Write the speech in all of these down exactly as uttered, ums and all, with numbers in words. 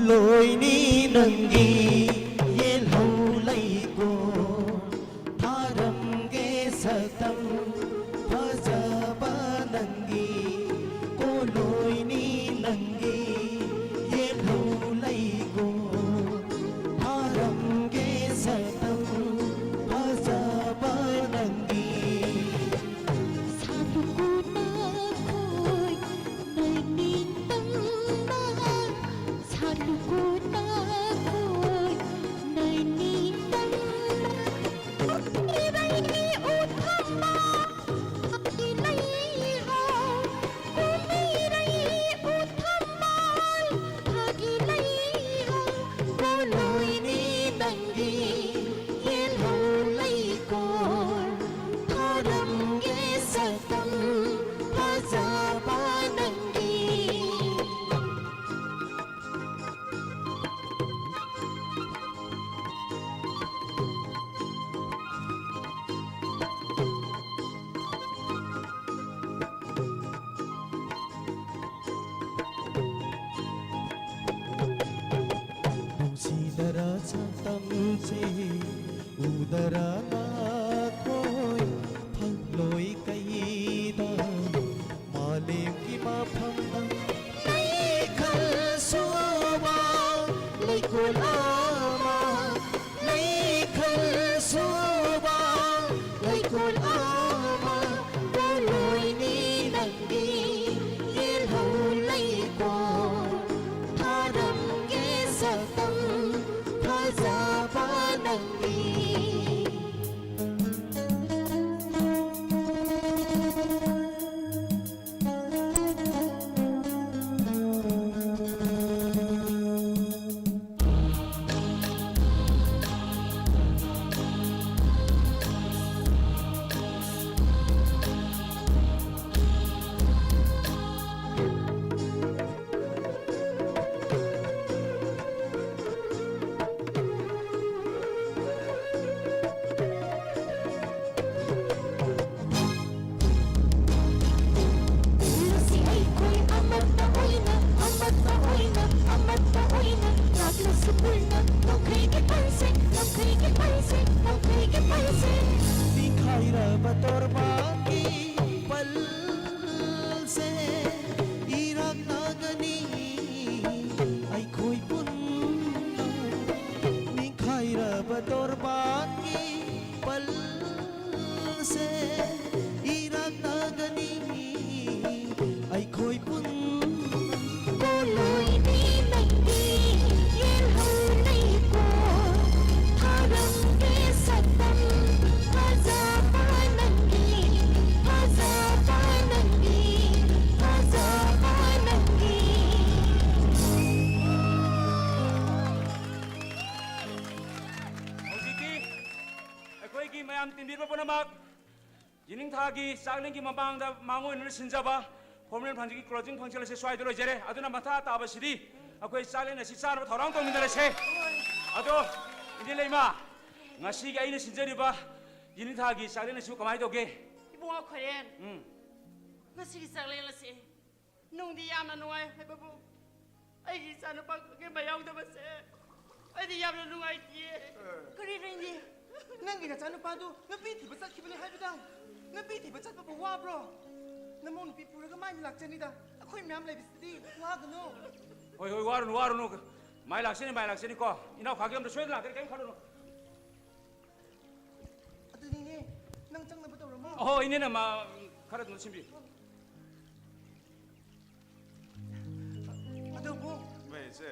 ꯂꯣꯏꯅꯤ ꯅꯪꯒꯤ ꯌꯦꯜꯍꯧ ꯂꯩꯀꯣ, ꯊꯥꯔꯝꯒꯦ ꯁꯛꯇꯝ ꯐꯖꯕ ꯅꯪꯒꯤ꯫ ꯀꯣꯂꯣꯏꯅꯤ ꯅꯪꯒꯤ ꯌꯦꯜꯍꯧ ꯂꯩꯀꯣ, ꯊꯥꯔꯝꯒꯦ ꯁꯛꯇꯝ ꯐꯖꯕ ꯅꯪꯒꯤ꯫ ꯁꯥꯠꯂꯨꯀꯣ ꯅꯈꯣꯏ ꯅꯣꯏ ꯅꯤꯡꯇꯝꯅ, ꯁꯥꯠꯂꯨꯀꯣ ꯅꯈꯣꯏ ꯅꯣꯏ ꯅꯤꯡꯇꯝꯅ꯫ ꯏꯔꯩ ꯎꯊꯝꯕ ꯐꯥꯒꯤ ꯂꯩꯍꯥꯎ, ꯀꯨꯝꯏꯔꯩ ꯎꯊꯝꯕ ꯐꯥꯒꯤ ꯂꯩꯍꯥꯎ, ꯄꯣꯂꯣꯏꯅꯤ ꯅꯪꯒꯤ ꯌꯦꯜꯍꯧ ꯂꯩꯀꯣꯜ, ꯊꯥꯔꯝꯒꯦ ꯁꯛꯇꯝ ꯐꯖꯕ ꯅꯪꯒꯤ꯫ ꯅꯨꯡꯁꯤꯗꯔ ꯁꯛꯇꯝꯁꯦ ꯎꯗꯔ ꯅꯈꯣꯏ ꯐꯪꯂꯣꯏ ꯀꯩꯗ꯫ ꯃꯥꯂꯦꯝꯒꯤ ꯃꯐꯝꯗ ꯂꯩꯈꯜ ꯁꯨꯕ ꯂꯩꯀꯣꯜ ꯑꯃ, ꯂꯩꯈꯜ ꯁꯨꯕ ꯂꯩꯀꯣꯜ ꯑꯃ, ꯄꯣꯂꯣꯏꯅꯤ ꯅꯪꯒꯤ ꯌꯦꯜꯍꯧ ꯂꯩꯀꯣꯜ, ꯊꯥꯔꯝꯒꯦ ꯁꯛꯇꯝ ꯐꯖꯕ ꯅꯪꯒꯤ꯫ ꯄꯨꯝꯅꯃꯛ ꯌꯦꯅꯤꯡꯊꯥꯒꯤ ꯆꯥꯛꯂꯦꯟꯒꯤ ꯃꯃꯥꯡꯗ ꯃꯥꯡꯑꯣꯏꯅꯅ ꯁꯤꯟꯖꯕ formal function ꯒꯤ closing function ꯑꯁꯤ ꯁ꯭ꯋꯥꯏꯗ ꯂꯣꯏꯖꯔꯦ꯫ ꯑꯗꯨꯅ ꯃꯊꯥ ꯇꯥꯕꯁꯤꯗꯤ ꯑꯩꯈꯣꯏ ꯆꯥꯛꯂꯦꯟ ꯑꯁꯤ ꯆꯥꯅꯕ ꯊꯧꯔꯥꯡ ꯇꯧꯃꯤꯟꯅꯔꯁꯦ꯫ ꯑꯗꯣ ꯏꯅꯦ ꯂꯩꯃ, ꯉꯁꯤꯒꯤ ꯑꯩꯅ ꯁꯤꯟꯖꯔꯤꯕ ꯌꯦꯅꯤꯡꯊꯥꯒꯤ ꯆꯥꯛꯂꯦꯟ ꯑꯁꯤꯕꯨ ꯀꯃꯥꯏꯅ ꯇꯧꯒꯦ? ꯏꯕꯨꯡꯉꯣ ꯈꯣꯏꯔꯦꯟ, ꯎꯝ꯫ ꯉꯁꯤꯒꯤ ꯆꯥꯛꯂꯦꯟ ꯑꯁꯤ ꯅꯨꯡꯗꯤ ꯌꯥꯝꯅ ꯅꯨꯡꯉꯥꯏ ꯍꯥꯏꯕꯕꯨ, ꯑꯩꯒꯤ ꯏꯆꯥꯅꯨꯄꯥ ꯈꯛꯀꯤ ꯃꯌꯥꯎꯗꯕꯁꯦ ꯑꯩꯗꯤ ꯌꯥꯝꯅ ꯅꯨꯡꯉꯥꯏꯇꯤꯌꯦ꯫ ꯀꯔꯤꯅꯣ ꯏꯅꯦ? ꯅꯪꯒꯤ ꯅꯆꯥꯅꯨꯄꯥꯗꯨ ꯅꯨꯄꯤ ꯊꯤꯕ ꯆꯠꯈꯤꯕꯅꯤ ꯍꯥꯏꯕꯗ, ꯅꯨꯄꯤ ꯊꯤꯕ ꯆꯠꯄꯕꯨ ꯋꯥꯕ꯭ꯔꯣ? ꯅꯃꯧ ꯅꯨꯄꯤ ꯄꯨꯔꯒ ꯃꯥꯏꯅ ꯂꯥꯛꯆꯅꯤꯗ, ꯑꯩꯈꯣꯏ ꯃꯌꯥꯝ ꯂꯩꯕꯁꯤꯗꯤ ꯋꯥꯒꯅꯨ꯫ ꯍꯣꯏ, ꯍꯣꯏ, ꯋꯥꯔꯨꯅꯨ, ꯋꯥꯔꯨꯅꯨ꯫ ꯃꯥꯏ ꯂꯥꯛꯆꯅꯤ, ꯃꯥꯏ ꯂꯥꯛꯆꯅꯤꯀꯣ꯫ ꯏꯅꯥꯎ ꯈꯥꯒꯤ ꯑꯃꯗ ꯁꯣꯏꯗꯅ ꯂꯥꯛꯀꯅꯤ, ꯀꯔꯤꯝ ꯈꯜꯂꯨꯅꯨ꯫ ꯑꯗꯨꯗꯤꯅꯦ, ꯅꯪ ꯆꯪꯅꯕ ꯇꯧꯔꯝꯃꯣ꯫ ꯑꯍꯣ, ꯏꯅꯦꯅ ꯃꯥ ꯈꯔ ꯑꯗꯨꯝ ꯁꯤꯟꯕꯤꯌꯨ꯫ ꯑꯗꯨꯕꯨ ꯃꯩꯁꯦ꯫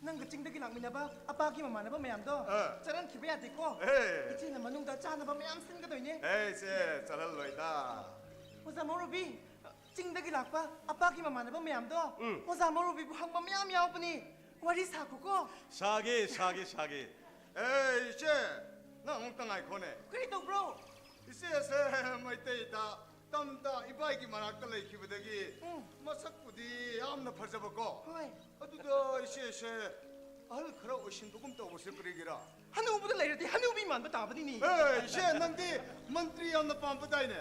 ꯅꯪꯒ ꯆꯤꯡꯗꯒꯤ ꯂꯥꯛꯃꯤꯟꯅꯕ ꯑꯄꯥꯒꯤ ꯃꯃꯥꯟꯅꯕ ꯃꯌꯥꯝꯗꯣ ꯑꯥ꯫ ꯆꯠꯍꯟꯈꯤꯕ ꯌꯥꯗꯦꯀꯣ꯫ ꯑꯦ꯫ ꯏꯆꯦꯅ ꯃꯅꯨꯡꯗ ꯆꯥꯅꯕ ꯃꯌꯥꯝ ꯁꯤꯟꯒꯗꯣꯏꯅꯦ꯫ ꯑꯦ, ꯏꯆꯦ, ꯆꯠꯍꯜꯂꯣꯏꯗ꯫ ꯑꯣꯖꯥ ꯃꯧꯔꯨꯕꯤ, ꯆꯤꯡꯗꯒꯤ ꯂꯥꯛꯄ ꯑꯄꯥꯒꯤ ꯃꯃꯥꯟꯅꯕ ꯃꯌꯥꯝꯗꯣ ꯎꯝ꯫ ꯑꯣꯖꯥ ꯃꯧꯔꯨꯕꯤꯕꯨ ꯍꯪꯕ ꯃꯌꯥꯝ ꯌꯥꯎꯕꯅꯤ꯫ ꯋꯥꯔꯤ ꯁꯥꯈꯣꯀꯣ꯫ ꯁꯥꯒꯦ, ꯁꯥꯒꯦ, ꯁꯥꯒꯦ꯫ ꯑꯦ, ꯏꯆꯦ, ꯅꯪ ꯑꯃꯨꯛꯇ ꯉꯥꯏꯈꯣꯅꯦ꯫ ꯀꯔꯤ ꯇꯧꯕ꯭ꯔꯣ? ꯏꯆꯦꯁꯦ ꯃꯩꯇꯩꯗ ꯇꯝꯗ ꯏꯕꯥꯏꯒꯤ ꯃꯅꯥꯛꯇ ꯂꯩꯈꯤꯕꯗꯒꯤ ꯎꯝ꯫ ꯃꯁꯛꯄꯨꯗꯤ ꯌꯥꯝꯅ ꯐꯖꯕꯀꯣ꯫ ꯍꯣꯏ꯫ ꯑꯗꯨꯗ ꯏꯆꯦꯁꯦ ꯑꯍꯜ ꯈꯔ ꯑꯣꯏꯁꯤꯟꯕꯒꯨꯝ ꯇꯧꯕꯁꯦ ꯀꯔꯤꯒꯤꯔꯥ? ꯍꯅꯨꯕꯗ ꯂꯩꯔꯗꯤ ꯍꯅꯨꯕꯤ ꯃꯥꯟꯕ ꯇꯥꯕꯅꯤꯅꯦ꯫ ꯑꯦ, ꯏꯆꯦ, ꯅꯪꯗꯤ ꯃꯟꯇ꯭ꯔꯤ ꯌꯥꯝꯅ ꯄꯥꯝꯕꯗꯥꯏꯅꯦ?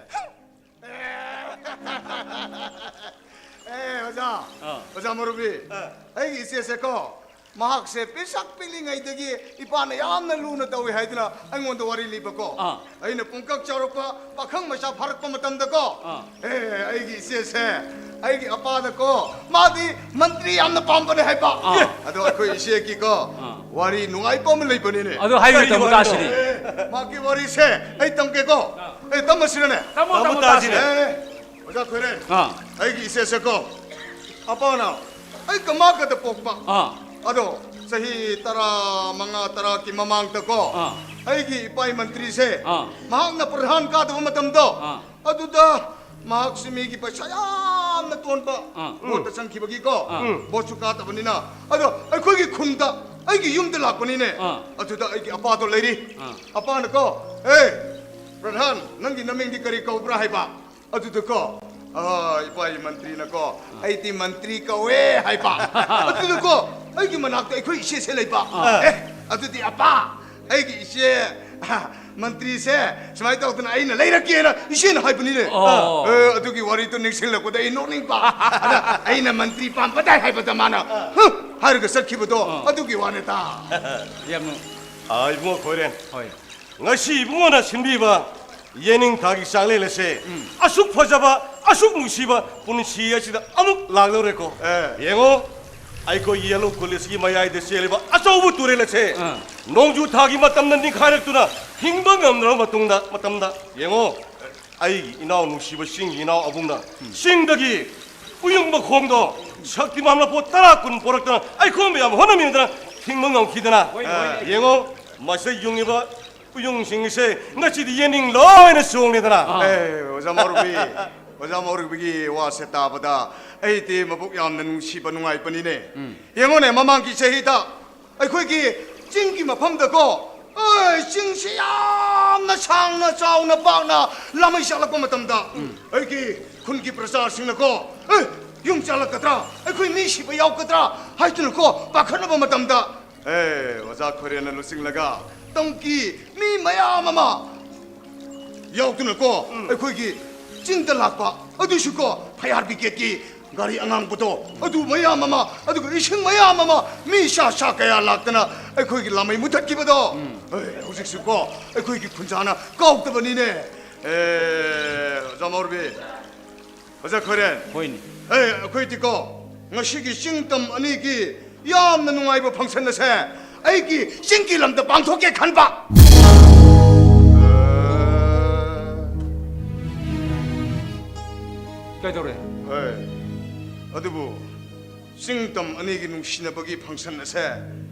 ꯑꯦ, ꯑꯣꯖꯥ, ꯑꯥ꯫ ꯑꯣꯖꯥ ꯃꯧꯔꯨꯕꯤ, ꯑꯥ꯫ ꯑꯩꯒꯤ ꯏꯆꯦꯁꯦꯀꯣ, ꯃꯍꯥꯛꯁꯦ ꯄꯤꯁꯛ ꯄꯤꯛꯂꯤꯉꯩꯗꯒꯤ ꯏꯄꯥꯅ ꯌꯥꯝꯅ ꯂꯨꯅ ꯇꯧꯏ ꯍꯥꯏꯗꯨꯅ ꯑꯩꯉꯣꯟꯗ ꯋꯥꯔꯤ ꯂꯤꯕꯀꯣ꯫ ꯑꯥ꯫ ꯑꯩꯅ ꯄꯨꯡꯀꯛ ꯆꯥꯎꯔꯛꯄ ꯄꯥꯈꯪ ꯃꯆꯥ ꯐꯥꯔꯛꯄ ꯃꯇꯝꯗꯀꯣ, ꯑꯥ꯫ ꯑꯦ, ꯑꯩꯒꯤ ꯏꯆꯦꯁꯦ, ꯑꯩꯒꯤ ꯑꯄꯥꯗꯀꯣ, ꯃꯥꯗꯤ ꯃꯟꯇ꯭ꯔꯤ ꯌꯥꯝꯅ ꯄꯥꯝꯕꯅꯦ ꯍꯥꯏꯕ꯫ ꯑꯥ꯫ ꯑꯗꯣ ꯑꯩꯈꯣꯏ ꯏꯆꯦꯒꯤꯀꯣ, ꯑꯥ꯫ ꯋꯥꯔꯤ ꯅꯨꯡꯉꯥꯏꯕ ꯑꯃ ꯂꯩꯕꯅꯤꯅꯦ꯫ ꯑꯗꯨ ꯍꯥꯏꯕꯤꯌꯨ, ꯀꯔꯤ ꯇꯥꯃꯣ ꯋꯥꯔꯤꯅꯣ? ꯇꯥꯁꯤꯅꯦ꯫ ꯑꯦ, ꯃꯥꯒꯤ ꯋꯥꯔꯤꯁꯦ ꯑꯩ ꯇꯝꯒꯦꯀꯣ꯫ ꯑꯥ꯫ ꯑꯦ, ꯇꯝꯃꯁꯤꯔꯅꯦ? ꯇꯥꯃꯣ, ꯇꯥꯃꯣ, ꯇꯥꯃꯣ, ꯇꯥꯁꯤꯅꯦ꯫ ꯇꯥꯁꯤꯅꯦ꯫ ꯑꯦ, ꯑꯣꯖꯥ ꯈꯣꯏꯔꯦꯟ, ꯑꯥ꯫ ꯑꯩꯒꯤ ꯏꯆꯦꯁꯦꯀꯣ, ꯑꯄꯥꯅ ꯑꯩ ꯀꯃꯥꯀꯗ ꯄꯣꯛꯄ꯫ ꯑꯥ꯫ ꯑꯗꯣ ꯆꯍꯤ ꯇꯔꯥ ꯃꯉꯥ, ꯇꯔꯥꯒꯤ ꯃꯃꯥꯡꯗꯀꯣ, ꯑꯥ꯫ ꯑꯩꯒꯤ ꯏꯄꯥ ꯃꯟꯇ꯭ꯔꯤꯁꯦ, ꯑꯥ꯫ ꯃꯍꯥꯛꯅ ꯄ꯭ꯔꯙꯥꯟ ꯀꯥꯗꯕ ꯃꯇꯝꯗꯣ, ꯑꯥ꯫ ꯑꯗꯨꯗ ꯃꯍꯥꯛꯁꯤ ꯃꯤꯒꯤ ꯄꯩꯁꯥ ꯌꯥꯝꯅ ꯇꯣꯟꯕ ꯑꯥ꯫ ꯚꯣꯠꯇ ꯆꯪꯈꯤꯕꯒꯤꯀꯣ, ꯑꯥ꯫ ꯚꯣꯠꯁꯨ ꯀꯥꯗꯕꯅꯤꯅ, ꯑꯗꯣ ꯑꯩꯈꯣꯏꯒꯤ ꯈꯨꯟꯗ, ꯑꯩꯒꯤ ꯌꯨꯝꯗ ꯂꯥꯛꯄꯅꯤꯅꯦ꯫ ꯑꯥ꯫ ꯑꯗꯨꯗ ꯑꯩꯒꯤ ꯑꯄꯥꯗꯣ ꯂꯩꯔꯤ꯫ ꯑꯥ꯫ ꯑꯄꯥꯅꯀꯣ, "ꯑꯦ, ꯄ꯭ꯔꯙꯥꯟ, ꯅꯪꯒꯤ ꯅꯃꯤꯡꯗꯤ ꯀꯔꯤ ꯀꯧꯕ꯭ꯔꯥ ꯍꯥꯏꯕ꯫ ꯑꯗꯨꯗꯀꯣ, ꯑ, ꯏꯄꯥꯒꯤ ꯃꯟꯇ꯭ꯔꯤꯅꯀꯣ, "ꯑꯩꯗꯤ ꯃꯟꯇ꯭ꯔꯤ ꯀꯧꯋꯦ" ꯍꯥꯏꯕ꯫ ꯑꯗꯨꯗꯀꯣ, ꯑꯩꯒꯤ ꯃꯅꯥꯛꯇ ꯑꯩꯈꯣꯏ ꯏꯆꯦꯁꯦ ꯂꯩꯕ꯫ ꯑꯥ꯫ "ꯑꯦ, ꯑꯗꯨꯗꯤ ꯑꯄꯥ, ꯑꯩꯒꯤ ꯏꯆꯦ, ꯑ, ꯃꯟꯇ꯭ꯔꯤꯁꯦ ꯁꯨꯃꯥꯏꯅ ꯇꯧꯗꯅ ꯑꯩꯅ ꯂꯩꯔꯛꯀꯦꯅ ꯏꯆꯦꯅ ꯍꯥꯏꯕꯅꯤꯅꯦ꯫" ꯑꯣ꯫ ꯑꯦ, ꯑꯗꯨꯒꯤ ꯋꯥꯔꯤꯗꯣ ꯅꯤꯡꯁꯤꯡꯂꯛꯄꯗ ꯑꯩ ꯅꯣꯛꯅꯤꯡꯕ꯫ ꯑꯗ ꯑꯩꯅ ꯃꯟꯇ꯭ꯔꯤ ꯄꯥꯝꯕ ꯇꯥꯏ ꯍꯥꯏꯕꯗ ꯃꯥꯅ, "ꯍꯨꯝ," ꯍꯥꯏꯔꯒ ꯆꯠꯈꯤꯕꯗꯣ, ꯑꯥ꯫ ꯑꯗꯨꯒꯤ ꯋꯥꯅꯤꯗ꯫ ꯌꯥꯝ ꯅꯨꯡ- ꯑꯥ, ꯏꯕꯨꯡꯉꯣ ꯈꯣꯏꯔꯦꯟ꯫ ꯍꯣꯏ꯫ ꯉꯁꯤ ꯏꯕꯨꯡꯉꯣꯅ ꯁꯤꯟꯕꯤꯕ ꯌꯦꯅꯤꯡꯊꯥꯒꯤ ꯆꯥꯛꯂꯦꯟ ꯑꯁꯦ ꯎꯝ꯫ ꯑꯁꯨꯛ ꯐꯖꯕ, ꯑꯁꯨꯛ ꯅꯨꯡꯁꯤꯕ ꯄꯨꯟꯁꯤ ꯑꯁꯤꯗ ꯑꯃꯨꯛ ꯂꯥꯛꯂꯧꯔꯦꯀꯣ꯫ ꯑꯦ꯫ ꯌꯦꯡꯉꯣ, ꯑꯩꯈꯣꯏ ꯌꯦꯜꯂꯣ ꯀꯣꯂꯦꯖꯀꯤ ꯃꯌꯥꯏꯗ ꯆꯦꯜꯂꯤꯕ ꯑꯆꯧꯕ ꯇꯨꯔꯦꯜ ꯑꯁꯦ ꯑꯥ꯫ ꯅꯣꯡꯖꯨ ꯊꯥꯒꯤ ꯃꯇꯝꯗ ꯅꯤꯡꯈꯥꯏꯔꯛꯇꯨꯅ ꯍꯤꯡꯕ ꯉꯝꯗ꯭ꯔꯕ ꯃꯇꯨꯡꯗ, ꯃꯇꯝꯗ, ꯌꯦꯡꯉꯣ, ꯑꯩꯒꯤ ꯏꯅꯥꯎ ꯅꯨꯡꯁꯤꯕ ꯆꯤꯡꯒꯤ ꯏꯅꯥꯎ ꯑꯕꯨꯡꯅ ꯎꯝ꯫ ꯆꯤꯡꯗꯒꯤ ꯎꯌꯨꯡ ꯃꯈꯣꯡꯗꯣ ꯁꯛꯇꯤꯃꯥꯟ ꯃꯄꯣꯠ ꯇꯔꯥ ꯀꯨꯟ ꯄꯣꯔꯛꯇꯅ ꯑꯩꯈꯣꯏ ꯃꯌꯥꯝ ꯍꯣꯠꯅꯃꯤꯟꯅꯗꯅ ꯍꯤꯡꯕ ꯉꯝꯈꯤꯗꯅ꯫ ꯍꯣꯏ, ꯍꯣꯏ꯫ ꯌꯦꯡꯉꯣ, ꯃꯁꯤꯗ ꯌꯨꯡꯉꯤꯕ ꯎꯌꯨꯡꯁꯤꯡ ꯑꯁꯦ ꯉꯁꯤꯗꯤ ꯌꯦꯅꯤꯡ ꯂꯣꯏꯅ ꯆꯣꯡꯂꯦꯗꯅ꯫ ꯑꯥ꯫ ꯑꯦ, ꯑꯣꯖꯥ ꯃꯧꯔꯨꯕꯤ, ꯑꯣꯖꯥ ꯃꯧꯔꯨꯕꯤꯒꯤ ꯋꯥꯁꯦ ꯇꯥꯕꯗ ꯑꯩꯗꯤ ꯃꯕꯨꯛ ꯌꯥꯝꯅ ꯅꯨꯡꯁꯤꯕ ꯅꯨꯡꯉꯥꯏꯕꯅꯤꯅꯦ꯫ ꯎꯝ꯫ ꯌꯦꯡꯉꯣꯅꯦ, ꯃꯃꯥꯡꯒꯤ ꯆꯍꯤꯗ ꯑꯩꯈꯣꯏꯒꯤ ꯆꯤꯡꯒꯤ ꯃꯐꯝꯗꯀꯣ, ꯑꯦ, ꯆꯤꯡꯁꯤ ꯌꯥꯝꯅ ꯁꯥꯡꯅ, ꯆꯥꯎꯅ, ꯄꯥꯛꯅ ꯂꯥꯃꯩ ꯁꯥꯠꯂꯛꯄ ꯃꯇꯝꯗ, ꯎꯝ꯫ ꯑꯩꯒꯤ ꯈꯨꯟꯒꯤ ꯄ꯭ꯔꯖꯥꯁꯤꯡꯅꯀꯣ, "ꯑꯦ, ꯌꯨꯝ ꯆꯥꯜꯂꯛꯀꯗ꯭ꯔꯥ? ꯑꯩꯈꯣꯏ ꯃꯤ ꯁꯤꯕ ꯌꯥꯎꯒꯗ꯭ꯔꯥ?" ꯍꯥꯏꯗꯨꯅꯀꯣ ꯄꯥꯈꯠꯅꯕ ꯃꯇꯝꯗ, ꯑꯦ, ꯑꯣꯖꯥ ꯈꯣꯏꯔꯦꯟꯅ ꯂꯨꯆꯤꯡꯂꯒ ꯇꯝꯀꯤ ꯃꯤ ꯃꯌꯥꯝ ꯑꯃ ꯌꯥꯎꯗꯨꯅꯀꯣ, ꯎꯝ꯫ ꯑꯩꯈꯣꯏꯒꯤ ꯆꯤꯡꯗ ꯂꯥꯛꯄ, ꯑꯗꯨꯁꯨꯀꯣ, ꯐꯥꯌꯔ ꯕ꯭ꯔꯤꯒꯦꯗꯀꯤ ꯒꯥꯔꯤ ꯑꯉꯥꯡꯕꯗꯣ, ꯑꯗꯨ ꯃꯌꯥꯝ ꯑꯃ, ꯑꯗꯨꯒ ꯏꯁꯤꯡ ꯃꯌꯥꯝ ꯑꯃ, ꯃꯤ ꯁꯥ ꯁꯥ ꯀꯌꯥ ꯂꯥꯛꯇꯅ ꯑꯩꯈꯣꯏꯒꯤ ꯂꯥꯃꯩ ꯃꯨꯊꯠꯈꯤꯕꯗꯣ, ꯎꯝ꯫ ꯑꯦ, ꯍꯧꯖꯤꯛꯁꯨꯀꯣ ꯑꯩꯈꯣꯏꯒꯤ ꯈꯨꯟꯖꯥꯅ ꯀꯥꯎꯗꯕꯅꯤꯅꯦ꯫ ꯑꯦ, ꯑꯣꯖꯥ ꯃꯧꯔꯨꯕꯤ, ꯑꯣꯖꯥ ꯈꯣꯏꯔꯦꯟ꯫ ꯍꯣꯏꯅꯦ꯫ ꯑꯦ, ꯑꯩꯈꯣꯏꯗꯤꯀꯣ, ꯉꯁꯤꯒꯤ ꯆꯤꯡ ꯇꯝ ꯑꯅꯤꯒꯤ ꯌꯥꯝꯅ ꯅꯨꯡꯉꯥꯏꯕ ꯐꯪꯁꯟ ꯑꯁꯦ ꯑꯩꯒꯤ ꯆꯤꯡꯒꯤ ꯂꯝꯗ ꯄꯥꯡꯊꯣꯛꯀꯦ ꯈꯟꯕ꯫ ꯀꯩꯗꯧꯔꯦ? ꯍꯣꯏ꯫ ꯑꯗꯨꯕꯨ ꯆꯤꯡ ꯇꯝ ꯑꯅꯤꯒꯤ ꯅꯨꯡꯁꯤꯅꯕꯒꯤ ꯐꯪꯁꯟ ꯑꯁꯦ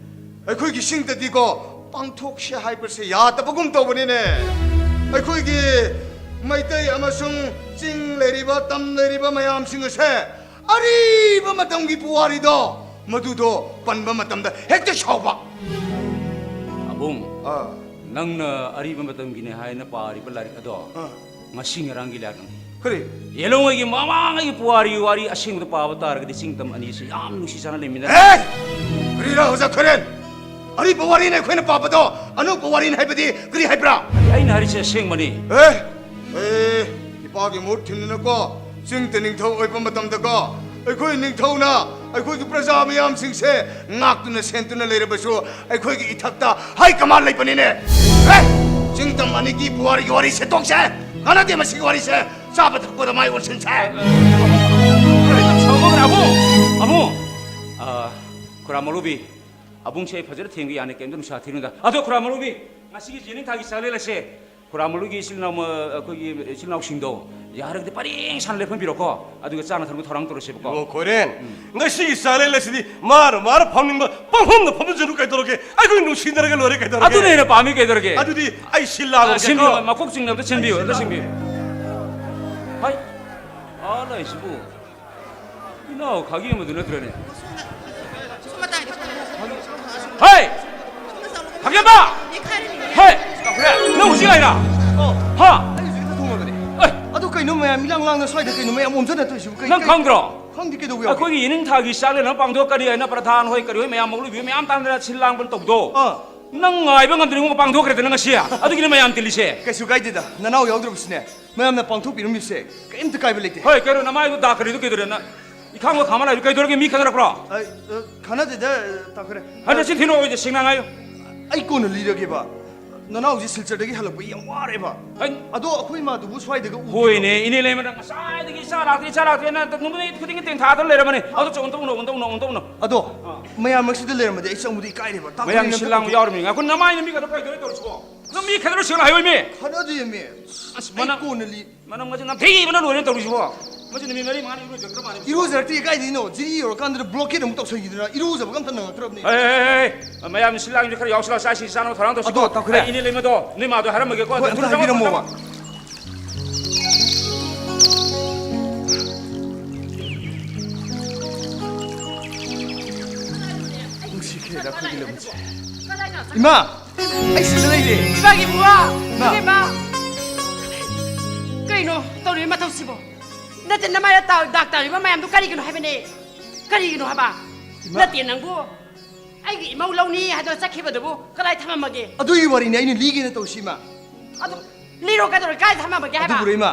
ꯑꯩꯈꯣꯏꯒꯤ ꯆꯤꯡꯗꯗꯤꯀꯣ ꯄꯥꯡꯊꯣꯛꯁꯦ ꯍꯥꯏꯕꯁꯦ ꯌꯥꯗꯕꯒꯨꯝ ꯇꯧꯕꯅꯤꯅꯦ꯫ ꯑꯩꯈꯣꯏꯒꯤ ꯃꯩꯇꯩ ꯑꯃꯁꯨꯡ ꯆꯤꯡ ꯂꯩꯔꯤꯕ, ꯇꯝ ꯂꯩꯔꯤꯕ ꯃꯌꯥꯝꯁꯤꯡ ꯑꯁꯦ ꯑꯔꯤꯕ ꯃꯇꯝꯒꯤ ꯄꯨꯋꯥꯔꯤꯗꯣ, ꯃꯗꯨꯗꯣ ꯄꯟꯕ ꯃꯇꯝꯗ ꯍꯦꯛꯇ ꯁꯥꯎꯕ꯫ ꯑꯕꯨꯡ, ꯑꯥ꯫ ꯅꯪꯅ ꯑꯔꯤꯕ ꯃꯇꯝꯒꯤꯅꯦ ꯍꯥꯏꯅ ꯄꯥꯔꯤꯕ ꯂꯥꯏꯔꯤꯛ ꯑꯗꯣ ꯑꯥ꯫ ꯉꯁꯤ ꯉꯔꯥꯡꯒꯤ ꯂꯥꯏꯔꯤꯛꯅꯤ꯫ ꯀꯔꯤ? ꯌꯦꯜꯍꯧꯉꯩꯒꯤ ꯃꯃꯥꯡꯉꯩꯒꯤ ꯄꯨꯋꯥꯔꯤꯒꯤ ꯋꯥꯔꯤ ꯑꯁꯦꯡꯕꯗ ꯄꯥꯕ ꯇꯥꯔꯒꯗꯤ ꯆꯤꯡ ꯇꯝ ꯑꯅꯤꯁꯤ ꯌꯥꯝ ꯅꯨꯡꯁꯤ ꯆꯥꯟꯅ ꯂꯩꯃꯤꯟꯅꯔꯦ꯫ ꯑꯦ! ꯀꯔꯤꯔ ꯑꯣꯖꯥ ꯈꯣꯏꯔꯦꯟ? ꯑꯔꯤꯕ ꯋꯥꯔꯤꯅ ꯑꯩꯈꯣꯏꯅ ꯄꯥꯕꯗꯣ ꯑꯅꯧꯕ ꯋꯥꯔꯤꯅ ꯍꯥꯏꯕꯗꯤ ꯀꯔꯤ ꯍꯥꯏꯕ꯭ꯔꯥ? ꯑꯩꯅ ꯍꯥꯏꯔꯤꯁꯦ ꯑꯁꯦꯡꯕꯅꯤ꯫ ꯑꯦ! ꯑꯦ! ꯏꯄꯥꯒꯤ ꯃꯍꯨꯠ ꯊꯤꯟꯗꯨꯅꯀꯣ, ꯆꯤꯡꯗ ꯅꯤꯡꯊꯧ ꯑꯣꯏꯕ ꯃꯇꯝꯗꯀꯣ, ꯑꯩꯈꯣꯏ ꯅꯤꯡꯊꯧꯅ ꯑꯩꯈꯣꯏꯒꯤ ꯄ꯭ꯔꯖꯥ ꯃꯤꯌꯥꯝꯁꯤꯡꯁꯦ ꯉꯥꯛꯇꯨꯅ ꯁꯦꯟꯗꯨꯅ ꯂꯩꯔꯕꯁꯨ ꯑꯩꯈꯣꯏꯒꯤ ꯏꯊꯛꯇ ꯍꯥꯏ ꯀꯃꯥꯟ ꯂꯩꯕꯅꯤꯅꯦ꯫ ꯑꯦ! ꯆꯤꯡ ꯇꯝ ꯑꯅꯤꯒꯤ ꯄꯨꯋꯥꯔꯤꯒꯤ ꯋꯥꯔꯤ ꯁꯦꯠꯇꯣꯛꯁꯦ꯫ ꯀꯥꯟꯅꯗꯦ ꯃꯁꯤꯒꯤ ꯋꯥꯔꯤꯁꯦ꯫ ꯆꯥꯕ ꯊꯛꯄꯗ ꯃꯥꯏ ꯑꯣꯟꯁꯤꯟꯁꯦ꯫ ꯁꯥꯎꯕ ꯑꯕꯨꯡ! ꯑꯕꯨꯡ! ꯑ, ꯈꯨꯔꯥ ꯃꯂꯨꯕꯤ, ꯑꯕꯨꯡꯁꯦ ꯑꯩ ꯐꯖꯅ ꯊꯦꯝꯒꯦ ꯌꯥꯅꯤ, ꯀꯩꯝꯇ ꯅꯨꯡꯁꯥ ꯊꯤꯔꯨꯅꯨꯗ꯫ ꯑꯗꯣ ꯈꯨꯔꯥ ꯃꯂꯨꯕꯤ, ꯉꯁꯤꯒꯤ ꯌꯦꯅꯤꯡꯊꯥꯒꯤ ꯆꯥꯛꯂꯦꯟ ꯑꯁꯦ ꯈꯨꯔꯥ ꯃꯂꯨꯒꯤ ꯏꯆꯤꯜ ꯏꯅꯥꯎ, ꯑꯩꯈꯣꯏꯒꯤ ꯏꯆꯤꯜ ꯏꯅꯥꯎꯁꯤꯡꯗꯣ ꯌꯥꯔꯒꯗꯤ ꯄꯔꯦꯡ ꯁꯥꯅ ꯂꯦꯞꯍꯟꯕꯤꯔꯣꯀꯣ꯫ ꯑꯗꯨꯒ ꯆꯥꯅ ꯊꯛꯅ ꯊꯧꯔꯥꯡ ꯇꯧꯔꯁꯦꯕꯀꯣ꯫ ꯏꯕꯨꯡꯉꯣ ꯈꯣꯏꯔꯦꯟ, ꯉꯁꯤꯒꯤ ꯆꯥꯛꯂꯦꯟ ꯑꯁꯤꯗꯤ ꯃꯥꯅ ꯃꯥꯅ ꯐꯝꯅꯤꯡꯕ ꯄꯪꯐꯝꯗ ꯐꯝꯖꯅꯨ ꯀꯩꯗꯧꯔꯒꯦ? ꯑꯩꯈꯣꯏ ꯅꯨꯡꯁꯤꯅꯔꯒ ꯂꯣꯏꯔꯦ ꯀꯩꯗꯧꯔꯒꯦ? ꯑꯗꯨꯅ ꯍꯦꯟꯅ ꯄꯥꯝꯃꯤ ꯀꯩꯗꯧꯔꯒꯦ? ꯑꯗꯨꯗꯤ ꯑꯩ ꯁꯤꯜ ꯂꯥꯡꯉꯒꯦꯀꯣ꯫ ꯁꯤꯟꯕꯤꯌꯨ, ꯃꯀꯣꯛ ꯆꯤꯡꯅꯕꯗ ꯁꯤꯟꯕꯤꯌꯨ, ꯑꯝꯇ ꯁꯤꯟꯕꯤꯌꯨ꯫ ꯍꯥꯏ, ꯑꯥ ꯂꯩꯁꯤꯕꯨ꯫ ꯏꯅꯥꯎ ꯈꯥꯒꯤ ꯑꯃꯗꯨ ꯅꯠꯇ꯭ꯔꯅꯦ? ꯍꯦ! ꯈꯥꯒꯦꯝꯕ! ꯍꯦ! ꯅꯪ ꯍꯧꯖꯤꯛ ꯂꯥꯛꯏꯔꯥ? ꯍꯥ? ꯑꯩ ꯍꯧꯖꯤꯛ ꯈꯛꯇ ꯊꯣꯡꯉꯕꯅꯦ꯫ ꯑꯦ! ꯑꯗꯨ ꯀꯩꯅꯣ ꯃꯌꯥꯝ ꯏꯂꯥꯡ ꯂꯥꯡꯅ ꯁ꯭ꯋꯥꯏꯗ ꯀꯩꯅꯣ ꯃꯌꯥꯝ ꯑꯣꯝꯖꯟꯅ ꯇꯧꯔꯤꯁꯤꯕꯨ? ꯀꯩ, ꯅꯪ ꯀꯩ? ꯈꯪꯗ꯭ꯔꯣ? ꯈꯪꯗꯦ, ꯀꯩꯗꯧꯕ ꯌꯥꯎꯒꯦ? ꯑꯩꯈꯣꯏꯒꯤ ꯌꯦꯅꯤꯡꯊꯥꯒꯤ ꯆꯥꯛꯂꯦꯟ ꯑꯃ ꯄꯥꯡꯊꯣꯛꯀꯅꯤ ꯍꯥꯏꯅ ꯄ꯭ꯔꯙꯥꯟ ꯍꯣꯏ ꯀꯔꯤ ꯍꯣꯏ ꯃꯌꯥꯝ ꯃꯧꯂꯨꯕꯤ ꯍꯣꯏ ꯃꯌꯥꯝ ꯇꯥꯟꯅꯗꯅ ꯁꯤꯜ ꯂꯥꯡꯕ ꯇꯧꯕꯗꯣ꯫ ꯑꯥ꯫ ꯅꯪ ꯉꯥꯏꯕ ꯉꯝꯗ꯭ꯔꯤꯉꯩ ꯄꯥꯡꯊꯣꯛꯈ꯭ꯔꯦꯗꯅ ꯉꯁꯤ꯫ ꯑꯗꯨꯒꯤꯅꯦ ꯃꯌꯥꯝ ꯇꯤꯜꯂꯤꯁꯦ꯫ ꯀꯩꯁꯨ ꯀꯥꯏꯗꯦꯗ, ꯅꯅꯥꯎ ꯌꯥꯎꯗ꯭ꯔꯕꯁꯨꯅꯦ꯫ ꯃꯌꯥꯝꯅ ꯄꯥꯡꯊꯣꯛꯄꯤꯔꯝꯃꯤꯁꯦ ꯀꯩꯝꯇ ꯀꯥꯏꯕ ꯂꯩꯇꯦ꯫ ꯍꯣꯏ, ꯀꯩꯅꯣ ꯅꯃꯥꯏꯗꯣ ꯗꯥꯛ ꯀꯔꯤꯗꯣ ꯀꯩꯗꯧꯔꯦ? ꯅꯪ ꯏꯈꯥꯡꯗꯣ ꯈꯥꯃ ꯂꯥꯛꯏꯗꯣ ꯀꯩꯗꯧꯔꯒꯦ? ꯃꯤ ꯈꯠꯅꯔꯛꯄ꯭ꯔꯣ? ꯑꯩ, ꯑ, ꯈꯠꯅꯗꯦꯗ, ꯇꯥꯈ꯭ꯔꯦ꯫ ꯍꯟꯗꯛ ꯆꯤꯟ ꯊꯤꯅꯣ ꯑꯣꯏꯗꯦ, ꯁꯦꯡꯅ ꯉꯥꯏꯌꯨ꯫ ꯑꯩ ꯀꯣꯟꯅ ꯂꯤꯔꯒꯦꯕ꯫ ꯅꯅꯥꯎꯁꯦ ꯁꯤꯜꯆꯔꯗꯒꯤ ꯍꯜꯂꯛꯄꯒꯤ ꯌꯥꯝ ꯋꯥꯔꯦꯕ꯫ ꯍꯩ꯫ ꯑꯗꯣ ꯑꯩꯈꯣꯏ ꯏꯃꯥꯗꯨꯕꯨ ꯁ꯭ꯋꯥꯏꯗꯒ ꯎꯗ꯭ꯔꯤꯕꯣ? ꯍꯣꯏꯅꯦ, ꯏꯅꯦ ꯂꯩꯃꯅ ꯉꯁꯥꯏꯗꯒꯤ ꯏꯆꯥ ꯂꯥꯛꯇꯦ, ꯏꯆꯥ ꯂꯥꯛꯇꯦꯅ ꯅꯨꯃꯤꯠ ꯈꯨꯗꯤꯡꯒꯤ ꯇꯦꯡꯊꯥꯗ ꯂꯩꯔꯕꯅꯦ꯫ ꯑꯗꯣ ꯆꯠ, ꯑꯝꯇ ꯎꯅꯧ, ꯑꯝꯇ ꯎꯅꯧ, ꯑꯝꯇ ꯎꯅꯧ꯫ ꯑꯗꯣ ꯃꯌꯥꯝ ꯃꯔꯛꯁꯤꯗ ꯂꯩꯔꯝꯃꯗꯤ ꯑꯩ ꯆꯪꯕꯗꯤ ꯏꯀꯥꯏꯔꯦꯕ꯫ ꯇꯥꯈ꯭ꯔꯦ, ꯃꯌꯥꯝꯒꯤ ꯅꯪ ꯁꯤꯜ ꯂꯥꯡꯕ ꯌꯥꯎꯔꯤꯕꯅꯤ꯫ ꯉꯥꯏꯈꯣ, ꯅꯃꯥꯏ ꯅꯃꯤꯠ ꯀꯗꯣ ꯀꯩꯗꯧꯔꯦ ꯇꯧꯔꯤꯁꯤꯕꯣ? ꯅꯪ ꯃꯤ ꯈꯠꯅꯔ ꯁꯦꯡꯅ ꯍꯥꯏꯌꯣ, ꯏꯃꯦ꯫ ꯈꯠꯅꯗꯦꯃꯤ꯫ ꯑꯁ, ꯑꯩ ꯃꯅꯝ, ꯀꯣꯟꯅ ꯂꯤ-, ꯃꯅꯝ ꯉꯁꯤ ꯅꯝꯊꯤꯕꯅ ꯂꯣꯏꯔꯦ ꯇꯧꯔꯤꯁꯤꯕꯣ꯫ ꯃꯁꯤ ꯅꯨꯃꯤꯠ ꯃꯔꯤ ꯃꯉꯥꯅꯤ ꯏꯔꯨꯖꯔꯛꯇ꯭ꯔ ꯃꯥꯜꯂꯦ꯫ ꯏꯔꯨꯖꯔꯛꯇꯦ, ꯀꯥꯏꯗꯩꯅꯣ? ꯖꯤꯔꯤ ꯌꯧꯔꯀꯥꯟꯗ blockade ꯑꯃꯨꯛ ꯇꯧꯁꯟꯈꯤꯗꯅ ꯏꯔꯨꯖꯕꯒ ꯑꯝꯇ ꯅꯪꯉꯛꯇ꯭ꯔꯕꯅꯦ꯫ ꯍꯦ, ꯍꯦ, ꯍꯦ, ꯍꯦ꯫ ꯃꯌꯥꯝ ꯁꯤꯜ ꯂꯥꯡꯁꯦ ꯈꯔ ꯌꯥꯎꯁꯤꯜꯂ ꯆꯥꯛ ꯏꯁꯤꯡ ꯆꯥꯅꯕ ꯊꯧꯔꯥꯡ ꯇꯧꯁꯤꯀꯣ꯫ ꯑꯗꯣ, ꯇꯥꯈ꯭ꯔꯦ꯫ ꯑꯩ ꯏꯅꯦ ꯂꯩꯃꯗꯣ, ꯅꯣꯏ ꯃꯥꯗꯣ ꯍꯥꯏꯔꯝꯃꯒꯦꯀꯣ꯫ ꯍꯣꯏ, ꯊꯨꯅ ꯑꯝꯇ ꯆꯪꯉꯣ, ꯊꯨꯅ ꯍꯥꯏꯕꯤꯔꯝꯃꯣꯕ꯫ ꯆꯪꯉꯣ꯫ ꯅꯨꯡꯁꯤꯈ꯭ꯔꯦꯗ ꯑꯩꯈꯣꯏꯒꯤ ꯂꯝꯁꯦ꯫ ꯏꯃꯥ! ꯑꯩ ꯁꯤꯗ ꯂꯩꯔꯦ꯫ ꯏꯃꯥꯒꯤ ꯏꯕꯨꯡꯉꯣ! ꯏꯃꯥ! ꯏꯕꯦꯝꯃ! ꯀꯩꯅꯣ ꯇꯧꯔꯤꯕ ꯃꯊꯧꯁꯤꯕꯣ? ꯅꯠꯇꯦ, ꯅꯃꯥꯏꯗ ꯇꯥ-, ꯗꯥꯛ ꯇꯥꯔꯤꯕ ꯃꯌꯥꯝꯗꯣ ꯀꯔꯤꯒꯤꯅꯣ ꯍꯥꯏꯕꯅꯦ? ꯀꯔꯤꯒꯤꯅꯣ ꯍꯥꯏꯕ? ꯏꯃꯥ! ꯅꯠꯇꯦ, ꯅꯪꯕꯨ ꯑꯩꯒꯤ ꯏꯃꯧ ꯂꯧꯅꯤ ꯍꯥꯏꯗꯅ ꯆꯠꯈꯤꯕꯗꯨꯕꯨ ꯀꯗꯥꯏ ꯊꯝꯃꯝꯃꯒꯦ? ꯑꯗꯨꯒꯤ ꯋꯥꯔꯤꯅꯦ ꯑꯩꯅ ꯂꯤꯒꯦꯅ ꯇꯧꯁꯤ, ꯏꯃꯥ꯫ ꯑꯗꯨ ꯂꯤꯔꯣ, ꯀꯩꯗꯧꯔꯦ? ꯀꯥꯏ ꯊꯝꯃꯝꯃꯒꯦ ꯍꯥꯏꯕ? ꯑꯗꯨꯕꯨꯔꯣ, ꯏꯃꯥ?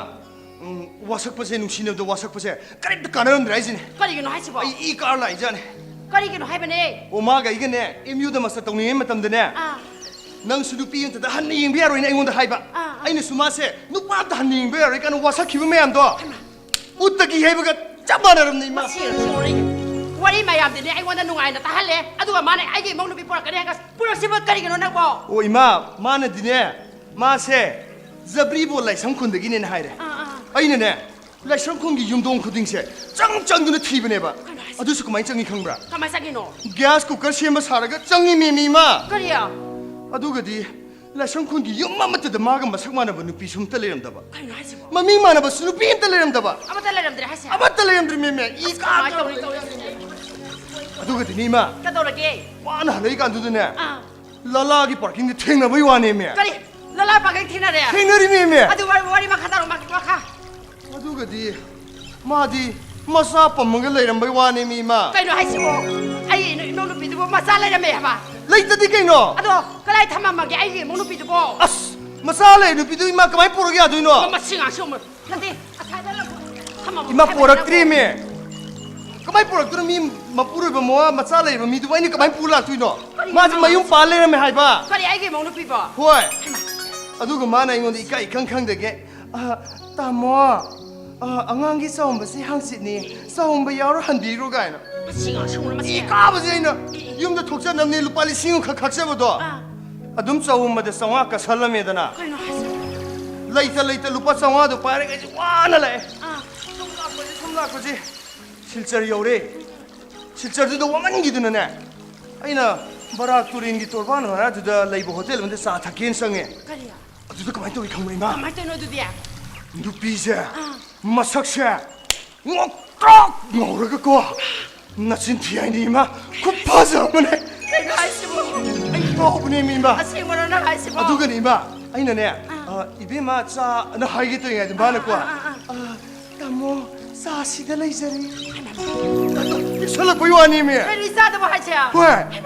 ꯎꯝ, ꯋꯥꯁꯛꯄꯁꯦ, ꯅꯨꯡꯁꯤꯅꯕꯗ ꯋꯥꯁꯛꯄꯁꯦ ꯀꯔꯤꯝꯇ ꯀꯥꯟꯅꯔꯝꯗ꯭ꯔꯦ ꯍꯥꯏꯁꯤꯅꯦ꯫ ꯀꯔꯤꯒꯤꯅꯣ ꯍꯥꯏꯁꯤꯕꯣ? ꯑꯩ ꯏ ꯀꯥꯔ ꯂꯥꯛꯏꯖꯥꯠꯅꯦ꯫ ꯀꯔꯤꯒꯤꯅꯣ ꯍꯥꯏꯕꯅꯦ? ꯑꯣ, ꯃꯥꯒ ꯑꯩꯒꯅꯦ ꯑꯦꯝ ꯌꯨꯗ ꯃꯥꯁꯇꯔ ꯇꯧꯅꯤꯡꯉꯩ ꯃꯇꯝꯗꯅꯦ, ꯑꯥ꯫ ꯅꯪꯁꯨ ꯅꯨꯄꯤ ꯑꯝꯇꯗ ꯍꯟꯅ ꯌꯦꯡꯕ ꯌꯥꯔꯣꯏꯅ ꯑꯩꯉꯣꯟꯗ ꯍꯥꯏꯕ꯫ ꯑꯥ, ꯑꯥ꯫ ꯑꯩꯅꯁꯨ ꯃꯥꯁꯦ ꯅꯨꯄꯥ ꯑꯝꯇ ꯍꯟꯅ ꯌꯦꯡꯕ ꯌꯥꯔꯣꯏ ꯀꯥꯏꯅ ꯋꯥꯁꯛꯈꯤꯕ ꯃꯌꯥꯝꯗꯣ ꯍꯩꯃꯥ꯫ ꯎꯠꯇꯒꯤ ꯍꯩꯕꯒ ꯆꯞ ꯃꯥꯟꯅꯔꯕꯅꯤ, ꯏꯃꯥ꯫ ꯃꯁꯤ ꯌꯦꯡꯉꯨ, ꯁꯤ ꯋꯥꯔꯤ, ꯋꯥꯔꯤ ꯃꯌꯥꯝꯗꯨꯅꯦ ꯑꯩꯉꯣꯟꯗ ꯅꯨꯡꯉꯥꯏꯅ ꯇꯥꯍꯜꯂꯦ, ꯑꯗꯨꯒ ꯃꯥꯅ ꯑꯩꯒꯤ ꯏꯃꯧ ꯅꯨꯄꯤ ꯄꯨꯔꯛꯀꯅꯤ ꯍꯥꯏꯔꯒ ꯄꯨꯔꯛꯁꯤꯕ ꯀꯔꯤꯒꯤꯅꯣ ꯅꯪꯕꯣ? ꯑꯣ, ꯏꯃꯥ, ꯃꯥꯅꯗꯤꯅꯦ, ꯃꯥꯁꯦ ꯖꯕ꯭ꯔꯤꯕꯣ ꯂꯥꯏꯁ꯭ꯔꯝ ꯈꯨꯟꯗꯒꯤꯅꯦꯅ ꯍꯥꯏꯔꯦ꯫ ꯑꯥ, ꯑꯥ꯫ ꯑꯩꯅꯅꯦ, ꯂꯥꯏꯁ꯭ꯔꯝ ꯈꯨꯟꯒꯤ ꯌꯨꯝꯊꯣꯡ ꯈꯨꯗꯤꯡꯁꯦ ꯆꯪ ꯆꯪꯗꯨꯅ ꯊꯤꯕꯅꯦꯕ꯫ ꯀꯩꯅꯣ ꯍꯥꯏꯁꯦ? ꯑꯗꯨꯁꯨ ꯀꯃꯥꯏꯅ ꯆꯪꯉꯤ ꯈꯪꯕ꯭ꯔꯥ? ꯀꯃꯥꯏꯅ ꯆꯪꯉꯤꯅꯣ? ꯒ꯭ꯌꯥꯁ ꯀꯨꯀꯔ ꯁꯦꯝꯕ ꯁꯥꯔꯒ ꯆꯪꯉꯤꯃꯦꯃꯤ, ꯏꯃꯥ꯫ ꯀꯔꯤ? ꯑꯗꯨꯒꯗꯤ ꯂꯥꯏꯁ꯭ꯔꯝ ꯈꯨꯟꯒꯤ ꯌꯨꯝ ꯑꯃꯠꯇꯗ ꯃꯥꯒ ꯃꯁꯛ ꯃꯥꯟꯅꯕ ꯅꯨꯄꯤꯁꯨ ꯑꯝꯇ ꯂꯩꯔꯝꯗꯕ꯫ ꯀꯩꯅꯣ ꯍꯥꯏꯁꯤꯕꯣ? ꯃꯃꯤꯡ ꯃꯥꯟꯅꯕꯁꯨ ꯅꯨꯄꯤ ꯑꯝꯇ ꯂꯩꯔꯝꯗꯕ꯫ ꯑꯃꯠꯇ ꯂꯩꯔꯝꯗ꯭ꯔꯦ ꯍꯥꯏꯁꯦ? ꯑꯃꯠꯇ ꯂꯩꯔꯝꯗ꯭ꯔꯦꯃꯦꯃꯦ꯫ ꯏ ꯀꯥ ꯀꯃꯥꯏꯅ ꯇꯧꯅꯤ ꯇꯧꯔꯤꯁꯦ? ꯑꯗꯨꯒꯗꯤꯅꯦ, ꯏꯃꯥ, ꯀꯩꯗꯧꯔꯒꯦ? ꯋꯥꯅ ꯍꯜꯂꯛꯏꯀꯥꯟꯗꯨꯗꯅꯦ, ꯑꯥ꯫ ꯂꯂꯥꯒꯤ ꯄꯥꯔꯀꯤꯡꯗ ꯊꯦꯡꯅꯕꯩ ꯋꯥꯅꯦꯃꯦ꯫ ꯀꯔꯤ? ꯂꯂꯥ ꯄꯥꯔꯀꯤꯡ ꯊꯦꯡꯅꯔꯦ? ꯊꯦꯡꯅꯔꯤꯃꯦꯃꯦ꯫ ꯑꯗꯨ ꯋꯥꯔꯤ, ꯋꯥꯔꯤ ꯃꯈꯥ ꯇꯥꯔꯣ, ꯃꯈꯥ, ꯃꯈꯥ꯫ ꯑꯗꯨꯒꯗꯤ ꯃꯥꯗꯤ ꯃꯆꯥ ꯄꯝꯃꯒ ꯂꯩꯔꯝꯕꯩ ꯋꯥꯅꯦꯃꯤ, ꯏꯃꯥ꯫ ꯀꯩꯅꯣ ꯍꯥꯏꯁꯤꯕꯣ? ꯑꯩ ꯏꯅꯥꯎ-, ꯏꯅꯥꯎꯅꯨꯄꯤꯗꯨꯕꯨ ꯃꯆꯥ ꯂꯩꯔꯝꯃꯦ ꯍꯥꯏꯕ? ꯂꯩꯇꯗꯤ ꯀꯩꯅꯣ? ꯑꯗꯣ ꯀꯗꯥꯏ ꯊꯝꯃꯝꯃꯒꯦ ꯑꯩꯒꯤ ꯏꯃꯧ ꯅꯨꯄꯤꯗꯨꯕꯣ? ꯑꯁ, ꯃꯆꯥ ꯂꯩ ꯅꯨꯄꯤꯗꯨ, ꯏꯃꯥ, ꯀꯃꯥꯏꯅ ꯄꯨꯔꯛ ꯌꯥꯗꯣꯏꯅꯣ? ꯃꯁꯤ ꯉꯥꯡꯁꯤ ꯑꯃ-, ꯅꯠꯇꯦ, ꯑꯁ꯭ꯋꯥꯏꯗ ꯊꯝꯃꯝꯃꯒꯦ ꯏꯃꯥ, ꯍꯥꯏꯕꯅꯤ ꯄꯨꯔꯛꯇ꯭ꯔꯤꯃꯤ꯫ ꯅꯪꯕꯨ꯫ ꯀꯃꯥꯏ ꯄꯨꯔꯛꯇꯣꯏꯅꯣ? ꯃꯤ ꯃꯄꯨꯔꯣꯏꯕ ꯃꯋꯥ ꯃꯆꯥ ꯂꯩꯔꯕ ꯃꯤꯗꯨꯕꯨ ꯑꯩꯅ ꯀꯃꯥꯏ ꯄꯨꯔ ꯂꯥꯛꯇꯣꯏꯅꯣ? ꯀꯔꯤꯅꯣ ꯃꯥꯁꯦ ꯅꯪ ꯃꯌꯨꯝ ꯍꯥꯏꯁꯦ? ꯄꯥꯜ ꯂꯩꯔꯝꯃꯦ ꯍꯥꯏꯕ꯫ ꯀꯔꯤ, ꯑꯩꯒꯤ ꯏꯃꯧ ꯅꯨꯄꯤꯕꯣ? ꯍꯣꯏ꯫ ꯍꯩꯃꯥ꯫ ꯑꯗꯨꯒ ꯃꯥꯅ ꯑꯩꯉꯣꯟꯗ ꯏꯀꯥꯏ ꯏꯈꯪ ꯈꯪꯗꯒꯦ, "ꯑ, ꯇꯥꯃꯣ, ꯑ, ꯑꯉꯥꯡꯒꯤ ꯆꯥꯎꯝꯕꯁꯦ ꯍꯪꯆꯤꯠꯅꯤ, ꯆꯥꯎꯝꯕ ꯌꯥꯎꯔ ꯍꯟꯕꯤꯔꯣ" ꯀꯥꯏꯅ꯫ ꯃꯁꯤ ꯉꯥꯡꯁꯤ ꯃꯁꯤ꯫ ꯏ ꯀꯥꯕꯁꯦ ꯑꯩꯅ ꯌꯨꯝꯗ ꯊꯣꯛꯆꯅꯕꯅꯦ ꯂꯨꯄꯥ ꯂꯤꯁꯤꯡ ꯑꯃꯈꯛ ꯈꯥꯛꯆꯕꯗꯣ꯫ ꯑꯥ꯫ ꯑꯗꯨꯝ ꯆꯥꯎꯝꯕꯗ ꯆꯥꯝꯃꯉꯥ ꯀꯠꯁꯜꯂꯝꯃꯦꯗꯅ꯫ ꯀꯩꯅꯣ ꯍꯥꯏꯁꯤꯕꯣ? ꯂꯩꯇ ꯂꯩꯇ ꯂꯨꯄꯥ ꯆꯥꯝꯃꯉꯥꯗꯣ ꯄꯥꯏꯔꯒ ꯑꯩꯁꯦ ꯋꯥꯅ ꯂꯥꯛꯑꯦ꯫ ꯑꯥ꯫ ꯁꯨꯝ ꯂꯥꯛꯄꯁꯦ, ꯁꯨꯝ ꯂꯥꯛꯄꯁꯦ꯫ ꯁꯤꯜꯆꯔ ꯌꯧꯔꯦ꯫ ꯁꯤꯜꯆꯔꯗꯨꯗ ꯋꯥꯃꯟꯈꯤꯗꯨꯅꯅꯦ, ꯑꯩꯅ ꯕꯔꯥꯛ ꯇꯨꯔꯦꯟꯒꯤ ꯇꯣꯔꯕꯥꯟ ꯃꯔꯛꯇꯨꯗ ꯂꯩꯕ ꯍꯣꯇꯦꯜ ꯑꯃꯗ ꯆꯥ ꯊꯛꯀꯦꯅ ꯆꯪꯉꯦ꯫ ꯀꯔꯤ? ꯑꯗꯨꯗ ꯀꯃꯥꯏꯅ ꯇꯧꯏ ꯈꯪꯕ꯭ꯔꯥ, ꯏꯃꯥ? ꯀꯃꯥꯏꯅ ꯇꯧꯔꯤꯅꯣ ꯑꯗꯨꯗꯤ? ꯅꯨꯄꯤꯁꯦ, ꯑꯥ꯫ ꯃꯁꯛꯁꯦ ꯉꯧꯇ꯭ꯔꯣꯛ ꯉꯧꯔꯒꯀꯣ, ꯅꯆꯤꯟ ꯊꯤ ꯍꯥꯏꯅꯤ, ꯏꯃꯥ, ꯈꯨꯐꯖ ꯑꯃꯅꯦ꯫ ꯀꯩꯅꯣ ꯍꯥꯏꯁꯤꯕꯣ? ꯑꯩ ꯀꯥꯎꯕꯅꯦꯃꯤ, ꯏꯃꯥ꯫ ꯑꯁꯦꯡꯕꯔꯣ ꯅꯪ ꯍꯥꯏꯁꯤꯕꯣ? ꯑꯗꯨꯒꯅꯤ, ꯏꯃꯥ, ꯑꯩꯅꯅꯦ, ꯑ, "ꯏꯕꯦꯝꯃ, ꯆꯥ"ꯅ ꯍꯥꯏꯒꯦ ꯇꯧꯔꯤꯉꯩꯗ ꯃꯥꯅꯀꯣ, "ꯑ, ꯇꯥꯃꯣ, ꯆꯥ ꯁꯤꯗ ꯂꯩꯖꯔꯤ꯫ ꯄꯤꯛꯁꯜꯂꯛꯄꯩ ꯋꯥꯅꯤꯃꯤ꯫ ꯀꯩꯅꯣ ꯆꯥꯗꯕ ꯍꯥꯏꯁꯦ? ꯍꯣꯏ꯫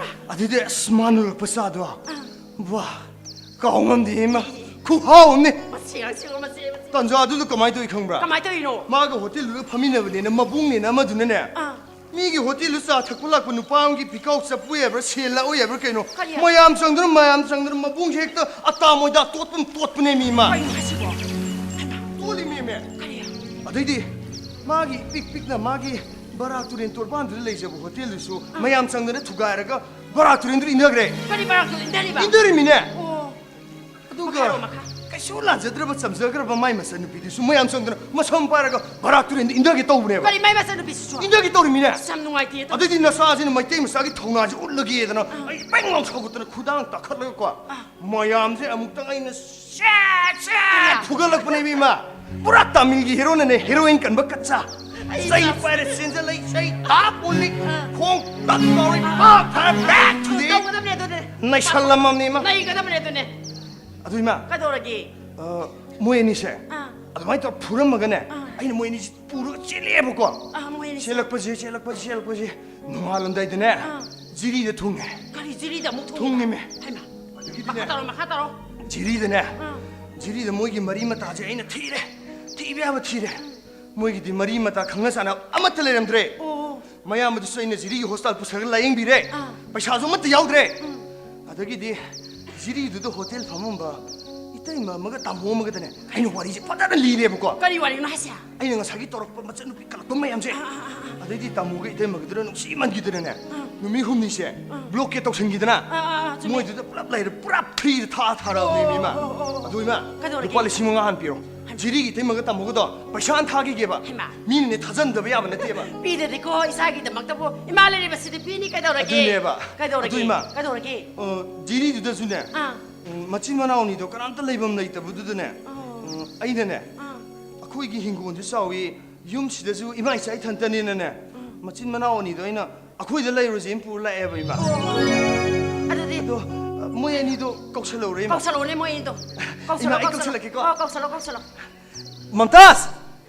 ꯑꯗꯨꯗꯤ ꯑꯁ, ꯃꯥꯅ ꯎꯔꯛꯄ ꯆꯥꯗꯣ꯫ ꯋꯥ, ꯀꯥꯎ ꯉꯝꯗꯦ, ꯏꯃꯥ꯫ ꯈꯨꯍꯥꯎ ꯑꯃꯅꯤ꯫ ꯃꯁꯤ ꯑꯉꯥꯡꯁꯤꯕꯣ, ꯃꯁꯤ, ꯃꯁꯤ꯫ ꯇꯟꯖꯥꯗꯨꯗ ꯀꯃꯥꯏꯅ ꯇꯧꯏ ꯈꯪꯕ꯭ꯔꯥ? ꯀꯃꯥꯏꯅ ꯇꯧꯔꯤꯅꯣ? ꯃꯥꯒ ꯍꯣꯇꯦꯜꯗꯨꯗ ꯐꯝꯃꯤꯟꯅꯕꯅꯦꯅ ꯃꯕꯨꯡꯅꯦꯅ ꯑꯃꯗꯨꯅꯅꯦ꯫ ꯑꯥ꯫ ꯃꯤꯒꯤ ꯍꯣꯇꯦꯜꯗꯨ ꯆꯥ ꯊꯛꯄ ꯂꯥꯛꯄ ꯅꯨꯄꯥ ꯑꯃꯒꯤ ꯄꯤꯀꯥꯎ ꯆꯞꯄꯨ ꯌꯥꯕ꯭ꯔꯥ, ꯁꯦꯜ ꯂꯥꯛꯎ ꯌꯥꯕ꯭ꯔꯥ ꯀꯩꯅꯣ? ꯀꯔꯤ? ꯃꯌꯥꯝ ꯆꯪꯗꯅ, ꯃꯌꯥꯝ ꯆꯪꯗꯅ ꯃꯕꯨꯡꯁꯦ ꯍꯦꯛꯇ ꯑꯇꯥ ꯃꯣꯏꯗꯥ ꯇꯣꯠꯄ ꯇꯣꯠꯄꯅꯦ ꯃꯤ ꯃꯥ꯫ ꯀꯩꯅꯣ ꯍꯥꯏꯁꯤꯕꯣ? ꯇꯣꯠꯂꯤꯃꯦꯃꯦ꯫ ꯀꯔꯤ? ꯑꯗꯩꯗꯤ ꯃꯥꯒꯤ ꯄꯤꯛ ꯄꯤꯛꯅ ꯃꯥꯒꯤ ꯕꯔꯥꯛ ꯇꯨꯔꯦꯟ ꯇꯣꯔꯕꯥꯟꯗꯨꯗ ꯂꯩꯖꯕ ꯍꯣꯇꯦꯜꯗꯨꯁꯨ ꯃꯌꯥꯝ ꯆꯪꯗꯅ ꯊꯨꯒꯥꯏꯔꯒ ꯕꯔꯥꯛ ꯇꯨꯔꯦꯟꯗꯨꯗ ꯏꯟꯊꯈ꯭ꯔꯦ꯫ ꯀꯔꯤ ꯃꯔꯛꯇꯨꯗ ꯏꯟꯊꯔꯤꯕ? ꯏꯟꯊꯔꯤꯃꯤꯅꯦ꯫ ꯑꯣ꯫ ꯑꯗꯨꯒ ꯃꯈꯥꯔꯣ, ꯃꯈꯥ꯫ ꯀꯩꯁꯨ ꯂꯥꯟꯖꯗ꯭ꯔꯕ ꯆꯝꯖꯈ꯭ꯔꯕ ꯃꯥꯏ ꯃꯆꯟꯅꯨꯄꯤꯗꯨꯁꯨ ꯃꯌꯥꯝ ꯆꯪꯗꯅ ꯃꯁꯝ ꯄꯥꯏꯔꯒ ꯕꯔꯥꯛ ꯇꯨꯔꯦꯟꯗ ꯏꯟꯊꯒꯦ ꯇꯧꯕꯅꯦꯕ꯫ ꯀꯔꯤ ꯃꯥꯏ ꯃꯆꯟꯅꯨꯄꯤꯁꯤꯁꯨ? ꯏꯟꯊꯒꯦ ꯇꯧꯔꯤꯃꯤꯅꯦ꯫ ꯑꯁ, ꯌꯥꯝ ꯅꯨꯡꯉꯥꯏꯇꯦ ꯑꯗꯣ꯫ ꯑꯗꯨꯗꯤ ꯅꯆꯥꯁꯤꯅ ꯃꯩꯇꯩ ꯃꯆꯥꯒꯤ ꯊꯧꯅꯥꯁꯤ ꯎꯠꯂꯒꯦꯗꯅ ꯑꯩ ꯄꯦꯡ ꯂꯥꯎ ꯁꯥꯎꯒꯠꯇꯅ ꯈꯨꯗꯥꯡ ꯇꯥꯈꯠꯂꯒꯀꯣ ꯃꯌꯥꯝꯁꯦ ꯑꯃꯨꯛꯇꯪ ꯑꯩꯅ ꯁꯦꯠ ꯁꯦꯠ ꯐꯨꯒꯠꯂꯛꯄꯅꯦꯕ ꯏꯃꯥ꯫ ꯄꯨꯔꯥ ꯇꯥꯃꯤꯜꯒꯤ ꯍꯦꯔꯣꯅꯅꯦ ꯍꯦꯔꯣꯏꯟ ꯀꯟꯕ ꯀꯠꯆꯥ꯫ ꯑꯩ ꯆꯩ ꯆꯥ- ꯄꯥꯏꯔ ꯆꯦꯟꯖꯜꯂꯛꯏ, ꯆꯩ ꯇꯥꯞ ꯎꯜꯂꯤ, ꯈꯣꯡ ꯇꯛ ꯀꯥꯎꯔꯤ, ꯄꯥꯛ ꯐꯥꯔ back to the ꯇꯧꯒꯗꯕꯅꯦ ꯑꯗꯨꯅꯦ꯫ ꯅꯩꯁꯜꯂꯝꯃꯕꯅꯦ ꯏꯃꯥ꯫ ꯅꯩꯒꯗꯕꯅꯦ ꯑꯗꯨꯅꯦ꯫ ꯑꯗꯨ ꯏꯃꯥ, ꯀꯩꯗꯧꯔꯒꯦ? ꯑ, ꯃꯣꯏ ꯑꯅꯤꯁꯦ ꯑꯥ꯫ ꯑꯗꯨꯃꯥꯏꯅ ꯇꯧꯔ ꯐꯨꯔꯝꯃꯒꯅꯦ, ꯑꯥ꯫ ꯑꯩꯅ ꯃꯣꯏ ꯑꯅꯤꯁꯦ ꯄꯨꯔꯒ ꯆꯦꯜꯂꯛꯑꯦꯕꯀꯣ꯫ ꯑꯥ, ꯃꯣꯏ ꯑꯅꯤꯁꯦ꯫ ꯆꯦꯜꯂꯛꯄꯁꯦ, ꯆꯦꯜꯂꯛꯄꯁꯦ, ꯆꯦꯜꯂꯛꯄꯁꯦ ꯅꯣꯡꯉꯥꯜꯂꯝꯗꯥꯏꯗꯅꯦ ꯑꯥ꯫ ꯖꯤꯔꯤꯗ ꯊꯨꯡꯉꯦ꯫ ꯀꯔꯤ ꯖꯤꯔꯤꯗ ꯑꯃꯨꯛ ꯊꯣꯡꯉꯤꯕ? ꯊꯨꯡꯉꯤꯃꯦ꯫ ꯍꯩꯃꯥ꯫ ꯑꯗꯒꯤꯗꯤꯅꯦ ꯃꯈꯥ ꯇꯧꯔꯣ, ꯃꯈꯥ ꯇꯧꯔꯣ꯫ ꯖꯤꯔꯤꯗꯅꯦ, ꯑꯥ꯫ ꯖꯤꯔꯤꯗ ꯃꯣꯏꯒꯤ ꯃꯔꯤ ꯃꯇꯥꯁꯦ ꯑꯩꯅ ꯊꯤꯔꯦ, ꯊꯤꯕ ꯌꯥꯕ ꯊꯤꯔꯦ꯫ ꯃꯣꯏꯒꯤꯗꯤ ꯃꯔꯤ ꯃꯇꯥ ꯈꯪꯅ ꯆꯥꯟꯅꯕ ꯑꯃꯠꯇ ꯂꯩꯔꯝꯗ꯭ꯔꯦ꯫ ꯑꯣ꯫ ꯃꯌꯥꯝ ꯑꯗꯨꯁꯨ ꯑꯩꯅ ꯖꯤꯔꯤꯒꯤ ꯍꯣꯁꯄꯤꯇꯥꯜ ꯄꯨꯁꯜꯂꯒ ꯂꯥꯌꯦꯡꯕꯤꯔꯦ꯫ ꯑꯥ꯫ ꯄꯩꯁꯥꯁꯨ ꯑꯃꯠꯇ ꯌꯥꯎꯗ꯭ꯔꯦ꯫ ꯑꯗꯒꯤꯗꯤ ꯖꯤꯔꯤꯗꯨꯗ ꯍꯣꯇꯦꯜ ꯐꯝꯃꯝꯕ ꯏꯇꯩꯃ ꯑꯃꯒ ꯇꯥꯃꯣ ꯑꯃꯒꯗꯅꯦ ꯑꯩꯅ ꯋꯥꯔꯤꯁꯦ ꯐꯖꯅ ꯂꯤꯔꯦꯕꯀꯣ꯫ ꯀꯔꯤ ꯋꯥꯔꯤꯅꯣ ꯍꯥꯏꯁꯦ? ꯑꯩꯅ ꯉꯁꯥꯏꯒꯤ ꯇꯧꯔꯛꯄ ꯃꯆꯟꯅꯨꯄꯤ ꯀꯜꯂꯛꯄ ꯃꯌꯥꯝꯁꯦ꯫ ꯑꯥ, ꯑꯥ, ꯑꯥ, ꯑꯥ꯫ ꯑꯗꯩꯗꯤ ꯇꯥꯃꯣꯒ ꯏꯇꯩꯃꯒꯗꯨꯅ ꯅꯨꯡꯁꯤꯃꯟꯈꯤꯗꯅꯅꯦ, ꯅꯨꯃꯤꯠ ꯍꯨꯝꯅꯤꯁꯦ blockade ꯇꯧꯁꯟꯈꯤꯗꯅ, ꯑꯥ, ꯑꯥ, ꯑꯥ, ꯆꯨꯝꯃꯤ꯫ ꯃꯣꯏꯗꯨꯗ ꯄꯨꯂꯞ ꯂꯩꯔꯦ, ꯄꯨꯔꯥ freeꯗ ꯊꯥ ꯊꯥꯔꯛꯑꯕꯅꯦ ꯏꯃꯥ꯫ ꯑꯣ, ꯑꯣ, ꯑꯣ, ꯑꯣ꯫ ꯑꯗꯨ ꯏꯃꯥ, ꯀꯩꯗꯧꯔꯒꯦ? ꯂꯨꯄꯥ ꯂꯤꯁꯤꯡ ꯃꯉꯥ ꯍꯥꯟꯅ ꯄꯤꯔꯣ꯫ ꯖꯤꯔꯤꯒꯤ ꯏꯇꯩꯃꯒ ꯇꯥꯃꯣꯒꯗꯣ ꯄꯩꯁꯥ ꯍꯥꯟꯅ ꯊꯥꯈꯤꯒꯦꯕ꯫ ꯍꯩꯃꯥ꯫ ꯃꯤꯅꯅꯦ ꯊꯥꯖꯟꯗꯕ ꯌꯥꯕ ꯅꯠꯇꯦꯕ꯫ ꯄꯤꯗ꯭ꯔꯗꯤꯀꯣ, ꯏꯁꯥꯒꯤꯗꯃꯛꯇꯕꯨ ꯏꯃꯥ ꯂꯩꯔꯤꯕꯁꯤꯗꯤ ꯄꯤꯅꯤ꯫ ꯀꯩꯗꯧꯔꯒꯦ? ꯑꯗꯨꯅꯦꯕ꯫ ꯀꯩꯗꯧꯔꯒꯦ? ꯑꯗꯨ ꯏꯃꯥ꯫ ꯀꯩꯗꯧꯔꯒꯦ? ꯑ, ꯖꯤꯔꯤꯗꯨꯗꯁꯨꯅꯦ, ꯑꯥ꯫ ꯎꯝ, ꯃꯆꯤꯟ ꯃꯅꯥꯎꯅꯤꯗꯣ ꯀꯅꯥꯝꯇ ꯂꯩꯐꯝ ꯂꯩꯇꯕꯗꯨꯗꯅꯦ, ꯑꯣ꯫ ꯎꯝ, ꯑꯩꯅꯅꯦ, ꯑꯥ꯫ ꯑꯩꯈꯣꯏꯒꯤ ꯍꯤꯡꯒꯣꯜꯁꯨ ꯆꯥꯎꯏ, ꯌꯨꯝꯁꯤꯗꯁꯨ ꯏꯃꯥ ꯏꯆꯥ ꯏꯊꯟꯇꯅꯤꯅꯅꯦ, ꯃꯆꯤꯟ ꯃꯅꯥꯎ ꯑꯅꯤꯗꯣ ꯑꯩꯅ ꯑꯩꯈꯣꯏꯗ ꯂꯩꯔꯨꯁꯦꯅ ꯄꯨꯔ ꯂꯥꯛꯑꯦꯕ ꯏꯃꯥ꯫ ꯑꯗꯨꯗꯤ ꯑꯗꯣ ꯃꯣꯏ ꯑꯅꯤꯗꯣ ꯀꯧꯁꯜꯂꯧꯔꯦ, ꯏꯃꯥ꯫ ꯀꯧꯁꯜꯂꯛꯑꯣꯅꯦ ꯃꯣꯏ ꯑꯅꯤꯗꯣ꯫ ꯀꯧꯁꯜꯂꯣ, ꯏꯃꯥ, ꯑꯩ ꯀꯧꯁꯜꯂꯣ꯫ ꯀꯧꯁꯜꯂꯛꯀꯦꯀꯣ꯫ ꯑꯣ, ꯀꯧꯁꯜꯂꯣ, ꯀꯧꯁꯜꯂꯣ꯫ ꯃꯝꯇꯥꯖ!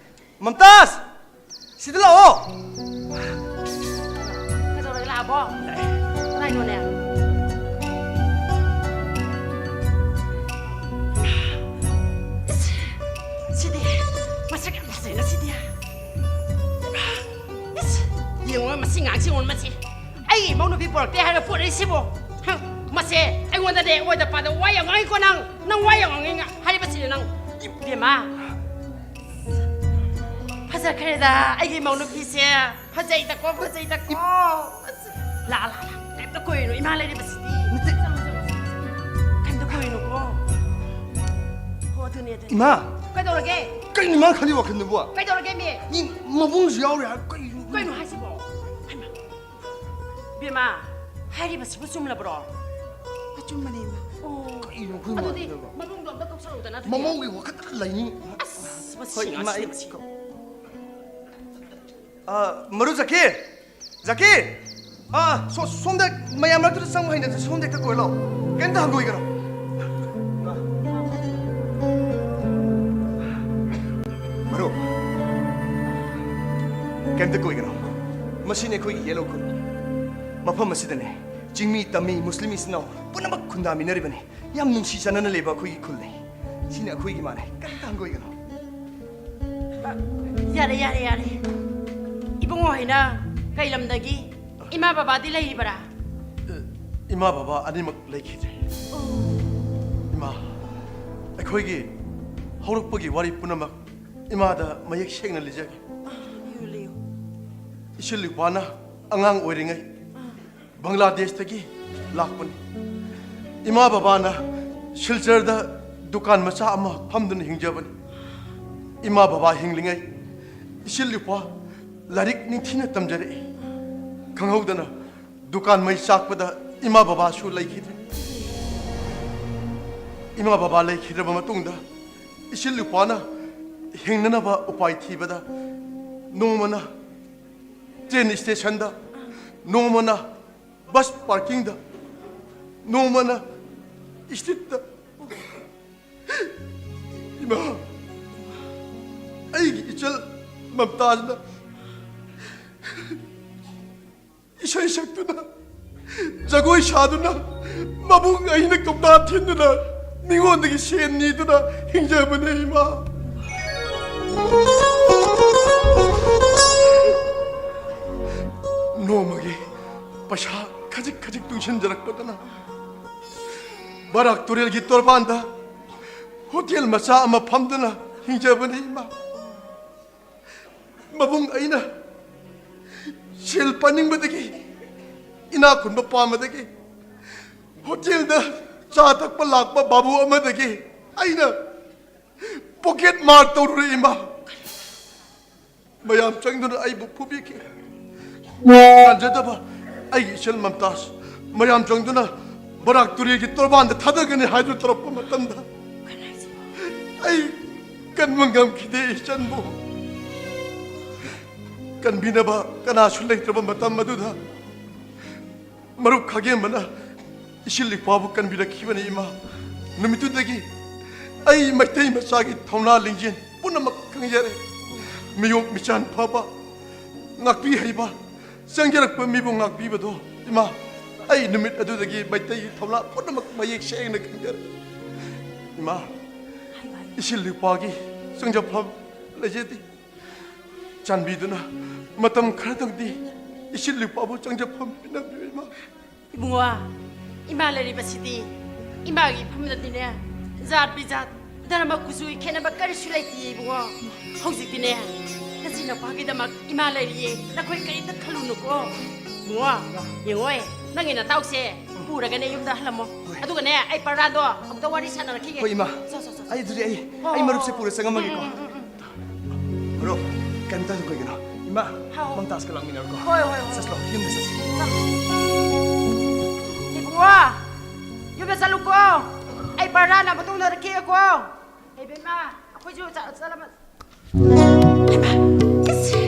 ꯃꯝꯇꯥꯖ! ꯁꯤꯗ ꯂꯥꯛꯑꯣ꯫ ꯀꯩꯗꯧꯔꯒꯦ, ꯂꯥꯛꯑꯕꯣ? ꯂꯥꯛꯑꯦ꯫ ꯀꯅꯥꯏꯅꯣꯅꯦ? ꯏꯁ, ꯁꯤꯗꯤ ꯃꯁꯛ ꯌꯥꯝ ꯐꯖꯩꯅ ꯁꯤꯗꯤ꯫ ꯏꯁ, ꯌꯦꯡꯉꯣ ꯃꯁꯤ ꯉꯥꯡꯁꯤ, ꯌꯦꯡꯉꯣ ꯃꯁꯤ꯫ ꯑꯩꯒꯤ ꯏꯃꯧ ꯅꯨꯄꯤ ꯄꯨꯔꯛꯇꯦ ꯍꯥꯏꯔꯒ ꯄꯨꯔꯛꯏꯁꯤꯕꯣ? ꯍ, ꯃꯁꯦ ꯑꯩꯉꯣꯟꯗꯅꯦ ꯑꯣꯏꯗ ꯄꯥꯗ ꯋꯥ ꯌꯥꯝ ꯉꯥꯡꯉꯤꯀꯣ ꯅꯪ꯫ ꯅꯪ ꯋꯥ ꯌꯥꯝ ꯉꯥꯡꯉꯤ ꯍꯥꯏꯔꯤꯕꯁꯤꯅꯦ ꯅꯪ꯫ ꯏꯕꯦꯝꯃ, ꯐꯖꯈ꯭ꯔꯦꯗ ꯑꯩꯒꯤ ꯏꯃꯧ ꯅꯨꯄꯤꯁꯦ꯫ ꯐꯖꯩꯗꯀꯣ, ꯐꯖꯩꯗꯀꯣ꯫ ꯂꯥꯛ, ꯂꯥꯛ, ꯂꯥꯛ꯫ ꯀꯩꯝꯇ ꯀꯣꯏꯔꯨꯅꯨ, ꯏꯃꯥ ꯂꯩꯔꯤꯕꯁꯤꯗꯤ꯫ ꯅꯠꯇꯦ꯫ ꯆꯠꯂꯣ, ꯆꯠꯂꯣ, ꯆꯠꯂꯣ, ꯆꯠꯂꯣ꯫ ꯀꯩꯝꯇ ꯀꯣꯏꯔꯨꯅꯨꯀꯣ꯫ ꯍꯣ, ꯑꯗꯨꯅꯦ, ꯑꯗꯨꯅꯦ꯫ ꯏꯃꯥ! ꯀꯩꯗꯧꯔꯒꯦ? ꯀꯩꯅꯣ ꯏꯃꯥ ꯈꯜꯂꯤ ꯋꯥꯈꯜꯗꯨꯕꯣ? ꯀꯩꯗꯧꯔꯒꯦ, ꯃꯤ? ꯃꯤ ꯃꯕꯨꯡꯁꯨ ꯌꯥꯎꯔꯤ ꯍꯥꯏ, ꯀꯩꯅꯣ? ꯀꯩꯅꯣ ꯍꯥꯏꯁꯤꯕꯣ? ꯍꯩꯃꯥ꯫ ꯕꯦꯝꯃ, ꯍꯥꯏꯔꯤꯕꯁꯤꯕꯨ ꯆꯨꯝꯂꯕ꯭ꯔꯣ? ꯑꯆꯨꯝꯕꯅꯦ, ꯏꯃꯥ꯫ ꯑꯣ꯫ ꯀꯩꯅꯣ ꯑꯩꯈꯣꯏ ꯑꯗꯨꯗꯤ ꯃꯥꯁꯤꯅꯕꯣ? ꯃꯕꯨꯡꯗꯣ ꯑꯝꯇ ꯀꯧꯁꯜꯂꯛꯎꯗꯅ, ꯑꯗꯨꯗꯤ꯫ ꯃꯃꯧꯒꯤ ꯋꯥꯈꯜꯗ ꯂꯩꯅꯤꯡ-, ꯑꯁ, ꯃꯁꯤ ꯍꯣꯏ, ꯏꯃꯥ, ꯉꯥꯛꯁꯤꯅ ꯑꯩ ꯃꯁꯤ꯫ ꯀꯧ-, ꯑ, ꯃꯔꯨꯞ ꯖꯀꯤꯔ! ꯖꯀꯤꯔ! ꯑ, ꯁꯣ-, ꯁꯣꯝꯗ ꯃꯌꯥꯝ ꯃꯔꯛꯇꯨꯗ ꯆꯪꯕ ꯍꯩꯅꯗ꯭ꯔꯦ, ꯁꯣꯝꯗ ꯍꯦꯛꯇ ꯀꯣꯏꯔꯣ꯫ ꯀꯩꯝꯇ ꯍꯪꯒꯣꯏꯒꯅꯨ꯫ ꯃꯔꯨꯞ, ꯀꯩꯝꯇ ꯀꯣꯏꯒꯅꯨ꯫ ꯃꯁꯤꯅꯤ ꯑꯩꯈꯣꯏꯒꯤ ꯌꯦꯂꯣ ꯈꯨꯜ꯫ ꯃꯐꯝ ꯑꯁꯤꯗꯅꯦ ꯆꯤꯡꯃꯤ, ꯇꯝꯃꯤ, ꯃꯨꯁꯂꯤꯝ ꯏꯆꯤꯟ ꯏꯅꯥꯎ ꯄꯨꯝꯅꯃꯛ ꯈꯨꯟꯗꯥꯃꯤꯟꯅꯔꯤꯕꯅꯤ꯫ ꯌꯥꯝ ꯅꯨꯡꯁꯤ ꯆꯥꯟꯅꯅ ꯂꯩꯕ ꯑꯩꯈꯣꯏꯒꯤ ꯈꯨꯜꯅꯤ꯫ ꯁꯤꯅꯤ ꯑꯩꯈꯣꯏꯒꯤ ꯏꯃꯥꯅꯦ꯫ ꯀꯔꯤꯝꯇ ꯍꯪꯒꯣꯏꯒꯅꯨ꯫ ꯑ, ꯌꯥꯔꯦ, ꯌꯥꯔꯦ, ꯌꯥꯔꯦ꯫ ꯏꯕꯨꯡꯉꯣ ꯍꯣꯏꯅ ꯀꯩ ꯂꯝꯗꯒꯤ? ꯏꯃꯥ ꯕꯕꯥꯗꯤ ꯂꯩꯔꯤꯕꯔꯥ? ꯑ, ꯏꯃꯥ ꯕꯕꯥ ꯑꯅꯤꯃꯛ ꯂꯩꯈꯤꯗ꯭ꯔꯦ꯫ ꯑꯣ꯫ ꯏꯃꯥ, ꯑꯩꯈꯣꯏꯒꯤ ꯍꯧꯔꯛꯄꯒꯤ ꯋꯥꯔꯤ ꯄꯨꯝꯅꯃꯛ ꯏꯃꯥꯗ ꯃꯌꯦꯛ ꯁꯦꯡꯅ ꯂꯤꯖꯒꯦ꯫ ꯑ, ꯂꯤꯌꯨ, ꯂꯤꯌꯨ꯫ ꯏꯆꯤꯜ ꯏꯄ꯭ꯋꯥꯅ ꯑꯉꯥꯡ ꯑꯣꯏꯔꯤꯉꯩ ꯑ꯫ ꯕꯪꯒ꯭ꯂꯥꯗꯦꯁꯇꯒꯤ ꯂꯥꯛꯄꯅꯤ꯫ ꯏꯃꯥ ꯕꯕꯥꯅ ꯁꯤꯜꯆꯔꯗ ꯗꯨꯀꯥꯟ ꯃꯆꯥ ꯑꯃ ꯐꯝꯗꯨꯅ ꯍꯤꯡꯖꯕꯅꯤ꯫ ꯏꯃꯥ ꯕꯕꯥ ꯍꯤꯡꯂꯤꯉꯩ ꯏꯆꯤꯜ ꯏꯄ꯭ꯋꯥ ꯂꯥꯏꯔꯤꯛ ꯅꯤꯡꯊꯤꯅ ꯇꯝꯖꯔꯛꯏ꯫ ꯈꯪꯍꯧꯗꯅ ꯗꯨꯀꯥꯟ ꯃꯩ ꯆꯥꯛꯄꯗ ꯏꯃꯥ ꯕꯕꯥꯁꯨ ꯂꯩꯈꯤꯗ꯭ꯔꯦ꯫ ꯏꯃꯥ ꯕꯕꯥ ꯂꯩꯈꯤꯗ꯭ꯔꯕ ꯃꯇꯨꯡꯗ ꯏꯆꯤꯜ ꯏꯄ꯭ꯋꯥꯅ ꯍꯤꯡꯅꯅꯕ ꯎꯄꯥꯏ ꯊꯤꯕꯗ ꯅꯣꯡꯃꯅ ꯇ꯭ꯔꯦꯟ ꯁ꯭ꯇꯦꯁꯟꯗ, ꯅꯣꯡꯃꯅ ꯕꯁ ꯄꯥꯔꯀꯤꯡꯗ, ꯅꯣꯡꯃꯅ ꯏꯁꯇꯦꯖꯇ ꯏꯃꯥ, ꯑꯩꯒꯤ ꯏꯆꯜ ꯃꯝꯇꯥꯖꯅ ꯏꯁꯩ ꯁꯛꯇꯨꯅ, ꯖꯒꯣꯏ ꯁꯥꯗꯨꯅ, ꯃꯕꯨꯡ ꯑꯩꯅ ꯀꯧꯇꯥ ꯊꯤꯟꯗꯨꯅ, ꯃꯤꯉꯣꯟꯗꯒꯤ ꯁꯦꯟ ꯅꯤꯗꯨꯅ ꯍꯤꯡꯖꯕꯅꯦ ꯏꯃꯥ꯫ ꯅꯣꯡꯃꯒꯤ ꯄꯩꯁꯥ ꯈꯖꯤꯛ ꯈꯖꯤꯛ ꯇꯨꯡꯁꯤꯟꯖꯔꯛꯄꯗꯨꯅ ꯕꯔꯥꯛ ꯇꯨꯔꯦꯜꯒꯤ ꯇꯣꯔꯕꯥꯟꯗ ꯍꯣꯇꯦꯜ ꯃꯆꯥ ꯑꯃ ꯐꯝꯗꯨꯅ ꯍꯤꯡꯖꯕꯅꯤ ꯏꯃꯥ꯫ ꯃꯕꯨꯡ ꯑꯩꯅ ꯁꯦꯜ ꯄꯥꯅꯤꯡꯕꯗꯒꯤ, ꯏꯅꯥꯛ ꯈꯨꯟꯕ ꯄꯥꯝꯕꯗꯒꯤ, ꯍꯣꯇꯦꯜꯗ ꯆꯥ ꯊꯛꯄ ꯂꯥꯛꯄ ꯕꯥꯕꯨ ꯑꯃꯗꯒꯤ ꯑꯩꯅ ꯄꯣꯀꯦꯠ ꯃꯥꯔ ꯇꯧꯔꯨꯔꯦ ꯏꯃꯥ꯫ ꯃꯌꯥꯝ ꯆꯪꯗꯨꯅ ꯑꯩꯕꯨ ꯐꯨꯕꯤꯈꯤ꯫ ꯉꯥꯟꯖꯗꯕ ꯑꯩꯒꯤ ꯏꯆꯜ ꯃꯝꯇꯥꯖ, ꯃꯌꯥꯝ ꯆꯪꯗꯨꯅ ꯕꯔꯥꯛ ꯇꯨꯔꯦꯜꯒꯤ ꯇꯣꯔꯕꯥꯟꯗ ꯊꯥꯗꯒꯅꯤ ꯍꯥꯏꯗꯨꯅ ꯇꯧꯔꯛꯄ ꯃꯇꯝꯗ ꯑꯩ ꯀꯟꯕ ꯉꯝꯈꯤꯗꯦ ꯏꯆꯟꯕꯨ꯫ ꯀꯟꯕꯤꯅꯕ ꯀꯅꯥꯁꯨ ꯂꯩꯇ꯭ꯔꯕ ꯃꯇꯝ ꯑꯗꯨꯗ ꯃꯔꯨꯞ ꯈꯥꯒꯦꯝꯕꯅ ꯏꯁꯤꯜ ꯏꯄꯥꯕꯨ ꯀꯟꯕꯤꯔꯛꯈꯤꯕꯅꯤ ꯏꯃꯥ꯫ ꯅꯨꯃꯤꯠꯇꯨꯗꯒꯤ ꯑꯩ ꯃꯩꯇꯩ ꯃꯆꯥꯒꯤ ꯊꯧꯅꯥ ꯂꯤꯡꯖꯦꯜ ꯄꯨꯝꯅꯃꯛ ꯈꯪꯖꯔꯦ꯫ ꯃꯤꯑꯣꯛ ꯃꯤꯆꯥꯟ ꯐꯕ, ꯉꯥꯛꯄꯤ ꯍꯩꯕ, ꯆꯪꯖꯔꯛꯄ ꯃꯤꯕꯨ ꯉꯥꯛꯄꯤꯕꯗꯣ ꯏꯃꯥ, ꯑꯩ ꯅꯨꯃꯤꯠ ꯑꯗꯨꯗꯒꯤ ꯃꯩꯇꯩꯒꯤ ꯊꯧꯅꯥ ꯄꯨꯝꯅꯃꯛ ꯃꯌꯦꯛ ꯁꯦꯡꯅ ꯈꯪꯖꯔꯦ꯫ ꯏꯃꯥ, ꯏꯁꯤꯜ ꯏꯄꯥꯒꯤ ꯆꯪꯖꯐꯝ ꯂꯩꯖꯗꯦ꯫ ꯆꯥꯟꯕꯤꯗꯨꯅ ꯃꯇꯝ ꯈꯔꯗꯪꯗꯤ ꯏꯁꯤꯜ ꯏꯄꯥꯕꯨ ꯆꯪꯖꯐꯝ ꯄꯤꯅꯕꯤꯌꯨ ꯏꯃꯥ꯫ ꯏꯕꯨꯡꯉꯣ, ꯏꯃꯥ ꯂꯩꯔꯤꯕꯁꯤꯗꯤ ꯏꯃꯥꯒꯤ ꯏꯐꯝꯗꯗꯤꯅꯦ, ꯖꯥꯠ ꯕꯤꯖꯥꯠ, ꯙꯔꯃ ꯀꯨꯆꯨꯒꯤ ꯈꯦꯠꯅꯕ ꯀꯔꯤꯁꯨ ꯂꯩꯇꯦ ꯏꯕꯨꯡꯉꯣ꯫ ꯍꯧꯖꯤꯛꯇꯤꯅꯦ, ꯅꯆꯤꯟꯅꯄꯥꯒꯤꯗꯃꯛ ꯏꯃꯥ ꯂꯩꯔꯤꯌꯦ, ꯅꯈꯣꯏ ꯀꯔꯤꯝꯇ ꯈꯜꯂꯨꯅꯨꯀꯣ꯫ ꯏꯕꯨꯡꯉꯣ, ꯌꯦꯡꯉꯣꯏ, ꯅꯪꯒꯤ ꯅꯇꯥꯎꯁꯦ ꯄꯨꯔꯒꯅꯦ ꯌꯨꯝꯗ ꯍꯜꯂꯝꯃꯣ꯫ ꯑꯗꯨꯒꯅꯦ, ꯑꯩ ꯄꯔꯥꯗꯣ ꯑꯃꯨꯛꯇ ꯋꯥꯔꯤ ꯁꯥꯟꯅꯔꯛꯈꯤꯒꯦ꯫ ꯍꯣꯏ ꯏꯃꯥ, ꯆꯣ, ꯆꯣ, ꯆꯣ, ꯆꯣ꯫ ꯑꯩ ꯑꯗꯨꯗꯤ ꯑꯩ ꯍꯣ, ꯑꯩ ꯍꯣ, ꯃꯔꯨꯞꯁꯦ ꯍꯣ꯫ ꯄꯨꯔ ꯆꯪꯉꯝꯃꯒꯦꯀꯣ꯫ ꯎꯝ, ꯎꯝ, ꯎꯝ, ꯎꯝ꯫ ꯃꯔꯨꯞ, ꯀꯩꯝꯇ ꯑꯗꯨꯝ ꯀꯩꯒꯤꯅꯣ? ꯏꯃꯥ, ꯍꯥꯎ꯫ ꯃꯝꯇꯥꯖꯀ ꯂꯥꯛꯃꯤꯟꯅꯔꯨꯀꯣ꯫ ꯍꯣꯏ, ꯍꯣꯏ, ꯍꯣꯏ꯫ ꯆꯠꯂꯣ, ꯌꯨꯝꯗ ꯆꯠꯁꯤ꯫ ꯏꯕꯨꯡꯉꯣ, ꯌꯨꯝꯗ ꯆꯠꯂꯨꯀꯣ꯫ ꯑꯩ ꯕꯔꯥꯅ ꯃꯇꯨꯡꯗ ꯈꯦꯛꯑꯀꯣ꯫ ꯏꯕꯦꯝꯃ, ꯑꯩꯈꯣꯏꯁꯨ ꯆꯠ-, ꯆꯠꯂꯝꯃ-, ꯍꯩꯃꯥ, ꯏꯁ,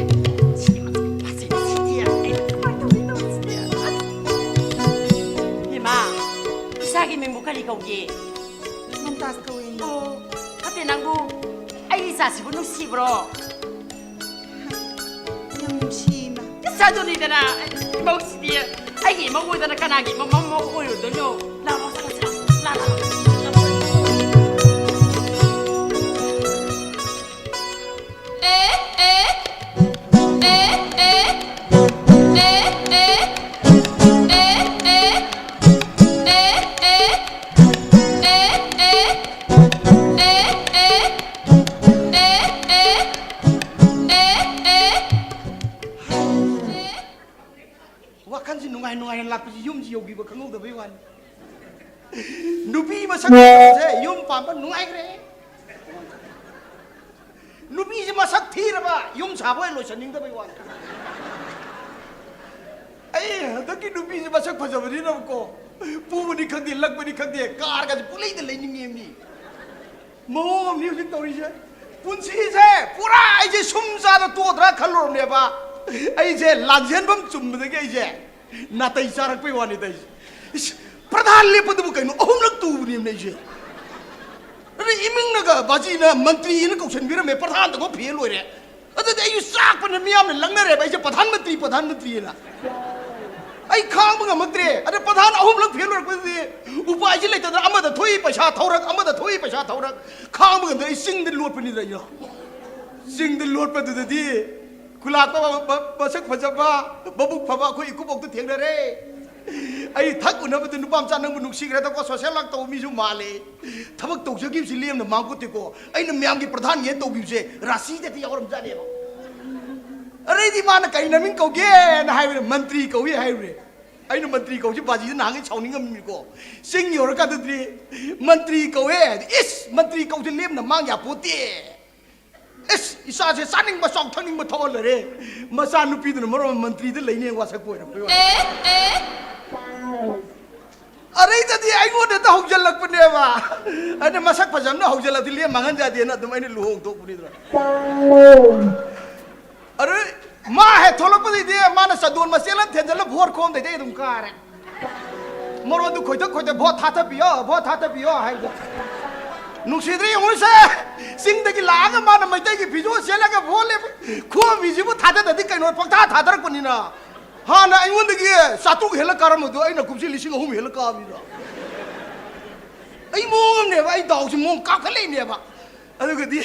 ꯁꯤꯗꯤ ꯃꯆꯥ ꯅꯨꯄꯥꯁꯦ, ꯁꯤꯗꯤ ꯑꯩ ꯀꯃꯥꯏ ꯇꯧꯅꯤ ꯇꯧꯔꯤꯁꯤꯗꯤ? ꯑꯁ꯫ ꯏꯕꯦꯝꯃ, ꯏꯆꯥꯒꯤ ꯃꯤꯡꯕꯨ ꯀꯔꯤ ꯀꯧ- ꯀꯧꯒꯦ꯫ ꯃꯝꯇꯥꯖ ꯀꯧꯋꯦ꯫ ꯑꯣ, ꯅꯠꯇꯦ, ꯅꯪꯕꯨ ꯑꯩꯒꯤ ꯏꯆꯥꯁꯤꯕꯨ ꯅꯨꯡꯁꯤꯕ꯭ꯔꯣ? ꯌꯥꯝ ꯅꯨꯡꯁꯤꯅ꯫ ꯑꯁ, ꯑꯗꯨꯅꯤꯗꯅ, ꯏꯃꯧꯁꯤꯗꯤ ꯑꯩꯒꯤ ꯏꯃꯧ ꯑꯣꯏꯗꯅ ꯀꯅꯥꯒꯤ ꯏꯃꯧ, ꯃꯃꯧ ꯑꯣꯏꯔꯨꯗꯣꯏꯅꯣ? ꯂꯥꯛꯑꯣ, ꯆꯠꯂꯁꯤ, ꯂꯥꯛꯑꯣ, ꯂꯥꯛꯑꯣ, ꯂꯥꯛꯑꯣ꯫ ꯋꯥꯈꯜꯁꯤ ꯅꯨꯡꯉꯥꯏ ꯅꯨꯡꯉꯥꯏꯅ ꯂꯥꯛꯄꯁꯤ ꯌꯨꯝꯁꯤ ꯌꯧꯈꯤꯕ ꯈꯪꯍꯧꯗꯕꯩ ꯋꯥꯅꯤ꯫ ꯅꯨꯄꯤ ꯃꯁꯛ ꯐꯖꯕꯁꯦ ꯌꯨꯝ ꯄꯥꯟꯕ ꯅꯨꯡꯉꯥꯏꯈ꯭ꯔꯦ꯫ ꯅꯨꯄꯤꯁꯤ ꯃꯁꯛ ꯊꯤꯔꯕ ꯌꯨꯝ ꯁꯥꯕ ꯑꯣꯏꯅ ꯂꯣꯏꯁꯟꯅꯤꯡꯗꯕꯩ ꯋꯥꯅꯤ꯫ ꯑꯩ ꯍꯟꯗꯛꯀꯤ ꯅꯨꯄꯤꯁꯤ ꯃꯁꯛ ꯐꯖꯕꯅꯤꯅꯕꯀꯣ, ꯄꯨꯕꯅꯤ ꯈꯪꯗꯦ, ꯂꯛꯄꯅꯤ ꯈꯪꯗꯦ, ꯀꯥꯔꯒꯁꯦ ꯄꯨꯂꯩꯗ ꯂꯩꯅꯤꯡꯉꯦ ꯃꯤ꯫ ꯃꯑꯣꯡ ꯑꯃꯅꯤ ꯍꯧꯖꯤꯛ ꯇꯧꯔꯤꯁꯦ꯫ ꯄꯨꯟꯁꯤꯁꯦ ꯄꯨꯔꯥ ꯑꯩꯁꯦ ꯁꯨꯝ ꯆꯥꯗ ꯇꯣꯗ꯭ꯔꯥ ꯈꯜꯂꯨꯔꯕꯅꯦꯕ꯫ ꯑꯩꯁꯦ ꯂꯥꯟꯖꯦꯟꯐꯝ ꯆꯨꯝꯕꯗꯒꯤ ꯑꯩꯁꯦ ꯅꯥꯇꯩ ꯆꯥꯔꯛꯄꯩ ꯋꯥꯅꯤꯗ ꯑꯩꯁꯦ꯫ ꯏꯁ, ꯄ꯭ꯔꯙꯥꯟ ꯂꯦꯞꯄꯗꯨꯕꯨ ꯀꯩꯅꯣ ꯑꯍꯨꯝꯂꯛ ꯇꯨꯕꯅꯦꯕꯅꯦ ꯑꯩꯁꯦ꯫ ꯑꯗ ꯏꯃꯤꯡꯅꯒ ꯕꯥꯖꯤꯅ ꯃꯟꯇ꯭ꯔꯤꯅ ꯀꯧꯁꯟꯕꯤꯔꯝꯃꯦ, ꯄ꯭ꯔꯙꯥꯟꯗꯒ ꯐꯦꯜ ꯑꯣꯏꯔꯦ꯫ ꯑꯗꯨꯗꯤ ꯑꯩꯁꯨ ꯆꯥꯛꯄꯅ ꯃꯤꯌꯥꯝꯅ ꯂꯪꯅꯔꯦꯕ ꯑꯩꯁꯦ ꯄ꯭ꯔꯙꯥꯟ ꯃꯟꯇ꯭ꯔꯤ, ꯄ꯭ꯔꯙꯥꯟ ꯃꯟꯇ꯭ꯔꯤꯅ꯫ ꯑꯩ ꯈꯥꯡꯕ ꯉꯝꯃꯛꯇ꯭ꯔꯦ꯫ ꯑꯗ ꯄ꯭ꯔꯙꯥꯟ ꯑꯍꯨꯝꯂꯛ ꯐꯦꯜ ꯑꯣꯏꯔꯛꯄꯗꯨꯗꯤ ꯎꯄꯥꯏꯁꯤ ꯂꯩꯇꯗꯅ ꯑꯃꯗ ꯊꯣꯛꯏ ꯄꯩꯁꯥ ꯊꯧꯔꯛ, ꯑꯃꯗ ꯊꯣꯛꯏ ꯄꯩꯁꯥ ꯊꯧꯔꯛ꯫ ꯈꯥꯡꯕ ꯉꯝꯗꯅ ꯑꯩ ꯆꯤꯡꯗ ꯂꯣꯠꯄꯅꯤꯗ ꯑꯩꯅ꯫ ꯆꯤꯡꯗ ꯂꯣꯠꯄꯗꯨꯗꯗꯤ ꯈꯨꯂꯥꯛꯄ ꯃ-, ꯃ-, ꯃꯁꯛ ꯐꯖꯕ, ꯃꯕꯨꯛ ꯐꯕ ꯑꯩꯈꯣꯏ ꯏꯀꯨꯕꯣꯛꯇ ꯊꯦꯡꯅꯔꯦ꯫ ꯑꯩ ꯊꯛ ꯎꯅꯕꯗ, "ꯅꯨꯄꯥ ꯃꯆꯥ, ꯅꯪꯕꯨ ꯅꯨꯡꯁꯤꯈ꯭ꯔꯦꯗꯀꯣ, ꯁꯣꯁꯦꯜ ꯋꯥꯔꯛ ꯇꯧꯕ ꯃꯤꯁꯨ ꯃꯥꯜꯂꯦ꯫ ꯊꯕꯛ ꯇꯧꯖꯈꯤꯕꯁꯤ ꯂꯦꯝꯅ ꯃꯥꯡꯄꯣꯠꯇꯦꯀꯣ꯫ ꯑꯩꯅ ꯃꯌꯥꯝꯒꯤ ꯄ꯭ꯔꯙꯥꯟꯒꯤ ꯍꯦꯟ ꯇꯧꯈꯤꯕꯁꯦ ꯔꯥꯁꯤꯗꯗꯤ ꯌꯥꯎꯔꯝꯖꯥꯠꯅꯦꯕ"꯫ ꯑꯗꯩꯗꯤ ꯃꯥꯅ, "ꯀꯔꯤ ꯅꯃꯤꯡ ꯀꯧꯒꯦꯅ?" ꯍꯥꯏꯕꯗ, "ꯃꯟꯇ꯭ꯔꯤ ꯀꯧꯏ" ꯍꯥꯏꯔꯨꯔꯦ꯫ ꯑꯩꯅ ꯃꯟꯇ꯭ꯔꯤ ꯀꯧꯁꯤ ꯕꯥꯖꯤꯗ ꯅꯍꯥꯟꯒꯩ ꯁꯥꯎꯅꯤꯡꯉꯝꯃꯤꯀꯣ꯫ ꯆꯤꯡ ꯌꯧꯔꯀꯥꯟꯗꯗꯤ, "ꯃꯟꯇ꯭ꯔꯤ ꯀꯧꯋꯦ"꯫ "ꯏꯁ, ꯃꯟꯇ꯭ꯔꯤ ꯀꯧꯁꯤ ꯂꯦꯝꯅ ꯃꯥꯡ ꯌꯥꯄꯣꯠꯇꯦ꯫ ꯏꯁ, ꯏꯆꯥꯁꯦ ꯆꯥꯅꯤꯡꯕ ꯆꯥꯎ, ꯊꯛꯅꯤꯡꯕ ꯊꯛꯍꯜꯂꯔꯦ꯫ ꯃꯆꯥꯅꯨꯄꯤꯗꯨꯅ ꯃꯔꯣꯟ ꯑꯃ ꯃꯟꯇ꯭ꯔꯤꯗ ꯂꯩꯅꯦ ꯋꯥꯁꯛꯄ ꯑꯣꯏꯔꯝꯕꯩ ꯋꯥꯅꯤ"꯫ ꯑꯗꯩꯗꯗꯤ ꯑꯩꯉꯣꯟꯗ ꯍꯦꯛꯇ ꯍꯧꯖꯤꯜꯂꯛꯄꯅꯦꯕ꯫ ꯑꯩꯅ ꯃꯁꯛ ꯐꯖꯕꯅ ꯍꯧꯖꯤꯜꯂꯛꯇꯤ ꯂꯦꯝ ꯃꯥꯡꯍꯟ ꯌꯥꯗꯦꯅ ꯑꯗꯨꯝ ꯑꯩꯅ ꯂꯨꯍꯣꯡꯊꯣꯛꯄꯅꯤꯗꯅ꯫ ꯑꯗꯨ ꯃꯥ ꯍꯦꯛ ꯊꯣꯛꯂꯛꯄꯗꯩꯗꯤ ꯃꯥꯅ ꯆꯟꯗꯣꯟ ꯃꯆꯦꯠ ꯑꯃ ꯊꯦꯟꯖꯜꯂ ꯚꯣꯠ ꯈꯣꯝꯗꯩꯗꯤ ꯑꯩ ꯑꯗꯨꯝ ꯀꯥꯔꯦ꯫ ꯃꯔꯣꯟꯗꯨ ꯈꯣꯏꯊꯛ ꯈꯣꯏꯊꯛ, "ꯚꯣꯠ ꯊꯥꯗꯕꯤꯌꯣ, ꯚꯣꯠ ꯊꯥꯗꯕꯤꯌꯣ" ꯍꯥꯏꯕꯗ꯫ ꯅꯨꯡꯁꯤꯗ꯭ꯔꯦ ꯌꯦꯡꯉꯨꯁꯦ, ꯆꯤꯡꯗꯒꯤ ꯂꯥꯛꯑꯒ ꯃꯥꯅ ꯃꯩꯇꯩꯒꯤ ꯐꯤꯖꯣꯜ ꯁꯦꯠꯂꯒ ꯚꯣꯠ ꯂꯦꯞꯄ ꯈꯨꯍꯝꯃꯤꯁꯤꯕꯨ ꯊꯥꯗꯗꯗꯤ ꯀꯩꯅꯣ, ꯄꯪꯊꯥ ꯊꯥꯗꯔꯛꯄꯅꯤꯅ꯫ ꯍꯥꯟꯅ ꯑꯩꯉꯣꯟꯗꯒꯤ ꯆꯥꯇ꯭ꯔꯨꯛ ꯍꯦꯜꯂ ꯀꯥꯔꯝꯕꯗꯣ ꯑꯩꯅ ꯀꯨꯝꯁꯤ ꯂꯤꯁꯤꯡ ꯑꯍꯨꯝ ꯍꯦꯜꯂ ꯀꯥꯕꯅꯤꯅ꯫ ꯑꯩ ꯃꯑꯣꯡ ꯑꯃꯅꯦꯕ, ꯑꯩ ꯗꯥꯎꯁꯦ ꯃꯑꯣꯡ ꯀꯥꯈꯠꯂꯛꯏꯅꯦꯕ꯫ ꯑꯗꯨꯒꯗꯤ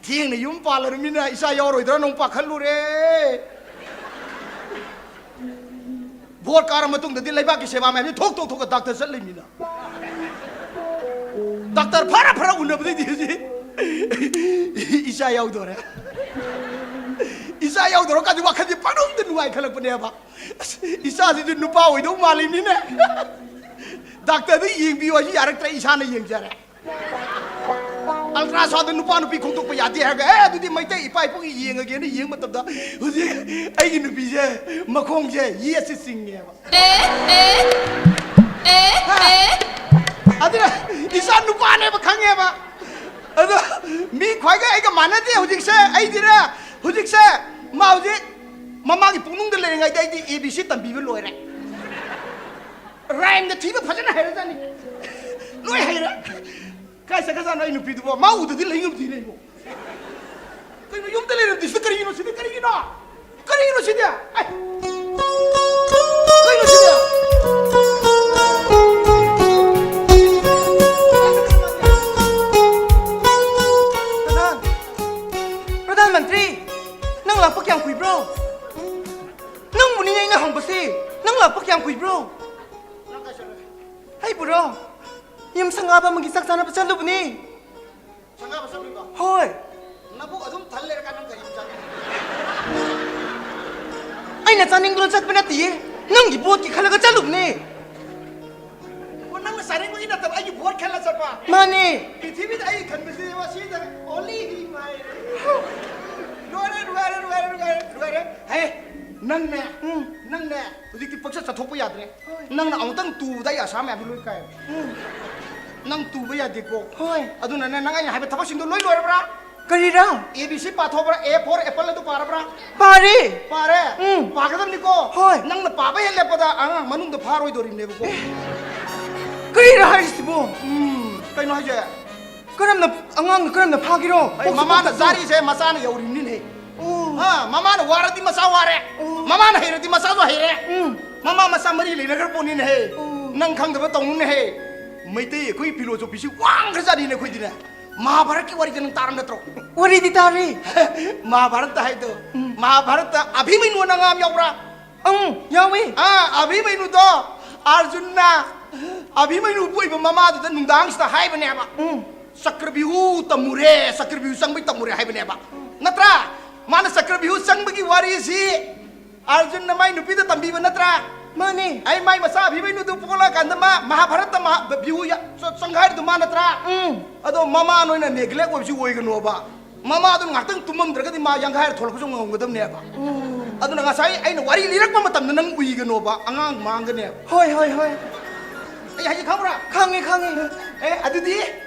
ꯊꯦꯡꯅ ꯌꯨꯝ ꯄꯥꯜꯂꯔꯃꯤꯅ ꯏꯆꯥ ꯌꯥꯎꯔꯣꯏꯗ꯭ꯔꯥꯅ ꯑꯃꯨꯛ ꯄꯥꯈꯠꯂꯨꯔꯦ꯫ ꯚꯣꯠ ꯀꯥꯔ ꯃꯇꯨꯡꯗꯗꯤ ꯂꯩꯕꯥꯛꯀꯤ ꯁꯦꯕꯥ ꯃꯌꯥꯝꯁꯦ ꯊꯣꯛ ꯊꯣꯛ ꯊꯣꯛꯑ ꯗꯥꯛꯇꯔ ꯆꯠꯂꯤꯃꯤꯅ꯫ ꯗꯥꯛꯇꯔ ꯐꯔ ꯐꯔ ꯎꯅꯕꯗꯩꯗꯤ ꯍꯧꯖꯤꯛ ꯏꯆꯥ ꯌꯥꯎꯗꯣꯔꯦ꯫ ꯏꯆꯥ ꯌꯥꯎꯗꯣꯔꯀꯥꯟꯗꯤ ꯋꯥꯈꯜꯁꯦ ꯄꯪꯅꯨꯡꯗ ꯅꯨꯡꯉꯥꯏꯈꯠꯂꯛꯄꯅꯦꯕ꯫ "ꯑꯁ, ꯏꯆꯥꯁꯤꯁꯨ ꯅꯨꯄꯥ ꯑꯣꯏꯗꯧ ꯃꯥꯜꯂꯤꯅꯤꯅꯦ꯫ ꯗꯥꯛꯇꯔꯗ ꯌꯦꯡꯕꯤꯌꯨ ꯍꯥꯏꯁꯨ ꯌꯥꯔꯛꯇ꯭ꯔꯦ, ꯏꯁꯥꯅ ꯌꯦꯡꯖꯔꯦ꯫ ꯑꯜꯇ꯭ꯔꯥꯁꯥꯎꯟꯗ ꯅꯨꯄꯥ ꯅꯨꯄꯤ ꯈꯣꯡꯗꯣꯛꯄ ꯌꯥꯗꯦ" ꯍꯥꯏꯔꯒ, "ꯑꯦ, ꯑꯗꯨꯗꯤ ꯃꯩꯇꯩ ꯏꯄꯥ ꯏꯄꯨꯒꯤ ꯌꯦꯡꯉꯒꯦꯅ" ꯌꯦꯡꯕ ꯃꯇꯝꯗ ꯍꯧꯖꯤꯛ ꯑꯩꯒꯤ ꯅꯨꯄꯤꯁꯦ ꯃꯈꯣꯡꯁꯦ ꯌꯦꯠꯁꯦ ꯆꯤꯡꯉꯦꯕ꯫ ꯑꯗꯨꯅ ꯏꯆꯥ ꯅꯨꯄꯥꯅꯦꯕ ꯈꯪꯉꯦꯕ꯫ ꯑꯗꯣ ꯃꯤ ꯈ꯭ꯋꯥꯏꯒ ꯑꯩꯒ ꯃꯥꯟꯅꯗꯦ ꯍꯧꯖꯤꯛꯁꯦ꯫ ꯑꯩꯗꯤꯅꯦ, ꯍꯧꯖꯤꯛꯁꯦ ꯃꯥ ꯍꯧꯖꯤꯛ ꯃꯃꯥꯒꯤ ꯄꯨꯛꯅꯨꯡꯗ ꯂꯩꯔꯤꯉꯩꯗ ꯑꯩꯗꯤ A B C ꯇꯝꯕꯤꯕ ꯂꯣꯏꯔꯦ꯫ ꯔꯥꯏꯝꯒ ꯊꯤꯕ ꯐꯖꯅ ꯍꯩꯔꯖꯥꯠꯅꯤ꯫ ꯂꯣꯏ ꯍꯩꯔꯦ꯫ ꯀꯥꯏ ꯆꯠꯈ꯭ꯔꯖꯥꯠꯅꯣ ꯑꯩ ꯅꯨꯄꯤꯗꯨꯕꯣ? ꯃꯥ ꯎꯗꯗꯤ ꯂꯩ ꯉꯝꯗꯦꯅꯦ ꯑꯩꯕꯣ꯫ ꯀꯩꯅꯣ, ꯌꯨꯝꯗ ꯂꯩꯔꯝꯗ꯭ꯔꯤꯁꯤꯅ ꯀꯔꯤꯒꯤꯅꯣ ꯁꯤꯗꯤ? ꯀꯔꯤꯒꯤꯅꯣ? ꯀꯔꯤꯒꯤꯅꯣ ꯁꯤꯗꯤ? ꯑꯦ! ꯀꯩꯅꯣ ꯁꯤꯗꯤ? ꯄ꯭ꯔꯙꯥꯟ, ꯄ꯭ꯔꯙꯥꯟ ꯃꯟꯇ꯭ꯔꯤ, ꯅꯪ ꯂꯥꯛꯄ ꯀꯌꯥꯝ ꯀꯨꯏꯕ꯭ꯔꯣ? ꯅꯪꯕꯨꯅꯤꯅꯦ ꯑꯩꯅ ꯍꯪꯕꯁꯦ, ꯅꯪ ꯂꯥꯛꯄ ꯀꯌꯥꯝ ꯀꯨꯏꯕ꯭ꯔꯣ? ꯅꯪ ꯀꯥꯏ ꯆꯠꯂꯨꯏ? ꯑꯩꯕꯨꯔꯣ? ꯌꯨꯝ ꯁꯪꯒꯥꯕ ꯑꯃꯒꯤ ꯆꯥꯛ ꯆꯥꯅꯕ ꯆꯠꯂꯨꯕꯅꯦ꯫ ꯁꯪꯒꯥꯕ ꯆꯠꯂꯨꯏꯕ? ꯍꯣꯏ꯫ ꯅꯕꯨꯛ ꯑꯗꯨꯝ ꯊꯜ ꯂꯩꯔꯀꯥꯟ ꯅꯪ ꯀꯔꯤ ꯆꯥꯅꯤꯡꯉꯤ? ꯑꯩꯅ ꯆꯥꯅꯤꯡꯗꯨꯅ ꯆꯠꯄ ꯅꯠꯇꯤꯌꯦ, ꯅꯪꯒꯤ ꯚꯣꯠꯀꯤ ꯈꯜꯂꯒ ꯆꯠꯂꯨꯕꯅꯦ꯫ ꯑꯣ, ꯅꯪꯅ ꯆꯥꯅꯤꯡꯕꯒꯤ ꯅꯠꯇꯕ, ꯑꯩꯒꯤ ꯚꯣꯠ ꯈꯜꯂ ꯆꯠꯄ? ꯃꯥꯅꯦ꯫ ꯄ꯭ꯔꯤꯊꯤꯕꯤꯗ ꯑꯩ ꯈꯟꯕꯁꯤꯗꯤ ꯃꯁꯤꯗ only he ꯉꯥꯏꯔꯦ꯫ ꯂꯣꯏꯔꯦ, ꯂꯣꯏꯔꯦ, ꯂꯣꯏꯔꯦ, ꯂꯣꯏꯔꯦ, ꯂꯣꯏꯔꯦ꯫ ꯍꯦ, ꯅꯪꯅꯦ, ꯎꯝ꯫ ꯅꯪꯅꯦ, ꯍꯧꯖꯤꯛꯇꯤ ꯄꯪꯆꯠ ꯆꯠꯊꯣꯛꯄ ꯌꯥꯗ꯭ꯔꯦ꯫ ꯍꯣꯏ꯫ ꯅꯪꯅ ꯑꯃꯨꯛꯇꯪ ꯇꯨꯕꯗ ꯑꯩ ꯑꯁꯥ ꯃꯌꯥꯝꯗꯣ ꯂꯣꯏ ꯀꯥꯏꯔꯦ꯫ ꯎꯝ꯫ ꯅꯪ ꯇꯨꯕ ꯌꯥꯗꯦꯀꯣ꯫ ꯍꯣꯏ꯫ ꯑꯗꯨꯅꯅꯦ, ꯅꯪ ꯑꯩꯅ ꯍꯥꯏꯕ ꯊꯕꯛꯁꯤꯡꯗꯣ ꯂꯣꯏ ꯂꯣꯏꯔꯕ꯭ꯔꯥ? ꯀꯔꯤꯔꯥ? A B C ꯄꯥꯊꯣꯛꯑꯕ꯭ꯔꯥ? A for apple ꯑꯗꯨ ꯄꯥꯔꯕ꯭ꯔꯥ? ꯄꯥꯔꯦ꯫ ꯄꯥꯔꯦ? ꯎꯝ꯫ ꯄꯥꯒꯗꯕꯅꯤꯀꯣ꯫ ꯍꯣꯏ꯫ ꯅꯪꯅ ꯄꯥꯕ ꯍꯦꯛ ꯂꯦꯞꯄꯗ ꯑꯉꯥꯡ ꯃꯅꯨꯡꯗ ꯐꯥꯔꯣꯏꯗꯣꯔꯤꯕꯅꯦꯕꯀꯣ꯫ ꯀꯔꯤꯅꯣ ꯍꯥꯏꯔꯤꯁꯤꯕꯣ? ꯎꯝ, ꯀꯩꯅꯣ ꯍꯥꯏꯁꯦ? ꯀꯔꯝꯅ, ꯑꯉꯥꯡꯅ ꯀꯔꯝꯅ ꯐꯥꯒꯦꯔꯣ? ꯑꯩ ꯄꯣꯛꯁꯨ ꯃꯃꯥꯅ ꯄꯣꯛꯇꯕꯗꯨ꯫ ꯆꯥꯔꯤꯁꯦ ꯃꯆꯥꯅ ꯌꯧꯔꯤꯕꯅꯤꯅꯦꯍꯦ꯫ ꯑꯣ꯫ ꯍꯥ, ꯃꯃꯥꯅ ꯋꯥꯔꯗꯤ ꯃꯆꯥ ꯋꯥꯔꯦ꯫ ꯑꯣ꯫ ꯃꯃꯥꯅ ꯍꯩꯔꯗꯤ ꯃꯆꯥꯁꯨ ꯍꯩꯔꯦ꯫ ꯎꯝ꯫ ꯃꯃꯥ ꯃꯆꯥ ꯃꯔꯤ ꯂꯩꯅꯈ꯭ꯔ ꯄꯣꯠꯅꯤꯅꯦꯍꯦ꯫ ꯑꯣ꯫ ꯅꯪ ꯈꯪꯗꯕ ꯇꯧꯅꯨꯅꯦꯍꯦ꯫ ꯃꯩꯇꯩ ꯑꯩꯈꯣꯏ ꯐꯤꯂꯣꯁꯣꯐꯤꯁꯤ ꯋꯥꯡꯈ꯭ꯔꯖꯥꯠꯅꯤꯅꯦ ꯑꯩꯈꯣꯏꯗꯤꯅꯦ꯫ ꯃꯍꯥꯚꯥꯔꯠꯀꯤ ꯋꯥꯔꯤꯗ ꯅꯪ ꯇꯥꯔꯝ ꯅꯠꯇ꯭ꯔꯣ? ꯋꯥꯔꯤꯗꯤ ꯇꯥꯔꯦ꯫ ꯃꯍꯥꯚꯥꯔꯠꯇ ꯍꯥꯏꯗꯣ꯫ ꯎꯝ꯫ ꯃꯍꯥꯚꯥꯔꯠꯇ ꯑꯚꯤꯃꯟꯌꯨ ꯑꯅ ꯑꯉꯥꯡ ꯑꯃ ꯌꯥꯎꯕ꯭ꯔꯥ? ꯎꯝ, ꯌꯥꯎꯏ꯫ ꯑꯥ, ꯑꯚꯤꯃꯟꯌꯨꯗꯣ ꯑꯥꯔꯖꯨꯟꯅ ꯑꯚꯤꯃꯟꯌꯨ ꯄꯣꯛꯏꯕ ꯃꯃꯥꯗꯨꯗ ꯅꯨꯡꯗꯥꯡꯁꯤꯗ ꯍꯥꯏꯕꯅꯦꯕ꯫ ꯎꯝ꯫ "ꯆꯀ꯭ꯔꯕ꯭ꯌꯨꯍꯨ ꯇꯝꯃꯨꯔꯦ, ꯆꯀ꯭ꯔꯕ꯭ꯌꯨꯍꯨ ꯆꯪꯕꯩ ꯇꯝꯃꯨꯔꯦ" ꯍꯥꯏꯕꯅꯦꯕ꯫ ꯅꯠꯇ꯭ꯔꯥ? ꯃꯥꯅ ꯆꯀ꯭ꯔꯕ꯭ꯌꯨꯍꯨ ꯆꯪꯕꯒꯤ ꯋꯥꯔꯤꯁꯤ ꯑꯥꯔꯖꯨꯟꯅ ꯃꯥꯏ ꯅꯨꯄꯤꯗ ꯇꯝꯕꯤꯕ ꯅꯠꯇ꯭ꯔꯥ? ꯃꯥꯅꯤ꯫ ꯑꯩ ꯃꯥꯏ ꯃꯆꯥ ꯑꯚꯤꯃꯟꯌꯨꯗꯨ ꯄꯣꯛꯂꯛꯑꯀꯥꯟꯗ ꯃꯥ ꯃꯍꯥꯚꯥꯔꯠꯇ ꯃꯍꯥ-, ꯕ꯭ꯌꯨ ꯌꯥ-, ꯆ-, ꯆꯪꯈꯥꯏꯔꯤꯗꯨ ꯃꯥ ꯅꯠꯇ꯭ꯔꯥ? ꯎꯝ꯫ ꯑꯗꯣ ꯃꯃꯥ ꯅꯣꯏꯅ ꯅꯦꯒ꯭ꯂꯦꯛ ꯑꯣꯏꯕꯁꯤ ꯑꯣꯏꯒꯅꯣꯕ꯫ ꯃꯃꯥꯗꯨꯅ ꯉꯥꯛꯇꯪ ꯇꯨꯝꯃꯝꯗ꯭ꯔꯒꯗꯤ ꯃꯥ ꯌꯥꯡꯈꯥꯏꯔ ꯊꯣꯛꯂꯛꯄꯁꯨ ꯉꯝꯒꯗꯕꯅꯦꯕ꯫ ꯎꯝ꯫ ꯑꯗꯨꯅ ꯉꯁꯥꯏ ꯑꯩꯅ ꯋꯥꯔꯤ ꯂꯤꯔꯛꯄ ꯃꯇꯝꯗ ꯅꯪ ꯎꯏꯒꯅꯣꯕ, ꯑꯉꯥꯡ ꯃꯥꯡꯒꯅꯦꯕ꯫ ꯍꯣꯏ, ꯍꯣꯏ, ꯍꯣꯏ꯫ ꯑꯩ ꯍꯥꯏꯁꯦ ꯈꯪꯕ꯭ꯔꯥ? ꯈꯪꯉꯦ, ꯈꯪꯉꯦ꯫ ꯑꯦ, ꯑꯗꯨꯗꯤ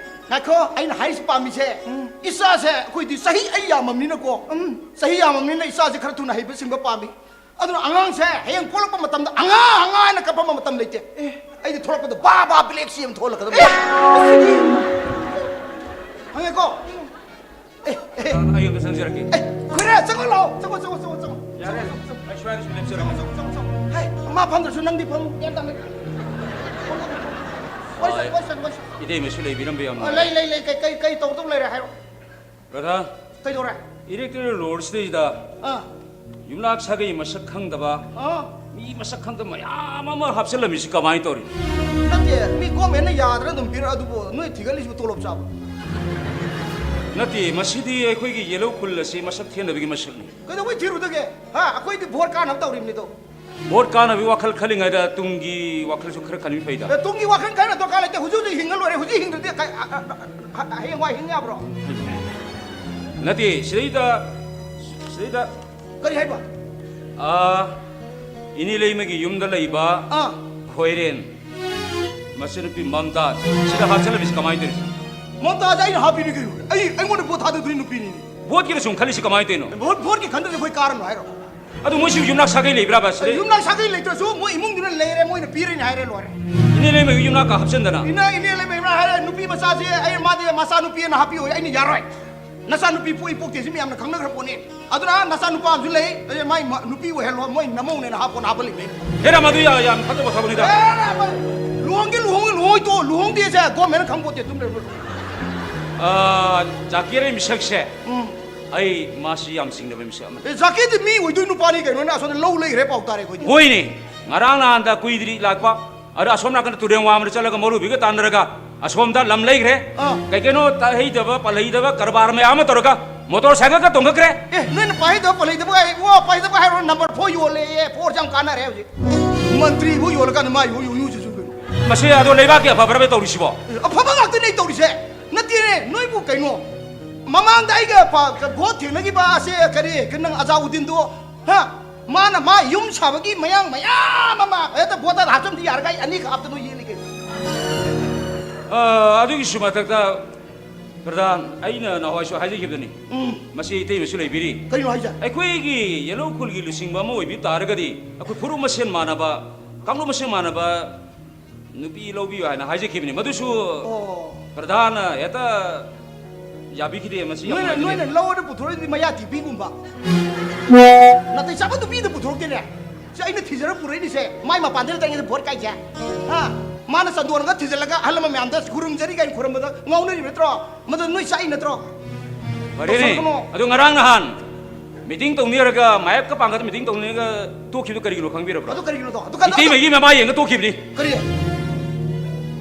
ꯉꯥꯏꯈꯣ, ꯑꯩꯅ ꯍꯥꯏꯔꯤꯁꯤ ꯄꯥꯝꯃꯤꯁꯦ, ꯎꯝ꯫ ꯏꯆꯥꯁꯦ ꯑꯩꯈꯣꯏꯗꯤ ꯆꯍꯤ ꯑꯩ ꯌꯥꯝꯃꯕꯅꯤꯅꯀꯣ, ꯎꯝ꯫ ꯆꯍꯤ ꯌꯥꯝꯃꯕꯅꯤꯅ ꯏꯆꯥꯁꯦ ꯈꯔ ꯊꯨꯅ ꯍꯩꯕ ꯁꯤꯡꯕ ꯄꯥꯝꯃꯤ꯫ ꯑꯗꯨꯅ ꯑꯉꯥꯡꯁꯦ ꯍꯌꯦꯡ ꯄꯣꯛꯂꯛꯄ ꯃꯇꯝꯗ "ꯑꯉꯥꯡ, ꯑꯉꯥꯡ" ꯍꯥꯏꯅ ꯀꯞꯄꯝꯕ ꯃꯇꯝ ꯂꯩꯇꯦ꯫ ꯑꯦ꯫ ꯑꯩꯗꯤ ꯊꯣꯛꯂꯛꯄꯗ ꯕꯥ ꯕꯥ ꯕ꯭ꯂꯦꯛ ꯁꯤ ꯑꯃ ꯊꯣꯛꯍꯜꯂꯛꯀꯗꯕꯅꯤ꯫ ꯑꯦ, ꯑꯁꯤꯗꯤ꯫ ꯈꯪꯉꯦꯀꯣ? ꯑꯦ, ꯑꯦ꯫ ꯑꯩ ꯑꯝꯇ ꯆꯪꯖꯔꯛꯀꯦ꯫ ꯑꯦ, ꯈꯣꯏꯔꯦ, ꯆꯪꯉꯣ ꯂꯥꯛꯑꯣ꯫ ꯆꯪꯉꯣ, ꯆꯪꯉꯣ, ꯆꯪꯉꯣ, ꯆꯪꯉꯣ꯫ ꯌꯥꯔꯦ꯫ ꯆꯪꯉꯣ, ꯆꯪꯉꯣ, ꯆꯪꯉꯣ꯫ ꯑꯩ ꯁ꯭ꯋꯥꯏꯗ ꯁꯨꯝ ꯂꯦꯞꯆꯔꯒꯦ꯫ ꯆꯪꯉꯣ, ꯆꯪꯉꯣ, ꯆꯪꯉꯣ, ꯆꯪꯉꯣ꯫ ꯍꯦ, ꯃꯥ ꯐꯝꯗ꯭ꯔꯁꯨ ꯅꯪꯗꯤ ꯐꯝꯃꯨ꯫ ꯒ꯭ꯌꯥꯟ ꯇꯥꯅ꯫ ꯋꯥꯏꯁꯟ, ꯍꯣꯏ꯫ ꯋꯥꯏꯁꯟ, ꯋꯥꯏꯁꯟ꯫ ꯏꯇꯩꯃꯁꯨ ꯂꯩꯕꯤꯔꯝꯕ ꯌꯥꯝ ꯑ, ꯅꯨꯡꯉꯥꯏ꯫ ꯂꯩ, ꯂꯩ, ꯂꯩ꯫ ꯀꯩ, ꯀꯩ, ꯀꯩ ꯇꯧꯗꯧ ꯂꯩꯔꯦ ꯍꯥꯏꯔꯣ꯫ ꯔꯥꯙꯥ, ꯀꯩꯗꯧꯔꯦ? ꯏꯔꯦꯛ ꯇꯨꯔꯦꯜ ꯔꯣꯗꯁꯤꯗꯩꯗ ꯑꯥ꯫ ꯌꯨꯝꯂꯥꯛ ꯁꯥꯒꯩ ꯃꯁꯛ ꯈꯪꯗꯕ, ꯑꯥ꯫ ꯃꯤ ꯃꯁꯛ ꯈꯪꯗꯕ ꯃꯌꯥꯝ ꯑꯃ ꯍꯥꯞꯆꯤꯜꯂꯝꯃꯤꯁꯤ ꯀꯃꯥꯏꯅ ꯇꯧꯔꯤꯅꯣ? ꯅꯠꯇꯦ, ꯃꯤ ꯒꯣꯔꯃꯦꯟꯅ ꯌꯥꯗꯅ ꯑꯗꯨꯝ ꯄꯤꯔꯛ ꯑꯗꯨꯕꯨ ꯅꯣꯏ ꯊꯤꯒꯠꯂꯤꯁꯤꯕꯨ ꯇꯣꯂꯣꯞ ꯆꯥꯕ? ꯅꯠꯇꯦ, ꯃꯁꯤꯗꯤ ꯑꯩꯈꯣꯏꯒꯤ ꯌꯦꯜꯂꯣ ꯈꯨꯜ ꯑꯁꯤ ꯃꯁꯛ ꯊꯦꯟꯅꯕꯒꯤ ꯃꯁꯛꯅꯤ꯫ ꯀꯩꯗꯧꯕꯩ ꯊꯤꯔꯨꯗꯒꯦ? ꯍꯥ? ꯑꯩꯈꯣꯏꯗꯤ ꯚꯣꯠ ꯀꯥꯅꯕ ꯇꯧꯔꯤꯕꯅꯤꯗꯣ꯫ ꯚꯣꯠ ꯀꯥꯅꯕꯒꯤ ꯋꯥꯈꯜ ꯈꯜꯂꯤꯉꯩꯗ ꯇꯨꯡꯒꯤ ꯋꯥꯈꯜꯁꯨ ꯈꯔ ꯈꯟꯕꯤ ꯐꯩꯗ꯫ ꯑꯦ, ꯇꯨꯡꯒꯤ ꯋꯥꯈꯜ ꯈꯟꯅ ꯗꯔꯀꯥꯔ ꯂꯩꯇꯦ꯫ ꯍꯧꯖꯤꯛ ꯍꯧꯖꯤꯛ ꯍꯤꯡꯉ ꯂꯣꯏꯔꯦ꯫ ꯍꯧꯖꯤꯛ ꯍꯤꯡꯗ꯭ꯔꯗꯤ ꯀꯩ-, ꯑ-, ꯑ-, ꯑ-, ꯍꯌꯦꯡꯋꯥꯏ ꯍꯤꯡ ꯌꯥꯕ꯭ꯔꯣ? ꯅꯠꯇꯦ, ꯁꯤꯗꯩꯗ, ꯁꯤꯗꯩꯗ ꯀꯔꯤ ꯍꯥꯏꯕ? ꯑꯥ, ꯏꯅꯦ ꯂꯩꯃꯒꯤ ꯌꯨꯝꯗ ꯂꯩꯕ ꯑꯥ꯫ ꯈꯣꯏꯔꯦꯟ ꯃꯆꯟꯅꯨꯄꯤ ꯃꯝꯇꯥꯖ ꯁꯤꯗ ꯍꯥꯞꯆꯜꯂꯝꯃꯤꯁꯤ ꯀꯃꯥꯏꯅ ꯇꯧꯔꯤꯅꯣ? ꯃꯝꯇꯥꯖ ꯑꯩꯅ ꯍꯥꯞꯄꯤꯅꯤ ꯀꯩꯅꯣ꯫ ꯑꯩ, ꯑꯩꯉꯣꯟꯗ ꯚꯣꯠ ꯊꯥꯗꯗꯣꯏ ꯅꯨꯄꯤꯅꯤꯅꯦ꯫ ꯚꯣꯠꯀꯤꯗ ꯁꯨꯝ ꯈꯜꯂꯤꯁꯤ ꯀꯃꯥꯏꯅ ꯇꯧꯔꯤꯅꯣ? ꯚꯣꯠ, ꯚꯣꯠꯀꯤ ꯈꯟꯗ꯭ꯔꯗꯤ ꯑꯩꯈꯣꯏ ꯀꯥꯔꯝꯂꯣ ꯍꯥꯏꯔꯣ? ꯑꯗꯨ ꯃꯣꯏꯁꯨ ꯌꯨꯝꯅꯥꯛ ꯁꯥꯒꯩ ꯂꯩꯕ꯭ꯔꯥꯕ ꯁꯤꯗ? ꯌꯨꯝꯅꯥꯛ ꯁꯥꯒꯩ ꯂꯩꯇ꯭ꯔꯁꯨ ꯃꯣꯏ ꯏꯃꯨꯡꯗꯨꯅ ꯂꯩꯔꯦ, ꯃꯣꯏꯅ ꯄꯤꯔꯦꯅ ꯍꯥꯏꯔꯦ, ꯂꯣꯏꯔꯦ꯫ ꯏꯅꯦ ꯂꯩꯃꯒꯤ ꯌꯨꯝꯅꯥꯛꯀ ꯍꯥꯞꯆꯤꯟꯗꯅ? ꯏꯅꯦ, ꯏꯅꯦ ꯂꯩꯃ ꯏꯃꯥ ꯍꯥꯏꯔꯦ, "ꯅꯨꯄꯤ ꯃꯆꯥꯁꯦ ꯑꯩ, ꯃꯥꯗꯤ ꯃꯆꯥ ꯅꯨꯄꯤ ꯑꯅ ꯍꯥꯞꯄꯤꯌꯣ", ꯑꯩꯅ, "ꯌꯥꯔꯣꯏ, ꯅꯆꯥ ꯅꯨꯄꯤ ꯄꯣꯛꯏ ꯄꯣꯛꯇꯦ ꯁꯤ ꯃꯌꯥꯝꯅ ꯈꯪꯅꯈ꯭ꯔ ꯄꯣꯠꯅꯤ꯫ ꯑꯗꯨꯅ ꯅꯆꯥ ꯅꯨꯄꯥ ꯑꯃꯁꯨ ꯂꯩ, ꯑꯗꯨ ꯃꯥꯏ ꯃ-, ꯅꯨꯄꯤ ꯑꯣꯏꯍꯜꯂꯣ, ꯃꯣꯏ ꯅꯃꯧꯅꯦꯅ ꯍꯥꯞꯄꯣꯅ ꯍꯥꯞꯄꯜꯂꯤꯕꯅꯤ ꯑꯩꯅ"꯫ ꯍꯦꯔꯥ, ꯃꯗꯨ ꯌꯥ-, ꯌꯥꯝ ꯐꯠꯇꯕ ꯊꯕꯛꯅꯤꯗ꯫ ꯑꯦ, ꯂꯨꯍꯣꯡꯒꯦ, ꯂꯨꯍꯣꯡꯒꯦ, ꯂꯨꯍꯣꯡꯉꯣꯏ ꯇꯣ, ꯂꯨꯍꯣꯡꯗꯦꯁꯦ ꯒꯣꯔꯃꯦꯟꯅ ꯈꯪꯄꯣꯠꯇꯦ, ꯑꯗꯨꯝ ꯂꯩꯔꯣ꯫ ꯑꯥ, ꯖꯥꯀꯤꯔ ꯃꯤꯁꯛꯁꯦ ꯎꯝ꯫ ꯑꯩ ꯃꯥꯁꯤ ꯌꯥꯝ ꯆꯤꯡꯅꯕ ꯃꯤꯁꯛ ꯑꯃꯅꯤ꯫ ꯑꯦ, ꯖꯥꯀꯤꯔꯗꯤ ꯃꯤ ꯑꯣꯏꯗꯣꯏ ꯅꯨꯄꯥꯅꯤ ꯀꯩꯅꯣꯅꯦ, ꯑꯁꯣꯝꯗ ꯂꯧ ꯂꯩꯈ꯭ꯔꯦ ꯄꯥꯎ ꯇꯥꯔꯦ ꯑꯩꯈꯣꯏꯗꯤ꯫ ꯍꯣꯏꯅꯦ, ꯉꯔꯥꯡ ꯅꯍꯥꯟꯗ ꯀꯨꯏꯗ꯭ꯔꯤ ꯂꯥꯛꯄ꯫ ꯑꯗ ꯑꯁꯣꯝ ꯅꯥꯀꯟꯗ ꯇꯨꯔꯦꯟ ꯋꯥꯡꯃꯗ ꯆꯠꯂꯒ ꯃꯧꯂꯨꯕꯤꯒ ꯇꯥꯟꯅꯔꯒ ꯑꯁꯣꯝꯗ ꯂꯝ ꯂꯩꯈ꯭ꯔꯦ꯫ ꯑꯥ꯫ ꯀꯩ ꯀꯩꯅꯣ ꯇꯥꯍꯩꯗꯕ ꯄꯜꯍꯩꯗꯕ ꯀꯔꯕꯥꯔ ꯃꯌꯥꯝ ꯑꯃ ꯇꯧꯔꯒ ꯃꯣꯇꯣꯔ ꯁꯥꯏꯀꯜꯒ ꯇꯣꯡꯈꯠꯈ꯭ꯔꯦ꯫ ꯑꯦ, ꯅꯣꯏꯅ ꯄꯥꯏꯗꯕ ꯄꯜꯂꯩꯗꯕ ꯍꯥꯏ, ꯏꯕꯨꯡꯉꯣ, ꯄꯥꯏꯗꯕ ꯍꯥꯏꯔꯣ, ꯅꯝꯕꯔ ꯐꯣꯔ ꯌꯣꯜꯂꯦꯌꯦ, ꯐꯣꯔꯁꯦ ꯌꯥꯝ ꯀꯥꯟꯅꯔꯦ ꯍꯧꯖꯤꯛ꯫ ꯃꯟꯇ꯭ꯔꯤꯕꯨ ꯌꯣꯜꯂꯀꯥꯟꯗ ꯃꯥ ꯌꯣ-, ꯌꯣ-, ꯌꯣꯖꯁꯨ ꯀꯩꯅꯣ꯫ ꯃꯁꯤ ꯑꯗꯣ ꯂꯩꯕꯥꯛꯀꯤ ꯑꯐꯕ꯭ꯔꯕ ꯇꯧꯔꯤꯁꯤꯕꯣ? ꯑꯦ, ꯑꯐꯕ ꯉꯥꯛꯇꯅꯦ ꯇꯧꯔꯤꯁꯦ꯫ ꯅꯠꯇꯦꯅꯦ, ꯅꯣꯏꯕꯨ ꯀꯩꯅꯣ, ꯃꯃꯥꯡꯗ ꯑꯩꯒ ꯄ-, ꯀ-, ꯚꯣꯠ ꯊꯦꯡꯅꯈꯤꯕ ꯑꯁꯦ ꯀꯔꯤ, ꯀ-, ꯅꯪ ꯑꯖꯥꯎꯗꯤꯟꯗꯣ, ꯍꯥ? ꯃꯥꯅ ꯃꯥ ꯌꯨꯝ ꯁꯥꯕꯒꯤ ꯃꯌꯥꯡ ꯃꯌꯥꯝ ꯑꯃ ꯍꯦꯛꯇ ꯚꯣꯠꯇ ꯍꯥꯞꯆꯟꯗꯤ ꯌꯥꯔꯒ ꯑꯩ ꯑꯅꯤꯈꯛ ꯍꯥꯞꯇ ꯅꯣꯏ ꯌꯦꯜꯂꯤ ꯀꯩꯅꯣ꯫ ꯑ, ꯑꯗꯨꯒꯤꯁꯨ ꯃꯊꯛꯇ ꯄ꯭ꯔꯙꯥꯟ, ꯑꯩꯅ ꯅꯍꯥꯟꯋꯥꯏꯁꯨ ꯍꯥꯏꯖꯈꯤꯕꯅꯤ꯫ ꯎꯝ꯫ ꯃꯁꯤ ꯏꯇꯩꯃꯁꯨ ꯂꯩꯕꯤꯔꯤ꯫ ꯀꯩꯅꯣ ꯍꯥꯏꯁꯦ? ꯑꯩꯈꯣꯏꯒꯤ ꯌꯦꯜꯍꯧ ꯈꯨꯜꯒꯤ ꯂꯨꯆꯤꯡꯕ ꯑꯃ ꯑꯣꯏꯕꯤꯕ ꯇꯥꯔꯒꯗꯤ ꯑꯩꯈꯣꯏ ꯐꯨꯔꯨꯞ ꯃꯁꯦꯟ ꯃꯥꯟꯅꯕ, ꯀꯥꯡꯂꯨꯞ ꯃꯁꯦꯟ ꯃꯥꯟꯅꯕ ꯅꯨꯄꯤ ꯂꯧꯕꯤꯌꯨ ꯍꯥꯏꯅ ꯍꯥꯏꯖꯈꯤꯕꯅꯤ꯫ ꯃꯗꯨꯁꯨ ꯑꯣ꯫ ꯄ꯭ꯔꯙꯥꯟꯅ ꯍꯦꯛꯇ ꯌꯥꯕꯤꯈꯤꯗꯦ꯫ ꯃꯁꯤ ꯌꯥꯝ ꯅꯣꯏꯅ, ꯅꯨꯡꯉꯥꯏꯖꯗꯦ꯫ ꯅꯣꯏꯅ ꯂꯧꯔꯗꯤ ꯄꯨꯊꯣꯔꯛꯏꯗꯤ ꯃꯌꯥ ꯇꯤꯄꯤꯒꯨꯝꯕ꯫ ꯅꯥꯇꯩ ꯆꯥꯕ ꯅꯨꯄꯤꯗ ꯄꯨꯊꯣꯔꯛꯇꯦꯅꯦ꯫ ꯁꯤ ꯑꯩꯅ ꯊꯤꯖꯔ ꯄꯨꯔꯛꯏꯅꯤꯁꯦ꯫ ꯃꯥꯏ ꯃꯄꯥꯟꯗ ꯂꯩꯇꯉꯩꯗ ꯚꯣꯠ ꯀꯥꯏꯁꯦ꯫ ꯍꯥ? ꯃꯥꯅ ꯆꯟꯗꯣꯟꯒ ꯊꯤꯖꯤꯜꯂꯒ ꯑꯍꯜ ꯂꯃꯟ ꯃꯌꯥꯝꯗ ꯈꯨꯔꯨꯝꯖꯔꯤ ꯀꯥꯏꯅ ꯈꯨꯔꯨꯝꯕꯗ ꯉꯥꯎꯅꯔꯤꯕ ꯅꯠꯇ꯭ꯔꯣ? ꯃꯗꯨ ꯅꯣꯏ ꯆꯥꯛꯏ ꯅꯠꯇ꯭ꯔꯣ? ꯐꯔꯦꯅꯦ꯫ ꯇꯧꯁꯜꯂꯛꯀꯅꯣ꯫ ꯑꯗꯣ ꯉꯔꯥꯡ ꯅꯍꯥꯟ ꯃꯤꯇꯤꯡ ꯇꯧꯅꯤꯡꯉꯒ ꯃꯥꯌꯦꯞꯀ ꯄꯥꯡꯒꯠꯇ ꯃꯤꯇꯤꯡ ꯇꯧꯅꯤꯡꯉꯒ ꯇꯣꯛꯈꯤꯕꯗꯣ ꯀꯔꯤꯒꯤꯅꯣ ꯈꯪꯕꯤꯔꯕ꯭ꯔꯣ? ꯑꯗꯨ ꯀꯔꯤꯒꯤꯅꯣꯗꯣ? ꯑꯗꯨ ꯀ-, ꯏꯇꯩꯃꯒꯤ ꯃꯃꯥ ꯌꯦꯡꯒ ꯇꯣꯛꯈꯤꯕꯅꯤ꯫ ꯀꯔꯤ?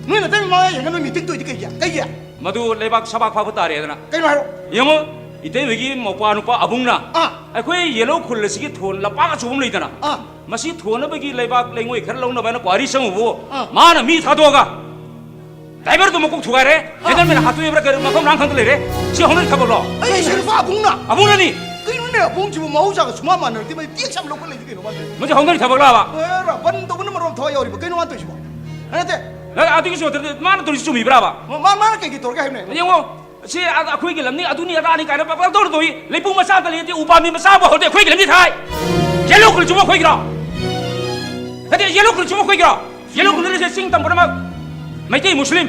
ꯅꯣꯏ ꯅꯇꯩ ꯃꯃꯥ ꯌꯦꯡꯒ ꯅꯣꯏ ꯃꯤꯇꯤꯡ ꯇꯧꯏꯗꯤ ꯀꯩꯒꯤ? ꯀꯩꯒꯤ? ꯃꯗꯨ ꯂꯩꯕꯥꯛ ꯁꯕꯥꯛ ꯐꯥꯕ ꯇꯥꯔꯦꯗꯅ꯫ ꯀꯩꯅꯣ ꯍꯥꯏꯔꯣ? ꯌꯦꯡꯉꯣ, ꯏꯇꯩꯃꯒꯤ ꯃꯧꯄ꯭ꯋꯥ ꯅꯨꯄꯥ ꯑꯕꯨꯡꯅ ꯑꯥ꯫ ꯑꯩꯈꯣꯏ ꯌꯦꯜꯍꯧ ꯈꯨꯜ ꯑꯁꯤꯒꯤ ꯊꯣꯟ ꯂꯝꯄꯥꯛ ꯑꯆꯧꯕ ꯑꯃ ꯂꯩꯗꯅ, ꯑꯥ꯫ ꯃꯁꯤ ꯊꯣꯟꯅꯕꯒꯤ ꯂꯩꯕꯥꯛ ꯂꯩꯉꯣꯏ ꯈꯔ ꯂꯧꯅꯕ ꯍꯥꯏꯅ ꯀ꯭ꯋꯥꯔꯤ ꯆꯪꯉꯨꯕꯨ, ꯑꯥ꯫ ꯃꯥꯅ ꯃꯤ ꯊꯥꯗꯣꯛꯑꯒ ꯗ꯭ꯔꯥꯏꯚꯔꯗꯨ ꯃꯀꯣꯛ ꯊꯨꯒꯥꯏꯔꯦ꯫ ꯍꯦꯟꯗꯜꯃꯦꯟ ꯍꯥꯠꯇꯣꯛꯑꯦꯕ꯭ꯔꯥ ꯀꯔꯤ, ꯃꯐꯝ ꯃꯔꯥꯡ ꯈꯪꯗ ꯂꯩꯔꯦ꯫ ꯁꯤ ꯍꯧꯅꯔꯤ ꯊꯕꯛꯂꯣ? ꯑꯩ ꯁꯦꯟꯐꯥ ꯑꯕꯨꯡꯅ꯫ ꯑꯕꯨꯡꯅꯅꯤ꯫ ꯀꯩꯅꯣꯅꯦ, ꯑꯕꯨꯡꯁꯤꯕꯨ ꯃꯍꯧꯁꯥꯒ ꯁꯨꯃꯥꯟ ꯃꯥꯟꯅꯔꯛꯇꯦ, ꯃꯩ ꯇꯦꯛ ꯁꯝ ꯂꯧꯈꯠꯂꯛꯏꯁꯤ ꯀꯩꯅꯣ ꯃꯥꯁꯦ? ꯃꯁꯤ ꯍꯧꯅꯔꯤ ꯊꯕꯛꯂꯕ? ꯑꯦ, ꯔꯕꯟ ꯇꯧꯕꯅ ꯃꯔꯣꯝ ꯊꯋꯥꯏ ꯌꯥꯎꯔꯤꯕ, ꯀꯩꯅꯣ ꯃꯥꯅ ꯇꯧꯔꯤꯁꯤꯕꯣ? ꯑꯦ, ꯅꯠꯇꯦ꯫ ꯑꯦ, ꯑꯗꯨꯒꯤꯁꯨ ꯅꯠꯇ꯭ꯔꯗꯤ ꯃꯥꯅ ꯇꯧꯔꯤꯁꯤ ꯆꯨꯝꯃꯤꯕ꯭ꯔꯥꯕ? ꯃꯥ-, ꯃꯥ-, ꯃꯥꯅ ꯀꯩꯒꯤ ꯇꯧꯔꯒꯦ ꯍꯥꯏꯕꯅꯦ? ꯌꯦꯡꯉꯣ, ꯁꯤ ꯑ-, ꯑꯩꯈꯣꯏꯒꯤ ꯂꯝꯅꯤ ꯑꯗꯨꯅꯤ ꯑꯗꯥꯅꯤ ꯀꯥꯏꯅ ꯄꯪꯇꯧ ꯇꯧꯏ꯫ ꯂꯩꯄꯨꯡ ꯃꯆꯥ ꯑꯃ ꯂꯩꯔꯗꯤ ꯎ ꯄꯥꯝꯕꯤ ꯃꯆꯥ ꯑꯃ ꯍꯧꯔꯗꯤ ꯑꯩꯈꯣꯏꯒꯤ ꯂꯝꯗꯤ ꯊꯥꯏ꯫ Yellow color ꯆꯨꯝꯕ ꯑꯩꯈꯣꯏꯒꯤꯔꯣ? ꯅꯠꯇꯦ, yellow color ꯆꯨꯝꯕ ꯑꯩꯈꯣꯏꯒꯤꯔꯣ? Yellow color ꯁꯦ ꯆꯤꯡ ꯇꯝ ꯄꯨꯝꯅꯃꯛ ꯃꯩꯇꯩ, ꯃꯨꯁꯂꯤꯝ,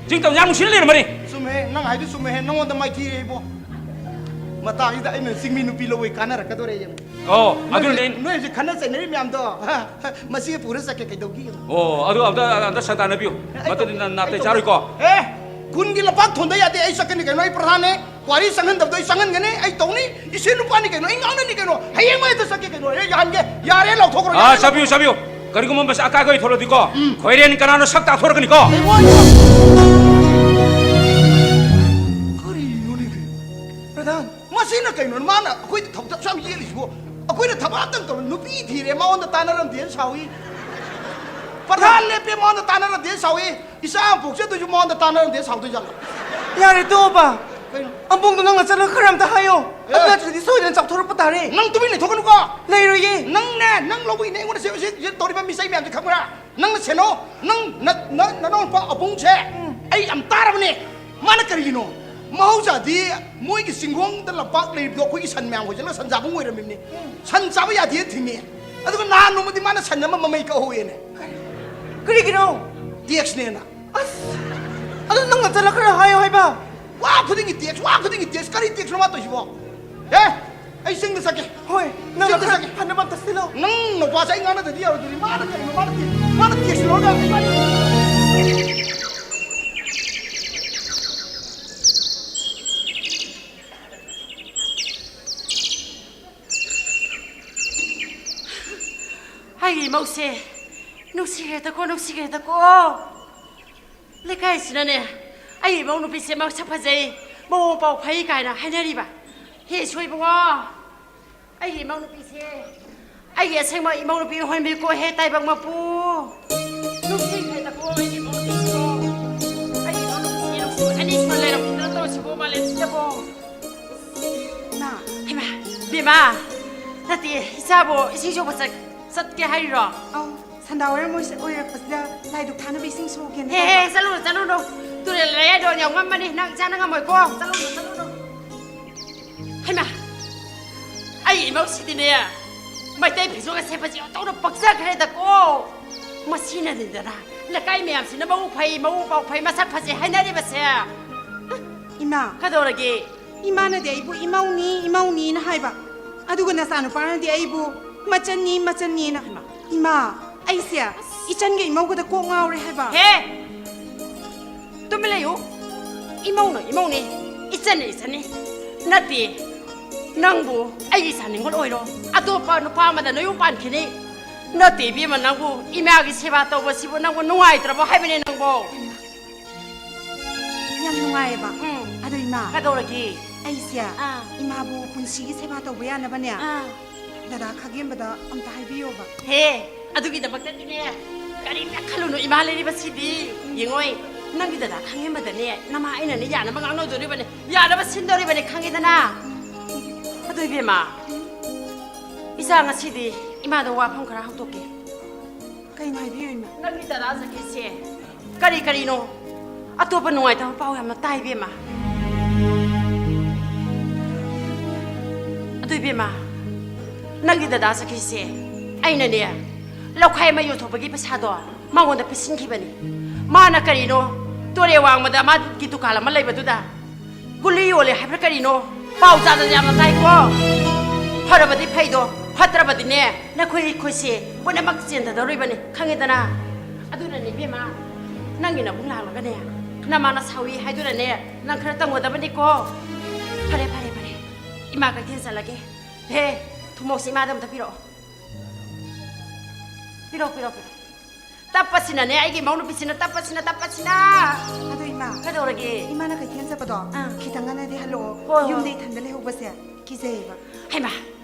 ꯆꯤꯡ ꯇꯝ ꯌꯥꯝ ꯅꯨꯡꯁꯤꯅ ꯂꯩꯔꯝꯕꯅꯤ꯫ ꯆꯨꯝꯃꯦ, ꯅꯪ ꯍꯥꯏꯗꯨ ꯆꯨꯝꯃꯦ, ꯅꯪꯉꯣꯟꯗ ꯃꯥꯏꯊꯤꯔꯦ ꯏꯕꯣ꯫ ꯃꯇꯥꯡꯁꯤꯗ ꯑꯩꯅ ꯆꯤꯡꯃꯤ ꯅꯨꯄꯤ ꯂꯧꯕꯩ ꯀꯥꯟꯅꯔꯛꯀꯗꯣꯔꯦ ꯌꯦꯡꯉꯣ꯫ ꯑꯣ, ꯅꯣꯏ ꯑꯗꯨꯅ ꯍꯧꯖꯤꯛ, ꯑꯩ ꯅꯣꯏ ꯍꯧꯖꯤꯛ ꯈꯠꯅ ꯆꯩꯅꯔꯤ ꯃꯌꯥꯝꯗꯣ, ꯃꯁꯤ ꯄꯨꯔ ꯆꯠꯀꯦ ꯀꯩꯗꯧꯒꯦ ꯌꯦꯡꯉꯣ꯫ ꯑꯣ, ꯑꯗꯨ ꯑꯝꯇ, ꯑꯝꯇ ꯁꯟꯗꯥꯟꯅꯕꯤꯌꯨ꯫ ꯑꯦ, ꯑꯩ ꯃꯗꯨꯗꯤ ꯇꯧꯒꯦ, ꯅ-, ꯑꯩ ꯅꯥꯇꯩ ꯇꯧꯒꯦ꯫ ꯆꯥꯔꯣꯏꯀꯣ꯫ ꯑꯦ, ꯈꯨꯟꯒꯤ ꯂꯝꯄꯥꯛ ꯊꯣꯟꯗ ꯌꯥꯗꯦ, ꯑꯩ ꯆꯠꯀꯅꯤ ꯀꯩꯅꯣ, ꯑꯩ ꯄ꯭ꯔꯙꯥꯟꯅꯦ꯫ ꯀ꯭ꯋꯥꯔꯤ ꯆꯪꯍꯟꯗꯕꯗꯣ ꯑꯩ ꯆꯪꯍꯟꯒꯅꯤ, ꯑꯩ ꯇꯧꯅꯤ꯫ ꯏꯆꯦ ꯅꯨꯄꯥꯅꯤ ꯀꯩꯅꯣ, ꯑꯩ ꯉꯥꯡꯅꯅꯤ ꯀꯩꯅꯣ, ꯍꯌꯦꯡꯃꯛ ꯍꯦꯛꯇ ꯆꯠꯀꯦ ꯀꯩꯅꯣ, ꯑꯩ ꯌꯥꯍꯟꯒꯦ꯫ ꯌꯥꯔꯦ, ꯂꯥꯎꯊꯣꯛꯈ꯭ꯔꯣ, ꯑꯥ, ꯌꯥꯔꯦ, ꯆꯥꯕꯤꯌꯨ, ꯂꯥꯎꯊꯣꯛꯈ꯭ꯔꯣ꯫ ꯆꯥꯕꯤꯌꯨ꯫ ꯀꯔꯤꯒꯨꯝꯕ ꯃꯁꯤ ꯑꯀꯥꯏꯕ ꯑꯣꯏ ꯊꯣꯛꯂꯗꯤꯀꯣ, ꯎꯝ꯫ ꯈꯣꯏꯔꯦꯟ ꯀꯅꯥꯅꯣ ꯁꯛ ꯇꯥꯊꯣꯔꯛꯀꯅꯤꯀꯣ꯫ ꯑꯩ ꯋꯥ-, ꯀꯔꯤꯅꯣꯅꯦ? ꯄ꯭ꯔꯙꯥꯟ, ꯃꯁꯤꯅ ꯀꯩꯅꯣ? ꯃꯥꯅ ꯑꯩꯈꯣꯏꯗ ꯊꯧꯗꯛꯁꯨ ꯌꯥꯝ ꯌꯦꯜꯂꯤꯁꯤꯕꯨ? ꯑꯩꯈꯣꯏꯅ ꯊꯕꯛ ꯑꯝꯇꯪ ꯇꯧꯔ, ꯅꯨꯄꯤ ꯊꯤꯔꯦ, ꯃꯉꯣꯟꯗ ꯇꯥꯟꯅꯔꯝꯗꯦꯅ ꯁꯥꯎꯏ꯫ ꯄ꯭ꯔꯙꯥꯟ ꯂꯦꯞꯄꯦ, ꯃꯉꯣꯟꯗ ꯇꯥꯟꯅꯔꯝꯗꯦꯅ ꯁꯥꯎꯏ꯫ ꯏꯆꯥ ꯑꯃ ꯄꯣꯛꯆꯗꯣꯏꯁꯨ ꯃꯉꯣꯟꯗ ꯇꯥꯟꯅꯔꯝꯗꯦꯅ ꯁꯥꯎꯗꯣꯏ ꯖꯥꯠꯂꯣ? ꯌꯥꯔꯦ, ꯇꯣꯛꯑꯣꯕ꯫ ꯀꯩꯅꯣ? ꯑꯝꯕꯣꯡꯗꯣ ꯅꯪꯅ ꯆꯠꯂꯒ ꯈꯔ ꯑꯝꯇ ꯍꯥꯏꯌꯣ꯫ ꯑꯦ꯫ ꯑꯗꯨ ꯅꯠꯇ꯭ꯔꯗꯤ ꯁꯣꯏꯗꯅ ꯆꯥꯎꯊꯣꯔꯛꯄ ꯇꯥꯔꯦ꯫ ꯅꯪ ꯇꯨꯃꯤꯟ ꯂꯩꯊꯣꯛꯀꯅꯨꯀꯣ꯫ ꯂꯩꯔꯣꯏꯌꯦ꯫ ꯅꯪꯅꯦ, ꯅꯪ ꯂꯧꯕꯒꯤꯅꯦ ꯑꯩꯉꯣꯟꯗ ꯁꯤ, ꯁꯤ, ꯁꯤ ꯇꯧꯔꯤꯕ ꯃꯤꯁꯩ ꯃꯌꯥꯝꯁꯦ ꯈꯪꯕ꯭ꯔꯥ? ꯅꯪꯅ ꯁꯦꯟꯅꯧ꯫ ꯅꯪ, ꯅ-, ꯅ-, ꯅꯅꯥꯎꯅꯨꯄꯥ ꯑꯕꯨꯡꯁꯦ ꯎꯝ꯫ ꯑꯩ ꯌꯥꯝ ꯇꯥꯔꯕꯅꯦ꯫ ꯃꯥꯅ ꯀꯔꯤꯒꯤꯅꯣ? ꯃꯍꯧꯁꯥꯗꯤ ꯃꯣꯏꯒꯤ ꯆꯤꯡꯈꯣꯡꯗ ꯂꯝꯄꯥꯛ ꯂꯩꯔꯤꯕꯗꯣ ꯑꯩꯈꯣꯏꯒꯤ ꯁꯟ ꯃꯌꯥꯝ ꯍꯣꯏꯖꯤꯜꯂꯒ ꯁꯟ ꯆꯥꯐꯝ ꯑꯣꯏꯔꯝꯃꯤꯕꯅꯤ꯫ ꯎꯝ꯫ ꯁꯟ ꯆꯥꯕ ꯌꯥꯗꯦꯅ ꯊꯤꯡꯉꯤ꯫ ꯑꯗꯨꯒ ꯅꯍꯥꯟ ꯅꯣꯡꯃꯗꯤ ꯃꯥꯅ ꯁꯟ ꯑꯃ ꯃꯃꯩ ꯀꯛꯍꯧꯋꯦꯅꯦ꯫ ꯀꯔꯤꯒꯤꯅꯣ? ꯇꯦꯛꯁꯅꯦꯅ꯫ ꯑꯁ! ꯑꯗꯨ ꯅꯪꯅ ꯆꯠꯂ ꯈꯔ ꯍꯥꯏꯌꯣ ꯍꯥꯏꯕ꯫ ꯋꯥ ꯈꯨꯗꯤꯡꯒꯤ ꯇꯦꯛꯁ, ꯋꯥ ꯈꯨꯗꯤꯡꯒꯤ ꯇꯦꯛꯁ, ꯀꯔꯤ ꯇꯦꯛꯁꯅꯣ ꯃꯥ ꯇꯧꯏꯁꯤꯕꯣ? ꯑꯦ! ꯑꯩ ꯆꯤꯡꯗ ꯆꯠꯀꯦ꯫ ꯍꯣꯏ, ꯅꯪꯅ ꯆꯤꯡꯗ ꯈꯔ ꯆꯠꯀꯦ꯫ ꯐꯅꯕ ꯑꯝꯇ ꯁꯤꯜꯂꯣ꯫ ꯅꯪ ꯅꯨꯄꯥꯁꯦ ꯑꯩ ꯉꯥꯡꯅꯗꯗꯤ ꯌꯥꯔꯣꯏꯗꯧꯔꯤ꯫ ꯃꯥꯅ ꯀꯔꯤꯅꯣ? ꯃꯥꯅ ꯇꯦꯛ-, ꯃꯥꯅ ꯇꯦꯛꯁ ꯂꯧꯔꯒ ꯑꯩ ꯑꯩꯒꯤ ꯏꯃꯧꯁꯦ ꯅꯨꯡꯁꯤꯈ꯭ꯔꯦꯗꯀꯣ, ꯅꯨꯡꯁꯤꯈ꯭ꯔꯦꯗꯀꯣ꯫ ꯂꯩꯀꯥꯏꯁꯤꯅꯅꯦ, ꯑꯩ ꯏꯃꯧ ꯅꯨꯄꯤꯁꯦ ꯃꯁꯛ ꯐꯖꯩ, ꯃꯑꯣꯡ ꯃꯄꯥꯎ ꯐꯩ ꯀꯥꯏꯅ ꯍꯥꯏꯅꯔꯤꯕ꯫ ꯍꯦ ꯁꯣꯏꯕꯉꯣ, ꯑꯩꯒꯤ ꯏꯃꯧ ꯅꯨꯄꯤꯁꯦ, ꯑꯩꯒꯤ ꯑꯁꯦꯡꯕ ꯏꯃꯧ ꯅꯨꯄꯤ ꯑꯣꯏꯍꯟꯕꯤꯀꯣ ꯍꯦ ꯇꯥꯏꯕꯪ ꯃꯄꯨ꯫ ꯅꯨꯡꯁꯤꯈ꯭ꯔꯦꯗꯀꯣ ꯑꯩꯒꯤ ꯏꯃꯧ ꯅꯨꯄꯤꯁꯤꯀꯣ꯫ ꯑꯩꯒꯤ ꯏꯃꯧ ꯅꯨꯄꯤꯁꯦ ꯅꯨꯡꯁꯤ ꯑꯅꯤ ꯁꯨꯅ ꯂꯩꯔꯝꯈꯤꯗꯅ ꯇꯧꯔꯤꯁꯤꯕꯣ ꯃꯥꯂꯦꯝꯁꯤꯗꯕꯣ꯫ ꯏꯃꯥ꯫ ꯍꯩꯃꯥ, ꯕꯦꯝꯃ, ꯅꯠꯇꯦ, ꯏꯆꯥꯕꯨ ꯏꯁꯤꯡ ꯁꯣꯛꯄ ꯆꯠ-, ꯆꯠꯀꯦ ꯍꯥꯏꯔꯤꯔꯣ? ꯑꯧ, ꯁꯟꯗꯥ ꯋꯥꯏꯔꯝ ꯑꯣꯏꯁ-, ꯑꯣꯏꯔꯛꯄꯁꯤꯗ ꯂꯥꯏ ꯙꯨꯛ ꯊꯥꯅꯕ ꯏꯁꯤꯡ ꯁꯣꯛꯀꯦꯅ ꯍꯦ, ꯍꯦ, ꯇꯧꯕ꯫ ꯆꯠꯂꯨꯅꯨ, ꯆꯠꯂꯨꯅꯨ꯫ ꯇꯨꯔꯦꯜ ꯂꯩꯔꯥꯏꯗꯣ ꯌꯥꯝ ꯉꯝꯕꯅꯤ, ꯅꯪ ꯏꯆꯥꯅ ꯉꯝꯃꯣꯏꯀꯣ꯫ ꯆꯠꯂꯨꯅꯨ, ꯆꯠꯂꯨꯅꯨ꯫ ꯍꯩꯃꯥ, ꯑꯩ ꯏꯃꯧꯁꯤꯗꯤꯅꯦ, ꯃꯩꯇꯩ ꯐꯤꯖꯣꯜꯒ ꯁꯦꯠꯄꯁꯦ ꯑꯣꯟꯊꯣꯛꯅ ꯄꯛꯆꯈ꯭ꯔꯦꯗꯀꯣ꯫ ꯃꯁꯤꯅꯅꯤꯗꯅ ꯂꯩꯀꯥꯏ ꯃꯌꯥꯝꯁꯤꯅ ꯃꯕꯨꯛ ꯐꯩ, ꯃꯕꯨꯛ ꯃꯄꯥꯎ ꯐꯩ, ꯃꯁꯛ ꯐꯖꯩ ꯍꯥꯏꯅꯔꯤꯕꯁꯦ꯫ ꯏꯃꯥ, ꯀꯗꯧꯔꯒꯦ? ꯏꯃꯥꯅꯗꯤ ꯑꯩꯕꯨ ꯏꯃꯧꯅꯤ, ꯏꯃꯧꯅꯤꯅ ꯍꯥꯏꯕ, ꯑꯗꯨꯒ ꯅꯆꯥꯅꯨꯄꯥꯅꯗꯤ ꯑꯩꯕꯨ ꯃꯆꯟꯅꯤ, ꯃꯆꯟꯅꯤꯅ꯫ ꯍꯩꯃꯥ꯫ ꯏꯃꯥ, ꯑꯩꯁꯦ ꯏꯆꯟꯒ ꯏꯃꯧꯒꯗ ꯀꯣꯛ ꯉꯥꯎꯔꯦ ꯍꯥꯏꯕ꯫ ꯍꯦ! ꯇꯨꯃꯤꯟ ꯂꯩꯌꯨ꯫ ꯏꯃꯧꯅ ꯏꯃꯧꯅꯤ, ꯏꯆꯟꯅ ꯏꯆꯟꯅꯤ꯫ ꯅꯠꯇꯦ, ꯅꯪꯕꯨ ꯑꯩꯒꯤ ꯏꯆꯥ ꯅꯤꯡꯉꯣꯜ ꯑꯣꯏꯔꯣ, ꯑꯇꯣꯞꯄ ꯅꯨꯄꯥ ꯑꯃꯗ ꯅꯌꯨꯝ ꯄꯥꯟꯈꯤꯅꯤ꯫ ꯅꯠꯇꯦ ꯏꯕꯦꯝꯃ, ꯅꯪꯕꯨ ꯏꯃꯥꯒꯤ ꯁꯦꯕꯥ ꯇꯧꯕꯁꯤꯕꯨ ꯅꯪꯕꯨ ꯅꯨꯡꯉꯥꯏꯇ꯭ꯔꯕꯣ ꯍꯥꯏꯕꯅꯦ ꯅꯪꯕꯣ? ꯌꯥꯝ ꯅꯨꯡꯉꯥꯏꯌꯦꯕ꯫ ꯎꯝ꯫ ꯑꯗꯣ ꯏꯃꯥ, ꯀꯗꯧꯔꯒꯦ? ꯑꯩꯁꯦ ꯑꯥ꯫ ꯏꯃꯥꯕꯨ ꯄꯨꯟꯁꯤꯒꯤ ꯁꯦꯕꯥ ꯇꯧꯕ ꯌꯥꯅꯕꯅꯦ ꯑꯥ꯫ ꯗꯗꯥ ꯈꯥꯒꯦꯝꯕꯗ ꯑꯝꯇ ꯍꯥꯏꯕꯤꯌꯣꯕ꯫ ꯍꯦ, ꯑꯗꯨꯒꯤꯗꯃꯛꯇꯗꯤꯅꯦ, ꯀꯔꯤꯝꯇ ꯈꯜꯂꯨꯅꯨ, ꯏꯃꯥ ꯂꯩꯔꯤꯕꯁꯤꯗꯤ꯫ ꯌꯦꯡꯉꯣꯏ, ꯅꯪꯒꯤ ꯗꯗꯥ ꯈꯪꯍꯦꯟꯕꯗꯅꯦ, ꯅꯃꯥ ꯑꯩꯅꯅꯦ ꯌꯥꯅꯕ ꯉꯥꯡꯅꯗꯣꯔꯤꯕꯅꯦ, ꯌꯥꯅꯕ ꯁꯤꯟꯗꯣꯔꯤꯕꯅꯦ, ꯈꯪꯉꯦꯗꯅ? ꯑꯗꯨ ꯏꯕꯦꯝꯃ, ꯏꯆꯥ ꯉꯁꯤꯗꯤ ꯏꯃꯥꯗ ꯋꯥꯐꯝ ꯈꯔ ꯍꯧꯗꯣꯛꯀꯦ꯫ ꯀꯩꯅꯣ ꯍꯥꯏꯕꯤꯌꯨ ꯏꯃꯥ? ꯅꯪꯒꯤ ꯗꯗꯥ ꯖꯀꯤꯁꯦ ꯀꯔꯤ ꯀꯔꯤꯅꯣ ꯑꯇꯣꯞꯄ ꯅꯨꯡꯉꯥꯏꯇꯕ ꯄꯥꯎ ꯌꯥꯝꯅ ꯇꯥꯏ ꯏꯕꯦꯝꯃ꯫ ꯑꯗꯨ ꯏꯕꯦꯝꯃ, ꯅꯪꯒꯤ ꯗꯗꯥ ꯖꯀꯤꯁꯦ ꯑꯩꯅꯅꯦ ꯂꯧꯈꯥꯏ ꯑꯃ ꯌꯣꯟꯊꯣꯛꯄꯒꯤ ꯄꯩꯁꯥꯗꯣ ꯃꯉꯣꯟꯗ ꯄꯤꯁꯤꯟꯈꯤꯕꯅꯤ꯫ ꯃꯥꯅ ꯀꯔꯤꯅꯣ ꯇꯨꯔꯦꯜ ꯋꯥꯡꯃꯗ ꯃꯥꯒꯤ ꯗꯨꯀꯥꯟ ꯑꯃ ꯂꯩꯕꯗꯨꯗ ꯒꯨꯂꯤ ꯌꯣꯜꯂꯦ ꯍꯥꯏꯕ꯭ꯔꯥ ꯀꯔꯤꯅꯣ ꯄꯥꯎ ꯆꯥꯗꯅ ꯌꯥꯝꯅ ꯇꯥꯏꯀꯣ꯫ ꯐꯔꯕꯗꯤ ꯐꯩꯗꯣ, ꯐꯠꯇ꯭ꯔꯕꯗꯤꯅꯦ ꯅꯈꯣꯏ ꯑꯩꯈꯣꯏꯁꯦ ꯄꯨꯝꯅꯃꯛ ꯆꯦꯟꯊꯗꯧꯔꯤꯕꯅꯤ, ꯈꯪꯉꯦꯗꯅ? ꯑꯗꯨꯅꯅꯦ ꯏꯕꯦꯝꯃ, ꯅꯪꯒꯤ ꯅꯕꯨꯡ ꯂꯥꯛꯂꯒꯅꯦ ꯅꯃꯥꯅ ꯁꯥꯎꯏ ꯍꯥꯏꯗꯨꯅꯅꯦ ꯅꯪ ꯈꯔ ꯇꯝꯒꯗꯕꯅꯤꯀꯣ꯫ ꯐꯔꯦ, ꯐꯔꯦ, ꯐꯔꯦ, ꯏꯃꯥ ꯀꯩꯊꯦꯜ ꯆꯠꯂꯒꯦ꯫ ꯍꯦ, ꯊꯨꯝꯃꯣꯛꯁꯦ ꯏꯃꯥꯗ ꯑꯝꯇ ꯄꯤꯔꯛꯑꯣ꯫ ꯄꯤꯔꯛꯑꯣ, ꯄꯤꯔꯛꯑꯣ, ꯄꯤꯔꯛꯑꯣ꯫ ꯇꯞꯄꯁꯤꯅꯅꯦ, ꯑꯩꯒꯤ ꯃꯧ ꯅꯨꯄꯤꯁꯤꯅ ꯇꯞꯄꯁꯤꯅ, ꯇꯞꯄꯁꯤꯅ꯫ ꯑꯗꯣ ꯏꯃꯥ, ꯀꯩꯗꯧꯔꯒꯦ? ꯏꯃꯥꯅ ꯀꯩꯊꯦꯜ ꯆꯠꯄꯗꯣ ꯑꯥ꯫ ꯈꯤꯇꯪ ꯉꯟꯅꯗꯤ ꯍꯜꯂꯛꯑꯣ꯫ ꯍꯣꯏ, ꯍꯣꯏ꯫ ꯌꯨꯝꯗ ꯏꯊꯟꯗ ꯂꯩꯍꯧꯕꯁꯦ ꯀꯤꯖꯩꯌꯦꯕ꯫ ꯍꯩꯃꯥ,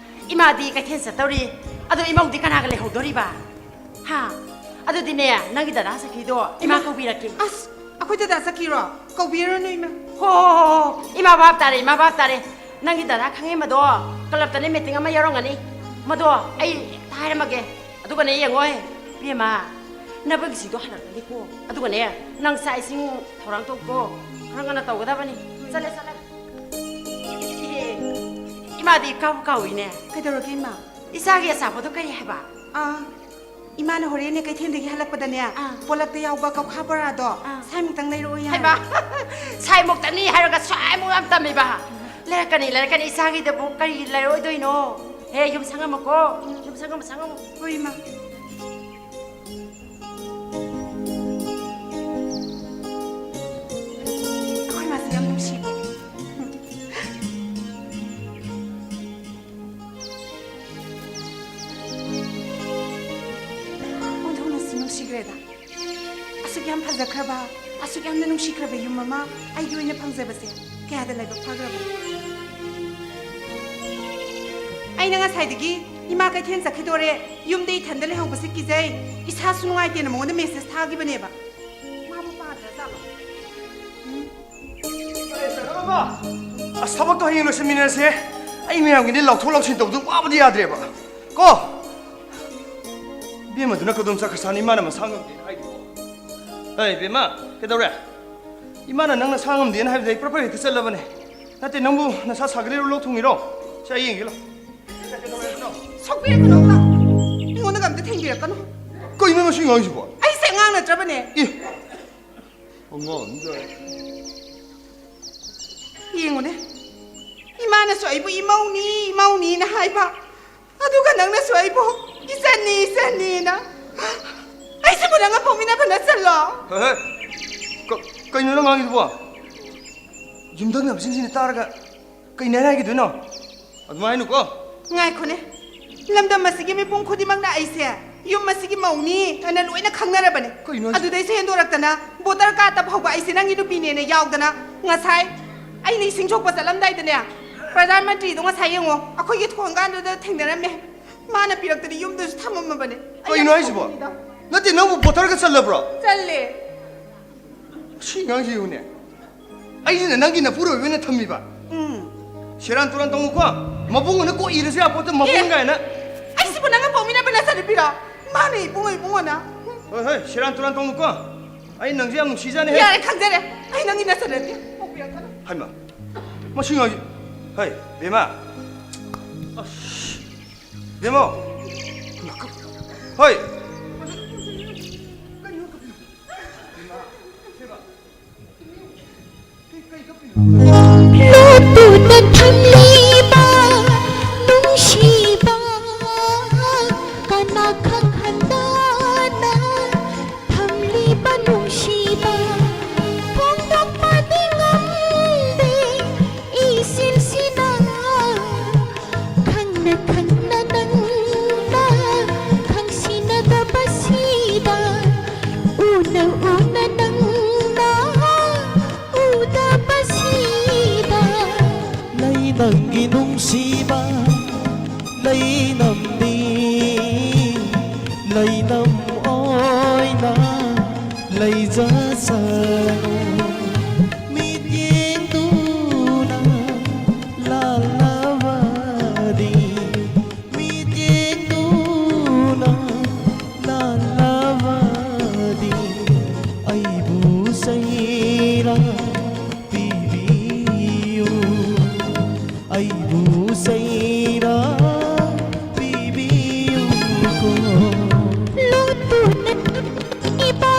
ꯏꯃꯥꯗꯤ ꯀꯩꯊꯦꯜ ꯆꯠꯇꯧꯔꯤ꯫ ꯑꯗꯣ ꯏꯃꯧꯗꯤ ꯀꯅꯥꯒ ꯂꯩꯍꯧꯗꯣꯔꯤꯕ? ꯍꯥ? ꯑꯗꯨꯗꯤꯅꯦ, ꯅꯪꯒꯤ ꯗꯗꯥ ꯁꯈꯤꯗꯣ ꯏꯃꯥ ꯀꯧꯕꯤꯔꯛꯀꯦ꯫ ꯑꯁ, ꯑꯩꯈꯣꯏ ꯗꯗꯥ ꯆꯠꯈꯤꯔꯣ? ꯀꯧꯕꯤꯔꯨꯔꯅꯨ ꯏꯃꯥ꯫ ꯍꯣ, ꯍꯣ, ꯍꯣ, ꯍꯣ꯫ ꯏꯃꯥ ꯚꯥꯞ ꯇꯥꯔꯦ, ꯏꯃꯥ ꯚꯥꯞ ꯇꯥꯔꯦ꯫ ꯅꯪꯒꯤ ꯗꯗꯥ ꯈꯪꯍꯦꯟꯕꯗꯣ ꯀ꯭ꯂꯕꯇꯅꯦ ꯃꯤꯇꯤꯡ ꯑꯃ ꯌꯥꯎꯔꯝꯒꯅꯤ꯫ ꯃꯗꯣ ꯑꯩ ꯍꯦꯛꯇ ꯍꯥꯏꯔꯝꯃꯒꯦ꯫ ꯑꯗꯨꯒꯅꯦ, ꯌꯦꯡꯉꯣꯏ, ꯏꯕꯦꯝꯃ, ꯅꯕꯒꯤꯁꯤꯗꯣ ꯍꯜꯂꯛꯀꯅꯤꯀꯣ꯫ ꯑꯗꯨꯒꯅꯦ, ꯅꯪ ꯆꯥꯛ ꯏꯁꯤꯡ ꯊꯧꯔꯥꯡ ꯇꯧꯀꯣ꯫ ꯈꯔ ꯉꯟꯅ ꯇꯧꯒꯗꯕꯅꯤ꯫ ꯆꯠꯂꯦ, ꯆꯠꯂꯦ꯫ ꯏꯃꯥꯗꯤ ꯀꯥꯎ ꯀꯥꯎꯏꯅꯦ꯫ ꯀꯩꯗꯧꯔꯒꯦ ꯏꯃꯥ? ꯏꯆꯥꯒꯤ ꯑꯆꯥꯄꯣꯠꯇꯣ ꯀꯔꯤ ꯍꯥꯏꯕ? ꯑꯥ, ꯏꯃꯥꯅ ꯍꯣꯔꯦꯟꯅꯦ ꯀꯩꯊꯦꯜꯗꯒꯤ ꯍꯜꯂꯛꯄꯗꯅꯦ, ꯑꯥ꯫ ꯄꯣꯂꯛꯇ ꯌꯥꯎꯕ ꯀꯧꯈꯥ ꯕꯣꯔꯥꯗꯣ, ꯑꯥ꯫ ꯁ꯭ꯋꯥꯏꯃꯨꯛꯇꯪ ꯂꯩꯔꯛꯑꯣ ꯌꯥꯔꯦ꯫ ꯍꯥꯏꯕ? ꯁ꯭ꯋꯥꯏꯃꯨꯛꯇꯅꯤ ꯍꯥꯏꯔꯒ ꯁ꯭ꯋꯥꯏꯃꯨꯛ ꯌꯥꯝ ꯇꯝꯃꯤꯕ? ꯂꯩꯔꯛꯀꯅꯤ, ꯂꯩꯔꯛꯀꯅꯤ, ꯏꯆꯥꯒꯤꯗꯕꯨ ꯀꯔꯤ ꯂꯩꯔꯛꯑꯣꯏꯗꯣꯏꯅꯣ? ꯍꯦ, ꯌꯨꯝ ꯁꯪꯉꯝꯃꯨꯀꯣ꯫ ꯌꯨꯝ ꯁꯪꯉꯝꯃꯨ, ꯁꯪꯉꯝꯃꯨ꯫ ꯍꯣꯏ, ꯏꯃꯥ꯫ ꯑꯩꯈꯣꯏ ꯃꯥꯁꯦ ꯌꯥꯝ ꯅꯨꯡꯁꯤꯕ꯫ ꯑꯣꯟꯊꯣꯛꯅꯁꯨ ꯅꯨꯡꯁꯤꯈ꯭ꯔꯦꯗ꯫ ꯑꯁꯨꯛ ꯌꯥꯝ ꯐꯖꯈ꯭ꯔꯕ, ꯑꯁꯨꯛ ꯌꯥꯝꯅ ꯅꯨꯡꯁꯤꯈ꯭ꯔꯕ ꯌꯨꯝ ꯑꯃ ꯑꯩꯒꯤ ꯑꯣꯏꯅ ꯐꯪꯖꯕꯁꯦ ꯀꯌꯥꯗ ꯂꯥꯏꯕꯛ ꯐꯈ꯭ꯔꯕ꯫ ꯑꯩꯅ ꯉꯁꯥꯏꯗꯒꯤ ꯏꯃꯥ ꯀꯩꯊꯦꯜ ꯆꯠꯈꯤꯗꯣꯔꯦ, ꯌꯨꯝꯗ ꯏꯊꯟꯗ ꯂꯩꯍꯧꯕꯁꯦ ꯀꯤꯖꯩ, ꯏꯁꯥꯁꯨ ꯅꯨꯡꯉꯥꯏꯇꯦꯅ ꯃꯉꯣꯟꯗ ꯃꯦꯁꯦꯖ ꯊꯥꯈꯤꯕꯅꯦꯕ꯫ ꯃꯥꯕꯨ ꯄꯥꯗ꯭ꯔꯖꯥꯠꯂꯣ? ꯎꯝ? ꯑꯁ, ꯊꯕꯛꯇꯣ ꯍꯌꯦꯡ ꯂꯣꯏꯁꯤꯟꯃꯤꯟꯅꯔꯁꯦ꯫ ꯑꯩ ꯃꯌꯥꯝꯒꯤꯗꯤ ꯂꯥꯎꯊꯣꯛ ꯂꯥꯎꯁꯤꯟ ꯇꯧꯕꯗꯣ ꯋꯥꯕꯗꯤ ꯌꯥꯗ꯭ꯔꯦꯕ꯫ ꯀꯣ? ꯏꯕꯦꯝꯃꯗꯨꯅ ꯀꯗꯣꯝ ꯆꯠꯈ꯭ꯔꯁꯥꯅꯤ, ꯏꯃꯥꯅ ꯃꯁꯥ ꯉꯝꯗꯦꯅ ꯍꯥꯏꯗꯨꯕꯣ? ꯑꯦ, ꯏꯕꯦꯝꯃ, ꯀꯩꯗꯧꯔꯦ? ꯏꯃꯥꯅ ꯅꯪ ꯅꯁꯥ ꯉꯝꯗꯦꯅ ꯍꯥꯏꯕꯗ ꯑꯩ ꯄ꯭ꯔꯞ ꯄ꯭ꯔꯞ ꯍꯦꯛꯇ ꯆꯠꯂꯕꯅꯦ꯫ ꯅꯠꯇꯦ, ꯅꯪꯕꯨ ꯅꯁꯥ ꯁꯥꯒꯠꯂꯤꯔꯣ, ꯂꯣꯛ ꯊꯨꯡꯉꯤꯔꯣ? ꯁꯦ, ꯑꯩ ꯌꯦꯡꯒꯦ ꯂꯥꯎ꯫ ꯁꯣꯛꯄꯤꯔꯛꯀꯅꯣ, ꯏꯃꯥ꯫ ꯑꯩꯉꯣꯟꯗꯒ ꯑꯝꯇ ꯊꯦꯡꯕꯤꯔꯛꯀꯅꯣ꯫ ꯀꯩꯅꯣ ꯃꯁꯤ ꯑꯉꯥꯡꯁꯤꯕꯣ? ꯑꯩꯁꯦ ꯑꯉꯥꯡ ꯅꯠꯇ꯭ꯔꯕꯅꯦ꯫ ꯑꯦ, ꯑꯉꯥꯡꯅꯤꯒ꯫ ꯌꯦꯡꯉꯨꯅꯦ, ꯏꯃꯥꯅꯁꯨ ꯑꯩꯕꯨ ꯏꯃꯧꯅꯤ, ꯏꯃꯧꯅꯤꯅ ꯍꯥꯏꯕ, ꯑꯗꯨꯒ ꯅꯪꯅꯁꯨ ꯑꯩꯕꯨ ꯏꯆꯟꯅꯤ, ꯏꯆꯟꯅꯤꯅ꯫ ꯑꯩꯁꯤꯕꯨ ꯅꯪꯒ ꯄꯣꯛꯃꯤꯟꯅꯕ ꯅꯆꯜꯂꯣ? ꯍꯦ, ꯍꯦ꯫ ꯀ-, ꯀꯩꯅꯣ ꯅꯪ ꯉꯥꯡꯉꯤꯗꯨꯕꯣ? ꯌꯨꯝꯊꯪꯅꯕꯁꯤꯡꯁꯤꯅ ꯇꯥꯔꯒ ꯀꯩꯅꯦ ꯍꯥꯏꯈꯤꯗꯣꯏꯅꯣ? ꯑꯗꯨꯃꯥꯏꯅꯀꯣ꯫ ꯉꯥꯏꯈꯣꯅꯦ꯫ ꯂꯝꯗꯝ ꯑꯁꯤꯒꯤ ꯃꯤꯄꯨꯝ ꯈꯨꯗꯤꯡꯃꯛꯅ ꯑꯩꯁꯦ ꯌꯨꯝ ꯑꯁꯤꯒꯤ ꯃꯧꯅꯤ ꯍꯥꯏꯅ ꯂꯣꯏꯅ ꯈꯪꯅꯔꯕꯅꯦ꯫ ꯀꯩꯅꯣ ꯍꯥꯏꯁꯤꯕꯣ? ꯑꯗꯨꯗꯩꯁꯨ ꯍꯦꯟꯗꯣꯔꯛꯇꯅ ꯚꯣꯇꯔ ꯀꯥꯔꯗꯇ ꯐꯥꯎꯕ ꯑꯩꯁꯦ ꯅꯪꯒꯤ ꯅꯨꯄꯤꯅꯦꯅ ꯌꯥꯎꯗꯅ ꯉꯁꯥꯏ ꯑꯩꯅ ꯏꯁꯤꯡ ꯁꯣꯛꯄ ꯆꯠꯂꯝꯗꯥꯏꯗꯅꯦ, ꯄ꯭ꯔꯙꯥꯟ ꯃꯟꯇ꯭ꯔꯤꯗꯣ ꯉꯁꯥꯏ ꯌꯦꯡꯉꯣ, ꯑꯩꯈꯣꯏꯒꯤ ꯊꯣꯡꯒꯥꯟꯗꯨꯗ ꯊꯦꯡꯅꯔꯝꯃꯦ꯫ ꯃꯥꯅ ꯄꯤꯔꯛꯇꯅ ꯌꯨꯝꯗꯁꯨ ꯊꯝꯃꯝꯃꯕꯅꯦ꯫ ꯑꯩ ꯀꯩꯅꯣ ꯌꯥꯝ ꯍꯥꯏꯁꯤꯕꯣ? ꯁꯥꯎꯅꯤꯡꯉꯤꯗ꯫ ꯅꯠꯇꯦ, ꯅꯪꯕꯨ ꯚꯣꯇꯔꯒ ꯆꯜꯂꯕ꯭ꯔꯣ? ꯆꯜꯂꯦ꯫ ꯁꯤ ꯑꯉꯥꯡꯁꯤ ꯌꯦꯡꯉꯨꯅꯦ꯫ ꯑꯩꯁꯤꯅ ꯅꯪꯒꯤ ꯅꯄꯨꯔꯣꯏꯕ ꯑꯣꯏꯅ ꯊꯝꯃꯤꯕ? ꯎꯝ꯫ ꯁꯦꯔꯥꯟ ꯇꯨꯔꯥꯟ ꯇꯧꯅꯨꯀꯣ꯫ ꯃꯕꯨꯡ ꯑꯣꯏꯅ ꯀꯣꯛ ꯏꯔꯁꯨ ꯌꯥꯄꯣꯠꯇꯦ, ꯃꯕꯨꯡ ꯑꯦ! ꯀꯥꯏꯅ꯫ ꯑꯩꯁꯤꯕꯨ ꯅꯪꯒ ꯄꯣꯛꯃꯤꯟꯅꯕ ꯅꯆꯟꯅꯨꯄꯤꯔꯣ? ꯃꯥꯅꯦ, ꯏꯕꯨꯡꯉꯣ, ꯏꯕꯨꯡꯉꯣꯅ꯫ ꯍꯣꯏ, ꯍꯣꯏ, ꯁꯦꯔꯥꯟ ꯇꯨꯔꯥꯟ ꯇꯧꯅꯨꯀꯣ꯫ ꯑꯩ ꯅꯪꯁꯦ ꯌꯥꯝ ꯅꯨꯡꯁꯤꯖꯥꯅꯤ ꯍꯦ꯫ ꯌꯥꯔꯦ, ꯈꯪꯖꯔꯦ꯫ ꯑꯩ ꯅꯪꯒꯤ ꯅꯆꯟ ꯅꯠꯇꯦ꯫ ꯄꯣꯛꯄꯤꯔꯛꯀꯅꯨ꯫ ꯍꯩꯃꯥ, ꯃꯁꯤ ꯉꯥꯡꯁꯤ-, ꯍꯩ, ꯕꯦꯝꯃ꯫ ꯑꯁ꯫ ꯏꯕꯦꯝꯃꯣ! ꯍꯣꯏ! ꯂꯣꯠꯇꯨꯅ ꯊꯝꯂꯤꯕ ꯅꯨꯡꯁꯤꯕ ꯀꯅꯥ ꯈꯪꯍꯟꯗꯅ ꯊꯝꯂꯤꯕ ꯅꯨꯡꯁꯤꯕ ꯐꯣꯡꯗꯣꯛꯄꯗꯤ ꯉꯝꯗꯦ ꯏꯆꯤꯟꯁꯤꯅ ꯈꯪꯅ ꯈꯪꯅ ꯅꯪꯅ ꯈꯪꯁꯤꯟꯅꯗꯕꯁꯤꯗ ꯎꯅ ꯎꯅ ꯅꯪꯅ ꯎꯗꯕꯁꯤꯗ ꯂꯩ ꯅꯪꯒꯤ ꯅꯨꯡꯁꯤꯕ ꯂꯩꯅꯝꯗꯤ ꯂꯩꯅꯝ ꯑꯣꯏꯅ ꯂꯩꯖꯁꯅꯨ ꯃꯤꯠꯌꯦꯡꯗꯨꯅ ꯂꯥꯜꯂꯕꯗꯤ ꯃꯤꯠꯌꯦꯡꯗꯨꯅ ꯂꯥꯜꯂꯕꯗꯤ ꯑꯩꯕꯨ ꯆꯩꯔꯥ ꯄꯤꯕꯤꯌꯨ ꯑꯩꯕꯨ ꯆꯩꯔꯥ ꯄꯤꯕꯤꯌꯨꯀꯣ ꯂꯣꯠꯇꯨꯅ ꯏꯕ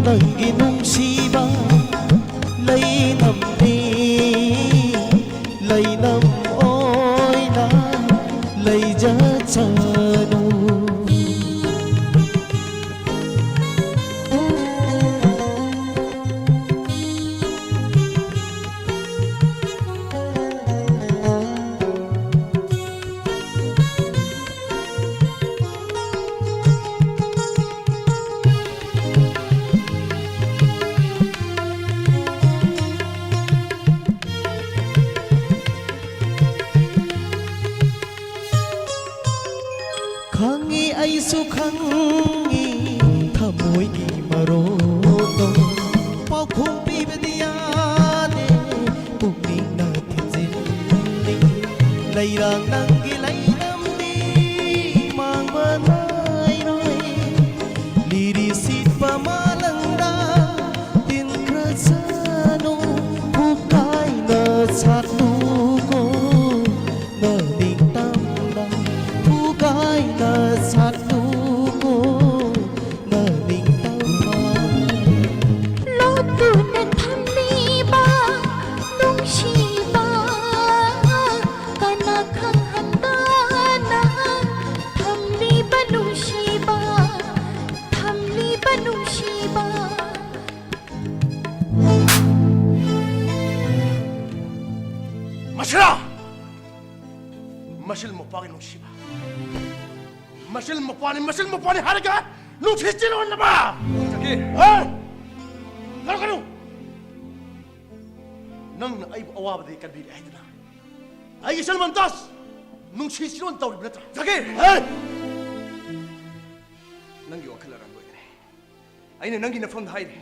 ꯅꯪꯒꯤ ꯅꯨꯡꯁꯤꯕ ꯂꯩꯅꯝꯅꯤ, ꯂꯩꯅꯝ ꯑꯣꯏꯅ ꯂꯩꯖꯁꯅꯨ꯫ ꯈꯪꯉꯤ, ꯑꯩꯁꯨ ꯈꯪꯉꯤ, ꯊꯃꯣꯏꯒꯤ ꯃꯔꯣꯜꯗꯣ ꯄꯥꯎꯈꯨꯝ ꯄꯤꯕꯗꯤ ꯌꯥꯗꯦ, ꯄꯨꯛꯅꯤꯡꯅ ꯊꯤꯟꯖꯤꯜꯂꯤ꯫ ꯂꯩꯔꯥꯡ ꯅꯪꯒꯤ ꯂꯩꯅꯝꯗꯤ ꯃꯥꯡꯕ ꯅꯥꯏꯔꯣꯏ, ꯂꯤꯔꯤ ꯁꯤꯠꯄ ꯃꯥꯂꯪꯗ ꯇꯤꯟꯈ꯭ꯔꯁꯅꯨ, ꯐꯨꯀꯥꯏꯅ ꯁꯥꯠꯂꯨꯀꯣ꯫ ꯅꯅꯤꯡꯇꯝꯅ ꯐꯨꯒꯥꯏꯅ ꯁꯥꯠꯂꯨꯀꯣ, ꯅꯅꯤꯡꯇꯝꯅ꯫ ꯂꯣꯠꯇꯨꯅ ꯊꯝꯂꯤꯕ ꯅꯨꯡꯁꯤꯕ, ꯀꯅꯥ ꯈꯪꯍꯟꯗꯅ ꯊꯝꯂꯤꯕ ꯅꯨꯡꯁꯤꯕ, ꯊꯝꯂꯤꯕ ꯅꯨꯡꯁꯤꯕ꯫ ꯃꯁꯤꯔꯥ! ꯃꯁꯤ ꯃꯄꯥꯒꯤ ꯅꯨꯡꯁꯤꯕ꯫ ꯃꯁꯤ ꯃꯄꯥꯅꯤ, ꯃꯁꯤ ꯃꯄꯥꯅꯤ ꯍꯥꯏꯔꯒ ꯅꯨꯡꯁꯤ ꯆꯦꯜꯍꯟꯅꯕ! ꯖꯀꯤꯔ! ꯍꯦ! ꯀꯩꯅꯣ, ꯀꯩꯅꯣ! ꯅꯪꯅ ꯑꯩꯕꯨ ꯑꯋꯥꯕꯗꯒꯤ ꯀꯟꯕꯤꯔꯦ ꯍꯥꯏꯗꯨꯅ ꯑꯩꯒꯤ ꯏꯆꯜ ꯃꯝꯇꯥꯖ ꯅꯨꯡꯁꯤ ꯆꯦꯜꯍꯟ ꯇꯧꯔꯤꯕ ꯅꯠꯇ꯭ꯔꯥ? ꯖꯀꯤꯔ! ꯍꯦ! ꯅꯪꯒꯤ ꯋꯥꯈꯜ ꯑꯔꯥꯟꯕ ꯑꯣꯏꯒꯅꯤ꯫ ꯑꯩꯅ ꯅꯪꯒꯤ ꯅꯐꯝꯗ ꯍꯥꯏꯔꯤ,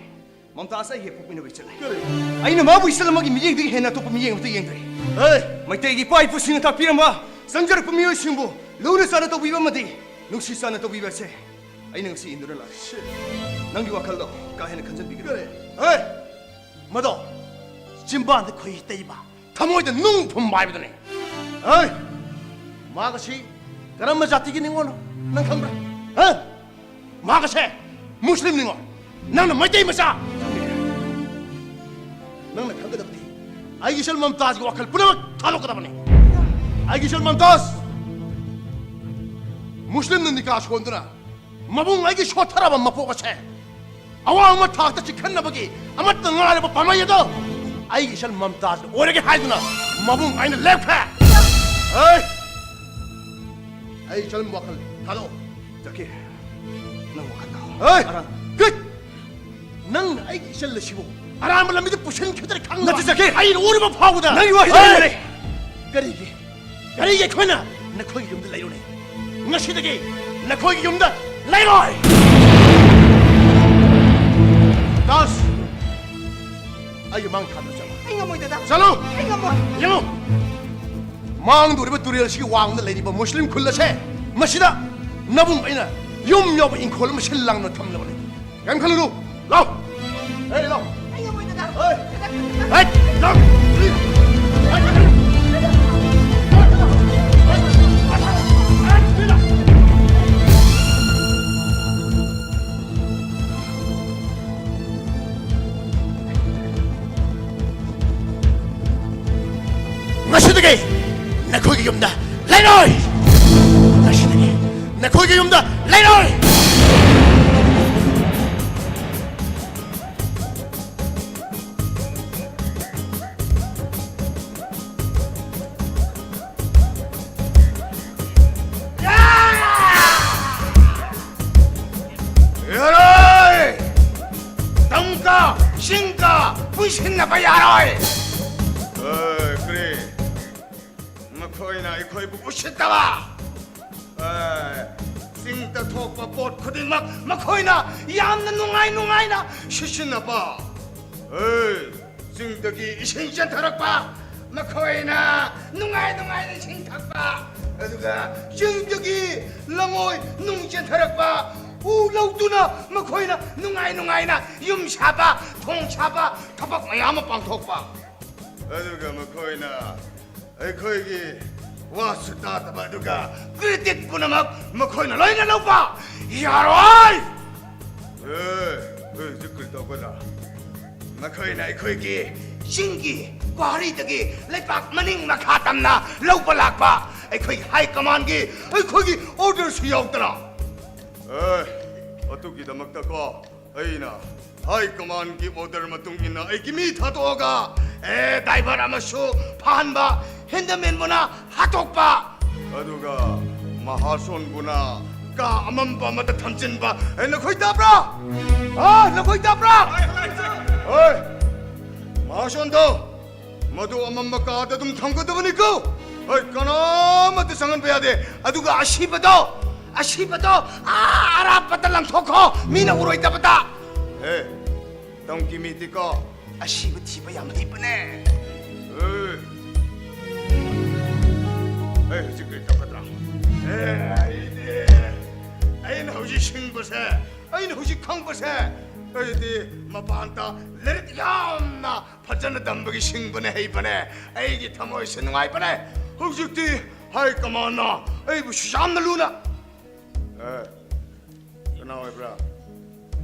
ꯃꯝꯇꯥꯖ ꯑꯩꯒꯤ ꯍꯦꯛ ꯄꯣꯛꯃꯤꯟꯅꯕ ꯏꯆꯜꯅꯤ꯫ ꯀꯔꯤ? ꯑꯩꯅ ꯃꯥꯕꯨ ꯏꯆꯜ ꯑꯃꯒꯤ ꯃꯤꯠꯌꯦꯡꯗꯒꯤ ꯍꯦꯟꯅ ꯑꯇꯣꯞꯄ ꯃꯤꯠꯌꯦꯡ ꯑꯃꯠꯇ ꯌꯦꯡꯗ꯭ꯔꯦ꯫ ꯍꯦ! ꯃꯩꯇꯩꯒꯤ ꯏꯄꯥ ꯏꯄꯨꯁꯤꯡꯅ ꯇꯥꯛꯄꯤꯔꯝꯕ ꯆꯪꯖꯔꯛꯄ ꯃꯤꯑꯣꯏꯁꯤꯡꯕꯨ ꯂꯨꯅ ꯆꯥꯟꯅ ꯇꯧꯕꯤꯕ ꯑꯃꯗꯤ ꯅꯨꯡꯁꯤ ꯆꯥꯟꯅ ꯇꯧꯕꯤꯕ ꯑꯁꯦ ꯑꯩꯅ ꯉꯁꯤ ꯏꯟꯗꯨꯅ ꯂꯥꯛꯂꯦ꯫ ꯁꯤ! ꯅꯪꯒꯤ ꯋꯥꯈꯜꯗꯣ ꯀꯥ ꯍꯦꯟꯅ ꯈꯟꯖꯟꯕꯤꯒꯅꯨ꯫ ꯀꯔꯤ? ꯍꯦ! ꯃꯗꯣ ꯆꯤꯝꯕꯥꯟꯗ ꯈꯣꯏꯍꯤ ꯇꯩꯕ, ꯊꯃꯣꯏꯗ ꯅꯨꯡ ꯐꯨꯝꯕ ꯍꯥꯏꯕꯗꯨꯅꯤ꯫ ꯍꯩ! ꯃꯥꯒꯁꯤ ꯀꯔꯝꯕ ꯖꯥꯇꯤꯒꯤ ꯅꯤꯉꯣꯜꯅꯣ ꯅꯪ ꯈꯪꯕ꯭ꯔꯥ? ꯍꯥ? ꯃꯥꯒꯁꯦ ꯃꯨꯁꯂꯤꯝ ꯅꯤꯉꯣꯜ꯫ ꯅꯪꯅ ꯃꯩꯇꯩ ꯃꯆꯥ꯫ ꯅꯪꯅ ꯈꯪꯒꯗꯕꯗꯤ ꯑꯩꯒꯤ ꯏꯆꯜ ꯃꯝꯇꯥꯖꯒꯤ ꯋꯥꯈꯜ ꯄꯨꯝꯅꯃꯛ ꯊꯥꯗꯣꯛꯀꯗꯕꯅꯤ꯫ ꯑꯩꯒꯤ ꯏꯆꯜ ꯃꯝꯇꯥꯖ ꯃꯨꯁꯂꯤꯝꯅ ꯅꯤꯀꯥ ꯁꯣꯟꯗꯨꯅ ꯃꯕꯨꯡ ꯑꯩꯒꯤ ꯁꯣꯠꯊꯔꯕ ꯃꯄꯣꯛ ꯑꯁꯦ ꯑꯋꯥꯡꯕ ꯊꯥꯛꯇ ꯆꯤꯡꯈꯠꯅꯕꯒꯤ ꯑꯃꯠꯇ ꯉꯥꯏꯔꯕ ꯄꯥꯝꯕꯩ ꯑꯗꯣ ꯑꯩꯒꯤ ꯏꯆꯜ ꯃꯝꯇꯥꯖꯅ ꯑꯣꯏꯔꯒꯦ ꯍꯥꯏꯗꯨꯅ ꯃꯕꯨꯡ ꯑꯩꯅ ꯂꯦꯞꯈ꯭ꯔꯦ꯫ ꯍꯩ! ꯑꯩ ꯏꯆꯜ ꯋꯥꯈꯜ ꯊꯥꯗꯣꯛꯑꯣ꯫ ꯖꯀꯤꯔ, ꯅꯪ ꯋꯥꯈꯜ ꯊꯥꯗꯣꯛꯑꯣ꯫ ꯍꯩ! ꯑꯔꯥꯟ- ꯀꯠ! ꯅꯪꯅ ꯑꯩꯒꯤ ꯏꯆꯜ ꯑꯁꯤꯕꯨ ꯑꯔꯥꯟꯕ ꯂꯝꯕꯤꯗ ꯄꯨꯁꯤꯟꯈꯤꯗ꯭ꯔꯦ ꯈꯪꯗꯕ ꯅꯠꯇꯦ, ꯖꯀꯤꯔ! ꯑꯩꯅ ꯎꯔꯤꯕ ꯐꯥꯎꯕꯗ ꯅꯪꯒꯤ ꯋꯥꯍꯩ ꯍꯩ! ꯂꯩꯔꯦ꯫ ꯀꯔꯤꯒꯤ? ꯀꯔꯤꯒꯤ ꯑꯩꯈꯣꯏꯅ ꯅꯈꯣꯏꯒꯤ ꯌꯨꯝꯗ ꯂꯩꯔꯨꯅꯤ? ꯉꯁꯤꯗꯒꯤ ꯅꯈꯣꯏꯒꯤ ꯌꯨꯝꯗ ꯂꯩꯔꯣꯏ꯫ ꯗꯥꯁ, ꯑꯩꯒꯤ ꯃꯥꯡ ꯊꯥꯗ ꯆꯠꯂꯣ꯫ ꯑꯩ ꯉꯝꯃꯣꯏ, ꯗꯗꯥ꯫ ꯆꯠꯂꯣ꯫ ꯑꯩ ꯉꯝꯃꯣꯏ꯫ ꯌꯦꯡꯉꯨ, ꯃꯥꯡꯗꯧꯔꯤꯕ ꯇꯨꯔꯦꯜ ꯑꯁꯤꯒꯤ ꯋꯥꯡꯃꯗ ꯂꯩꯔꯤꯕ ꯃꯨꯁꯂꯤꯝ ꯈꯨꯜ ꯑꯁꯦ, ꯃꯁꯤꯗ ꯅꯕꯨꯡ ꯑꯩꯅ ꯌꯨꯝ ꯌꯥꯎꯕ ꯏꯪꯈꯣꯜ ꯑꯃ ꯁꯤꯜ ꯂꯥꯡꯗꯨꯅ ꯊꯝꯂꯕꯅꯤ꯫ ꯀꯩꯝ ꯈꯜꯂꯨꯅꯨ꯫ ꯂꯥꯎ꯫ ꯑꯦ, ꯂꯥꯎ꯫ ꯑꯩ ꯉꯝꯃꯣꯏ, ꯗꯗꯥ꯫ ꯑꯦ꯫ ꯗꯗꯥ, ꯈꯟꯒꯅꯨ꯫ ꯑꯦ, ꯂꯥꯎ꯫ ꯉꯁꯤꯗꯒꯤ ꯅꯈꯣꯏꯒꯤ ꯌꯨꯝꯗ ꯂꯩꯔꯣꯏ꯫ ꯉꯁꯤꯗꯒꯤ ꯅꯈꯣꯏꯒꯤ ꯌꯨꯝꯗ ꯂꯩꯔꯣꯏ꯫ ꯌꯥꯔꯣꯏ! ꯇꯝꯒ ꯆꯤꯡꯒ ꯄꯨꯟꯁꯤꯟꯅꯕ ꯌꯥꯔꯣꯏ! ꯑꯦ, ꯀꯔꯤ? ꯃꯈꯣꯏꯅ ꯑꯩꯈꯣꯏꯕꯨ ꯎꯁꯤꯠꯇꯕ! ꯑꯦ, ꯆꯤꯡꯗ ꯊꯣꯛꯄ ꯄꯣꯠ ꯈꯨꯗꯤꯡꯃꯛ ꯃꯈꯣꯏꯅ ꯌꯥꯝꯅ ꯅꯨꯡꯉꯥꯏ ꯅꯨꯡꯉꯥꯏꯅ ꯁꯤꯖꯤꯟꯅꯕ! ꯑꯦ, ꯆꯤꯡꯗꯒꯤ ꯏꯁꯤꯡ ꯆꯦꯟꯊꯔꯛꯄ, ꯃꯈꯣꯏꯅ ꯅꯨꯡꯉꯥꯏ ꯅꯨꯡꯉꯥꯏꯅ ꯏꯁꯤꯡ ꯊꯛꯄ, ꯑꯗꯨꯒ ꯆꯤꯡꯗꯒꯤ ꯂꯉꯣꯏ ꯅꯨꯡ ꯆꯦꯟꯊꯔꯛꯄ, ꯎ ꯂꯧꯗꯨꯅ ꯃꯈꯣꯏꯅ ꯅꯨꯡꯉꯥꯏ ꯅꯨꯡꯉꯥꯏꯅ ꯌꯨꯝ ꯁꯥꯕ, ꯊꯣꯡ ꯁꯥꯕ, ꯊꯕꯛ ꯃꯌꯥꯝ ꯑꯃ ꯄꯥꯡꯊꯣꯛꯄ꯫ ꯑꯗꯨꯒ ꯃꯈꯣꯏꯅ ꯑꯩꯈꯣꯏꯒꯤ ꯋꯥꯁꯨ ꯇꯥꯗꯕ, ꯑꯗꯨꯒ credit ꯄꯨꯝꯅꯃꯛ ꯃꯈꯣꯏꯅ ꯂꯣꯏꯅ ꯂꯧꯕ꯫ ꯌꯥꯔꯣꯏ! ꯑꯦ, ꯍꯧꯖꯤꯛ ꯀꯔꯤ ꯇꯧꯒꯗ꯭ꯔꯥ? ꯃꯈꯣꯏꯅ ꯑꯩꯈꯣꯏꯒꯤ ꯆꯤꯡꯒꯤ ꯒꯨꯍꯥꯇꯤꯗꯒꯤ ꯂꯩꯕꯥꯛ ꯃꯅꯤꯡ ꯃꯈꯥ ꯇꯝꯅ ꯂꯧꯕ ꯂꯥꯛꯄ ꯑꯩꯈꯣꯏ ꯍꯥꯏ ꯀꯃꯥꯟꯒꯤ ꯑꯩꯈꯣꯏꯒꯤ ꯑꯣꯔꯗꯔꯁꯨ ꯌꯥꯎꯗꯅ꯫ ꯑꯦ, ꯑꯗꯨꯒꯤꯗꯃꯛꯇꯀꯣ ꯑꯩꯅ ꯍꯥꯏ ꯀꯃꯥꯟꯒꯤ ꯑꯣꯔꯗꯔ ꯃꯇꯨꯡ ꯏꯟꯅ ꯑꯩꯒꯤ ꯃꯤ ꯊꯥꯗꯣꯛꯑꯒ, ꯑꯦ, ꯗ꯭ꯔꯥꯏꯚꯔ ꯑꯃꯁꯨ ꯐꯥꯍꯟꯕ, ꯍꯦꯟꯗꯃꯦꯟꯕꯨꯅ ꯍꯥꯠꯇꯣꯛꯄ, ꯑꯗꯨꯒ ꯃꯍꯥꯁꯣꯟꯕꯨꯅ ꯀꯥ ꯑꯃꯝꯕ ꯑꯃꯗ ꯊꯝꯖꯤꯟꯕ꯫ ꯑꯦ, ꯅꯈꯣꯏ ꯇꯥꯕ꯭ꯔꯥ? ꯑꯥ, ꯅꯈꯣꯏ ꯇꯥꯕ꯭ꯔꯥ? ꯍꯣꯏ, ꯃꯍꯥꯁꯣꯟꯗꯣ ꯃꯗꯨ ꯑꯃꯝꯕ ꯀꯥꯗ ꯑꯗꯨꯝ ꯊꯝꯒꯗꯕꯅꯤꯀꯣ꯫ ꯍꯣꯏ, ꯀꯅꯥꯃꯠꯇ ꯆꯪꯍꯟꯕ ꯌꯥꯗꯦ꯫ ꯑꯗꯨꯒ ꯑꯁꯤꯕꯗꯣ, ꯑꯁꯤꯕꯗꯣ ꯑꯥ ꯑꯔꯥꯞꯄꯗ ꯂꯪꯊꯣꯛꯈꯣ, ꯃꯤꯅ ꯎꯔꯣꯏꯗꯕꯗ꯫ ꯑꯦ, ꯇꯝꯀꯤ ꯃꯤꯗꯤꯀꯣ ꯑꯁꯤꯕ ꯊꯤꯕ ꯌꯥꯝ ꯍꯩꯕꯅꯦ꯫ ꯑꯦ, ꯑꯩ ꯍꯧꯖꯤꯛ ꯀꯔꯤ ꯇꯧꯒꯗ꯭ꯔꯥ? ꯑꯦ, ꯑꯩꯗꯤ, ꯑꯩꯅ ꯍꯧꯖꯤꯛ ꯁꯤꯡꯕꯁꯦ, ꯑꯩꯅ ꯍꯧꯖꯤꯛ ꯈꯪꯕꯁꯦ, ꯑꯩꯗꯤ ꯃꯄꯥꯟꯗ ꯂꯥꯏꯔꯤꯛ ꯌꯥꯝꯅ ꯐꯖꯅ ꯇꯝꯕꯒꯤ ꯁꯤꯡꯕꯅꯦ, ꯍꯩꯕꯅꯦ꯫ ꯑꯩꯒꯤ ꯊꯃꯣꯏꯁꯦ ꯅꯨꯡꯉꯥꯏꯕꯅꯦ꯫ ꯍꯧꯖꯤꯛꯇꯤ ꯍꯥꯏ ꯀꯃꯥꯟꯅ ꯑꯩꯕꯨꯁꯨ ꯌꯥꯝꯅ ꯂꯨꯅ꯫ ꯑꯦ, ꯀꯅꯥ ꯑꯣꯏꯕ꯭ꯔꯥ?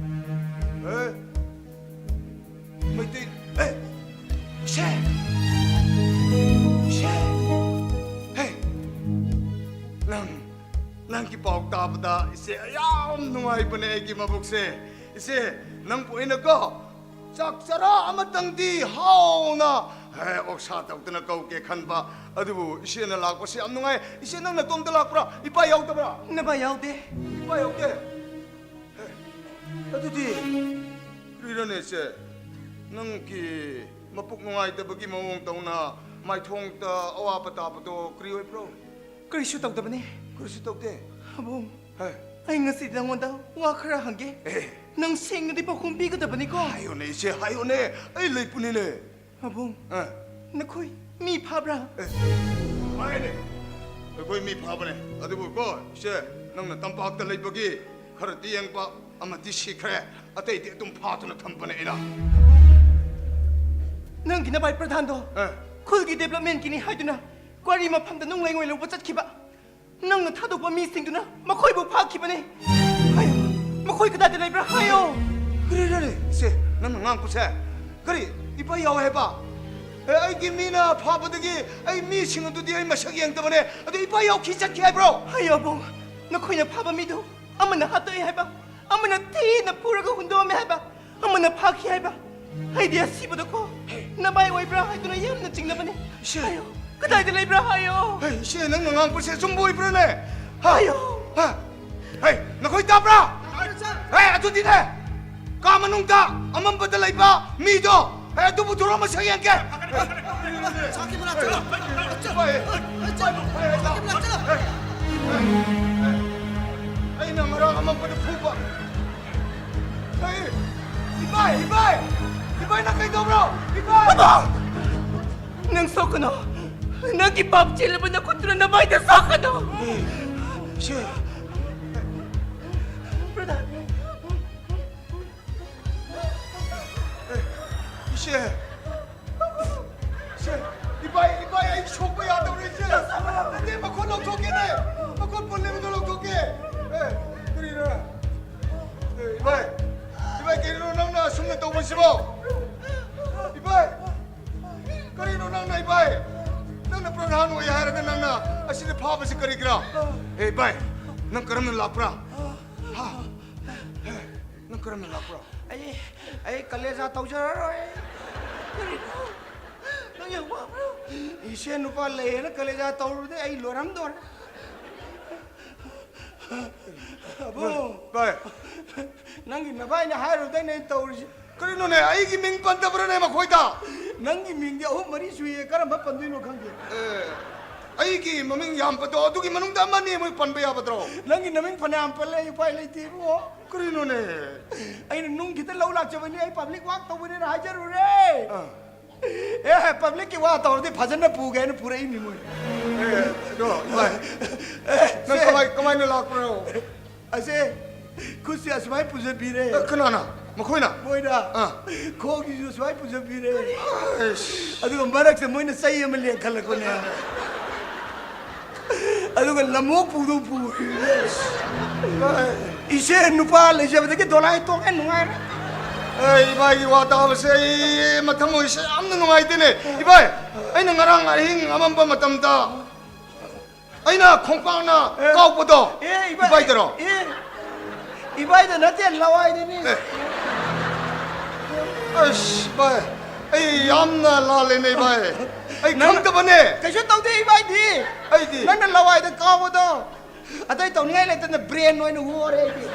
ꯑꯦ, ꯃꯩꯇꯩ, ꯑꯦ, ꯏꯆꯦ! ꯏꯆꯦ! ꯍꯦ! ꯅꯪ, ꯅꯪꯒꯤ ꯄꯥꯎ ꯇꯥꯕꯗ ꯏꯆꯦ ꯌꯥꯝ ꯅꯨꯡꯉꯥꯏꯕꯅꯦ ꯑꯩꯒꯤ ꯃꯕꯨꯛꯁꯦ꯫ ꯏꯆꯦ, ꯅꯪꯕꯨ ꯑꯩꯅꯀꯣ ꯆꯥꯛ ꯆꯔꯥ ꯑꯃꯇꯪꯗꯤ ꯍꯥꯎꯅ, ꯍꯦ, ꯑꯣꯛꯁꯥ ꯇꯧꯗꯅ ꯀꯧꯒꯦ ꯈꯟꯕ꯫ ꯑꯗꯨꯕꯨ ꯏꯆꯦꯅ ꯂꯥꯛꯄꯁꯦ ꯌꯥꯝ ꯅꯨꯡꯉꯥꯏ꯫ ꯏꯆꯦ, ꯅꯪ ꯅꯇꯣꯝꯇ ꯂꯥꯛꯄ꯭ꯔꯥ? ꯏꯄꯥ ꯌꯥꯎꯗꯕ꯭ꯔꯥ? ꯅꯄꯥ ꯌꯥꯎꯗꯦ꯫ ꯏꯄꯥ ꯌꯥꯎꯗꯦ? ꯍꯦ, ꯑꯗꯨꯗꯤ ꯀꯔꯤꯔꯅꯦ ꯏꯆꯦ? ꯅꯪꯒꯤ ꯃꯄꯨꯛ ꯅꯨꯡꯉꯥꯏꯇꯕꯒꯤ ꯃꯑꯣꯡ ꯇꯧꯅ ꯃꯥꯏꯊꯣꯡꯗ ꯑꯋꯥꯕ ꯇꯥꯕꯗꯣ ꯀꯔꯤ ꯑꯣꯏꯕ꯭ꯔꯣ? ꯀꯔꯤꯁꯨ ꯇꯧꯗꯕꯅꯦ꯫ ꯀꯔꯤꯁꯨ ꯇꯧꯗꯦ? ꯑꯕꯨꯡ, ꯍꯦ꯫ ꯑꯩ ꯉꯁꯤꯗꯤ ꯅꯉꯣꯟꯗ ꯋꯥ ꯈꯔ ꯍꯪꯒꯦ꯫ ꯑꯦ꯫ ꯅꯪ ꯁꯦꯡꯅꯗꯤ ꯄꯥꯎꯈꯨꯝ ꯄꯤꯒꯗꯕꯅꯤꯀꯣ꯫ ꯍꯥꯏꯌꯣꯅꯦ, ꯏꯆꯦ, ꯍꯥꯏꯌꯣꯅꯦ꯫ ꯑꯩ ꯂꯩꯄꯨꯅꯤꯅꯦ꯫ ꯑꯕꯨꯡ, ꯑꯦ꯫ ꯅꯈꯣꯏ ꯃꯤ ꯐꯥꯕ꯭ꯔꯥ? ꯑꯦ, ꯃꯥꯅꯦ꯫ ꯑꯩꯈꯣꯏ ꯃꯤ ꯐꯥꯕꯅꯦ꯫ ꯑꯗꯨꯕꯨꯀꯣ, ꯏꯆꯦ, ꯅꯪꯅ ꯇꯝꯄꯥꯛꯇ ꯂꯩꯕꯒꯤ ꯈꯔꯗꯤ ꯌꯦꯡꯕ ꯑꯃꯗꯤ ꯁꯤꯈ꯭ꯔꯦ꯫ ꯑꯇꯩꯗꯤ ꯑꯗꯨꯝ ꯐꯥꯗꯨꯅ ꯊꯝꯕꯅꯦ ꯑꯩꯅ꯫ ꯅꯪꯒꯤ ꯅꯕꯥꯏ ꯄ꯭ꯔꯙꯥꯟꯗꯣ ꯑꯦ꯫ ꯈꯨꯜꯒꯤ ꯗꯦꯕꯂꯞꯃꯦꯟꯠꯀꯤꯅꯤ ꯍꯥꯏꯗꯨꯅ ꯀ꯭ꯋꯥꯔꯤ ꯃꯐꯝꯗ ꯅꯨꯡ ꯂꯩꯉꯣꯏ ꯂꯧꯕ ꯆꯠꯈꯤꯕ꯫ ꯅꯪꯅ ꯊꯥꯗꯣꯛꯄ ꯃꯤꯁꯤꯡꯗꯨꯅ ꯃꯈꯣꯏꯕꯨ ꯐꯥꯈꯤꯕꯅꯦ꯫ ꯍꯥꯏꯌꯣ, ꯃꯈꯣꯏ ꯀꯗꯥꯏꯗ ꯂꯩꯕ꯭ꯔꯥ? ꯍꯥꯏꯌꯣ꯫ ꯀꯔꯤꯅꯣꯅꯦ, ꯏꯆꯦ, ꯅꯪꯅ ꯉꯥꯡꯕꯁꯦ? ꯀꯔꯤ? ꯏꯄꯥ ꯌꯥꯎꯋꯦ ꯍꯥꯏꯕ? ꯑꯦ, ꯑꯩꯒꯤ ꯃꯤꯅ ꯐꯥꯕꯗꯒꯤ ꯑꯩ ꯃꯤꯁꯤꯡ ꯑꯗꯨꯗꯤ ꯑꯩ ꯃꯁꯛ ꯌꯦꯡꯗꯕꯅꯦ꯫ ꯑꯗꯨ ꯏꯄꯥ ꯌꯥꯎꯈꯤ ꯆꯠꯈꯤ ꯍꯥꯏꯕ꯭ꯔꯣ? ꯍꯥꯏꯌꯣ, ꯑꯕꯨꯡ꯫ ꯅꯈꯣꯏꯅ ꯐꯥꯕ ꯃꯤꯗꯨ ꯑꯃꯅ ꯍꯥꯠꯇꯣꯛꯑꯦ ꯍꯥꯏꯕ, ꯑꯃꯅ ꯊꯤꯅ ꯐꯨꯔꯒ ꯍꯨꯟꯗꯣꯛꯑꯝꯃꯦ ꯍꯥꯏꯕ, ꯑꯃꯅ ꯐꯥꯈꯤ ꯍꯥꯏꯕ꯫ ꯑꯩꯗꯤ ꯑꯁꯤꯕꯗꯀꯣ ꯅꯃꯥꯏ ꯑꯣꯏꯕ꯭ꯔꯥ ꯍꯥꯏꯗꯨꯅ ꯌꯥꯝꯅ ꯆꯤꯡꯅꯕꯅꯦ꯫ ꯏꯆꯦ꯫ ꯍꯥꯏꯌꯣ, ꯀꯗꯥꯏꯗ ꯂꯩꯕ꯭ꯔꯥ ꯍꯥꯏꯌꯣ꯫ ꯍꯩ, ꯏꯆꯦ, ꯅꯪꯅ ꯉꯥꯡꯕꯁꯦ ꯑꯆꯨꯝꯕ ꯑꯣꯏꯕ꯭ꯔꯥꯅꯦ? ꯍꯥ? ꯍꯥꯏꯌꯣ꯫ ꯍꯥ? ꯍꯩ, ꯅꯈꯣꯏ ꯇꯥꯕ꯭ꯔꯥ? ꯍꯩ, ꯑꯗꯨꯗꯤꯅꯦ, ꯀꯥ ꯃꯅꯨꯡꯗ ꯑꯃꯝꯕꯗ ꯂꯩꯕ ꯃꯤꯗꯣ, ꯍꯩ, ꯑꯗꯨ ꯄꯨꯊꯣꯔꯛꯑꯣ, ꯃꯁꯛ ꯌꯦꯡꯒꯦ꯫ ꯍꯩ, ꯑꯩꯅ ꯉꯔꯥꯡ ꯑꯃꯝꯕꯗ ꯐꯨꯕ꯫ ꯍꯩ, ꯏꯕꯥꯏ, ꯏꯕꯥꯏ! ꯏꯕꯥꯏ, ꯅꯪ ꯀꯩꯗꯧꯕ꯭ꯔꯣ? ꯏꯕꯥꯏ! ꯅꯪ ꯁꯣꯛꯀꯅꯨ꯫ ꯅꯪꯒꯤ ꯄꯥꯞ ꯆꯦꯜꯂꯕ ꯅꯈꯨꯠꯇꯨꯅ ꯅꯃꯥꯏꯗ ꯁꯣꯛꯀꯅꯨ꯫ ꯏꯆꯦ꯫ Brother꯫ ꯏꯆꯦ꯫ ꯏꯆꯦ꯫ ꯏꯕꯥꯏ, ꯏꯕꯥꯏ, ꯑꯩ ꯁꯣꯛꯄ ꯌꯥꯗꯧꯔꯦ, ꯏꯆꯦ꯫ ꯅꯠꯇꯦ, ꯃꯈꯨꯠ ꯂꯧꯊꯣꯛꯀꯦꯅꯦ꯫ ꯃꯈꯨꯠ ꯄꯨꯜꯂꯤꯕꯗꯣ ꯂꯧꯊꯣꯛꯀꯦ꯫ ꯑꯦ, ꯀꯔꯤꯅꯣ? ꯑꯦ, ꯏꯕꯥꯏ꯫ ꯏꯕꯥꯏ, ꯀꯔꯤꯅꯣ ꯅꯪꯅ ꯑꯁꯨꯝꯅ ꯇꯧꯕꯁꯤꯕꯣ? ꯏꯕꯥꯏ꯫ ꯀꯔꯤꯅꯣ ꯅꯪꯅ, ꯏꯕꯥꯏ? ꯅꯪꯅ ꯄ꯭ꯔꯙꯥꯟ ꯑꯣꯏ ꯍꯥꯏꯔꯒ ꯅꯪꯅ ꯑꯁꯤꯗ ꯐꯥꯕꯁꯤ ꯀꯔꯤꯒꯤꯔꯥ? ꯑꯦ, ꯏꯕꯥꯏ, ꯅꯪ ꯀꯔꯝꯅ ꯂꯥꯛꯄ꯭ꯔꯥ? ꯍꯥ? ꯅꯪ ꯀꯔꯝꯅ ꯂꯥꯛꯄ꯭ꯔꯥ? ꯑꯩ, ꯑꯩ ꯀꯂꯦꯖꯥ ꯇꯧꯖꯔꯔꯣꯏ꯫ ꯀꯔꯤꯅꯣ? ꯅꯪ ꯌꯥꯝ ꯋꯥꯕ꯭ꯔꯣ? ꯏꯆꯦ ꯅꯨꯄꯥ ꯂꯩꯌꯦꯅ ꯀꯂꯦꯖꯥ ꯇꯧꯔꯨꯕꯗꯩ ꯑꯩ ꯂꯣꯏꯔꯝꯗꯣꯔꯦ꯫ ꯑꯕꯨꯡ꯫ ꯚꯥꯏ꯫ ꯅꯪꯒꯤ ꯅꯚꯥꯏꯅ ꯍꯥꯏꯔꯨꯕꯗꯩꯅꯦ ꯑꯩꯅ ꯇꯧꯔꯤꯁꯦ꯫ ꯀꯔꯤꯅꯣꯅꯦ, ꯑꯩꯒꯤ ꯃꯤꯡ ꯄꯟꯗꯕ꯭ꯔꯥꯅꯦ ꯃꯈꯣꯏꯗ? ꯅꯪꯒꯤ ꯃꯤꯡꯗꯤ ꯑꯍꯨꯝ ꯃꯔꯤ ꯁꯨꯏꯌꯦ, ꯀꯔꯝꯕ ꯄꯟꯗꯣꯏꯅꯣ ꯈꯪꯗꯦ꯫ ꯑꯦ, ꯑꯩꯒꯤ ꯃꯃꯤꯡ ꯌꯥꯝꯕꯗꯣ, ꯑꯗꯨꯒꯤ ꯃꯅꯨꯡꯗ ꯑꯃꯅꯤ ꯃꯣꯏ ꯄꯟꯕ ꯌꯥꯕꯗ꯭ꯔꯣ? ꯅꯪꯒꯤ ꯅꯃꯤꯡ ꯐꯅꯌꯥꯝ ꯄꯜꯂꯦ, ꯑꯩ ꯎꯄꯥꯏ ꯂꯩꯇꯦ ꯏꯕꯨꯡꯉꯣ꯫ ꯀꯔꯤꯅꯣꯅꯦ? ꯑꯩꯅ ꯅꯨꯡ ꯈꯤꯇ ꯂꯧ ꯂꯥꯛꯆꯕꯅꯤ, ꯑꯩ public work ꯇꯧꯕꯅꯦꯅ ꯍꯥꯏꯖꯔꯨꯔꯦ꯫ ꯑꯥ꯫ ꯑꯦ, publicꯀꯤ ꯋꯥ ꯇꯧꯔꯗꯤ ꯐꯖꯅ ꯄꯨꯒꯦ ꯍꯥꯏꯅ ꯄꯨꯔꯛꯏꯅꯤ ꯃꯣꯏ꯫ ꯑꯦ, ꯑꯗꯣ, ꯚꯥꯏ, ꯑꯦ, ꯅꯪ ꯁꯦ꯫ ꯀꯃꯥꯏ-, ꯀꯃꯥꯏꯅ ꯂꯥꯛꯄ꯭ꯔꯣ? ꯑꯁꯦ, ꯈꯨꯠꯁꯦ ꯑꯁꯨꯃꯥꯏ ꯄꯨꯖꯕꯤꯔꯦ꯫ ꯑꯦ, ꯀꯅꯥꯅ? ꯃꯈꯣꯏꯅ? ꯃꯣꯏꯅ꯫ ꯑꯥ꯫ ꯈꯣꯡꯁꯤꯁꯨ ꯑꯁꯨꯃꯥꯏ ꯄꯨꯖꯕꯤꯔꯦ꯫ ꯑꯩꯁ꯫ ꯑꯗꯨꯒ ꯃꯔꯛꯇ ꯃꯣꯏꯅ ꯆꯩ ꯑꯃ ꯂꯦꯡꯈꯠꯂꯛꯄꯅꯦ꯫ ꯑꯗꯨꯒ ꯂꯝꯑꯣꯛ ꯄꯨꯗꯧ ꯄꯨꯔꯤꯅꯦ꯫ ꯏꯆꯦ ꯅꯨꯄꯥ ꯂꯩꯖꯕꯗꯒꯤ ꯗꯣꯂꯥꯏ ꯇꯣꯡꯉꯦ, ꯅꯨꯡꯉꯥꯏꯔꯦ꯫ ꯑꯦ, ꯏꯕꯥꯏꯒꯤ ꯋꯥ ꯇꯥꯕꯁꯦ ꯑꯩ ꯃꯊꯃꯣꯏꯁꯦ ꯌꯥꯝꯅ ꯅꯨꯡꯉꯥꯏꯇꯦꯅꯦ꯫ ꯏꯕꯥꯏ, ꯑꯩꯅ ꯉꯔꯥꯡ ꯑꯍꯤꯡ ꯑꯃꯝꯕ ꯃꯇꯝꯗ ꯑꯩꯅ ꯈꯣꯡꯄꯥꯛꯅ ꯑꯦ꯫ ꯀꯥꯎꯕꯗꯣ ꯑꯦ, ꯏꯕꯥꯏ-, ꯏꯕꯥꯏꯗꯔꯣ? ꯑꯦ, ꯏꯕꯥꯏꯗ ꯅꯠꯇꯦ, ꯂꯋꯥꯏꯗꯅꯤ꯫ ꯑꯦ꯫ ꯑꯁ, ꯏꯕꯥꯏ, ꯑꯩ ꯌꯥꯝꯅ ꯂꯥꯜꯂꯦꯅꯦ, ꯏꯕꯥꯏ꯫ ꯑꯩ ꯅꯪ ꯈꯪꯗꯕꯅꯦ꯫ ꯀꯩꯁꯨ ꯇꯧꯗꯦ, ꯏꯕꯥꯏꯗꯤ꯫ ꯑꯩꯗꯤ ꯅꯪꯅ ꯂꯋꯥꯏꯗ ꯀꯥꯎꯕꯗꯣ ꯑꯇꯩ ꯇꯧꯅꯤꯡꯉꯥꯏ ꯂꯩꯇꯅ brain ꯑꯣꯏꯅ ꯍꯣꯔꯦ ꯑꯩꯗꯤ꯫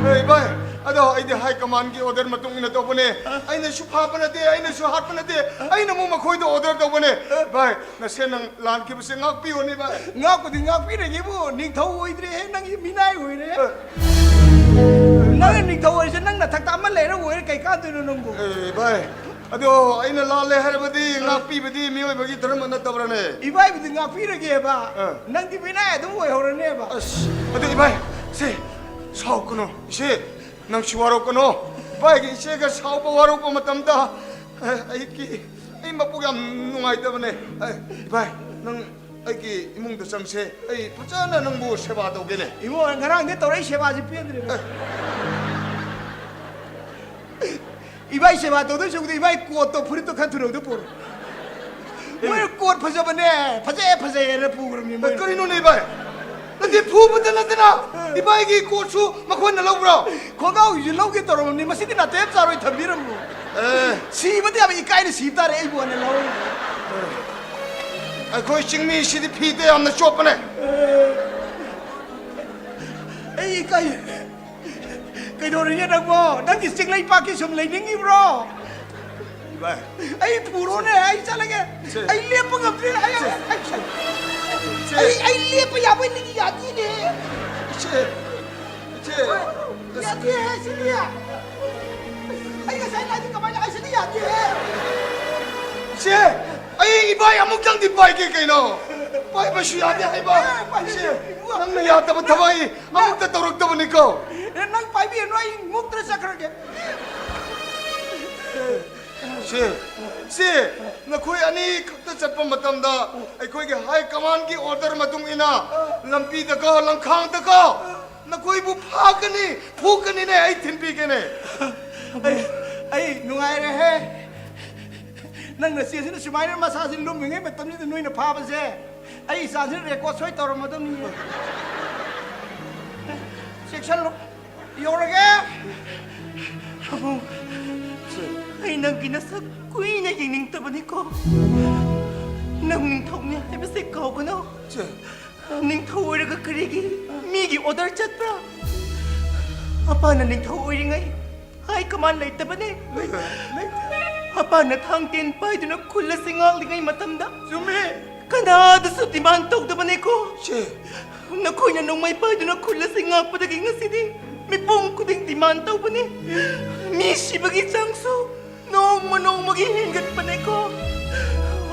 ꯑꯦ, ꯏꯕꯥꯏ, ꯑꯗꯣ ꯑꯩꯗꯤ high commandꯒꯤ order ꯃꯇꯨꯡ ꯏꯟꯅ ꯇꯧꯕꯅꯦ꯫ ꯑꯩꯅꯁꯨ ꯐꯥꯕ ꯅꯠꯇꯦ, ꯑꯩꯅꯁꯨ ꯍꯥꯠꯄ ꯅꯠꯇꯦ, ꯑꯩꯅ ꯑꯃꯨꯛ ꯃꯈꯣꯏꯗ order ꯇꯧꯕꯅꯦ꯫ ꯏꯕꯥꯏ, ꯅꯁꯦ ꯅꯪ ꯂꯥꯟꯈꯤꯕꯁꯦ ꯉꯥꯛꯄꯤꯌꯣꯅꯦ, ꯏꯕꯥꯏ꯫ ꯉꯥꯛꯄꯨꯗꯤ ꯉꯥꯛꯄꯤꯔꯒꯦꯕꯨ, ꯅꯤꯡꯊꯧ ꯑꯣꯏꯗ꯭ꯔꯦꯍꯦ, ꯅꯪꯒꯤ ꯃꯤꯅꯥꯏ ꯑꯣꯏꯔꯦ꯫ ꯑꯦ꯫ ꯅꯪꯅ ꯅꯤꯡꯊꯧ ꯑꯣꯏꯔꯤꯁꯦ ꯅꯪ ꯅꯊꯛꯇ ꯑꯃ ꯂꯩꯔ ꯑꯣꯏꯔꯦ, ꯀꯩ ꯀꯥꯟꯗꯣꯏꯅꯣ ꯅꯪꯕꯨ? ꯑꯦ, ꯏꯕꯥꯏ, ꯑꯗꯣ ꯑꯩꯅ ꯂꯥꯜꯂꯦ ꯍꯥꯏꯔꯕꯗꯤ ꯉꯥꯛꯄꯤꯕꯗꯤ ꯃꯤꯑꯣꯏꯕꯒꯤ ꯙꯔꯃ ꯅꯠꯇꯕ꯭ꯔꯅꯦ? ꯏꯕꯥꯏꯕꯨꯗꯤ ꯉꯥꯛꯄꯤꯔꯒꯦꯕ꯫ ꯑꯥ꯫ ꯅꯪꯗꯤ ꯃꯤꯅꯥꯏ ꯑꯗꯨꯝ ꯑꯣꯏꯍꯧꯔꯅꯦꯕ꯫ ꯑꯁ, ꯑꯗꯨ ꯏꯕꯥꯏ, ꯁꯦ, ꯁꯥꯎꯀꯅꯣ, ꯏꯆꯦ, ꯅꯪꯁꯨ ꯋꯥꯔꯧꯀꯅꯣ꯫ ꯏꯕꯥꯏꯒ ꯏꯆꯦꯒ ꯁꯥꯎꯕ ꯋꯥꯔꯧꯕ ꯃꯇꯝꯗ, ꯑ, ꯑꯩꯒꯤ, ꯑꯩ ꯃꯄꯨꯛ ꯌꯥꯝ ꯅꯨꯡꯉꯥꯏꯇꯕꯅꯦ꯫ ꯑ, ꯏꯕꯥꯏ, ꯅꯪ ꯑꯩꯒꯤ ꯏꯃꯨꯡꯗ ꯆꯪꯁꯦ꯫ ꯑꯩ ꯐꯖꯅ ꯅꯪꯕꯨ ꯁꯦꯕꯥ ꯇꯧꯒꯦꯅꯦ꯫ ꯏꯕꯣ, ꯉꯔꯥꯡꯗꯤ ꯇꯧꯔꯛꯏ ꯁꯦꯕꯥꯁꯤ ꯄꯦꯟꯗ꯭ꯔꯦ꯫ ꯑ꯫ ꯏꯕꯥꯏ ꯁꯦꯕꯥ ꯇꯧꯗꯣꯏ ꯁꯔꯨꯛꯇꯤ ꯏꯕꯥꯏ ꯀꯣꯠꯇꯣ, ꯐꯨꯔꯤꯠꯇꯣ ꯈꯔ ꯊꯨꯅꯧꯗ ꯄꯣꯔꯣ꯫ ꯃꯣꯏ ꯀꯣꯠ ꯐꯖꯕꯅꯦ, ꯐꯖꯩ ꯐꯖꯩ ꯍꯥꯏꯅ ꯄꯨꯈ꯭ꯔꯕꯅꯤ ꯃꯣꯏ꯫ ꯀꯔꯤꯅꯣꯅꯦ ꯏꯕꯥꯏ? ꯅꯠꯇꯦ, ꯐꯨꯕꯗ ꯅꯠꯇꯅ ꯏꯕꯥꯏꯒꯤ ꯀꯣꯠꯁꯨ ꯃꯈꯣꯏꯅ ꯂꯧꯕ꯭ꯔꯣ? ꯈꯣꯡꯒ꯭ꯔꯥꯎꯒꯤꯁꯨ ꯂꯧꯒꯦ ꯇꯧꯔꯝꯕꯅꯤ, ꯃꯁꯤꯗꯤ ꯅꯥꯇꯩ ꯆꯥꯔꯣꯏ ꯊꯝꯕꯤꯔꯝꯃꯣ꯫ ꯑꯦ꯫ ꯁꯤꯕꯗꯤ ꯌꯥꯝ ꯏꯀꯥꯏꯅ ꯁꯤꯕ ꯇꯥꯔꯦ ꯑꯩꯕꯨ ꯑꯅ ꯂꯧ꯫ ꯑꯩꯈꯣꯏ ꯆꯤꯡꯃꯤꯁꯤꯗꯤ ꯐꯤꯗ ꯌꯥꯝꯅ ꯆꯣꯠꯄꯅꯦ꯫ ꯑꯩ ꯏꯀꯥꯏ꯫ ꯀꯩꯗꯧꯔꯤꯒꯦ ꯅꯪꯕꯣ? ꯅꯪꯒꯤ ꯆꯤꯡꯂꯩꯄꯥꯛꯀꯤ ꯁꯨꯝ ꯂꯩꯅꯤꯡꯉꯤꯕ꯭ꯔꯣ? ꯏꯕꯥꯏ꯫ ꯑꯩ ꯄꯨꯔꯣꯅꯦ, ꯑꯩ ꯆꯠꯂꯒꯦ꯫ ꯁꯦ꯫ ꯑꯩ ꯂꯦꯞꯄ ꯉꯝꯗ꯭ꯔꯦ꯫ ꯑꯩ, ꯁꯦ꯫ ꯑꯩ, ꯁꯦ꯫ ꯑꯩ, ꯑꯩ ꯂꯦꯞꯄ ꯌꯥꯕꯣꯏ ꯅꯤꯡꯉꯤ ꯌꯥꯗꯤꯅꯦ꯫ ꯁꯦ꯫ ꯁꯦ꯫ ꯌꯥꯗꯦ ꯍꯥꯏꯁꯤꯗꯤ꯫ ꯑꯩ ꯉꯁꯥꯏ ꯂꯥꯛꯏꯗꯤ ꯀꯃꯥꯏꯅ ꯍꯥꯏꯁꯤꯗꯤ ꯌꯥꯗꯦ꯫ ꯁꯦ꯫ ꯑꯩ ꯏꯕꯥꯏ ꯑꯃꯨꯛꯇꯪꯗꯤ ꯄꯥꯏꯒꯦ ꯀꯩꯅꯣ? ꯄꯥꯏꯕꯁꯨ ꯌꯥꯗꯦ ꯍꯥꯏꯕ꯫ ꯑꯦ, ꯄꯥꯏꯕꯁꯨ ꯁꯦ꯫ ꯌꯥꯗꯦ꯫ ꯅꯪꯅ ꯌꯥꯗꯕ ꯊꯕꯛ ꯑꯩ ꯑꯃꯨꯛꯇ ꯇꯧꯔꯛꯇꯕꯅꯤꯀꯣ꯫ ꯑꯦ, ꯅꯪ ꯄꯥꯏꯕꯤꯔꯅꯨ, ꯑꯩ ꯃꯨꯛꯇ꯭ꯔ ꯆꯠꯈ꯭ꯔꯒꯦ꯫ ꯁꯦ, ꯁꯦ, ꯅꯈꯣꯏ ꯑꯅꯤ ꯈꯛꯇ ꯆꯠꯄ ꯃꯇꯝꯗ ꯑꯩꯈꯣꯏꯒꯤ high commandꯀꯤ order ꯃꯇꯨꯡ ꯏꯟꯅ ꯂꯝꯕꯤꯗꯀꯣ, ꯂꯝꯈꯥꯡꯗꯀꯣ ꯅꯈꯣꯏꯕꯨ ꯐꯥꯒꯅꯤ, ꯐꯨꯒꯅꯤꯅꯦ, ꯑꯩ ꯊꯤꯟꯕꯤꯒꯦꯅꯦ꯫ ꯑꯩ ꯑꯩ ꯅꯨꯡꯉꯥꯏꯔꯦꯍꯦ꯫ ꯅꯪ ꯅꯆꯦꯁꯤꯅ ꯁꯨꯃꯥꯏꯅ ꯃꯁꯥꯁꯤ ꯂꯨꯝꯃꯤꯉꯩ ꯃꯇꯝꯁꯤꯗ ꯅꯣꯏꯅ ꯐꯥꯕꯁꯦ, ꯑꯩ ꯏꯆꯥꯁꯤꯅ ꯔꯦꯀꯣꯔꯠ ꯁꯣꯏ ꯇꯧꯔꯝꯃꯗꯕꯅꯤ꯫ ꯆꯦꯛꯁꯜꯂꯣ꯫ ꯌꯧꯔꯒꯦ꯫ ꯑꯕꯨꯡ, ꯑꯩ ꯅꯪꯒꯤ ꯅꯁꯛ ꯀꯨꯏꯅ ꯌꯦꯡꯅꯤꯡꯗꯕꯅꯤꯀꯣ꯫ ꯅꯪ ꯅꯤꯡꯊꯧꯅꯤ ꯍꯥꯏꯕꯁꯦ ꯀꯥꯎꯒꯅꯨ꯫ ꯅꯤꯡꯊꯧ ꯑꯣꯏꯔꯒ ꯀꯔꯤꯒꯤ ꯃꯤꯒꯤ ꯑꯣꯔꯗꯔ ꯆꯠꯄ꯭ꯔꯥ? ꯑꯄꯥꯅ ꯅꯤꯡꯊꯧ ꯑꯣꯏꯔꯤꯉꯩ ꯍꯥꯏ ꯀꯃꯥꯟ ꯂꯩꯇꯕꯅꯦ꯫ ꯑꯄꯥꯅ ꯊꯥꯡ ꯇꯦꯟ ꯄꯥꯏꯗꯨꯅ ꯈꯨꯜ ꯑꯁꯤ ꯉꯥꯛꯂꯤꯉꯩ ꯃꯇꯝꯗ ꯆꯨꯝꯃꯦ꯫ ꯀꯅꯥꯗꯁꯨ ꯗꯤꯃꯥꯟ ꯇꯧꯗꯕꯅꯦꯀꯣ꯫ ꯆꯦ꯫ ꯅꯈꯣꯏꯅ ꯅꯣꯡꯃꯩ ꯄꯥꯏꯗꯨꯅ ꯈꯨꯜ ꯑꯁꯤ ꯉꯥꯛꯄꯗꯒꯤ ꯉꯁꯤꯗꯤ ꯃꯤꯄꯨꯝ ꯈꯨꯗꯤꯡ ꯗꯤꯃꯥꯟ ꯇꯧꯕꯅꯦ꯫ ꯃꯤ ꯁꯤꯕꯒꯤ ꯆꯥꯡꯁꯨ ꯅꯣꯡꯃ ꯅꯣꯡꯃꯒꯤ ꯍꯦꯟꯒꯠꯄꯅꯦꯀꯣ꯫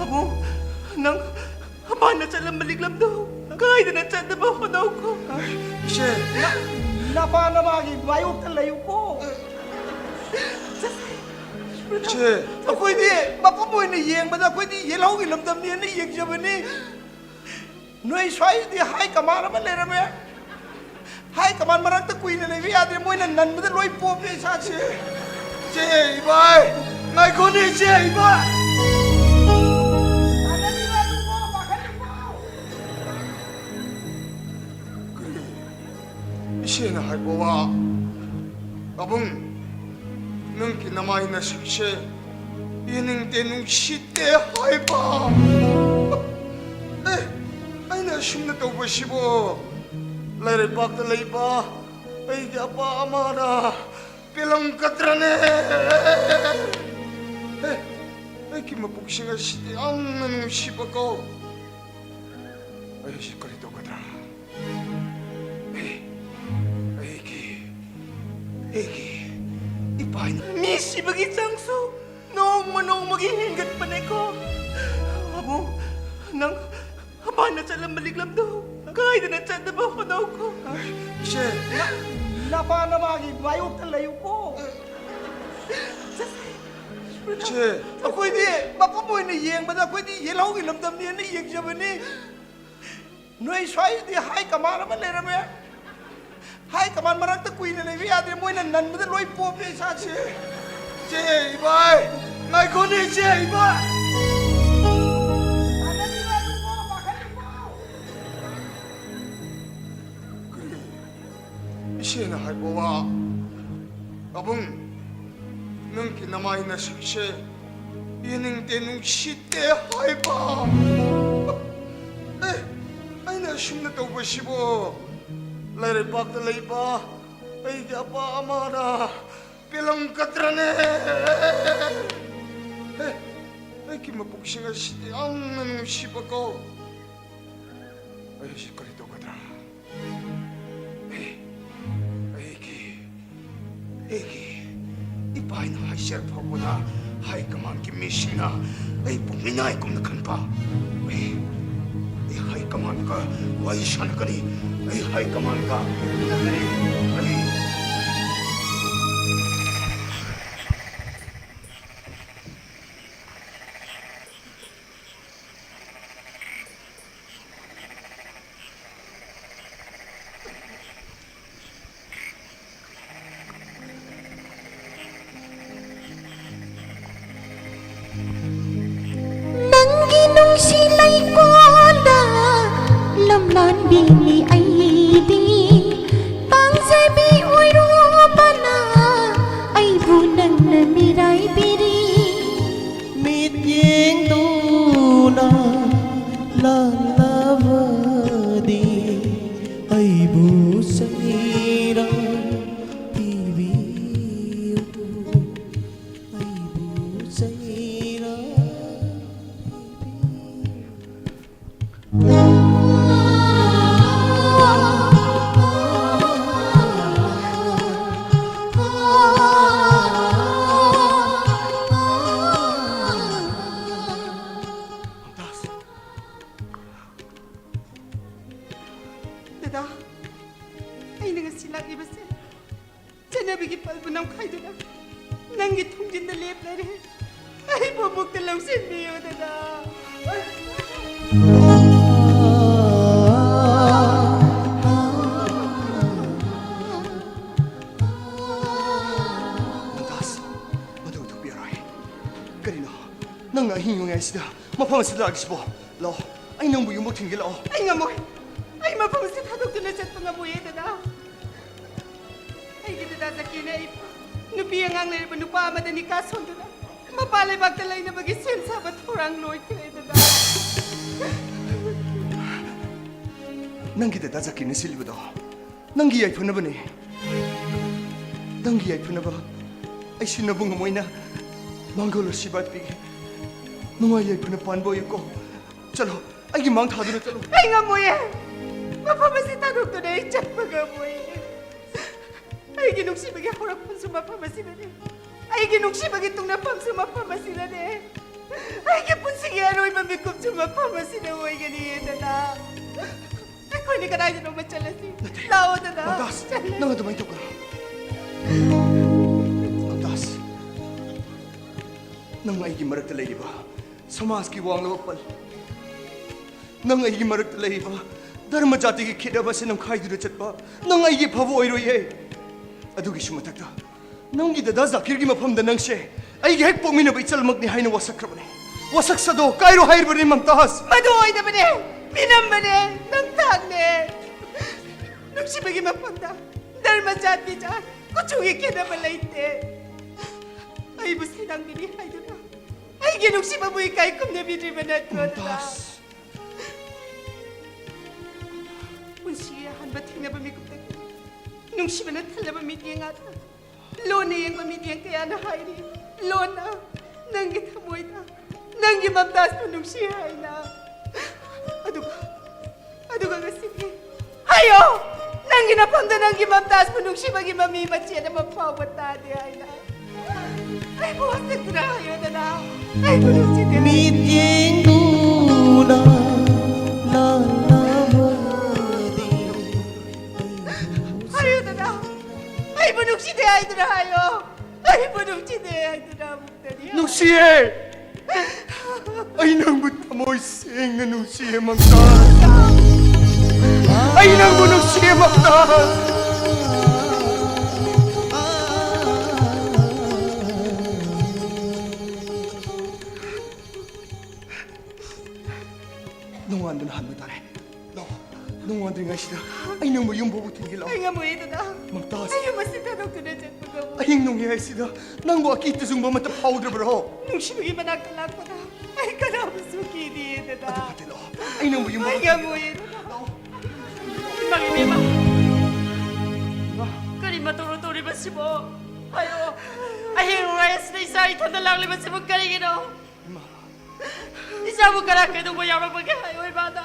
ꯑꯕꯨꯡ, ꯅꯪ ꯑꯄꯥꯅ ꯆꯠꯂꯝꯕ ꯂꯤꯛꯂꯝꯗꯣ ꯀꯥꯏꯗꯅ ꯆꯠꯅꯕ ꯍꯣꯠꯅꯧꯀꯣ꯫ ꯏꯆꯦ꯫ ꯅ-, ꯅꯄꯥ ꯅꯃꯥꯒꯤ ꯃꯥꯌꯣꯛꯇ ꯂꯩꯌꯨꯀꯣ꯫ ꯆꯠꯁꯦ꯫ ꯏꯆꯦ꯫ ꯑꯩꯈꯣꯏꯗꯤ ꯃꯐꯝ ꯑꯣꯏꯅ ꯌꯦꯡꯕꯗ ꯑꯩꯈꯣꯏꯗꯤ ꯌꯦꯜꯍꯧꯒꯤ ꯂꯝꯗꯝꯅꯦꯅ ꯌꯦꯡꯖꯕꯅꯤ꯫ ꯅꯣꯏ ꯁ꯭ꯋꯥꯏꯗꯤ ꯍꯥꯏ ꯀꯃꯥꯟ ꯑꯃ ꯂꯩꯔꯝꯃꯦ꯫ ꯍꯥꯏ ꯀꯃꯥꯟ ꯃꯔꯛꯇ ꯀꯨꯏꯅ ꯂꯩꯕ ꯌꯥꯗ꯭ꯔꯦ, ꯃꯣꯏꯅ ꯅꯟꯕꯗ ꯂꯣꯏ ꯄꯣꯞꯄꯦ ꯏꯁꯥꯁꯦ꯫ ꯏꯆꯦ, ꯏꯕꯥꯏ, ꯉꯥꯏꯈꯣꯅꯦ ꯏꯆꯦ, ꯏꯕꯥꯏ꯫ ꯀꯔꯤ? ꯏꯆꯦꯅ ꯍꯥꯏꯕ ꯋꯥ, ꯑꯕꯨꯡ, ꯅꯪꯒꯤ ꯅꯃꯥꯏ ꯅꯁꯤꯡꯁꯦ ꯌꯦꯡꯅꯤꯡꯗꯦ, ꯅꯨꯡꯁꯤꯠ ꯅꯠꯇꯦ ꯍꯥꯏꯕ꯫ ꯑꯦ, ꯑꯩꯅ ꯑꯁꯨꯝꯅ ꯇꯧꯕꯁꯤꯕꯨ ꯂꯩꯔꯩꯕꯥꯛꯇ ꯂꯩꯕ ꯑꯩꯒꯤ ꯑꯄꯥ ꯑꯃꯅ ꯄꯦꯜꯂꯝꯒꯗ꯭ꯔꯅꯦ? ꯑꯦ, ꯑꯩꯒꯤ ꯃꯕꯨꯛꯁꯤꯡ ꯑꯁꯤꯗꯤ ꯌꯥꯝꯅ ꯅꯨꯡꯁꯤꯕꯀꯣ꯫ ꯑꯩ ꯍꯧꯖꯤꯛ ꯀꯔꯤ ꯇꯧꯒꯗ꯭ꯔꯥ? ꯑꯩ, ꯑꯩꯒꯤ, ꯑꯩꯒꯤ ꯏꯄꯥ ꯏꯅ- ꯃꯤ ꯁꯤꯕꯒꯤ ꯆꯥꯡꯁꯨ ꯅꯣꯡꯃ ꯅꯣꯡꯃꯒꯤ ꯍꯦꯟꯒꯠꯄꯅꯦꯀꯣ꯫ ꯑꯕꯨꯡ, ꯅꯪ ꯑꯄꯥꯅ ꯆꯠꯂꯝꯕ ꯂꯤꯛꯂꯝꯗꯣ ꯀꯥꯏꯗꯅ ꯆꯠꯅꯕ ꯍꯣꯠꯅꯧꯀꯣ꯫ ꯏꯆꯦ꯫ ꯅ-, ꯅꯄꯥ ꯅꯃꯥꯒꯤ ꯃꯥꯌꯣꯛꯇ ꯂꯩꯌꯨꯀꯣ꯫ ꯆꯠꯁꯦ꯫ ꯏꯆꯦ꯫ ꯑꯩꯈꯣꯏꯗꯤ ꯃꯐꯝ ꯑꯣꯏꯅ ꯌꯦꯡꯕꯗ ꯑꯩꯈꯣꯏꯗꯤ ꯌꯦꯜꯍꯧꯒꯤ ꯂꯝꯗꯝꯅꯦꯅ ꯌꯦꯡꯖꯕꯅꯤ꯫ ꯅꯣꯏ ꯁ꯭ꯋꯥꯏꯗꯤ ꯍꯥꯏ ꯀꯃꯥꯟ ꯑꯃ ꯂꯩꯔꯝꯃꯦ꯫ ꯍꯥꯏ ꯀꯃꯥꯟ ꯃꯔꯛꯇ ꯀꯨꯏꯅ ꯂꯩꯕ ꯌꯥꯗꯦ, ꯃꯣꯏꯅ ꯅꯟꯕꯗ ꯂꯣꯏ ꯄꯣꯞꯄꯦ ꯏꯁꯥꯁꯦ꯫ ꯆꯦ ꯏꯕꯥꯏ, ꯉꯥꯏꯈꯣꯅꯦ ꯆꯦ ꯏꯕꯥꯏ꯫ ꯏꯆꯦꯅ ꯍꯥꯏꯕ ꯋꯥ, ꯄꯥꯕꯨꯡ, ꯅꯪꯒꯤ ꯅꯃꯥꯏ ꯅꯁꯛꯁꯦ ꯌꯦꯡꯅꯤꯡꯗꯦ, ꯅꯨꯡꯁꯤꯠꯇꯦ ꯍꯥꯏꯕ꯫ ꯑꯦ, ꯑꯩꯅ ꯑꯁꯨꯝꯅ ꯇꯧꯕꯁꯤꯕꯨ ꯂꯩꯔꯩꯕꯥꯛꯇ ꯂꯩꯕ ꯑꯩꯒꯤ ꯑꯄꯥ ꯑꯃꯅ ꯄꯦꯜꯂꯝꯒꯗ꯭ꯔꯅꯦ? ꯑꯦ, ꯑꯩꯒꯤ ꯃꯕꯨꯛꯁꯤꯡ ꯑꯁꯤꯗꯤ ꯌꯥꯝꯅ ꯅꯨꯡꯁꯤꯕꯀꯣ꯫ ꯑꯩꯁꯤ ꯀꯔꯤ ꯇꯧꯒꯗ꯭ꯔꯥ? ꯑꯦ, ꯑꯩꯒꯤ, ꯑꯩꯒꯤ ꯏꯄꯥꯅ ꯍꯥꯏꯖꯔ ꯐꯥꯎꯕꯗ ꯍꯥꯏ ꯀꯃꯥꯟꯒꯤ ꯃꯤꯁꯤꯡꯅ ꯑꯩꯕꯨ ꯃꯤꯅꯥꯏꯒꯨꯝꯅ ꯈꯟꯕ꯫ ꯑꯩ, ꯑꯩ ꯍꯥꯏ ꯀꯃꯥꯟꯒ ꯋꯥꯔꯤ ꯁꯥꯟꯅꯒꯅꯤ꯫ ꯑꯩ ꯍꯥꯏ ꯀꯃꯥꯟꯒ ꯎꯅꯒꯅꯤ꯫ ꯑꯩ ꯅꯪꯒꯤ ꯅꯨꯡꯁꯤ ꯂꯩꯀꯣꯜꯗ ꯂꯝꯂꯥꯟꯕꯤꯅꯤ ꯑꯩꯗꯤ꯫ ꯄꯥꯝꯖꯕꯤ ꯑꯣꯏꯔꯨꯕꯅ ꯑꯩꯕꯨ ꯅꯪꯅ ꯃꯤꯔꯥꯏꯕꯤꯔꯤ꯫ ꯃꯤꯠꯌꯦꯡꯗꯨꯅ ꯂꯥꯜꯂꯕꯗꯤ ꯑꯩꯕꯨ ꯆꯩꯔꯥ ꯄꯤꯕꯤꯌꯨ, ꯑꯩꯕꯨ ꯆꯩꯔꯥ ꯄꯤꯕꯤꯌꯨ꯫ ꯗꯗꯥ, ꯑꯩꯅ ꯉꯁꯤ ꯂꯥꯛꯂꯤꯕꯁꯦ ꯆꯠꯅꯕꯤꯒꯤ ꯄꯜꯕꯨ ꯅꯝꯈꯥꯏꯗꯨꯅ ꯅꯪꯒꯤ ꯊꯣꯡꯖꯤꯟꯗ ꯂꯦꯞꯂꯔꯦ꯫ ꯑꯩꯕꯨ ꯑꯃꯨꯛꯇ ꯂꯧꯁꯤꯟꯕꯤꯌꯨ ꯗꯗꯥ꯫ ꯅꯪꯅ ꯑꯍꯤꯡ ꯅꯣꯡꯌꯥꯏꯁꯤꯗ ꯃꯐꯝ ꯑꯁꯤꯗ ꯂꯥꯛꯂꯤꯁꯤꯕꯣ? ꯂꯥꯛꯑꯣ, ꯑꯩ ꯅꯪꯕꯨ ꯌꯨꯝꯕꯨ ꯊꯤꯟꯒꯦ, ꯂꯥꯛꯑꯣ꯫ ꯑꯩ ꯉꯝꯃꯣꯏ꯫ ꯑꯩ ꯃꯐꯝ ꯑꯁꯤ ꯊꯥꯗꯣꯛꯇꯨꯅ ꯆꯠꯄ ꯉꯝꯃꯣꯏꯌꯦ, ꯗꯗꯥ꯫ ꯑꯩꯒꯤ ꯗꯗꯥ ꯖꯀꯤꯔꯅ ꯑꯩ ꯅꯨꯄꯤ ꯑꯉꯥꯡ ꯂꯩꯔꯕ ꯅꯨꯄꯥ ꯑꯃꯗ ꯅꯤꯀꯥ ꯁꯣꯟꯗꯨꯅ ꯃꯄꯥꯟ ꯂꯩꯕꯥꯛꯇ ꯂꯩꯅꯕꯒꯤ ꯁꯦꯝ ꯁꯥꯕ ꯊꯧꯔꯥꯡ ꯂꯣꯏꯈ꯭ꯔꯦ, ꯗꯗꯥ꯫ ꯅꯪꯒꯤ ꯗꯗꯥ ꯖꯀꯤꯔꯅ ꯁꯤꯜꯂꯤꯕꯗꯣ ꯅꯪꯒꯤ ꯌꯥꯏꯐꯅꯕꯅꯦ꯫ ꯅꯪꯒꯤ ꯌꯥꯏꯐꯅꯕ ꯑꯩ ꯁꯤꯟꯅꯕ ꯉꯝꯃꯣꯏꯅ ꯃꯥꯡꯒꯣꯜ ꯑꯁꯤꯕꯥꯠ ꯄꯤꯒꯦ꯫ ꯅꯨꯡꯉꯥꯏ ꯌꯥꯏꯐꯅ ꯄꯥꯟꯕ ꯑꯣꯏꯌꯨꯀꯣ꯫ ꯆꯠꯂꯣ, ꯑꯩꯒꯤ ꯃꯥꯡ ꯊꯥꯗꯨꯅ ꯆꯠꯂꯣ꯫ ꯑꯩ ꯉꯝꯃꯣꯏꯌꯦ꯫ ꯃꯐꯝ ꯑꯁꯤ ꯊꯥꯗꯣꯛꯇꯨꯅ ꯑꯩ ꯆꯠꯄ ꯉꯝꯃꯣꯏꯌꯦ꯫ ꯑꯩꯒꯤ ꯅꯨꯡꯁꯤꯕꯒꯤ ꯍꯧꯔꯛꯐꯝꯁꯨ ꯃꯐꯝ ꯑꯁꯤꯗꯅꯤ꯫ ꯑꯩꯒꯤ ꯅꯨꯡꯁꯤꯕꯒꯤ ꯇꯨꯡꯅꯐꯝꯁꯨ ꯃꯐꯝ ꯑꯁꯤꯗꯅꯤ꯫ ꯑꯩꯒꯤ ꯄꯨꯟꯁꯤꯒꯤ ꯑꯔꯣꯏꯕ ꯃꯤꯀꯨꯞꯁꯨ ꯃꯐꯝ ꯑꯁꯤꯗ ꯑꯣꯏꯒꯅꯤꯌꯦ, ꯗꯗꯥ꯫ ꯑꯩꯈꯣꯏꯅꯤ ꯀꯗꯥꯏꯗꯅꯣꯃ ꯆꯠꯂꯁꯤ꯫ ꯅꯠꯇꯦ꯫ ꯂꯥꯛꯑꯣ, ꯗꯗꯥ꯫ ꯃꯝꯇꯥꯖ, ꯆꯠꯂꯁꯤ꯫ ꯅꯪ ꯑꯗꯨꯃꯥꯏꯅ ꯇꯧꯒꯅꯨ꯫ ꯃꯝꯇꯥꯖ, ꯅꯪ ꯑꯩꯒꯤ ꯃꯔꯛꯇ ꯂꯩꯔꯤꯕ ꯁꯃꯥꯖꯀꯤ ꯋꯥꯡꯂꯕ ꯄꯜ, ꯅꯪ ꯑꯩꯒꯤ ꯃꯔꯛꯇ ꯂꯩꯔꯤꯕ ꯙꯔꯃ ꯖꯥꯇꯤꯒꯤ ꯈꯦꯠꯅꯕ ꯑꯁꯤ ꯅꯝꯈꯥꯏꯗꯨꯅ ꯆꯠꯄ, ꯅꯪ ꯑꯩꯒꯤ ꯐꯕ ꯑꯣꯏꯔꯣꯏꯌꯦ꯫ ꯑꯗꯨꯒꯤꯁꯨ ꯃꯊꯛꯇ, ꯅꯪꯒꯤ ꯗꯗꯥ ꯖꯥꯀꯤꯔꯒꯤ ꯃꯐꯝꯗ ꯅꯪꯁꯦ ꯑꯩꯒꯤ ꯍꯦꯛ ꯄꯣꯛꯃꯤꯟꯅꯕ ꯏꯆꯜꯃꯛꯅꯤ ꯍꯥꯏꯅ ꯋꯥꯁꯛꯈ꯭ꯔꯕꯅꯦ꯫ ꯋꯥꯁꯛ ꯁꯥꯗꯣ ꯀꯥꯏꯔꯣ ꯍꯥꯏꯔꯤꯕꯅꯤ, ꯃꯝꯇꯥꯖ꯫ ꯃꯗꯨ ꯑꯣꯏꯗꯕꯅꯦ, ꯃꯤꯅꯝꯕꯅꯦ, ꯅꯝꯊꯥꯛꯅꯦ꯫ ꯅꯨꯡꯁꯤꯕꯒꯤ ꯃꯐꯝꯗ ꯙꯔꯃ, ꯖꯥꯇꯤ, ꯖꯥꯠ, ꯀꯨꯆꯨꯒꯤ ꯈꯦꯠꯅꯕ ꯂꯩꯇꯦ꯫ ꯑꯩꯕꯨ ꯁꯩꯗꯥꯡꯕꯤꯅꯤ ꯍꯥꯏꯗꯨꯅ ꯑꯩꯒꯤ ꯅꯨꯡꯁꯤꯕꯕꯨ ꯏꯀꯥꯏ ꯈꯨꯝꯅꯕꯤꯗ꯭ꯔꯤꯕ ꯅꯠꯇ꯭ꯔꯣ, ꯗꯗꯥ? ꯃꯝꯇꯥꯖ꯫ ꯄꯨꯟꯁꯤꯒꯤ ꯑꯍꯥꯟꯕ ꯊꯦꯡꯅꯕ ꯃꯤꯀꯨꯞꯇꯒꯤ ꯅꯨꯡꯁꯤꯕꯅ ꯊꯜꯂꯕ ꯃꯤꯠꯌꯦꯡ ꯉꯥꯛꯇ ꯂꯣꯟꯅ ꯌꯦꯡꯕ ꯃꯤꯠꯌꯦꯡ ꯀꯌꯥꯅ ꯍꯥꯏꯔꯤ, ꯂꯣꯟꯅ ꯅꯪꯒꯤ ꯊꯃꯣꯏꯗ ꯅꯪꯒꯤ ꯃꯝꯇꯥꯖꯄꯨ ꯅꯨꯡꯁꯤ ꯍꯥꯏꯅ꯫ ꯑꯗꯨꯒ, ꯑꯗꯨꯒ ꯉꯁꯤꯗꯤ ꯍꯥꯏꯌꯣ, ꯅꯪꯒꯤ ꯅꯐꯝꯗ ꯅꯪꯒꯤ ꯃꯝꯇꯥꯖꯄꯨ ꯅꯨꯡꯁꯤꯕꯒꯤ ꯃꯃꯤ ꯃꯆꯦꯠ ꯑꯃ ꯐꯥꯎꯕ ꯇꯥꯗꯦ ꯍꯥꯏꯅ꯫ ꯑꯩꯕꯨ ꯍꯟꯗꯛꯇꯨꯅ ꯍꯥꯏꯌꯣꯗꯅ, ꯑꯩꯕꯨ ꯅꯨꯡꯁꯤꯗꯦ ꯍꯥꯏꯅ꯫ ꯃꯤꯠꯌꯦꯡꯗꯨꯅ ꯂꯥꯜꯂꯕꯗꯤ ꯍꯥꯏꯌꯨꯗꯅ, ꯑꯩꯕꯨ ꯅꯨꯡꯁꯤꯗꯦ ꯍꯥꯏꯗꯨꯅ ꯍꯥꯏꯌꯣ꯫ ꯑꯩꯕꯨ ꯅꯨꯡꯁꯤꯗꯦ ꯍꯥꯏꯗꯨꯅ ꯑꯃꯨꯛꯇꯗꯤ ꯍꯥꯏꯌꯨ꯫ ꯅꯨꯡꯁꯤꯌꯦ꯫ ꯑꯩ ꯅꯪꯕꯨ ꯊꯃꯣꯏ ꯁꯦꯡꯅ ꯅꯨꯡꯁꯤꯌꯦ, ꯃꯝꯇꯥꯖ꯫ ꯑꯩ ꯅꯪꯕꯨ ꯅꯨꯡꯁꯤꯌꯦ, ꯃꯝꯇꯥꯖ꯫ ꯃꯧꯕꯨ ꯊꯤꯟꯒꯦ ꯂꯥꯛꯑꯣ꯫ ꯑꯩ ꯉꯝꯃꯣꯏꯌꯦ ꯗꯗꯥ꯫ ꯃꯝꯇꯥꯖ꯫ ꯑꯩ ꯌꯨꯝ ꯑꯁꯤ ꯊꯥꯗꯣꯛꯇꯨꯅ ꯆꯠꯄ ꯉꯝꯃꯣꯏ꯫ ꯑꯍꯤꯡ ꯅꯣꯡꯌꯥꯏꯁꯤꯗ ꯅꯪꯕꯨ ꯑꯀꯤ ꯇꯨꯖꯨꯡꯕ ꯑꯃꯠꯇ ꯐꯥꯎꯗ꯭ꯔꯕ꯭ꯔꯣ? ꯅꯨꯡꯁꯤꯕꯒꯤ ꯃꯅꯥꯛꯇ ꯂꯥꯛꯄꯗ ꯑꯩ ꯀꯅꯥꯕꯨꯁꯨ ꯀꯤꯗꯤꯌꯦ ꯗꯗꯥ꯫ ꯑꯗꯨ ꯐꯠꯇꯦ, ꯂꯥꯛꯑꯣ꯫ ꯑꯩ ꯅꯪꯕꯨ ꯌꯨꯝ ꯑꯩ ꯉꯝꯃꯣꯏꯌꯦ ꯗꯗꯥ꯫ ꯏꯃꯥꯒꯤ ꯏꯕꯦꯝꯃ, ꯀꯔꯤ ꯃꯇꯧꯅꯣ ꯇꯧꯔꯤꯕꯁꯤꯕꯣ? ꯍꯥꯏꯌꯣ, ꯑꯍꯤꯡ ꯅꯣꯡꯌꯥꯏ ꯑꯁꯤꯗ ꯏꯆꯥ ꯏꯊꯟꯗ ꯂꯥꯛꯂꯤꯕꯁꯤꯕꯨ ꯀꯔꯤꯒꯤꯅꯣ? ꯏꯆꯥꯕꯨ ꯀꯅꯥ ꯀꯩꯗꯧꯕ ꯌꯥꯎꯔꯛꯄꯒꯦ? ꯍꯥꯏꯌꯣ ꯏꯃꯥꯗ,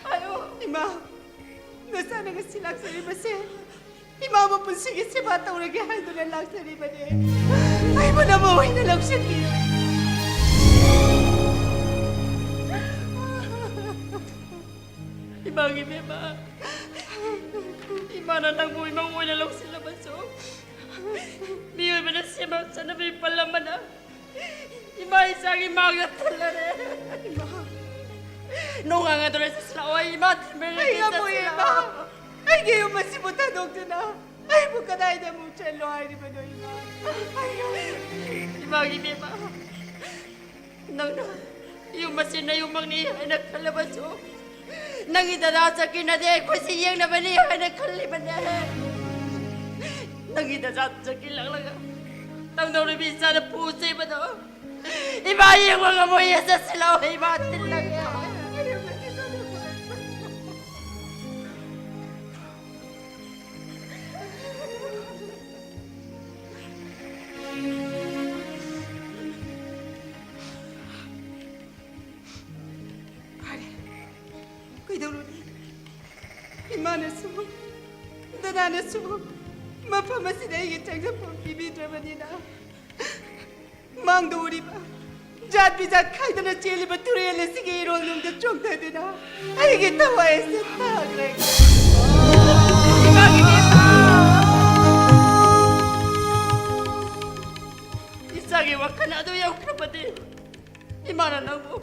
ꯍꯥꯏꯌꯣ꯫ ꯏꯃꯥ, ꯅꯆꯥꯅ ꯉꯁꯤ ꯂꯥꯛꯆꯔꯤꯕꯁꯦ ꯏꯃꯥꯕꯨ ꯄꯨꯟꯁꯤꯒꯤ ꯁꯦꯕꯥ ꯇꯧꯔꯒꯦ ꯍꯥꯏꯗꯨꯅ ꯂꯥꯛꯆꯔꯤꯕꯅꯦ꯫ ꯑꯩꯕꯨ ꯅꯃꯧ ꯑꯣꯏꯅ ꯂꯧꯁꯤꯟꯕꯤꯌꯨ꯫ ꯏꯃꯥꯒꯤ ꯏꯕꯦꯝꯃ, ꯏꯃꯥꯅ ꯅꯪꯕꯨ ꯏꯃꯧ ꯑꯣꯏꯅ ꯂꯧꯁꯤꯜꯂꯕꯁꯨ, ꯃꯤꯑꯣꯏꯕꯅ ꯁꯦꯝꯕ ꯆꯠꯅꯕꯤ ꯄꯜ ꯑꯃꯅ ꯏꯃꯥ ꯏꯆꯥꯒꯤ ꯃꯥꯡꯗ ꯊꯜꯂꯔꯦ꯫ ꯏꯃꯥ, ꯅꯣꯡꯉꯥꯟꯒꯗꯧꯔꯦ, ꯆꯠꯁꯤꯜꯂꯛꯑꯣ꯫ ꯑꯩ ꯏꯃꯥ ꯊꯤꯟꯕꯤꯔꯒꯦ, ꯑꯩ ꯉꯝꯃꯣꯏ, ꯏꯃꯥ꯫ ꯆꯠꯁꯤꯜꯂꯛꯑꯣ꯫ ꯑꯩꯒꯤ ꯌꯨꯝ ꯑꯁꯤꯕꯨ ꯊꯥꯗꯣꯛꯇꯨꯅ ꯑꯩꯕꯨ ꯀꯗꯥꯏꯗ ꯑꯃꯨꯛ ꯆꯠꯂꯣ ꯍꯥꯏꯔꯤꯕꯅꯣ, ꯏꯃꯥ? ꯑꯩ ꯉꯝꯃꯣꯏ꯫ ꯏꯃꯥꯒꯤ ꯏꯕꯦꯝꯃ, ꯅꯪꯅ ꯌꯨꯝ ꯑꯁꯤ ꯅꯌꯨꯝꯃꯛꯅꯤ ꯍꯥꯏꯅ ꯈꯜꯂꯕꯁꯨ, ꯅꯪꯒꯤ ꯗꯗꯥ ꯖꯀꯤꯔꯅꯗꯤ ꯑꯩꯈꯣꯏꯁꯤ ꯌꯦꯡꯅꯕꯅꯤ ꯍꯥꯏꯅ ꯈꯜꯂꯤꯕꯅꯦ꯫ ꯅꯪꯒꯤ ꯗꯗꯥ ꯖꯀꯤꯔ ꯂꯥꯛꯂꯒ ꯇꯧꯗꯧꯔꯤꯕ ꯏꯆꯥꯅ ꯄꯨ ꯆꯩꯕꯗꯣ ꯏꯃꯥ ꯌꯦꯡꯕ ꯉꯝꯃꯣꯏꯌꯦ꯫ ꯆꯠꯁꯤꯜꯂꯛꯑꯣ, ꯏꯃꯥ ꯊꯤꯜꯂꯒꯦ꯫ ꯐꯔꯦ, ꯀꯩꯗꯧꯔꯨꯅꯤ? ꯏꯃꯥꯅꯁꯨ, ꯗꯗꯥꯅꯁꯨ ꯃꯐꯝ ꯑꯁꯤꯗ ꯑꯩꯒꯤ ꯆꯪꯖꯐꯝ ꯄꯤꯕꯤꯗ꯭ꯔꯕꯅꯤꯅ, ꯃꯥꯡꯗ ꯎꯔꯤꯕ, ꯖꯥꯠ ꯕꯤꯖꯥꯠ ꯈꯥꯏꯗꯅ ꯆꯦꯜꯂꯤꯕ ꯇꯨꯔꯦꯜ ꯑꯁꯤꯒꯤ ꯏꯔꯣꯜꯅꯨꯡꯗ ꯆꯣꯡꯊꯗꯨꯅ ꯑꯩꯒꯤ ꯊꯋꯥꯏ ꯑꯁꯤ ꯇꯥꯈ꯭ꯔꯒꯦ꯫ ꯏꯃꯥꯒꯤ ꯏꯕꯦꯝꯃ! ꯏꯆꯥꯒꯤ ꯋꯥꯈꯜ ꯑꯗꯨ ꯌꯧꯈ꯭ꯔꯕꯗꯤ, ꯏꯃꯥꯅ ꯅꯪꯕꯨ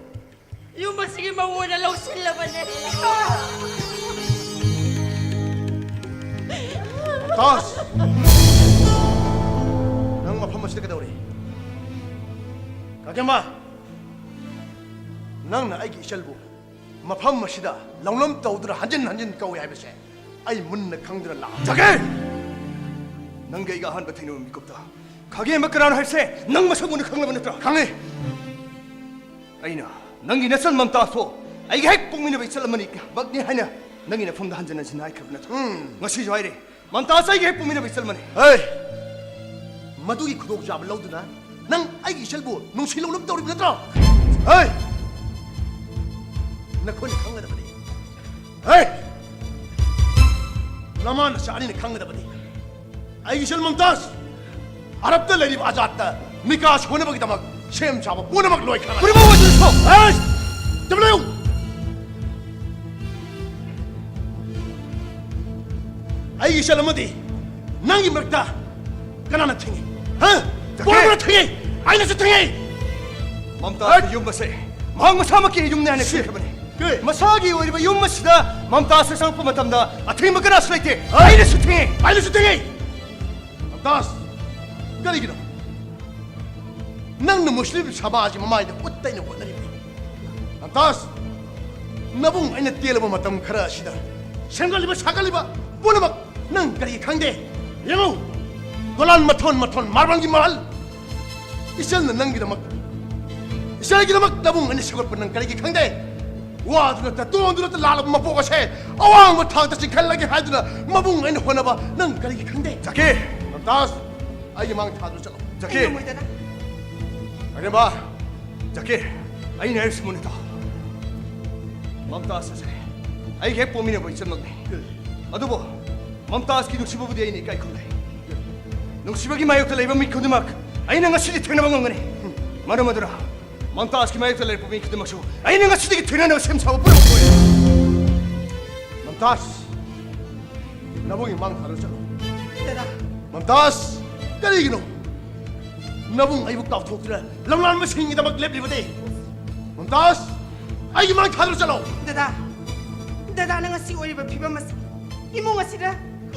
ꯌꯨꯝ ꯑꯁꯤꯒꯤ ꯃꯧ ꯑꯣꯏꯅ ꯂꯧꯁꯤꯜꯂꯕꯅꯦ꯫ ꯇꯥꯖ! ꯅꯪ ꯃꯐꯝ ꯑꯁꯤꯗ ꯀꯩꯗꯧꯔꯤ? ꯀꯥꯀꯦꯃ! ꯅꯪꯅ ꯑꯩꯒꯤ ꯏꯆꯜꯕꯨ ꯃꯐꯝ ꯑꯁꯤꯗ ꯂꯧꯅꯝ ꯇꯧꯗꯨꯅ ꯍꯟꯖꯤꯟ ꯍꯟꯖꯤꯟ ꯀꯧꯏ ꯍꯥꯏꯕꯁꯦ ꯑꯩ ꯃꯨꯟꯅ ꯈꯪꯗꯅ ꯂꯥꯛ꯫ ꯖꯀꯤꯔ! ꯅꯪꯒ ꯑꯩꯒ ꯑꯍꯥꯟꯕ ꯊꯦꯡꯅꯕ ꯃꯤꯀꯨꯞꯇ ꯈꯥꯒꯦꯝꯕ ꯀꯅꯥꯅꯣ ꯍꯥꯏꯕꯁꯦ ꯅꯪ ꯃꯁꯛ ꯃꯨꯟꯅ ꯈꯪꯂꯕ ꯅꯠꯇ꯭ꯔꯣ? ꯈꯪꯉꯤ꯫ ꯑꯩꯅ ꯅꯪꯒꯤ ꯅꯆꯟ ꯃꯝꯇꯥꯖꯇꯣ ꯑꯩꯒ ꯍꯦꯛ ꯄꯣꯛꯃꯤꯟꯅꯕ ꯏꯆꯜ ꯑꯃꯅꯤ ꯃꯛꯅꯤ ꯍꯥꯏꯅ ꯅꯪꯒꯤ ꯅꯐꯝꯗ ꯍꯟꯖꯤꯟ ꯍꯟꯖꯤꯟ ꯍꯥꯏꯈ꯭ꯔꯕ ꯅꯠꯇ꯭ꯔꯣ? ꯎꯝ꯫ ꯉꯁꯤꯁꯨ ꯍꯥꯏꯔꯦ, ꯃꯝꯇꯥꯖ ꯑꯩꯒ ꯍꯦꯛ ꯄꯣꯛꯃꯤꯟꯅꯕ ꯏꯆꯜ ꯑꯃꯅꯤ꯫ ꯍꯦ! ꯃꯗꯨꯒꯤ ꯈꯨꯗꯣꯡꯆꯥꯕ ꯂꯧꯗꯨꯅ ꯅꯪ ꯑꯩꯒꯤ ꯏꯆꯜꯕꯨ ꯅꯨꯡꯁꯤ ꯂꯧꯅꯕ ꯇꯧꯔꯤꯕ ꯅꯠꯇ꯭ꯔꯣ? ꯍꯦ! ꯅꯈꯣꯏꯅ ꯈꯪꯒꯗꯕꯅꯤ꯫ ꯍꯦ! ꯅꯃꯥ ꯅꯆꯥ ꯑꯅꯤꯅ ꯈꯪꯒꯗꯕꯅꯤ꯫ ꯑꯩꯒꯤ ꯏꯆꯜ ꯃꯝꯇꯥꯖ, ꯑꯔꯕꯇ ꯂꯩꯔꯤꯕ ꯑꯖꯥꯗꯇ ꯅꯤꯀꯥ ꯁꯣꯟꯅꯕꯒꯤꯗꯃꯛ ꯁꯦꯝ ꯁꯥꯕ ꯄꯨꯝꯅꯃꯛ ꯂꯣꯏꯈ꯭ꯔꯕꯅꯤ꯫ ꯄꯨꯝꯅꯃꯛ ꯂꯣꯏꯈ꯭ꯔꯦ꯫ ꯍꯦ! ꯇꯨꯃꯤꯟ ꯂꯩꯌꯨ! ꯑꯩꯒꯤ ꯏꯆꯜ ꯑꯃꯗꯤ ꯅꯪꯒꯤ ꯃꯔꯛꯇ ꯀꯅꯥꯅ ꯊꯤꯡꯉꯤ? ꯍꯥ? ꯖꯀꯤꯔ! ꯄꯨꯝꯅꯃꯛꯅ ꯊꯤꯡꯉꯤ! ꯑꯩꯅꯁꯨ ꯊꯤꯡꯉꯤ! ꯃꯝꯇꯥꯖꯀꯤ ꯍꯦ! ꯌꯨꯝ ꯑꯁꯦ ꯃꯍꯥꯛ ꯃꯁꯥꯃꯛꯀꯤ ꯌꯨꯝꯅꯦ ꯍꯥꯏꯅ ꯁꯤ ꯈꯟꯈ꯭ꯔꯕꯅꯤ꯫ ꯀꯔꯤ? ꯃꯁꯥꯒꯤ ꯑꯣꯏꯔꯤꯕ ꯌꯨꯝ ꯑꯁꯤꯗ ꯃꯝꯇꯥꯖꯅ ꯆꯪꯂꯛꯄ ꯃꯇꯝꯗ ꯑꯊꯤꯡꯕ ꯀꯅꯥꯁꯨ ꯂꯩꯇꯦ꯫ ꯍꯦ! ꯑꯩꯅꯁꯨ ꯊꯤꯡꯉꯤ! ꯑꯩꯅꯁꯨ ꯊꯤꯡꯉꯤ! ꯃꯝꯇꯥꯖ, ꯀꯔꯤꯒꯤꯅꯣ ꯅꯪꯅ ꯃꯨꯁꯂꯤꯝ ꯁꯃꯥꯖꯒꯤ ꯃꯃꯥꯏꯗ ꯎꯠ ꯇꯩꯅ ꯍꯣꯠꯅꯔꯤꯕꯗꯤ? ꯃꯝꯇꯥꯖ, ꯅꯕꯨꯡ ꯑꯩꯅ ꯇꯦꯜꯂꯕ ꯃꯇꯝ ꯈꯔ ꯑꯁꯤꯗ ꯁꯦꯝꯒꯠꯂꯤꯕ ꯁꯥꯒꯠꯂꯤꯕ ꯄꯨꯝꯅꯃꯛ ꯅꯪ ꯀꯔꯤꯒꯤ ꯈꯪꯗꯦ? ꯌꯦꯡꯉꯨ, ꯗꯣꯂꯥꯟ ꯃꯊꯣꯟ ꯃꯊꯣꯟ, ꯃꯥꯔꯕꯜꯒꯤ ꯃꯍꯜ, ꯏꯆꯜꯅ ꯅꯪꯒꯤꯗꯃꯛ, ꯏꯆꯜꯒꯤꯗꯃꯛ ꯅꯕꯨꯡ ꯑꯩꯅ ꯁꯦꯝꯒꯠꯄ ꯅꯪ ꯀꯔꯤꯒꯤ ꯈꯪꯗꯦ? ꯋꯥꯗꯨꯅ ꯇꯣꯟꯗꯨꯅ ꯂꯥꯛꯂꯕ ꯃꯄꯣꯛ ꯑꯁꯦ ꯑꯋꯥꯡꯕ ꯊꯥꯛꯇ ꯆꯤꯡꯈꯠꯂꯒꯦ ꯍꯥꯏꯗꯨꯅ ꯃꯕꯨꯡ ꯑꯩꯅ ꯍꯣꯠꯅꯕ ꯅꯪ ꯀꯔꯤꯒꯤ ꯈꯪꯗꯦ? ꯖꯀꯤꯔ! ꯃꯝꯇꯥꯖ, ꯑꯩꯒꯤ ꯃꯥꯡ ꯊꯥꯗꯨꯅ ꯆꯠꯂꯣ꯫ ꯖꯀꯤꯔ! ꯑꯩ ꯉꯝꯃꯣꯏꯗꯅ꯫ ꯑꯔꯦꯝꯕ! ꯖꯀꯤꯔ, ꯑꯩꯅ ꯍꯥꯏꯔꯤꯁꯤ ꯃꯨꯟꯅ ꯇꯥꯎ꯫ ꯃꯝꯇꯥꯖ ꯑꯁꯦ ꯑꯩꯒ ꯍꯦꯛ ꯄꯣꯛꯃꯤꯟꯅꯕ ꯏꯆꯜꯃꯛꯅꯤ꯫ ꯑꯗꯨꯕꯨ ꯃꯝꯇꯥꯖꯀꯤ ꯅꯨꯡꯁꯤꯕꯕꯨꯗꯤ ꯑꯩꯅ ꯏꯀꯥꯏ ꯈꯨꯝꯅꯩ꯫ ꯅꯨꯡꯁꯤꯕꯒꯤ ꯃꯥꯌꯣꯛꯇ ꯂꯩꯕ ꯃꯤ ꯈꯨꯗꯤꯡꯃꯛ ꯑꯩꯅ ꯉꯁꯤꯗꯤ ꯊꯦꯡꯅꯕ ꯉꯝꯒꯅꯤ꯫ ꯃꯔꯝ ꯑꯗꯨꯅ ꯃꯝꯇꯥꯖꯀꯤ ꯃꯥꯌꯣꯛꯇ ꯂꯩꯔꯛꯄ ꯃꯤ ꯈꯨꯗꯤꯡꯃꯛꯁꯨ ꯑꯩꯅ ꯉꯁꯤꯗꯒꯤ ꯊꯦꯡꯅꯅꯕ ꯁꯦꯝ ꯁꯥꯕ ꯄꯨꯝꯅꯃꯛ ꯂꯣꯏꯔꯦ꯫ ꯃꯝꯇꯥꯖ, ꯅꯕꯨꯡꯒꯤ ꯃꯥꯡ ꯊꯥꯗꯨꯅ ꯆꯠꯂꯣ꯫ ꯗꯗꯥ꯫ ꯃꯝꯇꯥꯖ, ꯀꯔꯤꯒꯤꯅꯣ? ꯅꯕꯨꯡ ꯑꯩꯕꯨ ꯀꯥꯎꯊꯣꯛꯇꯨꯅ ꯂꯝꯂꯥꯟꯕꯁꯤꯡꯒꯤꯗꯃꯛ ꯂꯦꯞꯂꯤꯕꯗꯤ? ꯃꯝꯇꯥꯖ, ꯑꯩꯒꯤ ꯃꯥꯡ ꯊꯥꯗꯨꯅ ꯆꯠꯂꯣ꯫ ꯗꯗꯥ, ꯗꯗꯥꯅ ꯉꯁꯤ ꯑꯣꯏꯔꯤꯕ ꯐꯤꯕꯝ ꯑꯁꯤ ꯏꯃꯨꯡ ꯑꯁꯤꯗ,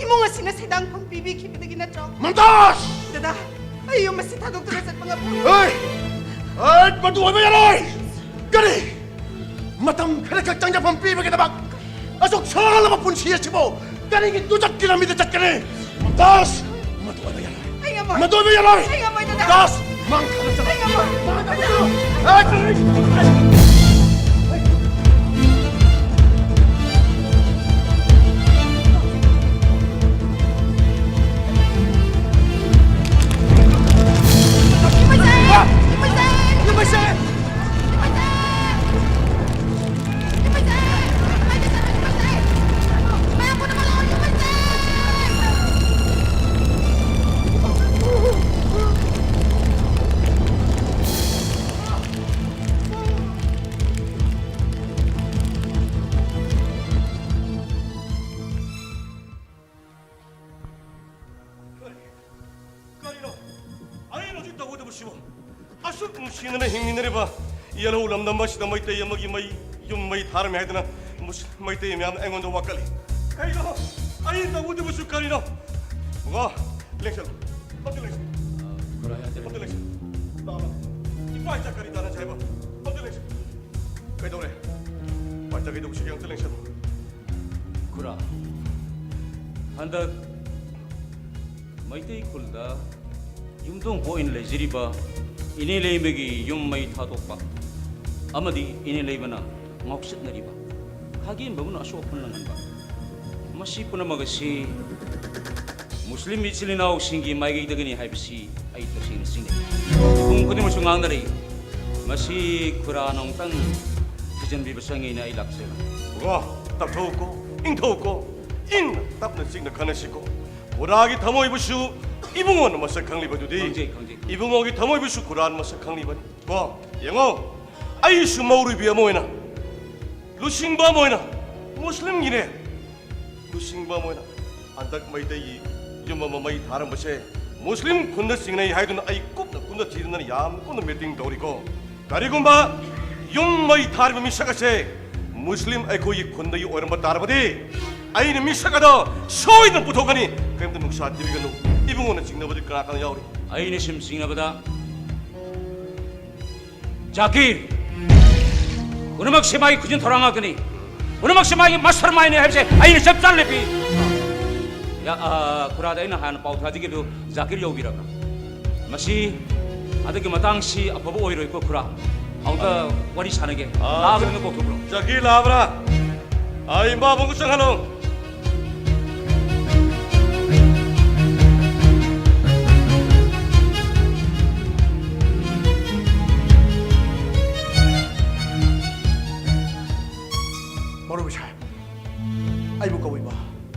ꯏꯃꯨꯡ ꯑꯁꯤꯅ ꯁꯦꯟꯗꯥꯡꯐꯝ ꯄꯤꯕꯤꯈꯤꯕꯗꯒꯤ ꯅꯠꯇ꯭ꯔꯣ? ꯃꯝꯇꯥꯖ! ꯗꯗꯥ, ꯑꯩ ꯌꯨꯝ ꯑꯁꯤ ꯊꯥꯗꯣꯛꯇꯨꯅ ꯆꯠꯄ ꯉꯝꯂꯣꯏ꯫ ꯍꯦ! ꯍꯦ, ꯃꯗꯨ ꯑꯣꯏꯕ ꯌꯥꯔꯣꯏ! ꯀꯔꯤ? ꯃꯇꯝ ꯈꯔꯈꯛ ꯆꯪꯖꯐꯝ ꯄꯤꯕꯒꯤꯗꯃꯛ ꯑꯁꯨꯛ ꯁꯥꯡꯂꯕ ꯄꯨꯟꯁꯤ ꯑꯁꯤꯕꯨ ꯀꯔꯤꯒꯤ ꯇꯨꯆꯠꯀꯤ ꯂꯝꯕꯤꯗ ꯆꯠꯀꯅꯤ? ꯃꯨꯝꯇꯥꯖ! ꯃꯗꯨ ꯑꯣꯏꯕ ꯌꯥꯔꯣꯏ꯫ ꯑꯩ ꯉꯝꯃꯣꯏ꯫ ꯃꯗꯨ ꯑꯣꯏꯕ ꯌꯥꯔꯣꯏ꯫ ꯑꯩ ꯉꯝꯃꯣꯏ, ꯗꯗꯥ꯫ ꯃꯨꯝꯇꯥꯖ! ꯃꯥꯡ ꯊꯥꯗ ꯆꯠꯂꯣ꯫ ꯑꯩ ꯉꯝꯃꯣꯏ꯫ ꯃꯥꯡ ꯊꯥꯗ ꯆꯠꯂꯣ꯫ ꯀꯔꯤꯅꯣ? ꯑꯩꯅ ꯍꯧꯖꯤꯛ ꯇꯧꯒꯗꯕꯁꯤꯕꯨ? ꯑꯁꯨꯛ ꯅꯨꯡꯁꯤꯅꯅ ꯍꯤꯡꯃꯤꯟꯅꯔꯤꯕ ꯌꯦꯜꯍꯧ ꯂꯝꯗꯝ ꯑꯁꯤꯗ ꯃꯩꯇꯩ ꯑꯃꯒꯤ ꯃꯩ, ꯌꯨꯝ ꯃꯩ ꯊꯥꯔꯝꯃꯦ ꯍꯥꯏꯗꯅ ꯃꯨꯁ-, ꯃꯩꯇꯩ ꯃꯌꯥꯝꯅ ꯑꯩꯉꯣꯟꯗ ꯋꯥꯀꯠꯂꯤ꯫ ꯀꯔꯤꯅꯣ? ꯑꯩꯅ ꯇꯧꯒꯗꯕꯁꯨ ꯀꯔꯤꯅꯣ? ꯕꯕꯥ, ꯂꯦꯡꯁꯜꯂꯨ꯫ ꯑꯝꯇ ꯂꯦꯡꯁꯜꯂꯨ꯫ ꯈꯨꯔꯥꯏ ꯍꯥꯏꯖꯔꯦ꯫ ꯑꯝꯇ ꯂꯦꯡꯁꯜꯂꯨ꯫ ꯂꯥꯛꯑꯣ, ꯂꯥꯛꯑꯣ꯫ ꯏꯄꯥ ꯏꯆꯥ ꯀꯔꯤ ꯇꯥꯟꯅꯁꯦ ꯍꯥꯏꯕ? ꯑꯝꯇ ꯂꯦꯡꯁꯜꯂꯨ꯫ ꯀꯩꯗꯧꯔꯦ? ꯏꯄꯥ ꯏꯆꯥ ꯀꯩꯗꯧꯕꯁꯤꯒꯦ? ꯑꯝꯇ ꯂꯦꯡꯁꯜꯂꯨ꯫ ꯈꯨꯔꯥ, ꯍꯟꯗꯛ ꯃꯩꯇꯩ ꯈꯨꯜꯗ ꯌꯨꯝꯊꯣꯡ ꯄꯣꯛꯏꯅ ꯂꯩꯖꯔꯤꯕ ꯏꯅꯦ ꯂꯩꯃꯒꯤ ꯌꯨꯝ ꯃꯩ ꯊꯥꯗꯣꯛꯄ ꯑꯃꯗꯤ ꯏꯅꯦ ꯂꯩꯃꯅ ꯉꯥꯎꯆꯠꯅꯔꯤꯕ ꯈꯥꯒꯦꯝꯕ ꯑꯃꯅ ꯑꯁꯣꯛ ꯑꯄꯟ ꯅꯪꯍꯟꯕ, ꯃꯁꯤ ꯄꯨꯝꯅꯃꯛ ꯑꯁꯤ ꯃꯨꯁꯂꯤꯝ ꯏꯆꯤꯜ ꯏꯅꯥꯎꯁꯤꯡꯒꯤ ꯃꯥꯏꯀꯩꯗꯒꯤꯅꯤ ꯍꯥꯏꯕꯁꯤ ꯑꯩ ꯇꯁꯦꯡꯅ ꯆꯤꯡꯅꯩ꯫ ꯃꯤꯄꯨꯝ ꯈꯨꯗꯤꯡꯃꯛꯁꯨ ꯉꯥꯡꯅꯔꯤ꯫ ꯃꯁꯤ ꯈꯨꯔꯥꯅ ꯑꯃꯨꯛꯇꯪ ꯊꯤꯖꯤꯟꯕꯤꯕ ꯆꯪꯉꯦꯅ ꯑꯩ ꯂꯥꯛꯆꯕꯅꯤ꯫ ꯕꯕꯥ, ꯇꯞꯊꯧꯀꯣ, ꯏꯪꯊꯧꯀꯣ, ꯏꯪꯅ ꯇꯞꯅ ꯆꯤꯛꯅ ꯈꯟꯅꯁꯤꯀꯣ꯫ ꯈꯨꯔꯥꯒꯤ ꯊꯃꯣꯏꯕꯨꯁꯨ ꯏꯕꯨꯡꯉꯣꯅ ꯃꯁꯛ ꯈꯪꯂꯤꯕꯗꯨꯗꯤ ꯈꯪꯖꯩ, ꯈꯪꯖꯩ꯫ ꯏꯕꯨꯡꯉꯣꯒꯤ ꯊꯃꯣꯏꯕꯨꯁꯨ ꯈꯨꯔꯥꯅ ꯃꯁꯛ ꯈꯪꯂꯤꯕꯅꯤ꯫ ꯀꯣ, ꯌꯦꯡꯉꯣ, ꯑꯩꯁꯨ ꯃꯧꯔꯨꯕꯤ ꯑꯃ ꯑꯣꯏꯅ, ꯂꯨꯆꯤꯡꯕ ꯑꯃ ꯑꯣꯏꯅ, ꯃꯨꯁꯂꯤꯝꯒꯤꯅꯦ, ꯂꯨꯆꯤꯡꯕ ꯑꯃ ꯑꯣꯏꯅ ꯍꯟꯗꯛ ꯃꯩꯇꯩꯒꯤ ꯌꯨꯝ ꯑꯃ ꯃꯩ ꯊꯥꯔꯝꯕꯁꯦ ꯃꯨꯁꯂꯤꯝ ꯈꯨꯟꯗ ꯆꯤꯡꯅꯩ ꯍꯥꯏꯗꯨꯅ ꯑꯩ ꯀꯨꯞꯅ ꯀꯨꯞꯅ ꯊꯤꯗꯨꯅ ꯌꯥꯝ ꯀꯨꯞꯅ ꯃꯤꯇꯤꯡ ꯇꯧꯔꯤꯀꯣ꯫ ꯀꯔꯤꯒꯨꯝꯕ ꯌꯨꯝ ꯃꯩ ꯊꯥꯔꯤꯕ ꯃꯤꯁꯛ ꯑꯁꯦ ꯃꯨꯁꯂꯤꯝ ꯑꯩꯈꯣꯏꯒꯤ ꯈꯨꯟꯗꯒꯤ ꯑꯣꯏꯔꯝꯕ ꯇꯥꯔꯕꯗꯤ ꯑꯩꯅ ꯃꯤꯁꯛ ꯑꯗꯣ ꯁꯣꯏꯗꯅ ꯄꯨꯊꯣꯛꯀꯅꯤ꯫ ꯀꯔꯤꯝꯇ ꯅꯨꯡꯁꯥ ꯊꯤꯕꯤꯒꯅꯨ꯫ ꯏꯕꯨꯡꯉꯣꯅ ꯆꯤꯡꯅꯕꯗꯤ ꯀꯅꯥ ꯀꯅꯥ ꯌꯥꯎꯔꯤ? ꯑꯩꯅ ꯁꯨꯝ ꯆꯤꯡꯅꯕꯗ ꯖꯥꯀꯤꯔ, ꯄꯨꯝꯅꯃꯛꯁꯦ ꯃꯥꯒꯤ ꯈꯨꯖꯤꯟ ꯊꯧꯔꯥꯡ ꯉꯥꯛꯇꯅꯤ꯫ ꯄꯨꯝꯅꯃꯛꯁꯦ ꯃꯥꯒꯤ ꯃꯥꯁꯇꯔ ꯃꯥꯏꯟꯅꯦ ꯍꯥꯏꯕꯁꯦ ꯑꯩꯅ ꯆꯞ ꯆꯥꯅ ꯂꯦꯞꯄꯤ꯫ ꯌꯥ, ꯑ, ꯈꯨꯔꯥꯗ ꯑꯩꯅ ꯍꯥꯟꯅ ꯄꯥꯎ ꯊꯥꯖꯈꯤꯕꯗꯨ ꯖꯥꯀꯤꯔ ꯌꯧꯕꯤꯔꯕ꯭ꯔꯥ? ꯃꯁꯤ ꯑꯗꯨꯒꯤ ꯃꯇꯥꯡꯁꯤ ꯑꯐꯕ ꯑꯣꯏꯔꯣꯏꯀꯣ ꯈꯨꯔꯥ꯫ ꯑꯃꯨꯛꯇ ꯋꯥꯔꯤ ꯁꯥꯟꯅꯒꯦ꯫ ꯑ, ꯂꯥꯛꯑꯒ ꯑꯗꯨꯝ ꯀꯧꯊꯣꯛꯈ꯭ꯔꯣ꯫ ꯖꯥꯀꯤꯔ ꯂꯥꯛꯑꯕ꯭ꯔꯥ? ꯑ, ꯏꯃꯥꯕꯨ ꯆꯪꯍꯜꯂꯣ꯫ ꯃꯧꯔꯨꯕꯤ ꯁꯥꯍꯦꯕ, ꯑꯩꯕꯨ ꯀꯧꯏꯕ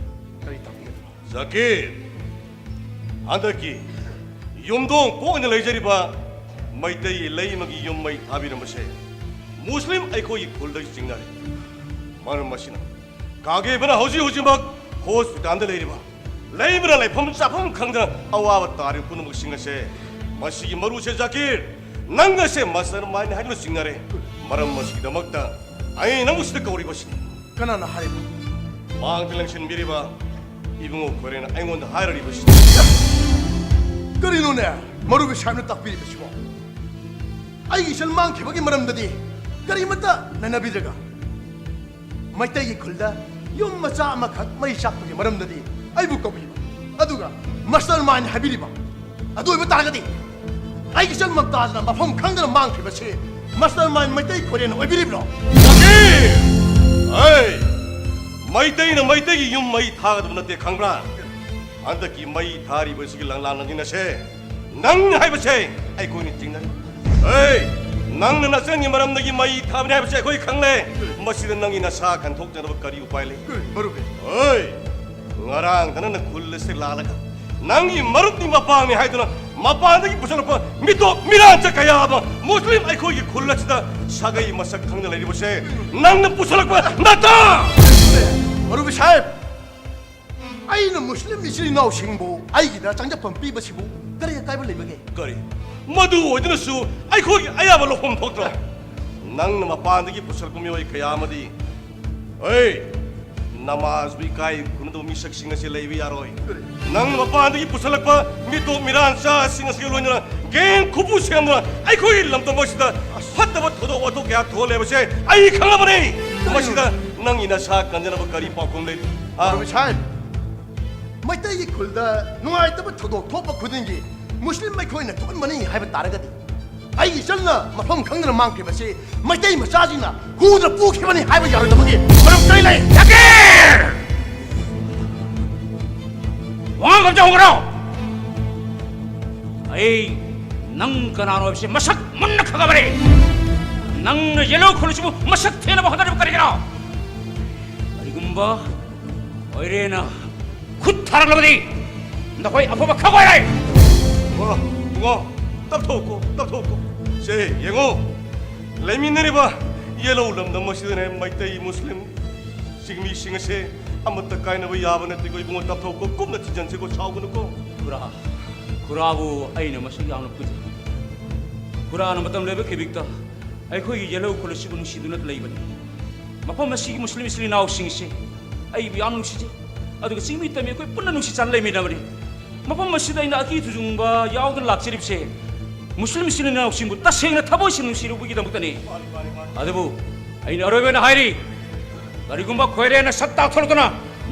ꯀꯔꯤ ꯇꯥꯛꯄꯤꯒꯗꯕ? ꯖꯥꯀꯤꯔ, ꯍꯟꯗꯛꯀꯤ ꯌꯨꯝꯊꯣꯡ ꯀꯣꯛꯅ ꯂꯩꯖꯔꯤꯕ ꯃꯩꯇꯩ ꯂꯩꯃꯒꯤ ꯌꯨꯝ ꯃꯩ ꯊꯥꯕꯤꯔꯝꯕꯁꯦ ꯃꯨꯁꯂꯤꯝ ꯑꯩꯈꯣꯏꯒꯤ ꯈꯨꯜꯗꯒꯤ ꯆꯤꯡꯅꯔꯦ꯫ ꯃꯔꯝ ꯑꯁꯤꯅ ꯀꯥꯒꯦꯕꯅ ꯍꯧꯖꯤꯛ ꯍꯧꯖꯤꯛꯃꯛ ꯍꯣꯁꯄꯤꯇꯥꯜꯗ ꯂꯩꯔꯤꯕ ꯂꯩꯕꯅ ꯂꯩꯐꯝ ꯆꯥꯐꯝ ꯈꯪꯗꯅ ꯑꯋꯥꯕ ꯇꯥꯔꯤꯕ ꯄꯨꯝꯅꯃꯛꯁꯤꯡ ꯑꯁꯦ, ꯃꯁꯤꯒꯤ ꯃꯔꯨꯁꯦ ꯖꯥꯀꯤꯔ, ꯅꯪ ꯑꯁꯦ ꯃꯁꯇꯔ ꯃꯥꯏꯟ ꯍꯥꯏꯗꯨꯅ ꯆꯤꯡꯅꯔꯦ꯫ ꯃꯔꯝ ꯑꯁꯤꯒꯤꯗꯃꯛꯇ ꯑꯩ ꯅꯪꯕꯨ ꯁꯤꯗ ꯀꯧꯔꯤꯕꯁꯤꯅꯤ꯫ ꯀꯅꯥꯅ ꯍꯥꯏꯔꯤꯕ? ꯃꯥꯡꯗ ꯂꯪꯁꯤꯟꯕꯤꯔꯤꯕ ꯏꯕꯨꯡꯉꯣ ꯈꯣꯏꯔꯦꯟꯅ ꯑꯩꯉꯣꯟꯗ ꯍꯥꯏꯔꯤꯕꯁꯤꯅꯤ꯫ ꯀꯔꯤꯅꯣꯅꯦ ꯃꯧꯔꯨꯕꯤ ꯁꯥꯍꯦꯕꯅ ꯇꯥꯛꯄꯤꯔꯤꯕꯁꯤꯕꯣ? ꯑꯩꯒꯤ ꯏꯆꯜ ꯃꯥꯡꯈꯤꯕꯒꯤ ꯃꯔꯝꯗꯗꯤ ꯀꯔꯤꯃꯠꯇ ꯅꯩꯅꯕꯤꯗ꯭ꯔꯒ, ꯃꯩꯇꯩꯒꯤ ꯈꯨꯜꯗ ꯌꯨꯝ ꯃꯆꯥ ꯑꯃꯈꯛ ꯃꯩ ꯆꯥꯛꯄꯒꯤ ꯃꯔꯝꯗꯗꯤ ꯑꯩꯕꯨ ꯀꯧꯕꯤꯕ, ꯑꯗꯨꯒ ꯃꯥꯁꯇꯔ ꯃꯥꯏꯟ ꯍꯥꯏꯕꯤꯔꯤꯕ ꯑꯗꯨ ꯑꯣꯏꯕ ꯇꯥꯔꯒꯗꯤ, ꯑꯩꯒꯤ ꯏꯆꯜ ꯃꯝꯇꯥꯖꯅ ꯃꯐꯝ ꯈꯪꯗꯅ ꯃꯥꯡꯈ꯭ꯔꯤꯕꯁꯤ ꯃꯥꯁꯇꯔ ꯃꯥꯏꯟ ꯃꯩꯇꯩ ꯈꯣꯏꯔꯦꯟ ꯑꯣꯏꯕꯤꯔꯤꯕ꯭ꯔꯣ? ꯖꯥꯀꯤꯔ! ꯑꯩ ꯃꯩꯇꯩꯅ ꯃꯩꯇꯩꯒꯤ ꯌꯨꯝ ꯃꯩ ꯊꯥꯒꯗꯕ ꯅꯠꯇꯦ, ꯈꯪꯕ꯭ꯔꯥ? ꯍꯟꯗꯛꯀꯤ ꯃꯩ ꯊꯥꯔꯤꯕꯁꯤꯒꯤ ꯂꯪꯂꯥꯟ ꯂꯪꯁꯤꯟ ꯑꯁꯦ ꯅꯪ ꯍꯥꯏꯕꯁꯦ ꯑꯩꯈꯣꯏꯅ ꯆꯤꯡꯅꯔꯤ꯫ ꯑꯩ ꯅꯪꯅ ꯅꯆꯟꯒꯤ ꯃꯔꯝꯗꯒꯤ ꯃꯩ ꯊꯥꯕꯅꯤ ꯍꯥꯏꯕꯁꯦ ꯑꯩꯈꯣꯏ ꯈꯪꯂꯦ꯫ ꯃꯁꯤꯗ ꯅꯪꯒꯤ ꯅꯁꯥ ꯀꯟꯊꯣꯛꯆꯅꯕ ꯀꯔꯤ ꯎꯄꯥꯏ ꯂꯩ? ꯃꯔꯨꯞ, ꯑꯩ ꯉꯔꯥꯡꯗ ꯅꯪꯅ ꯈꯨꯜ ꯑꯁꯤ ꯂꯥꯜꯂꯒ ꯅꯪꯒꯤ ꯃꯔꯨꯞꯅꯤ ꯃꯄꯥꯡꯅꯤ ꯍꯥꯏꯗꯨꯅ ꯃꯄꯥꯟꯗꯒꯤ ꯄꯨꯁꯜꯂꯛꯄ ꯃꯤꯇꯣꯞ ꯃꯤꯔꯥꯟꯆ ꯀꯌꯥ ꯑꯃ ꯃꯨꯁꯂꯤꯝ ꯑꯩꯈꯣꯏꯒꯤ ꯈꯨꯜ ꯑꯁꯤꯗ ꯁꯥꯒꯩ ꯃꯁꯛ ꯈꯪꯗ ꯂꯩꯔꯤꯕꯁꯦ ꯅꯪꯅ ꯄꯨꯁꯜꯂꯛꯄ ꯅꯠꯇ꯭ꯔꯥ? ꯃꯔꯨꯞ ꯁꯥꯍꯦꯕ, ꯑꯩꯅ ꯃꯨꯁꯂꯤꯝ ꯏꯆꯤꯜ ꯏꯅꯥꯎꯁꯤꯡꯕꯨ ꯑꯩꯒꯤꯗ ꯆꯪꯖꯐꯝ ꯄꯤꯕꯁꯤꯕꯨ ꯀꯔꯤ ꯑꯀꯥꯏꯕ ꯂꯩꯕꯒꯦ? ꯀꯔꯤ? ꯃꯗꯨ ꯑꯣꯏꯗꯨꯅꯁꯨ ꯑꯩꯈꯣꯏꯒꯤ ꯑꯌꯥꯕ ꯂꯧꯐꯝ ꯊꯣꯛꯇ꯭ꯔꯣ? ꯅꯪꯅ ꯃꯄꯥꯟꯗꯒꯤ ꯄꯨꯁꯤꯜꯂꯛꯄ ꯃꯤꯑꯣꯏ ꯀꯌꯥ ꯑꯃꯗꯤ, ꯑꯩ, ꯅꯃꯥꯖꯕꯨ ꯏꯀꯥꯏ ꯈꯨꯝꯅꯗꯕ ꯃꯤꯁꯛꯁꯤꯡ ꯑꯁꯤ ꯂꯩꯕ ꯌꯥꯔꯣꯏ꯫ ꯅꯪꯅ ꯃꯄꯥꯟꯗꯒꯤ ꯄꯨꯁꯤꯜꯂꯛꯄ ꯃꯤꯇꯣꯞ ꯃꯤꯔꯥꯟꯆꯥꯁꯤꯡ ꯑꯁꯤꯒ ꯂꯣꯏꯅꯅ ꯒꯦꯡ ꯈꯨꯕꯨ ꯁꯦꯝꯗꯨꯅ ꯑꯩꯈꯣꯏꯒꯤ ꯂꯝꯗꯝ ꯑꯁꯤꯗ ꯐꯠꯇꯕ ꯊꯧꯗꯣꯛ ꯋꯥꯊꯣꯛ ꯀꯌꯥ ꯊꯣꯛꯍꯜꯂꯦ ꯍꯥꯏꯕꯁꯦ ꯑꯩ ꯈꯪꯂꯕꯅꯤ꯫ ꯃꯁꯤꯗ ꯅꯪꯒꯤ ꯅꯁꯥ ꯀꯟꯖꯅꯕ ꯀꯔꯤ ꯄꯥꯎꯈꯨꯝ ꯂꯩꯔꯤ? ꯍꯥ? ꯃꯧꯂꯕꯤ ꯁꯥꯍꯦꯕ, ꯃꯩꯇꯩꯒꯤ ꯈꯨꯜꯗ ꯅꯨꯡꯉꯥꯏꯇꯕ ꯊꯧꯗꯣꯛ ꯊꯣꯛꯄ ꯈꯨꯗꯤꯡꯒꯤ ꯃꯨꯁꯂꯤꯝ ꯑꯩꯈꯣꯏꯅ ꯊꯣꯛꯍꯟꯕꯅꯤ ꯍꯥꯏꯕ ꯇꯥꯔꯒꯗꯤ, ꯑꯩꯒꯤ ꯏꯆꯜꯅ ꯃꯐꯝ ꯈꯪꯗꯅ ꯃꯥꯡꯈ꯭ꯔꯤꯕꯁꯤ ꯃꯩꯇꯩ ꯃꯆꯥꯁꯤꯡꯅ ꯍꯨꯗꯨꯅ ꯄꯨꯈꯤꯕꯅꯤ ꯍꯥꯏꯕ ꯌꯥꯔꯣꯏꯗꯕꯒꯤ ꯃꯔꯝ ꯀꯔꯤ ꯂꯩ? ꯖꯀꯤꯔ! ꯋꯥꯉꯥꯡ ꯑꯝꯇ ꯍꯣꯡꯉꯨꯔꯣ! ꯑꯩ ꯅꯪ ꯀꯅꯥꯅꯣ ꯍꯥꯏꯕꯁꯤ ꯃꯁꯛ ꯃꯨꯟꯅ ꯈꯪꯉꯕꯅꯤ꯫ ꯅꯪꯅ ꯌꯦꯜꯍꯧ ꯈꯨꯜꯁꯤꯕꯨ ꯃꯁꯛ ꯊꯦꯡꯅꯕ ꯍꯣꯠꯅꯔꯤꯕ ꯀꯔꯤꯒꯤꯅꯣ? ꯀꯔꯤꯒꯨꯝꯕ ꯈꯣꯏꯔꯦꯅ ꯈꯨꯠ ꯊꯥꯔꯛꯂꯕꯗꯤ ꯅꯈꯣꯏ ꯑꯐꯕ ꯈꯪꯉꯣꯏ꯫ ꯏꯕꯨꯡꯉꯣ, ꯏꯕꯨꯡꯉꯣ, ꯇꯞꯊꯧꯀꯣ, ꯇꯞꯊꯧꯀꯣ꯫ ꯁꯦ, ꯌꯦꯡꯉꯣ, ꯂꯩꯃꯤꯟꯅꯔꯤꯕ ꯌꯦꯜꯍꯧ ꯂꯝꯗꯝ ꯑꯁꯤꯗꯅꯦ ꯃꯩꯇꯩ, ꯃꯨꯁꯂꯤꯝ, ꯆꯤꯡꯃꯤꯁꯤꯡ ꯑꯁꯦ ꯑꯃꯠꯇ ꯀꯥꯏꯅꯕ ꯌꯥꯕ ꯅꯠꯇꯦꯀꯣ ꯏꯕꯨꯡꯉꯣ꯫ ꯇꯞꯊꯧꯀꯣ, ꯀꯨꯞꯅ ꯊꯤꯖꯤꯟꯁꯤꯀꯣ, ꯁꯥꯎꯒꯅꯨꯀꯣ꯫ ꯈꯨꯔꯥ, ꯈꯨꯔꯥꯕꯨ ꯑꯩꯅ ꯃꯁꯤ ꯌꯥꯝꯅ ꯄꯨꯖꯩ꯫ ꯈꯨꯔꯥꯅ ꯃꯇꯝ ꯂꯩꯕ ꯈꯤꯕꯤꯛꯇ ꯑꯩꯈꯣꯏꯒꯤ ꯌꯦꯜꯍꯧ ꯈꯨꯜ ꯑꯁꯤꯕꯨ ꯅꯨꯡꯁꯤꯗꯨꯅ ꯂꯩꯕꯅꯤ꯫ ꯃꯐꯝ ꯑꯁꯤꯒꯤ ꯃꯨꯁꯂꯤꯝ ꯏꯆꯤꯜ ꯏꯅꯥꯎꯁꯤꯡꯁꯦ ꯑꯩꯕꯨ ꯌꯥꯝ ꯅꯨꯡꯁꯤꯖꯩ, ꯑꯗꯨꯒ ꯆꯤꯡꯃꯤ ꯇꯝꯃꯤ ꯑꯩꯈꯣꯏ ꯄꯨꯟꯅ ꯅꯨꯡꯁꯤ ꯆꯥꯟꯅ ꯂꯩꯃꯤꯟꯅꯕꯅꯤ꯫ ꯃꯐꯝ ꯑꯁꯤꯗ ꯑꯩꯅ ꯑꯀꯤ ꯊꯨꯖꯨꯡꯕ ꯌꯥꯎꯗꯅ ꯂꯥꯛꯆꯔꯤꯕꯁꯦ ꯃꯨꯁꯂꯤꯝ ꯏꯆꯤꯜ ꯏꯅꯥꯎꯁꯤꯡꯕꯨ ꯇꯁꯦꯡꯅ ꯊꯃꯣꯏ ꯁꯦꯡꯅ ꯅꯨꯡꯁꯤꯔꯨꯕꯒꯤꯗꯃꯛꯇꯅꯤ꯫ ꯑꯗꯨꯕꯨ ꯑꯩꯅ ꯑꯔꯣꯏꯕ ꯑꯣꯏꯅ ꯍꯥꯏꯔꯤ, ꯀꯔꯤꯒꯨꯝꯕ ꯈꯣꯏꯔꯦꯅ ꯁꯛ ꯇꯥꯛꯊꯣꯔꯛꯇꯨꯅ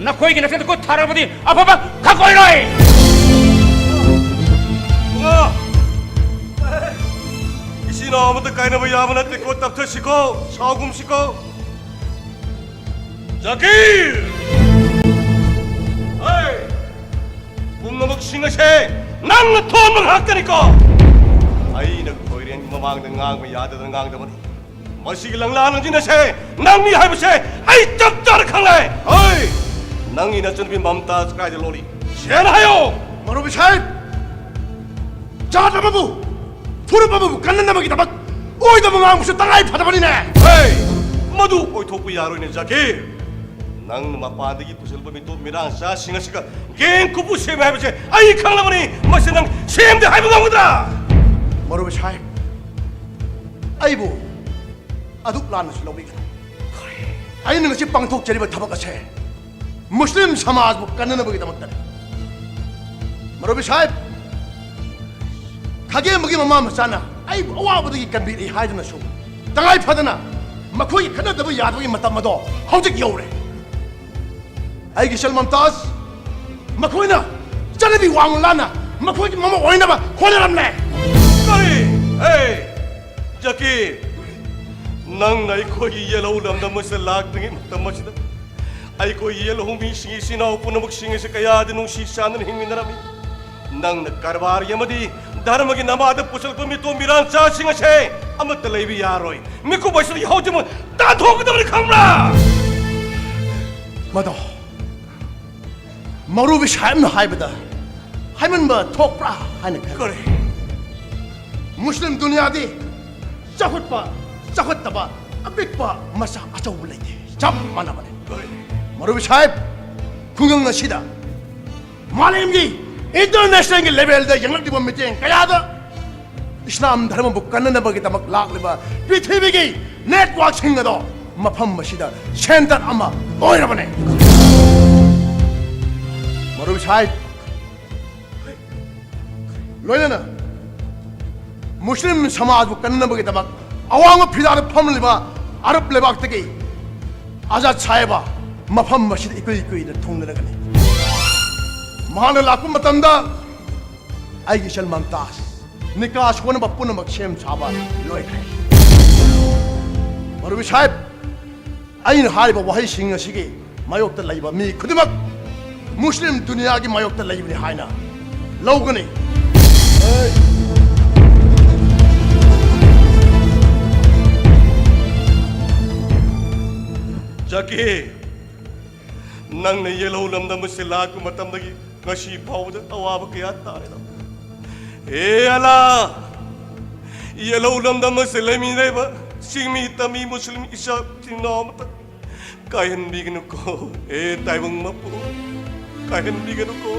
ꯅꯈꯣꯏꯒꯤ ꯅꯊꯛꯇ ꯈꯨꯠ ꯊꯥꯔꯕꯗꯤ ꯑꯐꯕ ꯈꯪꯉꯣꯏꯔꯣꯏ꯫ ꯏꯕꯨꯡꯉꯣ, ꯏꯆꯤꯟ ꯏꯅꯥꯎ ꯑꯃꯠꯇ ꯀꯥꯏꯅꯕ ꯌꯥꯕ ꯅꯠꯇꯦꯀꯣ, ꯇꯞꯊꯁꯤꯀꯣ, ꯁꯥꯎꯒꯨꯝꯁꯤꯀꯣ꯫ ꯖꯀꯤꯔ! ꯍꯩ! ꯄꯨꯝꯅꯃꯛꯁꯤꯡ ꯑꯁꯦ ꯅꯪꯅ ꯊꯣꯟꯕ ꯉꯥꯛꯇꯅꯤꯀꯣ꯫ ꯑꯩꯅ ꯈꯣꯏꯔꯦꯟꯒꯤ ꯃꯃꯥꯡꯗ ꯉꯥꯡꯕ ꯌꯥꯗꯗꯅ ꯉꯥꯡꯗꯕꯅꯤ꯫ ꯃꯁꯤꯒꯤ ꯂꯪꯂꯥ ꯂꯪꯖꯤꯟ ꯑꯁꯦ ꯅꯪꯅꯤ ꯍꯥꯏꯕꯁꯦ ꯑꯩ ꯆꯞ ꯆꯥꯅ ꯈꯪꯂꯦ꯫ ꯍꯣꯏ! ꯅꯪꯒꯤ ꯅꯆꯟꯅꯨꯄꯤ ꯃꯝꯇꯥꯖ ꯀꯥꯏꯗ ꯂꯣꯜꯂꯤ? ꯁꯦꯡꯅ ꯍꯥꯏꯌꯣ! ꯃꯧꯂꯕꯤ ꯁꯥꯍꯦꯕ, ꯖꯥꯠ ꯑꯃꯕꯨ, ꯐꯨꯔꯨꯞ ꯑꯃꯕꯨ ꯀꯟꯅꯅꯕꯒꯤꯗꯃꯛ ꯑꯣꯏꯗꯕ ꯉꯥꯡꯕꯁꯨ ꯇꯉꯥꯏ ꯐꯗꯕꯅꯤꯅꯦ꯫ ꯍꯦ! ꯃꯗꯨ ꯑꯣꯏꯊꯣꯛꯄ ꯌꯥꯔꯣꯏꯅꯦ, ꯖꯀꯤꯔ꯫ ꯅꯪꯅ ꯃꯄꯥꯟꯗꯒꯤ ꯄꯨꯁꯤꯜꯂꯛꯄ ꯃꯤꯇꯣꯞ ꯃꯤꯔꯥꯡꯆꯥꯁꯤꯡ ꯑꯁꯤꯒ ꯒꯦꯡ ꯈꯨꯄꯨ ꯁꯦꯝꯃꯦ ꯍꯥꯏꯕꯁꯦ ꯑꯩ ꯈꯪꯂꯕꯅꯤ꯫ ꯃꯁꯤ ꯅꯪ ꯁꯦꯝꯗꯦ ꯍꯥꯏꯕ ꯉꯝꯒꯗ꯭ꯔꯥ? ꯃꯧꯂꯕꯤ ꯁꯥꯍꯦꯕ, ꯑꯩꯕꯨ ꯑꯗꯨꯛ ꯂꯥꯟꯅꯁꯨ ꯂꯧꯕꯤꯒꯅꯨ꯫ ꯑꯩꯅ ꯉꯁꯤ ꯄꯥꯡꯊꯣꯛꯆꯔꯤꯕ ꯊꯕꯛ ꯑꯁꯦ ꯃꯨꯁꯂꯤꯝ ꯁꯃꯥꯖꯕꯨ ꯀꯟꯅꯅꯕꯒꯤꯗꯃꯛꯇꯅꯤ꯫ ꯃꯧꯂꯕꯤ ꯁꯥꯍꯦꯕ, ꯈꯥꯒꯦꯝꯕꯒꯤ ꯃꯃꯥ ꯃꯆꯥꯅ ꯑꯩꯕꯨ ꯑꯋꯥꯕꯗꯒꯤ ꯀꯟꯕꯤꯔꯛꯏ ꯍꯥꯏꯗꯨꯅꯁꯨ ꯇꯉꯥꯏ ꯐꯗꯅ ꯃꯈꯣꯏꯒꯤ ꯈꯠꯅꯗꯕ ꯌꯥꯗꯕꯒꯤ ꯃꯇꯝ ꯑꯗꯣ ꯍꯧꯖꯤꯛ ꯌꯧꯔꯦ꯫ ꯑꯩꯒꯤ ꯏꯆꯜ ꯃꯝꯇꯥꯖ, ꯃꯈꯣꯏꯅ ꯆꯠꯅꯕꯤ ꯋꯥꯡ ꯂꯥꯟꯅ ꯃꯈꯣꯏꯒꯤ ꯃꯃꯧ ꯑꯣꯏꯅꯕ ꯍꯣꯠꯅꯔꯝꯂꯦ꯫ ꯀꯔꯤ? ꯑꯦ, ꯖꯀꯤꯔ, ꯅꯪꯅ ꯑꯩꯈꯣꯏꯒꯤ ꯌꯦꯜꯍꯧ ꯂꯝꯗꯝ ꯑꯁꯤꯗ ꯂꯥꯛꯇ꯭ꯔꯤꯉꯩ ꯃꯇꯝ ꯑꯁꯤꯗ ꯑꯩꯈꯣꯏꯒꯤ ꯌꯦꯜꯍꯧ ꯃꯤꯁꯤꯡ, ꯏꯆꯤꯟ ꯏꯅꯥꯎ ꯄꯨꯝꯅꯃꯛꯁꯤꯡ ꯑꯁꯤ ꯀꯌꯥꯗ ꯅꯨꯡꯁꯤ ꯆꯥꯟꯅꯅ ꯍꯤꯡꯃꯤꯟꯅꯔꯝꯃꯤ꯫ ꯅꯪꯅ ꯀꯔꯕꯥꯔꯒꯤ ꯑꯃꯗꯤ ꯙꯔꯃꯒꯤ ꯅꯃꯥꯗ ꯄꯨꯁꯤꯜꯂꯛꯄ ꯃꯤꯇꯣꯝ ꯃꯤꯔꯥꯟꯆꯥꯁꯤꯡ ꯑꯁꯦ ꯑꯃꯠꯇ ꯂꯩꯕ ꯌꯥꯔꯣꯏ꯫ ꯃꯤꯀꯨꯞ ꯑꯁꯤꯗꯒꯤ ꯍꯧꯖꯤꯛꯃꯛ ꯇꯥꯟꯊꯣꯛꯀꯗꯕꯅꯤ, ꯈꯪꯕ꯭ꯔꯥ? ꯃꯗꯣ ꯃꯧꯔꯨꯕꯤ ꯁꯥꯍꯦꯕꯅ ꯍꯥꯏꯕꯗ ꯍꯥꯏꯃꯟꯕ ꯊꯣꯛꯄ꯭ꯔꯥ ꯍꯥꯏꯅ ꯈꯜꯂꯤ꯫ ꯀꯔꯤ? ꯃꯨꯁꯂꯤꯝ ꯗꯨꯅꯤꯌꯥꯗꯤ ꯆꯥꯎꯈꯠꯄ, ꯆꯥꯎꯈꯠꯇꯕ, ꯑꯄꯤꯛꯄ, ꯃꯆꯥ, ꯑꯆꯧꯕ ꯂꯩꯇꯦ, ꯆꯞ ꯃꯥꯟꯅꯕꯅꯤ꯫ ꯀꯔꯤ? ꯃꯧꯔꯨꯕꯤ ꯁꯥꯍꯦꯕ, ꯈꯨꯡꯒꯪ ꯑꯁꯤꯗ ꯃꯥꯂꯦꯝꯒꯤ ꯏꯟꯇꯔꯅꯦꯁꯅꯦꯜꯒꯤ ꯂꯦꯚꯦꯜꯗ ꯌꯦꯡꯂꯛꯂꯤꯕ ꯃꯤꯠꯌꯦꯡ ꯀꯌꯥꯗ ꯏꯁꯂꯥꯝ ꯙꯔꯃꯕꯨ ꯀꯟꯅꯅꯕꯒꯤꯗꯃꯛ ꯂꯥꯛꯂꯤꯕ ꯄ꯭ꯔꯤꯊꯤꯕꯤꯒꯤ ꯅꯦꯠꯋꯥꯔꯛꯁꯤꯡ ꯑꯗꯣ ꯃꯐꯝ ꯑꯁꯤꯗ ꯁꯦꯟꯇꯔ ꯑꯃ ꯑꯣꯏꯔꯕꯅꯦ꯫ ꯃꯧꯔꯨꯕꯤ ꯁꯥꯍꯦꯕ, ꯂꯣꯏꯅꯅ ꯃꯨꯁꯂꯤꯝ ꯁꯃꯥꯖꯕꯨ ꯀꯟꯅꯅꯕꯒꯤꯗꯃꯛ ꯑꯋꯥꯡꯕ ꯐꯤꯗꯥꯗ ꯐꯝꯂꯤꯕ ꯑꯔꯕ ꯂꯩꯕꯥꯛꯇꯒꯤ ꯑꯖꯥꯗ ꯁꯥꯍꯦꯕ ꯃꯐꯝ ꯑꯁꯤꯗ ꯏꯀꯨꯏ ꯀꯨꯏꯅ ꯊꯨꯡꯂꯒꯅꯤ꯫ ꯃꯍꯥꯛꯅ ꯂꯥꯛꯄ ꯃꯇꯝꯗ ꯑꯩꯒꯤ ꯏꯆꯜ ꯃꯝꯇꯥꯖ, ꯅꯤꯀꯥ ꯁꯣꯟꯅꯕ ꯄꯨꯝꯅꯃꯛ ꯁꯦꯝ ꯁꯥꯕ ꯂꯣꯏꯈ꯭ꯔꯦ꯫ ꯃꯧꯔꯨꯕꯤ ꯁꯥꯍꯦꯕ, ꯑꯩꯅ ꯍꯥꯏꯔꯤꯕ ꯋꯥꯍꯩꯁꯤꯡ ꯑꯁꯤꯒꯤ ꯃꯥꯌꯣꯛꯇ ꯂꯩꯕ ꯃꯤ ꯈꯨꯗꯤꯡꯃꯛ ꯃꯨꯁꯂꯤꯝ ꯗꯨꯅꯤꯌꯥꯒꯤ ꯃꯥꯌꯣꯛꯇ ꯂꯩꯕꯅꯤ ꯍꯥꯏꯅ ꯂꯧꯒꯅꯤ꯫ ꯖꯀꯤꯔ, ꯅꯪꯅ ꯌꯦꯜꯍꯧ ꯂꯝꯗꯝ ꯑꯁꯤ ꯂꯥꯛꯄ ꯃꯇꯝꯗꯒꯤ ꯉꯁꯤ ꯐꯥꯎꯕꯗ ꯑꯋꯥꯕ ꯀꯌꯥ ꯇꯥꯔꯦꯗ꯫ ꯑꯦ ꯑꯂꯥ, ꯌꯦꯜꯍꯧ ꯂꯝꯗꯝ ꯑꯁꯤ ꯂꯩꯃꯤꯟꯅꯔꯤꯕ ꯆꯤꯡꯃꯤ ꯇꯝꯃꯤ ꯃꯨꯁꯂꯤꯝ ꯏꯆꯥ ꯏꯅꯥꯎ ꯑꯃꯇ ꯀꯥꯏꯍꯟꯕꯤꯒꯅꯨꯀꯣ꯫ ꯑꯦ ꯇꯥꯏꯕꯪ ꯃꯄꯨ, ꯀꯥꯏꯍꯟꯕꯤꯒꯅꯨꯀꯣ꯫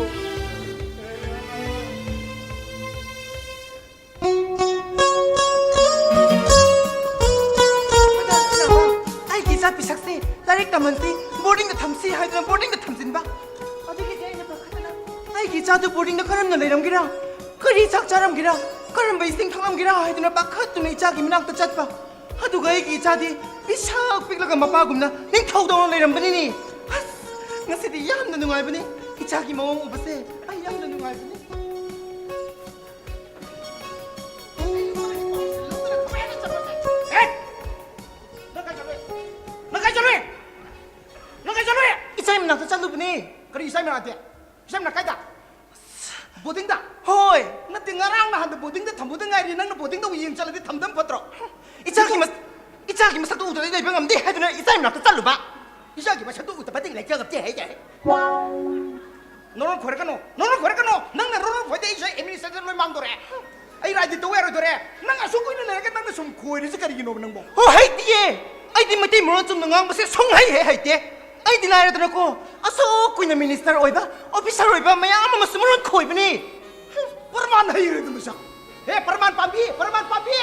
ꯑꯩꯒꯤ ꯏꯆꯥ ꯄꯤꯁꯛꯁꯦ ꯂꯥꯏꯔꯤꯛ ꯇꯝꯍꯟꯁꯤ, ꯕꯣꯔꯗꯤꯡꯗ ꯊꯝꯁꯤ ꯍꯥꯏꯗꯨꯅ ꯕꯣꯔꯗꯤꯡꯗ ꯊꯝꯖꯤꯟꯕ꯫ ꯑꯗꯨꯒꯤꯗꯤ ꯑꯩꯅ ꯄꯥꯈꯠꯇꯅ ꯑꯩꯒꯤ ꯏꯆꯥꯗꯨ ꯕꯣꯔꯗꯤꯡꯗ ꯀꯔꯝꯅ ꯂꯩꯔꯝꯒꯦꯔꯥ, ꯀꯔꯤ ꯆꯥꯛ ꯆꯥꯔꯝꯒꯦꯔꯥ, ꯀꯔꯝꯕ ꯏꯁꯤꯡ ꯊꯛꯂꯝꯒꯦꯔꯥ ꯍꯥꯏꯗꯨꯅ ꯄꯥꯈꯠꯇꯨꯅ ꯏꯆꯥꯒꯤ ꯃꯅꯥꯛꯇ ꯆꯠꯄ꯫ ꯑꯗꯨꯒ ꯑꯩꯒꯤ ꯏꯆꯥꯗꯤ ꯏꯁꯥ ꯄꯤꯛꯂꯒ ꯃꯄꯥꯒꯨꯝꯅ ꯅꯤꯡꯊꯧꯗꯧꯅ ꯂꯩꯔꯝꯕꯅꯤꯅꯦ꯫ ꯑꯁ, ꯉꯁꯤꯗꯤ ꯌꯥꯝꯅ ꯅꯨꯡꯉꯥꯏꯕꯅꯤ꯫ ꯏꯆꯥꯒꯤ ꯃꯑꯣꯡ ꯎꯕꯁꯦ ꯑꯩ ꯌꯥꯝꯅ ꯅꯨꯡꯉꯥꯏꯕꯅꯤ꯫ ꯅꯪ ꯀꯥꯏ ꯆꯠꯂꯨꯏ? ꯅꯪ ꯀꯥꯏ ꯆꯠꯂꯨꯏ? ꯅꯪ ꯀꯥꯏ ꯆꯠꯂꯨꯏ? ꯏꯆꯥꯏ ꯃꯅꯥꯛꯇ ꯆꯠꯂꯨꯕꯅꯦ꯫ ꯀꯔꯤ ꯏꯆꯥꯏ ꯃꯅꯥꯛꯇꯤ? ꯏꯆꯥꯏ ꯃꯅꯥꯛ ꯀꯥꯏꯗ? ꯕꯣꯔꯗꯤꯡꯗ? ꯍꯣꯏ꯫ ꯅꯠꯇꯦ, ꯉꯔꯥꯡ ꯅꯍꯥꯟꯗ ꯕꯣꯔꯗꯤꯡꯗ ꯊꯝꯕꯗ ꯉꯥꯏꯔꯤ, ꯅꯪꯅ ꯕꯣꯔꯗꯤꯡꯗ ꯑꯃꯨꯛ ꯌꯦꯡ ꯆꯠꯂꯗꯤ ꯊꯝꯗꯝ ꯐꯠꯇ꯭ꯔꯣ? ꯏꯆꯥꯒꯤ ꯃꯁ-, ꯏꯆꯥꯒꯤ ꯃꯁꯛꯇꯣ ꯎꯗ꯭ꯔꯗꯤ ꯂꯩꯕ ꯉꯝꯗꯦ ꯍꯥꯏꯗꯨꯅ ꯏꯆꯥꯏ ꯃꯅꯥꯛꯇ ꯆꯠꯂꯨꯕ꯫ ꯏꯆꯥꯒꯤ ꯃꯁꯛꯇꯣ ꯎꯗꯕꯗꯤ ꯂꯩꯖ ꯉꯝꯗꯦ ꯍꯥꯏ ꯌꯥꯏ꯫ ꯅꯔꯣꯟ ꯈꯣꯏꯔꯛꯀꯅꯣ, ꯅꯔꯣꯟ ꯈꯣꯏꯔꯛꯀꯅꯣ, ꯅꯪꯅ ꯅꯔꯣꯟ ꯈꯣꯏꯗ ꯑꯩꯁꯨ ꯑꯦꯗꯃꯤꯅꯤꯁꯇ꯭ꯔꯦꯇꯔ ꯂꯣꯏ ꯃꯥꯡꯗꯣꯔꯦ꯫ ꯑꯩ ꯔꯥꯖꯅꯤꯇꯤ ꯇꯧ ꯌꯥꯔꯣꯏꯗꯣꯔꯦ꯫ ꯅꯪ ꯑꯁꯨꯛ ꯀꯨꯏꯅ ꯂꯩꯔꯒ ꯅꯪꯅ ꯁꯨꯝ ꯈꯣꯏꯔꯤꯁꯦ ꯀꯔꯤꯒꯤꯅꯣꯕ ꯅꯪꯕꯣ? ꯍꯣ, ꯍꯩꯇꯤꯌꯦ꯫ ꯑꯩꯗꯤ ꯃꯩꯇꯩ ꯃꯔꯣꯟ ꯆꯨꯝꯅ ꯉꯥꯡꯕꯁꯦ ꯁꯨꯡꯍꯩ ꯍꯦꯛ ꯍꯩꯇꯦ꯫ ꯑꯩꯗꯤ ꯂꯥꯏꯔꯗꯅꯀꯣ, ꯑꯁꯨꯛ ꯀꯨꯏꯅ ꯃꯤꯅꯤꯁꯇꯔ ꯑꯣꯏꯕ, ꯑꯣꯐꯤꯁꯔ ꯑꯣꯏꯕ ꯃꯌꯥꯝ ꯑꯃꯁꯨ ꯃꯔꯣꯟ ꯈꯣꯏꯕꯅꯤ꯫ ꯄ꯭ꯔꯃꯥꯟ ꯍꯩꯔꯦꯗ ꯃꯁꯥ꯫ ꯍꯦ, ꯄ꯭ꯔꯃꯥꯟ ꯄꯥꯝꯕꯤ, ꯄ꯭ꯔꯃꯥꯟ ꯄꯥꯝꯕꯤ꯫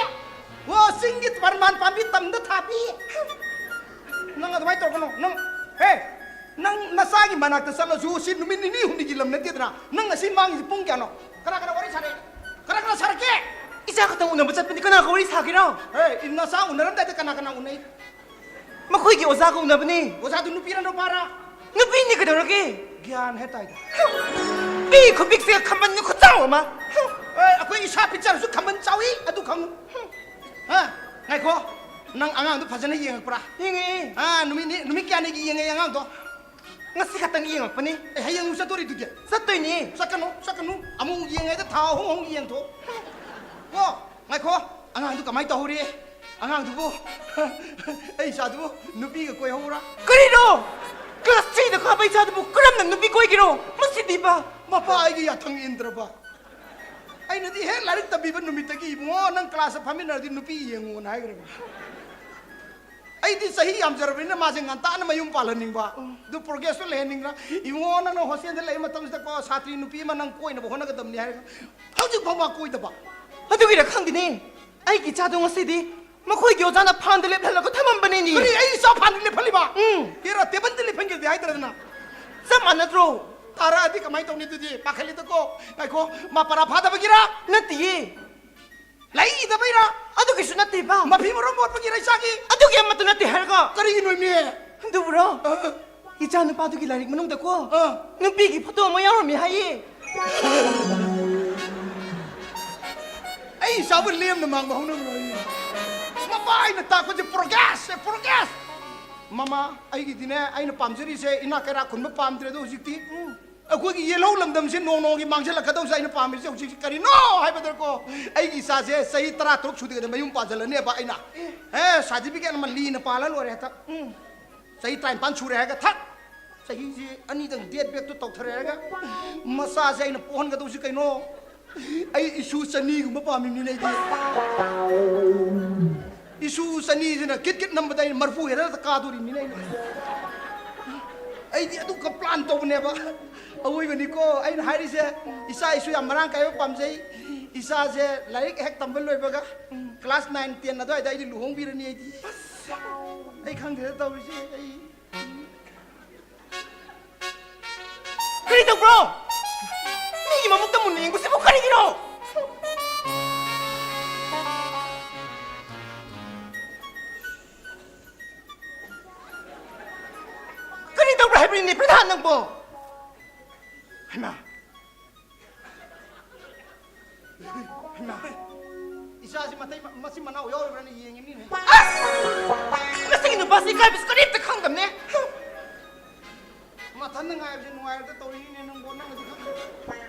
ꯍꯣ, ꯆꯤꯡꯒꯤ ꯄ꯭ꯔꯃꯥꯟ ꯄꯥꯝꯕꯤ ꯇꯝꯗ ꯊꯥꯕꯤ꯫ ꯅꯪ ꯑꯗꯨꯃꯥꯏꯅ ꯇꯧꯔꯛꯀꯅꯣ꯫ ꯅꯪ, ꯍꯦ, ꯅꯪ ꯅꯆꯥꯒꯤ ꯃꯅꯥꯛꯇ ꯆꯠꯂꯁꯨ ꯁꯤ ꯅꯨꯃꯤꯠ ꯅꯤꯅꯤ ꯍꯨꯝꯅꯤꯒꯤ ꯂꯝ ꯅꯠꯇꯦꯗꯅ꯫ ꯅꯪ ꯉꯁꯤ ꯃꯥꯡꯉꯤꯁꯤ ꯄꯨꯡ ꯀꯌꯥꯅꯣ? ꯀꯅꯥ ꯀꯅꯥ ꯋꯥꯔꯤ ꯁꯥꯔꯦ? ꯀꯅꯥ ꯀꯅꯥ ꯁꯥꯔꯛꯀꯦ? ꯏꯆꯥ ꯈꯛꯇꯪ ꯎꯅꯕ ꯆꯠꯄꯅꯤ, ꯀꯅꯥꯒ ꯋꯥꯔꯤ ꯁꯥꯒꯦꯔꯣ? ꯍꯦ, ꯅꯆꯥ ꯎꯅꯔꯝꯗꯥꯏꯗ ꯀꯅꯥ ꯀꯅꯥ ꯎꯅꯩ? ꯃꯈꯣꯏꯒꯤ ꯑꯣꯖꯥꯒ ꯎꯅꯕꯅꯤ꯫ ꯑꯣꯖꯥꯗꯨ ꯅꯨꯄꯤꯔ ꯅꯨꯄꯥꯔ? ꯅꯨꯄꯤꯅꯤ ꯀꯩꯗꯧꯔꯒꯦ? ꯒ꯭ꯌꯥꯟ ꯍꯦꯛ ꯇꯥꯏꯗ꯫ ꯄꯤ ꯈꯨꯄꯤꯛꯁꯦ ꯈꯝꯕꯟ ꯈꯨꯆꯥꯎ ꯑꯃ꯫ ꯑꯦ, ꯑꯩꯈꯣꯏ ꯏꯁꯥ ꯄꯤꯛꯆꯔꯁꯨ ꯈꯝꯕꯟ ꯆꯥꯎꯏ, ꯑꯗꯨ ꯈꯪꯉꯨ꯫ ꯍꯥ? ꯉꯥꯏꯈꯣ, ꯅꯪ ꯑꯉꯥꯡꯗꯨ ꯐꯖꯅ ꯌꯦꯡꯉꯛꯄ꯭ꯔꯥ? ꯌꯦꯡꯉꯛꯑꯦ꯫ ꯑꯥ, ꯅꯨꯃꯤꯠ ꯅꯤ-, ꯅꯨꯃꯤꯠ ꯀꯌꯥꯅꯤꯒꯤ ꯌꯦꯡꯉꯛꯑꯦ ꯑꯉꯥꯡꯗꯣ? ꯉꯁꯤ ꯈꯛꯇꯪ ꯌꯦꯡꯉꯛꯄꯅꯤ꯫ ꯑꯦ, ꯍꯌꯦꯡ ꯑꯃꯨꯛ ꯆꯠꯇꯣꯔꯤꯗꯨꯗꯤ? ꯆꯠꯇꯣꯏꯅꯦ꯫ ꯆꯠꯀꯅꯨ, ꯆꯠꯀꯅꯨ꯫ ꯑꯃꯨꯛ ꯌꯦꯡꯉꯩꯗ ꯊꯥ ꯑꯍꯨꯝ ꯑꯍꯨꯝ ꯌꯦꯡꯊꯣꯛ꯫ ꯀꯣ, ꯉꯥꯏꯈꯣ꯫ ꯑꯉꯥꯡꯗꯨ ꯀꯃꯥꯏꯅ ꯇꯧꯍꯧꯔꯤ? ꯑꯉꯥꯡꯗꯨꯕꯨ, ꯑꯩ ꯏꯆꯥꯗꯨꯕꯨ ꯅꯨꯄꯤꯒ ꯀꯣꯏꯍꯧꯕ꯭ꯔꯥ? ꯀꯔꯤꯅꯣ? ꯀ꯭ꯂꯥꯁ ꯊ꯭ꯔꯤꯗ ꯀꯥꯕ ꯏꯆꯥꯗꯨꯕꯨ ꯀꯔꯝꯅ ꯅꯨꯄꯤ ꯀꯣꯏꯒꯦꯔꯣ? ꯃꯁꯤꯗꯤꯕ꯫ ꯃꯄꯥ ꯑꯩꯒꯤ ꯌꯥꯊꯪ ꯏꯟꯗ꯭ꯔꯕ? ꯑꯩꯅꯗꯤ ꯍꯦꯛ ꯂꯥꯏꯔꯤꯛ ꯇꯝꯕꯤꯕ ꯅꯨꯃꯤꯠꯇꯒꯤ, "ꯏꯕꯨꯡꯉꯣ, ꯅꯪ ꯀ꯭ꯂꯥꯁꯇ ꯐꯝꯃꯤꯟꯅꯔꯗꯤ ꯅꯨꯄꯤ ꯌꯦꯡꯉꯨꯅ" ꯍꯥꯏꯈ꯭ꯔꯕꯅꯤ꯫ ꯑꯩꯗꯤ ꯆꯍꯤ ꯌꯥꯝꯖꯔꯕꯅꯤꯅ ꯃꯥꯁꯦ ꯉꯟꯇꯥꯅ ꯃꯌꯨꯝ ꯄꯥꯜꯍꯟꯅꯤꯡꯕ꯫ ꯑꯗꯨ ꯄ꯭ꯔꯣꯒ꯭ꯔꯦꯁꯇꯣ ꯂꯩꯍꯟꯅꯤꯡꯗ꯭ꯔꯥ? "ꯏꯕꯨꯡꯉꯣ, ꯅꯪꯅ ꯍꯣꯁꯇꯦꯜꯗ ꯂꯩꯕ ꯃꯇꯝꯁꯤꯗꯀꯣ, ꯁꯥꯇ꯭ꯔꯤ ꯅꯨꯄꯤ ꯑꯃ ꯅꯪ ꯀꯣꯏꯅꯕ ꯍꯣꯠꯅꯒꯗꯕꯅꯤ" ꯍꯥꯏꯔꯒ ꯍꯧꯖꯤꯛꯐꯥꯎ ꯃꯥ ꯀꯣꯏꯗꯕ꯫ ꯑꯗꯨꯒꯤꯔ ꯈꯪꯗꯦꯅꯦ, ꯑꯩꯒꯤ ꯏꯆꯥꯗꯣ ꯉꯁꯤꯗꯤ ꯃꯈꯣꯏꯒꯤ ꯑꯣꯖꯥꯅ ꯐꯥꯟꯗ ꯂꯦꯞꯍꯜꯂꯒ ꯊꯝꯃꯝꯕꯅꯤꯅꯦ꯫ ꯀꯔꯤ, ꯑꯩ ꯏꯆꯥ ꯐꯥꯟꯗ ꯂꯦꯞꯍꯜꯂꯤꯕ? ꯎꯝ꯫ ꯍꯦꯔꯥ, ꯇꯦꯕꯜꯗ ꯂꯦꯞꯍꯟꯒꯦꯗꯤ ꯍꯥꯏꯗ꯭ꯔꯗꯅ꯫ ꯆꯞ ꯃꯥꯟꯅꯗ꯭ꯔꯣ? ꯇꯥꯔꯛꯑꯗꯤ ꯀꯃꯥꯏꯅ ꯇꯧꯅꯤ ꯑꯗꯨꯗꯤ? ꯄꯥꯈꯠꯂꯤꯗꯀꯣ꯫ ꯉꯥꯏꯈꯣ, ꯃꯥ ꯄꯔꯥ ꯐꯥꯗꯕꯒꯤꯔ? ꯅꯠꯇꯤꯌꯦ꯫ ꯂꯩꯗꯕꯩꯔꯥ? ꯑꯗꯨꯒꯤꯁꯨ ꯅꯠꯇꯦꯕ꯫ ꯃꯐꯤ ꯃꯔꯣꯟ ꯃꯣꯠꯄꯒꯤꯔꯥ ꯏꯆꯥꯒꯤ? ꯑꯗꯨꯒꯤ ꯑꯃꯠꯇ ꯅꯠꯇꯦ ꯍꯥꯏꯔꯒ꯫ ꯀꯔꯤꯒꯤꯅꯣ ꯏꯃꯦ? ꯑꯗꯨꯕꯨꯔꯣ? ꯑ, ꯏꯆꯥ ꯅꯨꯄꯥꯗꯨꯒꯤ ꯂꯥꯏꯔꯤꯛ ꯃꯅꯨꯡꯗꯀꯣ, ꯑ, ꯅꯨꯄꯤꯒꯤ ꯐꯣꯇꯣ ꯑꯃ ꯌꯥꯎꯔꯝꯃꯦ ꯍꯥꯏꯌꯦ꯫ ꯑꯩ ꯏꯆꯥꯕꯨ ꯂꯦꯝꯅ ꯃꯥꯡꯕ ꯍꯧꯅꯕ꯭ꯔꯣ ꯑꯩ? ꯃꯄꯥ ꯑꯩꯅ ꯇꯥꯛꯄꯁꯦ ꯄ꯭ꯔꯣꯒ꯭ꯔꯦꯁ, ꯄ꯭ꯔꯣꯒ꯭ꯔꯦꯁ꯫ ꯃꯃꯥ, ꯑꯩꯒꯤꯗꯤꯅꯦ, ꯑꯩꯅ ꯄꯥꯝꯖꯔꯤꯁꯦ ꯏꯅꯥꯛ ꯀꯩꯔꯥꯛ ꯈꯨꯟꯕ ꯄꯥꯝꯗ꯭ꯔꯦ ꯑꯗꯣ ꯍꯧꯖꯤꯛꯇꯤ꯫ ꯎꯝ꯫ ꯑꯩꯈꯣꯏꯒꯤ ꯌꯦꯜꯍꯧ ꯂꯝꯗꯝꯁꯦ ꯅꯣꯡ ꯅꯣꯡꯃꯒꯤ ꯃꯥꯡꯁꯤꯜꯂꯛꯀꯗꯧꯁꯦ ꯑꯩꯅ ꯄꯥꯝꯃꯤꯁꯦ ꯍꯧꯖꯤꯛꯁꯦ ꯀꯔꯤꯅꯣ ꯍꯥꯏꯕꯗꯀꯣ, ꯑꯩꯒꯤ ꯏꯆꯥꯁꯦ ꯆꯍꯤ ꯇꯔꯥ ꯇꯔꯨꯛ ꯁꯨꯗ꯭ꯔꯤꯉꯩꯗ ꯃꯌꯨꯝ ꯄꯥꯟꯁꯤꯜꯂꯅꯦꯕ ꯑꯩꯅ꯫ ꯑꯦ, ꯁꯥꯔꯇꯤꯐꯤꯀꯦꯠ ꯑꯃ ꯂꯤꯅ ꯄꯥꯜꯂ ꯂꯣꯏꯔꯦ ꯍꯦꯛꯇ꯫ ꯎꯝ꯫ ꯆꯍꯤ ꯇꯔꯥꯅꯤꯄꯥꯟ ꯁꯨꯔꯦ ꯍꯥꯏꯔꯒ ꯊꯛ! ꯆꯍꯤꯁꯤ ꯑꯅꯤꯗꯪ ꯗꯦꯠ ꯕꯦꯛꯇꯨ ꯇꯧꯊꯔꯛꯑꯒ ꯃꯆꯥꯁꯦ ꯑꯩꯅ ꯄꯣꯛꯍꯟꯒꯗꯧꯁꯤ ꯀꯩꯅꯣ? ꯑꯩ ꯏꯁꯨ ꯆꯅꯤꯒꯨꯝꯕ ꯄꯥꯝꯃꯤꯕꯅꯤꯅꯦ ꯑꯩꯗꯤ꯫ ꯏꯁꯨ ꯆꯅꯤꯁꯤꯅ ꯀꯤꯠ ꯀꯤꯠ ꯅꯝꯕꯗ ꯑꯩꯅ ꯃꯔꯐꯨ ꯍꯦꯗꯔꯗ ꯀꯥꯗꯣꯔꯤꯕꯅꯤꯅꯦ ꯑꯩꯅ꯫ ꯑꯩꯗꯤ ꯑꯗꯨꯒ ꯄ꯭ꯂꯥꯟ ꯇꯧꯕꯅꯦꯕ꯫ ꯑꯋꯣꯏꯕꯅꯤꯀꯣ ꯑꯩꯅ ꯍꯥꯏꯔꯤꯁꯦ꯫ ꯏꯆꯥ ꯏꯁꯨ ꯌꯥꯝ ꯃꯔꯥꯡ ꯀꯥꯏꯕ ꯄꯥꯝꯖꯩ꯫ ꯏꯆꯥꯁꯦ ꯂꯥꯏꯔꯤꯛ ꯍꯦꯛ ꯇꯝꯕ ꯂꯣꯏꯕꯒ ꯀ꯭ꯂꯥꯁ ꯅꯥꯏꯟ ꯇꯦꯟ ꯑꯗꯨꯋꯥꯏꯗ ꯑꯩꯗꯤ ꯂꯨꯍꯣꯡꯕꯤꯔꯅꯤ ꯑꯩꯗꯤ꯫ ꯑꯩ ꯈꯪꯗꯦꯗ ꯇꯧꯔꯤꯁꯦ ꯑꯩ꯫ ꯀꯔꯤ ꯇꯧꯕ꯭ꯔꯣ? ꯃꯤꯒꯤ ꯃꯃꯨꯛꯇ ꯃꯨꯟꯅ ꯌꯦꯡꯕꯁꯤꯕꯨ ꯀꯔꯤꯒꯤꯅꯣ? ꯀꯔꯤ ꯇꯧꯕ꯭ꯔꯥ ꯍꯥꯏꯕꯅꯤꯅꯦ, ꯄ꯭ꯔꯙꯥꯟ ꯅꯪꯕꯣ? ꯍꯩꯃꯥ! ꯍꯩꯃꯥ! ꯏꯆꯥꯁꯤ ꯃꯇꯩ-, ꯃꯆꯤꯟ ꯃꯅꯥꯎ ꯌꯥꯎꯔꯤꯕ꯭ꯔꯥꯅ ꯌꯦꯡꯉꯤꯕꯅꯤꯅꯦ꯫ ꯑꯁ! ꯃꯁꯤꯒꯤ ꯅꯨꯄꯥꯁꯤ ꯏꯀꯥꯏꯕꯁꯨ ꯀꯔꯤꯝꯇ ꯈꯪꯗꯕꯅꯦ꯫ ꯃꯊꯟꯗ ꯉꯥꯏꯕꯁꯦ ꯅꯨꯡꯉꯥꯏꯔꯛꯇ ꯇꯧꯔꯤꯅꯤꯅꯦ ꯅꯪꯕꯣ, ꯅꯪꯅꯗꯤ ꯈꯪꯗꯦ꯫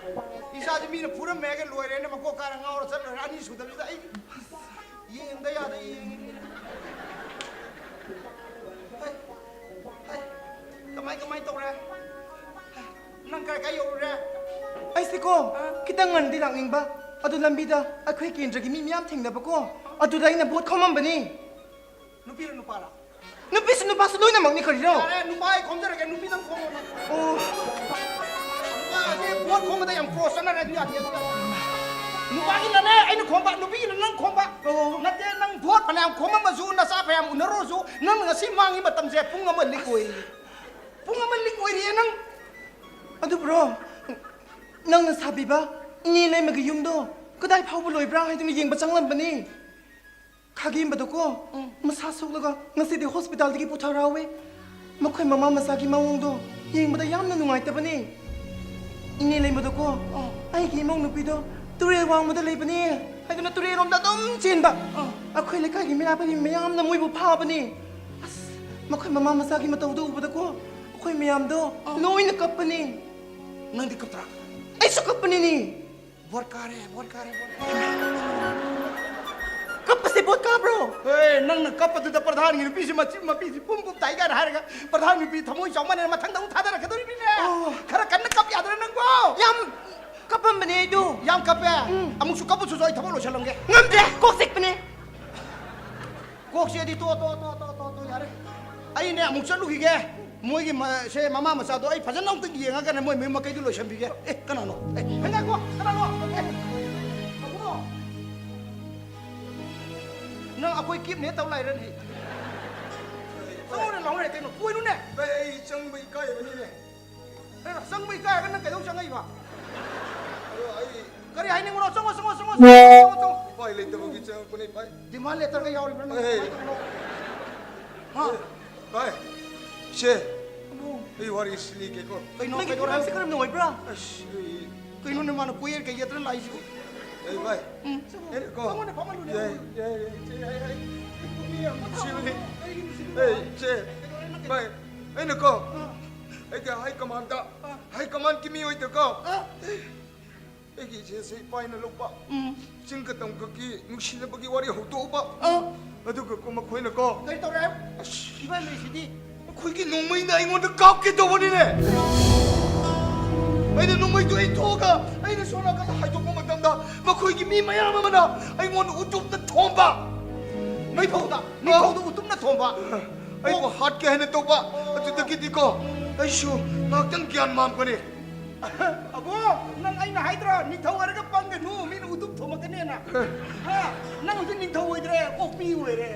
ꯏꯆꯥꯁꯤ ꯃꯤꯅ ꯐꯨꯔꯝꯃꯦ ꯍꯥꯏꯔꯒ ꯂꯣꯏꯔꯦꯅ ꯃꯀꯣꯛ ꯀꯥꯏꯔ ꯉꯥꯎꯔ ꯆꯠꯂꯣꯏꯔꯦ, ꯑꯅꯤ ꯁꯨꯗꯕꯁꯤꯗ ꯑꯩ ꯌꯦꯡꯗ ꯌꯥꯗ ꯌꯦꯡꯉꯤꯅꯤꯅꯦ꯫ ꯍꯩ, ꯍꯩ, ꯀꯃꯥꯏ, ꯀꯃꯥꯏ ꯇꯧꯔꯦ? ꯅꯪ ꯀꯥꯏ, ꯀꯥꯏ ꯌꯧꯔꯨꯔꯦ? ꯑꯩꯁꯦꯀꯣ, ꯑ? ꯈꯤꯇꯪ ꯉꯟꯅꯗꯤ ꯂꯥꯛꯅꯤꯡꯕ, ꯑꯗꯨ ꯂꯝꯕꯤꯗ ꯑꯩꯈꯣꯏ ꯀꯦꯟꯗ꯭ꯔꯒꯤ ꯃꯤ ꯃꯌꯥꯝ ꯊꯦꯡꯅꯕꯀꯣ, ꯑꯗꯨꯗ ꯑꯩꯅ ꯚꯣꯠ ꯈꯣꯝꯃꯝꯕꯅꯤ꯫ ꯅꯨꯄꯤꯔꯣ, ꯅꯨꯄꯥꯔꯣ? ꯅꯨꯄꯤꯁꯨ ꯅꯨꯄꯥꯁꯨ ꯂꯣꯏꯅꯃꯛꯅꯤ ꯀꯔꯤꯅꯣ? ꯌꯥꯔꯦ, ꯅꯨꯄꯥ ꯑꯩ ꯈꯣꯝꯖꯔꯒꯦ, ꯅꯨꯄꯤꯗꯪ ꯈꯣꯝꯃꯣ ꯅꯪ꯫ ꯑꯣ꯫ ꯅꯨꯄꯥꯁꯦ ꯚꯣꯠ ꯈꯣꯝꯕꯗ ꯌꯥꯝ ꯀ꯭ꯂꯣꯁ ꯆꯠꯅꯔꯦ, ꯑꯗꯨ ꯌꯥꯗꯦ, ꯑꯗꯨ ꯌꯥꯗꯦ꯫ ꯅꯨꯄꯥꯒꯤꯅꯅꯦ ꯑꯩꯅ ꯈꯣꯝꯕ, ꯅꯨꯄꯤꯒꯤꯅ ꯅꯪ ꯈꯣꯝꯕ꯫ ꯑꯣ꯫ ꯅꯠꯇꯦ, ꯅꯪ ꯚꯣꯠ ꯐꯅꯌꯥꯝ ꯈꯣꯝꯃꯝꯃꯁꯨ, ꯅꯆꯥ ꯐꯅꯌꯥꯝ ꯎꯅꯔꯨꯔꯁꯨ, ꯅꯪ ꯉꯁꯤ ꯃꯥꯡꯉꯤ ꯃꯇꯝꯁꯦ ꯄꯨꯡ ꯑꯃ ꯂꯤꯛ ꯑꯣꯏꯔꯤ꯫ ꯄꯨꯡ ꯑꯃ ꯂꯤꯛ ꯑꯣꯏꯔꯤꯌꯦ ꯅꯪ꯫ ꯑꯗꯨ ꯕ꯭ꯔꯣ, ꯅꯪꯅ ꯁꯥꯕꯤꯕ ꯏꯅꯦ ꯂꯩꯃꯒꯤ ꯌꯨꯝꯗꯣ ꯀꯗꯥꯏ ꯐꯥꯎꯕ ꯂꯣꯏꯕ꯭ꯔꯥ ꯍꯥꯏꯗꯨꯅ ꯌꯦꯡꯕ ꯆꯪꯂꯝꯕꯅꯤ꯫ ꯈꯥꯒꯦꯝꯕꯗꯣꯀꯣ, ꯎꯝ꯫ ꯃꯁꯥ ꯁꯣꯛꯂꯒ ꯉꯁꯤꯗꯤ ꯍꯣꯁꯄꯤꯇꯥꯜꯗꯒꯤ ꯄꯨꯊꯔꯛꯑꯣꯏ꯫ ꯃꯈꯣꯏ ꯃꯃꯥ ꯃꯆꯥꯒꯤ ꯃꯑꯣꯡꯗꯣ ꯌꯦꯡꯕꯗ ꯌꯥꯝꯅ ꯅꯨꯡꯉꯥꯏꯇꯕꯅꯦ꯫ ꯏꯅꯦ ꯂꯩꯃꯗꯣꯀꯣ, ꯑꯣ꯫ ꯑꯩꯒꯤ ꯏꯃꯧ ꯅꯨꯄꯤꯗꯣ ꯇꯨꯔꯦꯜ ꯋꯥꯡꯃꯗ ꯂꯩꯕꯅꯦ ꯍꯥꯏꯗꯨꯅ ꯇꯨꯔꯦꯜꯔꯣꯝꯗ ꯑꯗꯨꯝ ꯆꯦꯟꯕ꯫ ꯑꯣ꯫ ꯑꯩꯈꯣꯏ ꯂꯩꯀꯥꯏꯒꯤ ꯃꯤꯔꯥ ꯄꯥꯏꯕꯤ ꯃꯌꯥꯝꯅ ꯃꯣꯏꯕꯨ ꯐꯥꯕꯅꯦ꯫ ꯑꯁ, ꯃꯈꯣꯏ ꯃꯃꯥ ꯃꯆꯥꯒꯤ ꯃꯇꯧꯗꯣ ꯎꯕꯗꯀꯣ, ꯑꯩꯈꯣꯏ ꯃꯌꯥꯝꯗꯣ ꯑꯣ꯫ ꯂꯣꯏꯅ ꯀꯞꯄꯅꯦ꯫ ꯅꯪꯗꯤ ꯀꯞꯇ꯭ꯔꯥ? ꯑꯩꯁꯨ ꯀꯞꯄꯅꯤꯅꯦ꯫ ꯕꯣꯠ ꯀꯥꯔꯦ, ꯕꯣꯠ ꯀꯥꯔꯦ, ꯕꯣꯠ ꯀꯥꯔꯦ꯫ ꯀꯞꯄꯁꯦ ꯕꯣꯠ ꯀꯥꯕ꯭ꯔꯣ? ꯍꯣꯏ, ꯅꯪꯅ ꯀꯞꯄꯗꯨꯗ ꯄ꯭ꯔꯙꯥꯟꯒꯤ ꯅꯨꯄꯤꯁꯤ ꯃꯆꯤꯟ ꯃꯄꯤꯁꯤ ꯄꯨꯝ ꯄꯨꯝ ꯇꯥꯏ ꯀꯥꯏꯅ ꯍꯥꯏꯔꯒ, ꯄ꯭ꯔꯙꯥꯟ ꯅꯨꯄꯤ ꯊꯃꯣꯏ ꯆꯥꯎꯃꯟꯅ ꯃꯊꯪꯗ ꯑꯃꯨꯛ ꯊꯥꯗꯔꯛꯀꯗꯧꯔꯤꯕꯅꯤꯅꯦ꯫ ꯑꯣ꯫ ꯈꯔ ꯀꯟꯅ ꯀꯞ ꯌꯥꯗ꯭ꯔꯥ ꯅꯪꯕꯣ? ꯌꯥꯝ ꯀꯞꯄꯝꯕꯅꯦ ꯑꯩꯗꯣ꯫ ꯌꯥꯝ ꯀꯞꯄꯦ? ꯎꯝ꯫ ꯑꯃꯨꯛꯁꯨ ꯀꯞꯄꯨ ꯆꯣꯆꯣ, ꯑꯩ ꯊꯕꯛ ꯂꯣꯏꯁꯜꯂꯝꯒꯦ꯫ ꯉꯝꯗ꯭ꯔꯦ, ꯀꯣꯛ ꯆꯤꯛꯄꯅꯦ꯫ ꯀꯣꯛ ꯆꯤꯛꯑꯗꯤ ꯇꯣ, ꯇꯣ, ꯇꯣ, ꯌꯥꯔꯦ꯫ ꯑꯩꯅꯦ ꯑꯃꯨꯛ ꯆꯠꯂꯨꯈꯤꯒꯦ꯫ ꯃꯣꯏꯒꯤ ꯃ-, ꯁꯦ ꯃꯃꯥ ꯃꯆꯥꯗꯣ ꯑꯩ ꯐꯖꯅ ꯑꯃꯨꯛꯇꯪ ꯌꯦꯡꯉꯒꯅꯦ ꯃꯣꯏ ꯃꯌꯨꯝ ꯃꯀꯩꯗꯨ ꯂꯣꯏꯁꯟꯕꯤꯒꯦ꯫ ꯑꯦ, ꯀꯅꯥꯅꯣ? ꯑꯦ, ꯉꯥꯏꯈꯣ, ꯀꯅꯥꯅꯣ? ꯑꯦ, ꯇꯥꯃꯣ! ꯅꯪ ꯑꯩꯈꯣꯏ ꯀꯤꯞꯅꯦ ꯇꯧ ꯂꯥꯛꯏꯔꯅꯦ? ꯆꯪꯉꯨꯅꯦ, ꯂꯥꯎꯅꯦ, ꯀꯩꯅꯣ? ꯀꯣꯏꯔꯨꯅꯦ! ꯑꯩ, ꯑꯩ ꯆꯪꯕ ꯏꯀꯥꯏꯕꯅꯤꯅꯦ꯫ ꯑꯦ, ꯆꯪꯕ ꯏꯀꯥꯏꯔꯒ ꯅꯪ ꯀꯩꯗꯧ ꯆꯪꯉꯛꯏꯕ? ꯑꯗꯣ ꯑꯩ ꯀꯔꯤ ꯍꯥꯏꯅꯤꯡꯕꯅꯣ? ꯆꯪꯉꯣ, ꯆꯪꯉꯣ, ꯆꯪꯉꯣ, ꯆꯪꯉꯣ, ꯆꯪꯉꯣ, ꯆꯪꯉꯣ꯫ ꯎꯄꯥꯏ ꯂꯩꯇꯕꯒꯤ ꯆꯪꯉꯛꯄꯅꯦ, ꯚꯥꯏ꯫ Demand letterꯒ ꯌꯥꯎꯔꯤꯕ꯭ꯔꯥ ꯅꯪ? ꯑꯦ꯫ ꯀꯃꯥꯏ ꯇꯧꯕꯅꯣ? ꯍꯥ? ꯚꯥꯏ, ꯁꯦ, ꯑꯕꯨꯡ꯫ ꯑꯩ ꯋꯥꯔꯤ ꯑꯁꯤ ꯂꯤꯒꯦꯀꯣ꯫ ꯀꯩꯅꯣ, ꯅꯪꯒꯤ ꯀꯩꯗꯧꯔꯦ? ꯐꯤꯕꯝꯁꯤ ꯀꯔꯝꯅ ꯑꯣꯏꯕ꯭ꯔꯥ? ꯑꯁ, ꯑꯩ ꯀꯩꯅꯣꯅꯦ ꯃꯥꯅ ꯀꯣꯏꯌꯦꯠ ꯀꯩꯌꯦꯠꯇꯅ ꯂꯥꯛꯏꯁꯤꯕꯨ? ꯑꯦ, ꯚꯥꯏ, ꯎꯝ꯫ ꯑꯩꯅꯀꯣ꯫ ꯐꯝꯃꯨꯅꯦ, ꯐꯝꯃꯨꯅꯦ, ꯌꯥꯏ, ꯐꯝꯃꯨꯅꯦ꯫ ꯌꯥꯏ, ꯌꯥꯏ, ꯏꯆꯦ, ꯌꯥꯏ, ꯌꯥꯏ꯫ ꯃꯤ ꯌꯥꯝ ꯅꯨꯡꯁꯤꯕꯅꯦ꯫ ꯀꯩꯒꯤ ꯅꯨꯡꯁꯤꯕꯅꯣ? ꯑꯦ, ꯏꯆꯦ, ꯀꯩꯗꯧꯔꯦ ꯅꯪ? ꯚꯥꯏ, ꯑꯩꯅꯀꯣ, ꯑꯥ꯫ ꯑꯩꯒꯤ high commandꯗ, ꯑꯥ꯫ High commandꯀꯤ ꯃꯤꯑꯣꯏꯗꯀꯣ, ꯑꯥ꯫ ꯑꯩꯒꯤ ꯏꯆꯦꯁꯦ ꯏꯄꯥ ꯏꯅ ꯂꯧꯕ꯫ ꯎꯝ꯫ ꯆꯤꯡꯒ ꯇꯝꯒꯒꯤ ꯅꯨꯡꯁꯤꯅꯕꯒꯤ ꯋꯥꯔꯤ ꯍꯧꯗꯣꯛꯎꯕ꯫ ꯑꯥ꯫ ꯑꯗꯨꯒ ꯀꯣ ꯃꯈꯣꯏꯅꯀꯣ꯫ ꯀꯩ ꯇꯧꯔꯦ? ꯑꯁ꯫ ꯏꯕꯥꯅꯤꯁꯤꯗꯤ꯫ ꯑꯩꯈꯣꯏꯒꯤ ꯅꯣꯡꯃꯩꯅ ꯑꯩꯉꯣꯟꯗ ꯀꯥꯞꯀꯦ ꯇꯧꯕꯅꯤꯅꯦ꯫ ꯑꯩꯅ ꯅꯣꯡꯃꯩꯗꯣ ꯏꯟꯊꯣꯛꯑꯒ ꯑꯩꯅ ꯁꯣꯝ ꯅꯥꯀꯟꯗ ꯍꯥꯏꯗꯣꯛꯄ ꯃꯇꯝꯗ ꯃꯈꯣꯏꯒꯤ ꯃꯤ ꯃꯌꯥꯝ ꯑꯃꯅ ꯑꯩꯉꯣꯟꯗ ꯎꯇꯨꯞꯅ ꯊꯣꯝꯕ꯫ ꯅꯤꯡꯊꯧꯗ, ꯅꯤꯡꯊꯧꯗ ꯎꯇꯨꯞꯅ ꯊꯣꯝꯕ꯫ ꯑꯩꯕꯨ ꯑꯣ꯫ ꯍꯥꯠꯀꯦ ꯍꯥꯏꯅ ꯇꯧꯕ꯫ ꯑꯣ꯫ ꯑꯗꯨꯗꯒꯤꯗꯤꯀꯣ ꯑꯩꯁꯨ ꯉꯥꯏꯍꯥꯛꯇꯪ ꯒ꯭ꯌꯥꯟ ꯃꯥꯡꯕꯅꯦ꯫ ꯑꯕꯣ, ꯅꯪ ꯑꯩꯅ ꯍꯥꯏꯗ꯭ꯔꯣ, ꯅꯤꯡꯊꯧ ꯑꯣꯏꯔꯒ ꯄꯪꯒꯅꯨ, ꯃꯤꯅ ꯎꯇꯨꯞ ꯊꯣꯝꯃꯛꯀꯅꯦꯅ? ꯍꯥ? ꯅꯪ ꯍꯧꯖꯤꯛ ꯅꯤꯡꯊꯧ ꯑꯣꯏꯗ꯭ꯔꯦ, ꯑꯣꯛꯄꯤ ꯑꯣꯏꯔꯦ꯫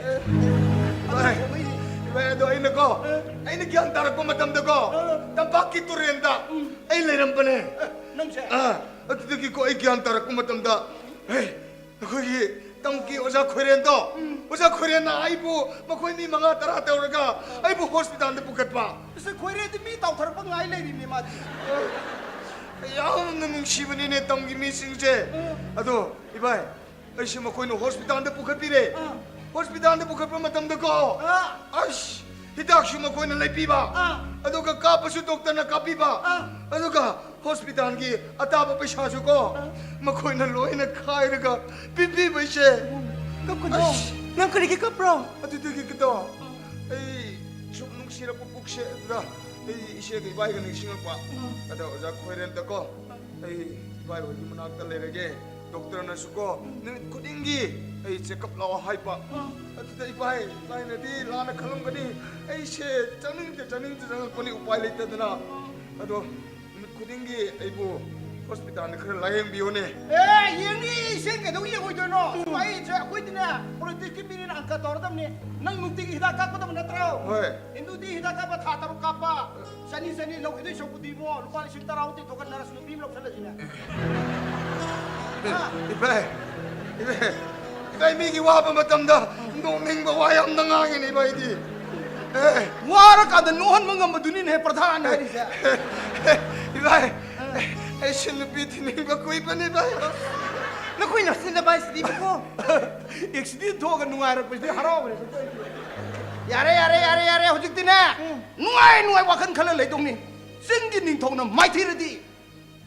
ꯑꯗꯨ ꯚꯥꯏ, ꯊꯣꯝꯃꯛꯏꯅꯦ꯫ ꯚꯥꯏ, ꯑꯗꯣ ꯑꯩꯅꯀꯣ, ꯑ꯫ ꯑꯩꯅ ꯒ꯭ꯌꯥꯟ ꯇꯥꯔꯛꯄ ꯃꯇꯝꯗꯀꯣ, ꯑ꯫ ꯇꯝꯄꯥꯛꯀꯤ ꯇꯨꯔꯦꯟꯗ ꯎꯝ꯫ ꯑꯩ ꯂꯩꯔꯝꯕꯅꯦ꯫ ꯑ, ꯅꯪꯁꯦ? ꯑ, ꯑꯗꯨꯗꯒꯤꯀꯣ ꯑꯩ ꯒ꯭ꯌꯥꯟ ꯇꯥꯔꯛꯄ ꯃꯇꯝꯗ ꯍꯦ, ꯑꯩꯈꯣꯏꯒꯤ ꯇꯝꯒꯤ ꯑꯣꯖꯥ ꯈꯣꯏꯔꯦꯟꯗꯣ, ꯎꯝ꯫ ꯑꯣꯖꯥ ꯈꯣꯏꯔꯦꯟꯅ ꯑꯩꯕꯨ, ꯃꯈꯣꯏ ꯃꯤ ꯃꯉꯥ ꯇꯔꯥ ꯇꯧꯔꯒ ꯑꯩꯕꯨ ꯍꯣꯁꯄꯤꯇꯥꯜꯗ ꯄꯨꯈꯠꯄ꯫ ꯑꯁ, ꯈꯣꯏꯔꯦꯟꯗꯤ ꯃꯤ ꯇꯥꯎꯊꯔꯛꯄ ꯉꯥꯏ ꯂꯩꯔꯤꯅꯦ ꯃꯥꯗꯤ꯫ ꯌꯥꯝꯅ ꯅꯨꯡꯁꯤꯕꯅꯤꯅꯦ ꯇꯝꯒꯤ ꯃꯤꯁꯤꯡꯁꯦ꯫ ꯎꯝ꯫ ꯑꯗꯣ ꯏꯕꯥꯏ, ꯑꯩꯁꯦ ꯃꯈꯣꯏꯅ ꯍꯣꯁꯄꯤꯇꯥꯜꯗ ꯄꯨꯈꯠꯄꯤꯔꯦ꯫ ꯑꯥ꯫ ꯍꯣꯁꯄꯤꯇꯥꯜꯗ ꯄꯨꯈꯠꯄ ꯃꯇꯝꯗꯀꯣ, ꯑꯥ꯫ ꯑꯁ, ꯍꯤꯗꯥꯛꯁꯨ ꯃꯈꯣꯏꯅ ꯂꯩꯕꯤꯕ, ꯑꯥ꯫ ꯑꯗꯨꯒ ꯀꯥꯞꯄꯁꯨ ꯗꯣꯛꯇꯔꯅ ꯀꯥꯞꯄꯤꯕ, ꯑꯥ꯫ ꯑꯗꯨꯒ ꯍꯣꯁꯄꯤꯇꯥꯜꯒꯤ ꯑꯇꯥꯕ ꯄꯩꯁꯥꯁꯨ ꯀꯣ, ꯑꯥ꯫ ꯃꯈꯣꯏꯅ ꯂꯣꯏꯅ ꯈꯥꯏꯔꯒ ꯄꯤꯕꯤꯕ ꯏꯆꯦ꯫ ꯀꯞꯀꯅꯣ꯫ ꯑꯁ꯫ ꯅꯪ ꯀꯔꯤꯒꯤ ꯀꯞꯄ꯭ꯔꯣ? ꯑꯗꯨꯗꯒꯤ ꯀꯗꯣ, ꯑꯥ꯫ ꯑꯩ ꯁꯨꯝ ꯅꯨꯡꯁꯤꯔꯛꯄ ꯄꯨꯛꯁꯦ ꯑꯗꯨꯗ ꯑꯩ ꯏꯆꯦꯒ ꯏꯕꯥꯏꯒ ꯅꯤꯡꯁꯤꯡꯉꯛꯄ꯫ ꯑꯥ꯫ ꯑꯗ ꯑꯣꯖꯥ ꯈꯣꯏꯔꯦꯟꯗꯀꯣ, ꯑꯥ꯫ ꯑꯩ ꯏꯕꯥꯏ ꯍꯣꯏꯒꯤ ꯃꯅꯥꯛꯇ ꯂꯩꯔꯒꯦ꯫ ꯗꯣꯛꯇꯔꯅꯁꯨꯀꯣ, ꯎꯝ꯫ ꯅꯨꯃꯤꯠ ꯈꯨꯗꯤꯡꯒꯤ ꯑꯩ ꯆꯦꯛꯑꯞ ꯂꯥꯛꯑꯣ ꯍꯥꯏꯕ꯫ ꯑꯥ꯫ ꯑꯗꯨꯗ ꯏꯕꯥꯏ, ꯏꯕꯥꯏꯅꯗꯤ ꯂꯥꯟꯅ ꯈꯜꯂꯝꯒꯅꯤ꯫ ꯑꯩꯁꯦ ꯆꯪꯅꯤꯡꯗ ꯆꯪꯅꯤꯡꯗ ꯆꯪꯉꯛꯄꯅꯤ, ꯎꯄꯥꯏ ꯂꯩꯇꯗꯅ꯫ ꯑꯥ꯫ ꯑꯗꯣ ꯅꯨꯃꯤꯠ ꯈꯨꯗꯤꯡꯒꯤ ꯑꯩꯕꯨ ꯍꯣꯁꯄꯤꯇꯥꯜꯗ ꯈꯔ ꯂꯥꯌꯦꯡꯕꯤꯌꯣꯅꯦ꯫ ꯑꯦ, ꯌꯦꯡꯅꯤ, ꯏꯆꯦ ꯀꯩꯗꯧ ꯌꯦꯡꯉꯣꯏꯗꯣꯏꯅꯣ? ꯎꯝ꯫ ꯑꯩꯁꯦ, ꯑꯩꯈꯣꯏꯗꯤꯅꯦ, ꯄꯣꯂꯤꯇꯤꯛꯁꯀꯤ ꯃꯤꯅꯤꯅ ꯑꯪꯀ ꯇꯧꯔꯗꯕꯅꯤ꯫ ꯅꯪ ꯅꯨꯡꯇꯤꯒꯤ ꯍꯤꯗꯥꯛ ꯀꯥꯞꯀꯗꯕ ꯅꯠꯇ꯭ꯔꯣ? ꯍꯣꯏ꯫ ꯍꯤꯟꯗꯨꯗꯤ ꯍꯤꯗꯥꯛ ꯀꯥꯞꯄ ꯊꯥ ꯇꯔꯨꯛ ꯀꯥꯞꯄ, ꯆꯅꯤ ꯆꯅꯤ ꯂꯧꯈꯤꯗꯣꯏ ꯁꯔꯨꯛꯄꯨꯗꯤ ꯏꯕꯨꯡꯉꯣ, ꯂꯨꯄꯥ ꯂꯤꯁꯤꯡ ꯇꯔꯥ ꯍꯨꯝꯗꯣꯏ ꯊꯣꯛꯀ ꯅꯔꯁ ꯅꯨꯄꯤ ꯑꯃ ꯂꯧꯁꯜꯂꯁꯤꯅꯦ꯫ ꯍꯥ? ꯏꯕꯥꯏ, ꯏꯕꯥꯏ, ꯏꯕꯥꯏ, ꯃꯤꯒꯤ ꯋꯥꯕ ꯃꯇꯝꯗ ꯅꯣꯛꯅꯤꯡꯕ ꯋꯥ ꯌꯥꯝꯅ ꯉꯥꯡꯉꯤꯅꯦ ꯏꯕꯥꯏꯗꯤ꯫ ꯑꯦ꯫ ꯋꯥꯔꯀꯥꯟꯗ ꯅꯣꯛꯍꯟꯕ ꯉꯝꯕꯗꯨꯅꯤꯅꯦ ꯄ꯭ꯔꯙꯥꯟ ꯍꯥꯏꯔꯤꯁꯦ꯫ ꯏꯕꯥꯏ, ꯑꯩꯁꯨ ꯅꯨꯄꯤ ꯊꯤꯅꯤꯡꯕ ꯀꯨꯏꯕꯅꯤ ꯏꯕꯥꯏ꯫ ꯅꯈꯣꯏ ꯅꯔꯁꯅ ꯏꯕꯥꯏꯁꯤꯗꯤꯕꯀꯣ꯫ ꯑꯦꯛꯁꯤꯗꯦꯟ ꯊꯣꯛꯑꯒ ꯅꯨꯡꯉꯥꯏꯔꯛꯄꯁꯤꯗꯤ ꯍꯔꯥꯎꯕꯅꯦ꯫ ꯌꯥꯔꯦ, ꯌꯥꯔꯦ, ꯌꯥꯔꯦ, ꯌꯥꯔꯦ, ꯍꯧꯖꯤꯛꯇꯤꯅꯦ꯫ ꯎꯝ꯫ ꯅꯨꯡꯉꯥꯏ, ꯅꯨꯡꯉꯥꯏ ꯋꯥꯈꯜ ꯈꯜꯂ ꯂꯩꯗꯧꯅꯤ꯫ ꯆꯤꯡꯒꯤ ꯅꯤꯡꯊꯧꯅ ꯃꯥꯏꯊꯤꯔꯗꯤ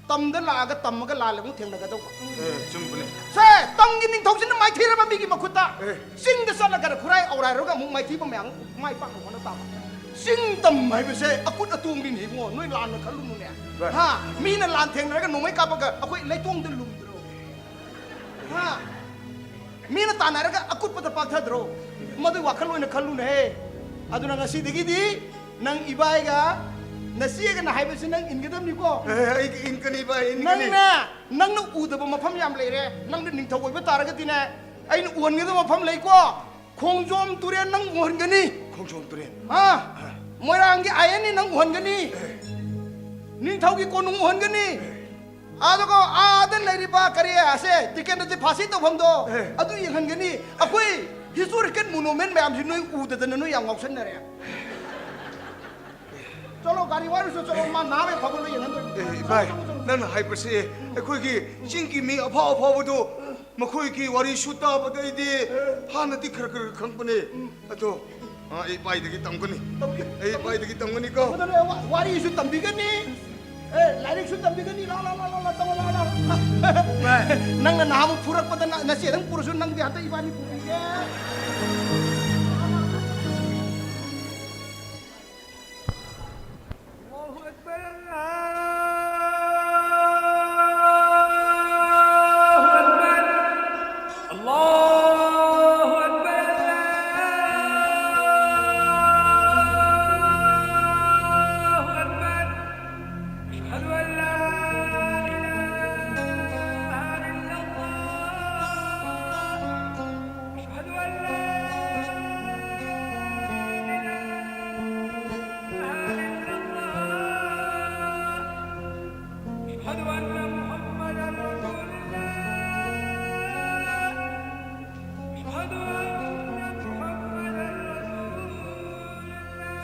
ꯇꯝꯗ ꯂꯥꯛꯑꯒ ꯇꯝꯃꯒ ꯂꯥꯜꯂꯦ ꯑꯃꯨꯛ ꯊꯦꯡꯅꯒꯗꯧꯕ꯫ ꯑꯦ, ꯆꯨꯝꯕꯅꯦ꯫ ꯁꯦ, ꯇꯝꯒꯤ ꯅꯤꯡꯊꯧꯁꯤꯅ ꯃꯥꯏꯊꯤꯔꯕ ꯃꯤꯒꯤ ꯃꯈꯨꯠꯇ꯫ ꯑꯦ꯫ ꯆꯤꯡꯗ ꯆꯠꯂꯒ ꯈꯨꯔꯥꯏ ꯑꯧꯔꯥꯏꯔꯒ ꯑꯃꯨꯛ ꯃꯥꯏꯊꯤꯕ ꯃꯌꯥꯝ ꯃꯥꯏ ꯄꯥꯛꯅ ꯍꯣꯠꯅ ꯇꯥꯕ꯫ ꯆꯤꯡ ꯇꯝ ꯍꯥꯏꯕꯁꯦ ꯑꯀꯨꯠ ꯑꯇꯣꯡꯅꯤꯅꯦ ꯏꯕꯨꯡꯉꯣ, ꯅꯣꯏ ꯂꯥꯟꯅ ꯈꯜꯂꯨꯅꯨꯅꯦ꯫ ꯚꯥꯏ꯫ ꯍꯥ? ꯃꯤꯅ ꯂꯥꯟ ꯊꯦꯡꯅꯔꯒ ꯅꯣꯡꯃꯩ ꯀꯥꯞꯄꯒ ꯑꯩꯈꯣꯏ ꯂꯩꯇꯣꯡꯗ ꯂꯨꯝꯗ꯭ꯔꯣ? ꯍꯥ? ꯃꯤꯅ ꯇꯥꯟꯅꯔꯒ ꯑꯀꯨꯠꯄꯗ ꯄꯥꯛꯊꯗ꯭ꯔꯣ? ꯃꯗꯨꯒꯤ ꯋꯥꯈꯜ ꯑꯣꯏꯅ ꯈꯜꯂꯨꯅꯦꯍꯦ꯫ ꯑꯗꯨꯅ ꯉꯁꯤꯗꯒꯤꯗꯤ ꯅꯪ ꯏꯕꯥꯏꯒ ꯅꯆꯦꯒꯅ ꯍꯥꯏꯕꯁꯤ ꯅꯪ ꯏꯟꯒꯗꯕꯅꯤꯀꯣ꯫ ꯑꯦ, ꯑꯩ ꯏꯟꯀꯅꯤ ꯏꯕꯥꯏ, ꯏꯟꯀꯅꯤ꯫ ꯅꯪꯅꯦ, ꯅꯪꯅ ꯎꯗꯕ ꯃꯐꯝ ꯌꯥꯝ ꯂꯩꯔꯦ꯫ ꯅꯪꯅ ꯅꯤꯡꯊꯧ ꯑꯣꯏꯕ ꯇꯥꯔꯒꯗꯤꯅꯦ, ꯑꯩꯅ ꯎꯍꯟꯒꯗꯕ ꯃꯐꯝ ꯂꯩꯀꯣ꯫ ꯈꯣꯡꯖꯣꯝ ꯇꯨꯔꯦꯜ ꯅꯪ ꯎꯍꯟꯒꯅꯤ꯫ ꯈꯣꯡꯖꯣꯝ ꯇꯨꯔꯦꯜ꯫ ꯑꯥ, ꯃꯣꯏꯔꯥꯡꯒꯤ ꯑꯥꯏ ꯑꯦꯟ ꯑꯦ ꯅꯪ ꯎꯍꯟꯒꯅꯤ꯫ ꯑꯦ꯫ ꯅꯤꯡꯊꯧꯒꯤ ꯀꯣꯅꯨꯡ ꯎꯍꯟꯒꯅꯤ꯫ ꯑꯦ꯫ ꯑꯗꯨꯒ ꯑꯥꯗ ꯂꯩꯔꯤꯕ ꯀꯔꯤ ꯁꯦ, ꯇꯤꯀꯦꯠ ꯅꯠꯇꯦ, ꯐꯥꯁꯤ ꯇꯧꯐꯝꯗꯣ, ꯑꯦ꯫ ꯑꯗꯨ ꯌꯦꯡꯍꯟꯒꯅꯤ꯫ ꯑꯩꯈꯣꯏ historical monument ꯃꯌꯥꯝꯁꯤ ꯅꯣꯏ ꯎꯗꯗꯅ ꯅꯣꯏ ꯌꯥꯝ ꯉꯥꯎꯁꯟꯅꯔꯦ꯫ ꯆꯠꯂꯣ, ꯒꯥꯔꯤ ꯋꯥꯏꯔꯨꯁꯨ ꯆꯠꯂꯣ, ꯃꯥ ꯅꯥꯕꯩ ꯐꯕ ꯂꯣꯏ ꯌꯦꯡꯍꯟꯗꯣꯏꯅꯤ꯫ ꯑꯦ, ꯏꯕꯥꯏ, ꯆꯠꯂꯣ, ꯆꯠꯂꯣ, ꯆꯠꯂꯣ꯫ ꯅꯪꯅ ꯍꯥꯏꯕꯁꯦ ꯑꯩꯈꯣꯏꯒꯤ ꯆꯤꯡꯒꯤ ꯃꯤ ꯑꯐꯥꯎ ꯑꯐꯥꯎꯕꯗꯣ ꯃꯈꯣꯏꯒꯤ ꯋꯥꯔꯤꯁꯨ ꯇꯥꯕꯗ ꯑꯩꯗꯤ ꯍꯥꯟꯅꯗꯤ ꯈꯔ ꯈꯔ ꯈꯪꯕꯅꯦ꯫ ꯑꯗꯣ, ꯑ, ꯑꯩ ꯏꯕꯥꯏꯗꯒꯤ ꯇꯝꯒꯅꯤ꯫ ꯇꯝꯒꯦ, ꯑꯩ ꯇꯝꯒꯦ꯫ ꯏꯕꯥꯏꯗꯒꯤ ꯇꯝꯒꯅꯤꯀꯣ꯫ ꯇꯝꯒꯗꯕꯅꯦ, ꯋꯥ-, ꯋꯥꯔꯤꯁꯨ ꯇꯝꯕꯤꯒꯅꯤ꯫ ꯑꯦ, ꯂꯥꯏꯔꯤꯛꯁꯨ ꯇꯝꯕꯤꯒꯅꯤ꯫ ꯂꯥ, ꯂꯥ, ꯂꯥ, ꯂꯥ, ꯂꯥ, ꯇꯝꯃꯣ, ꯂꯥ, ꯂꯥ꯫ ꯚꯥꯏ꯫ ꯅꯪꯅ ꯅꯍꯥꯟꯃꯨꯛ ꯐꯨꯔꯛꯄꯗ ꯅ-, ꯅꯆꯦꯗꯪ ꯄꯨꯔꯁꯨ ꯅꯪꯗꯤ ꯍꯟꯗꯛ ꯏꯕꯥꯅꯤ ꯄꯨꯕꯤꯒꯦ꯫ الله أكبر، الله أكبر، الله أكبر، الله أكبر، الله أكبر. أشهد أن لا إله إلا الله. أشهد أن لا إله إلا الله. أشهد أن محمدا رسول الله. أشهد أن محمدا رسول الله.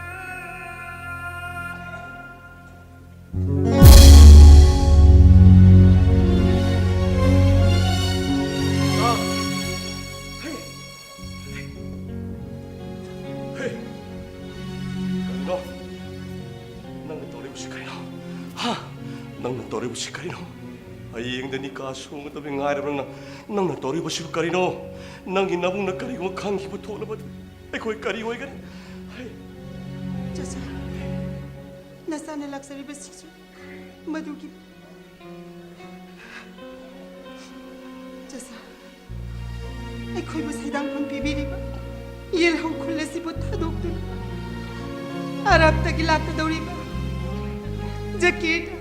ꯀꯔꯤꯅꯣ? ꯅꯪꯅ ꯇꯧꯔꯤꯕꯁꯤ ꯀꯔꯤꯅꯣ? ꯍꯥ? ꯅꯪꯅ ꯇꯧꯔꯤꯕꯁꯤ ꯀꯔꯤꯅꯣ? ꯍꯌꯦꯡꯗ ꯅꯤꯀꯥ ꯁꯣꯡꯒꯗꯕ ꯉꯥꯏꯔꯕ ꯅꯪ, ꯅꯪꯅ ꯇꯧꯔꯤꯕꯁꯤꯕꯨ ꯀꯔꯤꯅꯣ? ꯅꯪꯒꯤ ꯅꯕꯨꯡꯅ ꯀꯔꯤꯒꯨꯝꯕ ꯈꯪꯈꯤꯕ ꯊꯣꯛꯂꯕꯗꯤ ꯑꯩꯈꯣꯏ ꯀꯔꯤ ꯑꯣꯏꯒꯅꯤ? ꯍꯩ! ꯆꯆꯥ, ꯅꯆꯥꯅ ꯂꯥꯛꯆꯔꯤꯕꯁꯤꯁꯨ ꯃꯗꯨꯒꯤ ꯆꯆꯥ, ꯑꯩꯈꯣꯏꯕꯨ ꯁꯩꯗꯥꯡꯐꯝ ꯄꯤꯕꯤꯔꯤꯕ ꯌꯦꯜꯍꯧ ꯈꯨꯜ ꯑꯁꯤꯕꯨ ꯊꯥꯗꯣꯛꯇꯨꯅ ꯑꯔꯥꯞꯇꯒꯤ ꯂꯥꯛꯀꯗꯧꯔꯤꯕ ꯖꯀꯤꯔꯗ,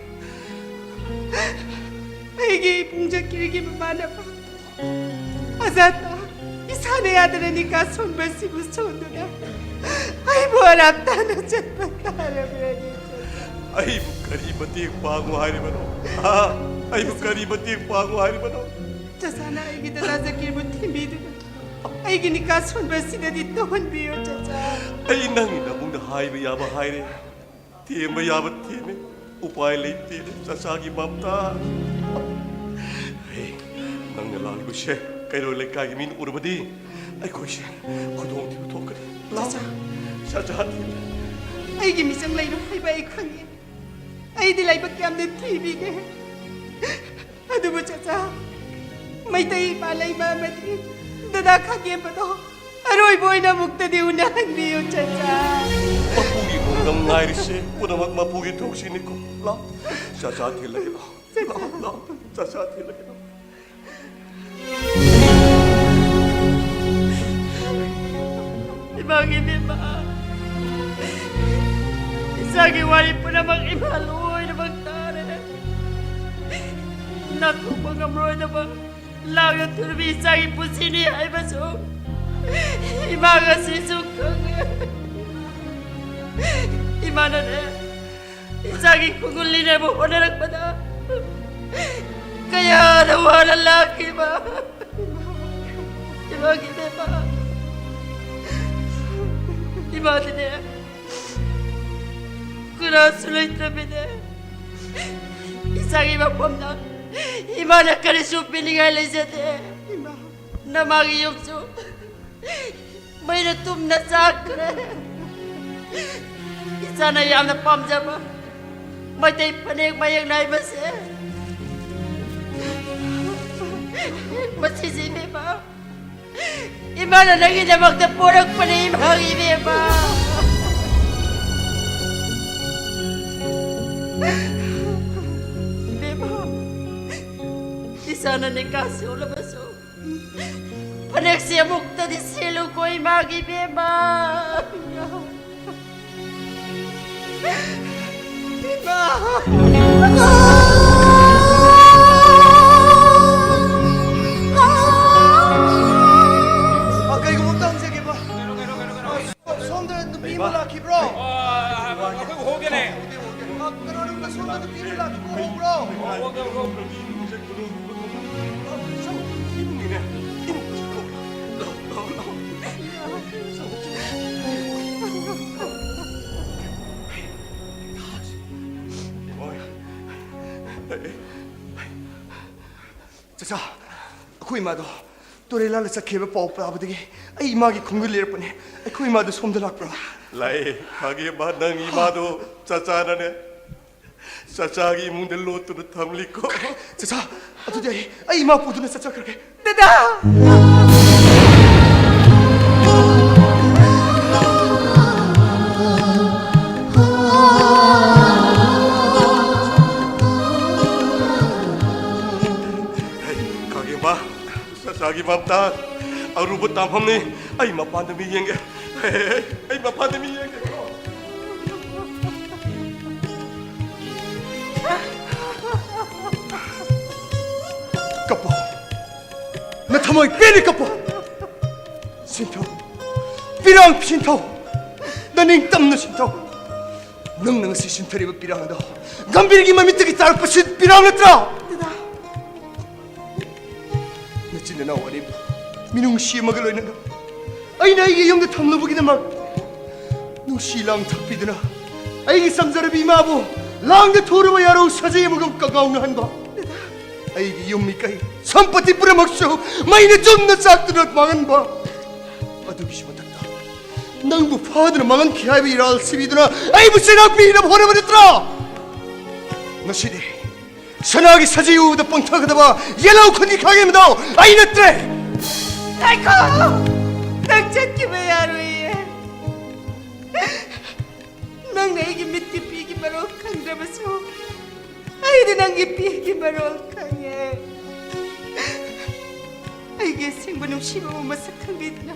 ꯑꯩꯒꯤ ꯏꯕꯨꯡ ꯖꯀꯤꯔꯒꯤ ꯃꯃꯥꯟꯅꯕ ꯑꯖꯥꯗ, ꯏꯁꯥꯅ ꯌꯥꯗꯅ ꯅꯤꯀꯥ ꯁꯣꯟꯕ ꯑꯁꯤꯕꯨ ꯁꯣꯟꯗꯨꯅ ꯑꯩꯕꯨ ꯑꯔꯥꯞ ꯇꯥꯅ ꯆꯠꯄ ꯇꯥꯔꯕ꯭ꯔꯅꯦ? ꯑꯩꯕꯨ ꯀꯔꯤ ꯃꯇꯦꯡ ꯄꯥꯡꯉꯨ ꯍꯥꯏꯔꯤꯕꯅꯣ? ꯍꯥ? ꯑꯩꯕꯨ ꯀꯔꯤ ꯃꯇꯦꯡ ꯄꯥꯡꯉꯨ ꯍꯥꯏꯔꯤꯕꯅꯣ? ꯆꯆꯥꯅ ꯑꯩꯒꯤ ꯗꯗꯥ ꯖꯀꯤꯔꯕꯨ ꯊꯦꯝꯕꯤꯗꯨꯅ ꯑꯩꯒꯤ ꯅꯤꯀꯥ ꯁꯣꯟꯕ ꯑꯁꯤꯗꯗꯤ ꯇꯧꯍꯟꯕꯤꯌꯨ, ꯆꯆꯥ꯫ ꯑꯩ ꯅꯪꯒꯤ ꯅꯕꯨꯡꯗ ꯍꯥꯏꯕ ꯌꯥꯕ ꯍꯥꯏꯔꯦ, ꯊꯦꯝꯕ ꯌꯥꯕ ꯊꯦꯝꯃꯦ꯫ ꯎꯄꯥꯏ ꯂꯩꯇꯦ, ꯆꯆꯥꯒꯤ ꯃꯝꯇꯥ꯫ ꯍꯦ, ꯅꯪꯅ ꯂꯥꯛꯂꯤꯕꯁꯦ ꯀꯩꯔꯣꯜ ꯂꯩꯀꯥꯏꯒꯤ ꯃꯤꯅ ꯎꯔꯕꯗꯤ ꯑꯩꯈꯣꯏꯁꯦ ꯈꯨꯗꯣꯡꯊꯤꯕ ꯊꯣꯛꯀꯅꯤ꯫ ꯂꯥꯛ꯫ ꯆꯆꯥ꯫ ꯆꯆꯥ ꯊꯦꯝꯃꯦ꯫ ꯑꯩꯒꯤ ꯃꯤꯆꯪ ꯂꯩꯔꯣꯏ ꯍꯥꯏꯕ ꯑꯩ ꯈꯪꯉꯤ꯫ ꯑꯩꯗꯤ ꯂꯥꯏꯕꯛ ꯌꯥꯝꯅ ꯊꯤꯕꯤꯒꯦ꯫ ꯑꯗꯨꯕꯨ ꯆꯆꯥ, ꯃꯩꯇꯩ ꯏꯃꯥ ꯂꯩꯃ ꯑꯃꯗꯤ ꯗꯗꯥ ꯈꯥꯒꯦꯝꯕꯗꯣ ꯑꯔꯣꯏꯕ ꯑꯣꯏꯅ ꯑꯃꯨꯛꯇꯗꯤ ꯎꯅꯍꯟꯕꯤꯌꯨ, ꯆꯆꯥ꯫ ꯃꯄꯨꯒꯤ ꯈꯣꯡꯗꯝ ꯉꯥꯏꯔꯤꯁꯦ ꯄꯨꯝꯅꯃꯛ ꯃꯄꯨꯒꯤ ꯊꯧꯁꯤꯅꯤꯀꯣ꯫ ꯂꯥꯎ, ꯆꯆꯥ ꯊꯤꯜꯂꯒꯦ, ꯂꯥꯎ꯫ ꯂꯥꯎ, ꯂꯥꯎ, ꯆꯆꯥ ꯊꯤꯜꯂꯒꯦ, ꯂꯥꯎ꯫ ꯏꯃꯥꯒꯤ ꯏꯕꯦꯝꯃ, ꯏꯆꯥꯒꯤ ꯋꯥꯔꯤ ꯄꯨꯝꯅꯃꯛ ꯏꯃꯥ ꯂꯣꯏꯅꯃꯛ ꯇꯥꯔꯦ꯫ ꯅꯥꯊꯣꯛꯄ ꯉꯝꯔꯣꯏꯗꯕ ꯂꯥꯡꯅ ꯊꯨꯔꯕꯤ ꯏꯆꯥꯒꯤ ꯄꯨꯟꯁꯤꯅꯤ ꯍꯥꯏꯕꯁꯨ ꯏꯃꯥ ꯉꯁꯤꯁꯨ ꯈꯪꯉꯦ꯫ ꯏꯃꯥꯅꯅꯦ, ꯏꯆꯥꯒꯤ ꯈꯣꯡꯒꯨꯜ ꯂꯤꯅꯕ ꯍꯣꯠꯅꯔꯛꯄꯗ ꯀꯌꯥꯗ ꯋꯥꯅ ꯂꯥꯛꯈꯤꯕ꯫ ꯏꯃꯥꯒꯤ ꯏꯕꯦꯝꯃ, ꯏꯃꯥꯗꯤꯅꯦ ꯀꯅꯥꯁꯨ ꯂꯩꯇ꯭ꯔꯕꯤꯅꯦ꯫ ꯏꯆꯥꯒꯤ ꯃꯐꯝꯗ ꯏꯃꯥꯅ ꯀꯔꯤꯁꯨ ꯄꯤꯅꯤꯡꯉꯥꯏ ꯂꯩꯖꯗꯦ꯫ ꯏꯃꯥ, ꯅꯃꯥꯒꯤ ꯌꯨꯝꯁꯨ ꯃꯩꯅ ꯇꯨꯝꯅ ꯆꯥꯛꯈ꯭ꯔꯦ꯫ ꯏꯆꯥꯅ ꯌꯥꯝꯅ ꯄꯥꯝꯖꯕ ꯃꯩꯇꯩ ꯐꯅꯦꯛ ꯃꯌꯦꯛ ꯅꯥꯏꯕꯁꯦ, ꯃꯁꯤꯁꯤ ꯏꯕꯦꯝꯃ, ꯏꯃꯥꯅ ꯅꯪꯒꯤꯗꯃꯛꯇ ꯄꯣꯔꯛꯄꯅꯦ, ꯏꯃꯥꯒꯤ ꯏꯕꯦꯝꯃ꯫ ꯏꯕꯦꯝꯃ, ꯏꯆꯥꯅ ꯅꯤꯀꯥ ꯁꯣꯜꯂꯕꯁꯨ ꯐꯅꯦꯛꯁꯦ ꯑꯃꯨꯛꯇꯗꯤ ꯁꯦꯠꯂꯨꯀꯣ, ꯏꯃꯥꯒꯤ ꯏꯕꯦꯝꯃ꯫ ꯏꯃꯥ! ꯑ, ꯀꯩꯒꯨꯝꯕ ꯑꯝꯇ ꯍꯪꯖꯒꯦꯕ꯫ ꯁꯣꯝꯗ ꯅꯨꯄꯤ ꯑꯃ ꯂꯥꯛꯈꯤꯕ꯭ꯔꯣ? ꯑ, ꯑꯩꯈꯣꯏ ꯎꯍꯧꯗꯦꯅꯦ꯫ ꯎꯍꯧꯗꯦ, ꯎꯍꯧꯗꯦ꯫ ꯑ, ꯀꯩꯅꯣ, ꯁꯣꯝꯗ ꯅꯨꯄꯤ ꯑꯃ ꯂꯥꯛꯈꯤꯕ꯭ꯔꯣ? ꯎꯍꯧꯕ꯭ꯔꯣ? ꯎꯍꯧꯗꯦ, ꯎꯍꯧꯗꯦ꯫ ꯆꯆꯥ, ꯑꯩꯈꯣꯏ ꯏꯃꯥꯗꯣ ꯇꯨꯔꯦꯜ ꯂꯥꯜꯂ ꯆꯠꯈꯤꯕ ꯄꯥꯎ ꯇꯥꯕꯗꯒꯤ ꯑꯩ ꯏꯃꯥꯒꯤ ꯈꯣꯡꯗ ꯂꯩꯔꯛꯄꯅꯦ꯫ ꯑꯩꯈꯣꯏ ꯏꯃꯥꯗꯣ ꯁꯣꯝꯗ ꯂꯥꯛꯄ꯭ꯔꯥ? ꯂꯥꯛꯑꯦ, ꯈꯥꯒꯦꯝꯕ, ꯅꯪ ꯏꯃꯥꯗꯣ ꯆꯆꯥꯅꯅꯦ, ꯆꯆꯥꯒꯤ ꯏꯃꯨꯡꯗ ꯂꯣꯠꯇꯨꯅ ꯊꯝꯂꯤꯀꯣ꯫ ꯆꯆꯥ, ꯑꯗꯨꯗꯤ ꯑꯩ, ꯑꯩ ꯏꯃꯥ ꯄꯨꯗꯨꯅ ꯆꯠꯆꯈ꯭ꯔꯒꯦ꯫ ꯗꯗꯥ! ꯈꯥꯒꯦꯝꯕ, ꯆꯆꯥꯒꯤ ꯃꯝꯇꯥ ꯑꯔꯨꯕ ꯇꯥꯐꯝꯅꯤ꯫ ꯑꯩ ꯃꯄꯥꯟꯗ ꯃꯤ ꯌꯦꯡꯒꯦ꯫ ꯑꯩ ꯃꯄꯥꯟꯗ ꯃꯤ ꯌꯦꯡꯒꯦ꯫ ꯀꯞꯄꯣ꯫ ꯅꯊꯃꯣꯏ ꯄꯦꯟꯅ ꯀꯞꯄꯣ꯫ ꯁꯤꯟꯊꯧ꯫ ꯄꯤꯔꯥꯡ ꯁꯤꯟꯊꯧ꯫ ꯅꯅꯤꯡꯇꯝꯅ ꯁꯤꯟꯊꯧ꯫ ꯅꯪꯅ ꯉꯁꯤ ꯁꯤꯟꯊꯔꯤꯕ ꯄꯤꯔꯥꯡꯗꯣ ꯒꯝꯚꯤꯔꯒꯤ ꯃꯃꯤꯠꯇꯒꯤ ꯇꯥꯔꯛꯄ ꯁꯤ ꯄꯤꯔꯥꯡ ꯅꯠꯇ꯭ꯔꯥ? ꯗꯗꯥ꯫ ꯅꯆꯤꯟ ꯅꯅꯥꯎ ꯑꯅꯤꯕꯨ ꯃꯤꯅꯨꯡꯁꯤ ꯑꯃꯒ ꯂꯣꯏꯅꯅ ꯑꯩꯅ ꯑꯩꯒꯤ ꯌꯨꯝꯗ ꯊꯝꯂꯨꯕꯒꯤꯗꯃꯛ ꯅꯨꯡꯁꯤ ꯂꯥꯡ ꯊꯛꯄꯤꯗꯨꯅ ꯑꯩꯒꯤ ꯆꯝꯖꯔꯕꯤ ꯏꯃꯥꯕꯨ ꯂꯥꯡꯗ ꯊꯨꯔꯕ ꯌꯥꯔꯧ ꯁꯥꯖꯩ ꯑꯃꯒꯨꯝ ꯀꯉꯥꯎꯅꯍꯟꯕ, ꯑꯩꯒꯤ ꯌꯨꯝ ꯃꯤꯀꯩ ꯁꯝꯄꯇꯤ ꯄꯨꯝꯅꯃꯛꯁꯨ ꯃꯩꯅ ꯆꯨꯝꯅ ꯆꯥꯛꯇꯨꯅ ꯃꯥꯡꯍꯟꯕ, ꯑꯗꯨꯒꯤꯁꯨ ꯃꯊꯛꯇ ꯅꯪꯕꯨ ꯐꯥꯗꯨꯅ ꯃꯥꯡꯍꯟꯈꯤ ꯍꯥꯏꯕ ꯏꯔꯥꯜ ꯁꯤꯕꯤꯗꯨꯅ ꯑꯩꯕꯨ ꯆꯩꯔꯥꯛ ꯄꯤꯅꯕ ꯍꯣꯠꯅꯕ ꯅꯠꯇ꯭ꯔꯥ? ꯉꯁꯤꯗꯤ ꯁꯅꯥꯒꯤ ꯁꯖꯤ ꯎꯕꯗ ꯄꯪꯊꯒꯗꯕ ꯌꯦꯜꯍꯧ ꯈꯨꯗꯤ ꯈꯥꯒꯦꯝꯕꯗꯣ ꯑꯩ ꯅꯠꯇ꯭ꯔꯦ꯫ ꯉꯥꯏꯈꯣ! ꯅꯪ ꯆꯠꯈꯤꯕ ꯌꯥꯔꯣꯏꯌꯦ꯫ ꯅꯪꯅ ꯑꯩꯒꯤ ꯃꯤꯠꯀꯤ ꯄꯤꯒꯤ ꯃꯔꯣꯜ ꯈꯪꯗ꯭ꯔꯕꯁꯨ, ꯑꯩꯗꯤ ꯅꯪꯒꯤ ꯄꯤꯒꯤ ꯃꯔꯣꯜ ꯈꯪꯉꯦ꯫ ꯑꯩꯒꯤ ꯑꯁꯦꯡꯕ ꯅꯨꯡꯁꯤꯕꯕꯨ ꯃꯁꯛ ꯈꯪꯕꯤꯗꯅ,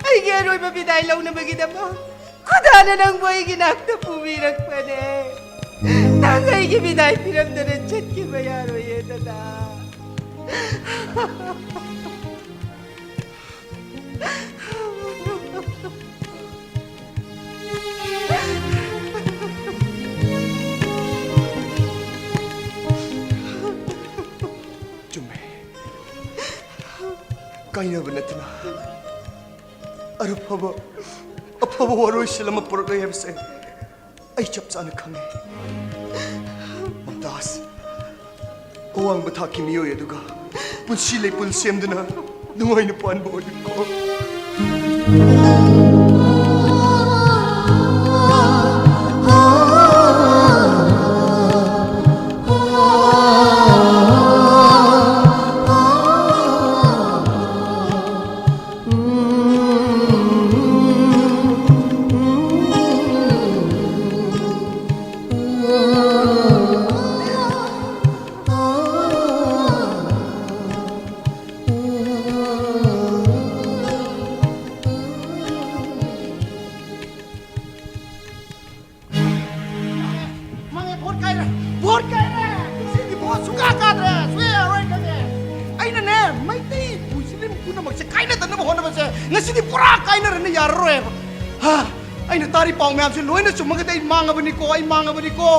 ꯑꯩꯒꯤ ꯑꯔꯣꯏꯕ ꯕꯤꯗꯥꯏ ꯂꯧꯅꯕꯒꯤꯗꯃꯛ ꯈꯨꯗꯥꯅ ꯅꯪꯕꯨ ꯑꯩꯒꯤ ꯅꯥꯛꯇ ꯄꯨꯕꯤꯔꯛꯄꯅꯦ꯫ ꯅꯪ ꯑꯩꯒꯤ ꯕꯤꯗꯥꯏ ꯄꯤꯔꯝꯗꯅ ꯆꯠꯈꯤꯕ ꯌꯥꯔꯣꯏꯌꯦ, ꯗꯗꯥ꯫ ꯆꯨꯝꯃꯦ꯫ ꯀꯥꯏꯅꯕ ꯅꯠꯇꯅ ꯑꯐꯕ, ꯑꯐꯕ ꯋꯥꯔꯣꯏꯁꯤꯟ ꯑꯃ ꯄꯨꯔꯛꯂꯣꯏ ꯍꯥꯏꯕꯁꯦ ꯑꯩ ꯆꯞ ꯆꯥꯅ ꯈꯪꯉꯦ꯫ ꯃꯝꯇꯥꯖ, ꯑꯋꯥꯡꯕ ꯊꯥꯛꯀꯤ ꯃꯤꯑꯣꯏ ꯑꯗꯨꯒ ꯄꯨꯟꯁꯤ ꯂꯩꯄꯨꯟ ꯁꯦꯝꯗꯨꯅ ꯅꯨꯡꯉꯥꯏꯅ ꯄꯥꯟꯕ ꯑꯣꯏꯌꯨꯀꯣ꯫ ꯃꯥꯡꯉꯦ, ꯚꯣꯠ ꯀꯥꯏꯔꯦ, ꯚꯣꯠ ꯀꯥꯏꯔꯦ꯫ ꯁꯤꯗꯤ ꯚꯣꯠ ꯁꯨꯡꯀꯥ ꯀꯥꯗ꯭ꯔꯦ, ꯁꯨꯡꯌꯥ ꯌꯥꯔꯣꯏ ꯈꯪꯉꯦ꯫ ꯑꯩꯅꯅꯦ, ꯃꯩꯇꯩ ꯃꯨꯁꯂꯤꯝ ꯄꯨꯝꯅꯃꯛꯁꯦ ꯀꯥꯏꯅꯗꯅꯕ ꯍꯣꯠꯅꯕꯁꯦ ꯉꯁꯤꯗꯤ ꯄꯨꯔꯥ ꯀꯥꯏꯅꯔꯅꯤ, ꯌꯥꯔꯔꯣꯏꯕ꯫ ꯍꯥ, ꯑꯩꯅ ꯇꯥꯔꯤ ꯄꯥꯎ ꯃꯌꯥꯝꯁꯦ ꯂꯣꯏꯅ ꯆꯨꯝꯃꯒꯗꯤ ꯑꯩ ꯃꯥꯡꯉꯕꯅꯤꯀꯣ, ꯑꯩ ꯃꯥꯡꯉꯕꯅꯤꯀꯣ꯫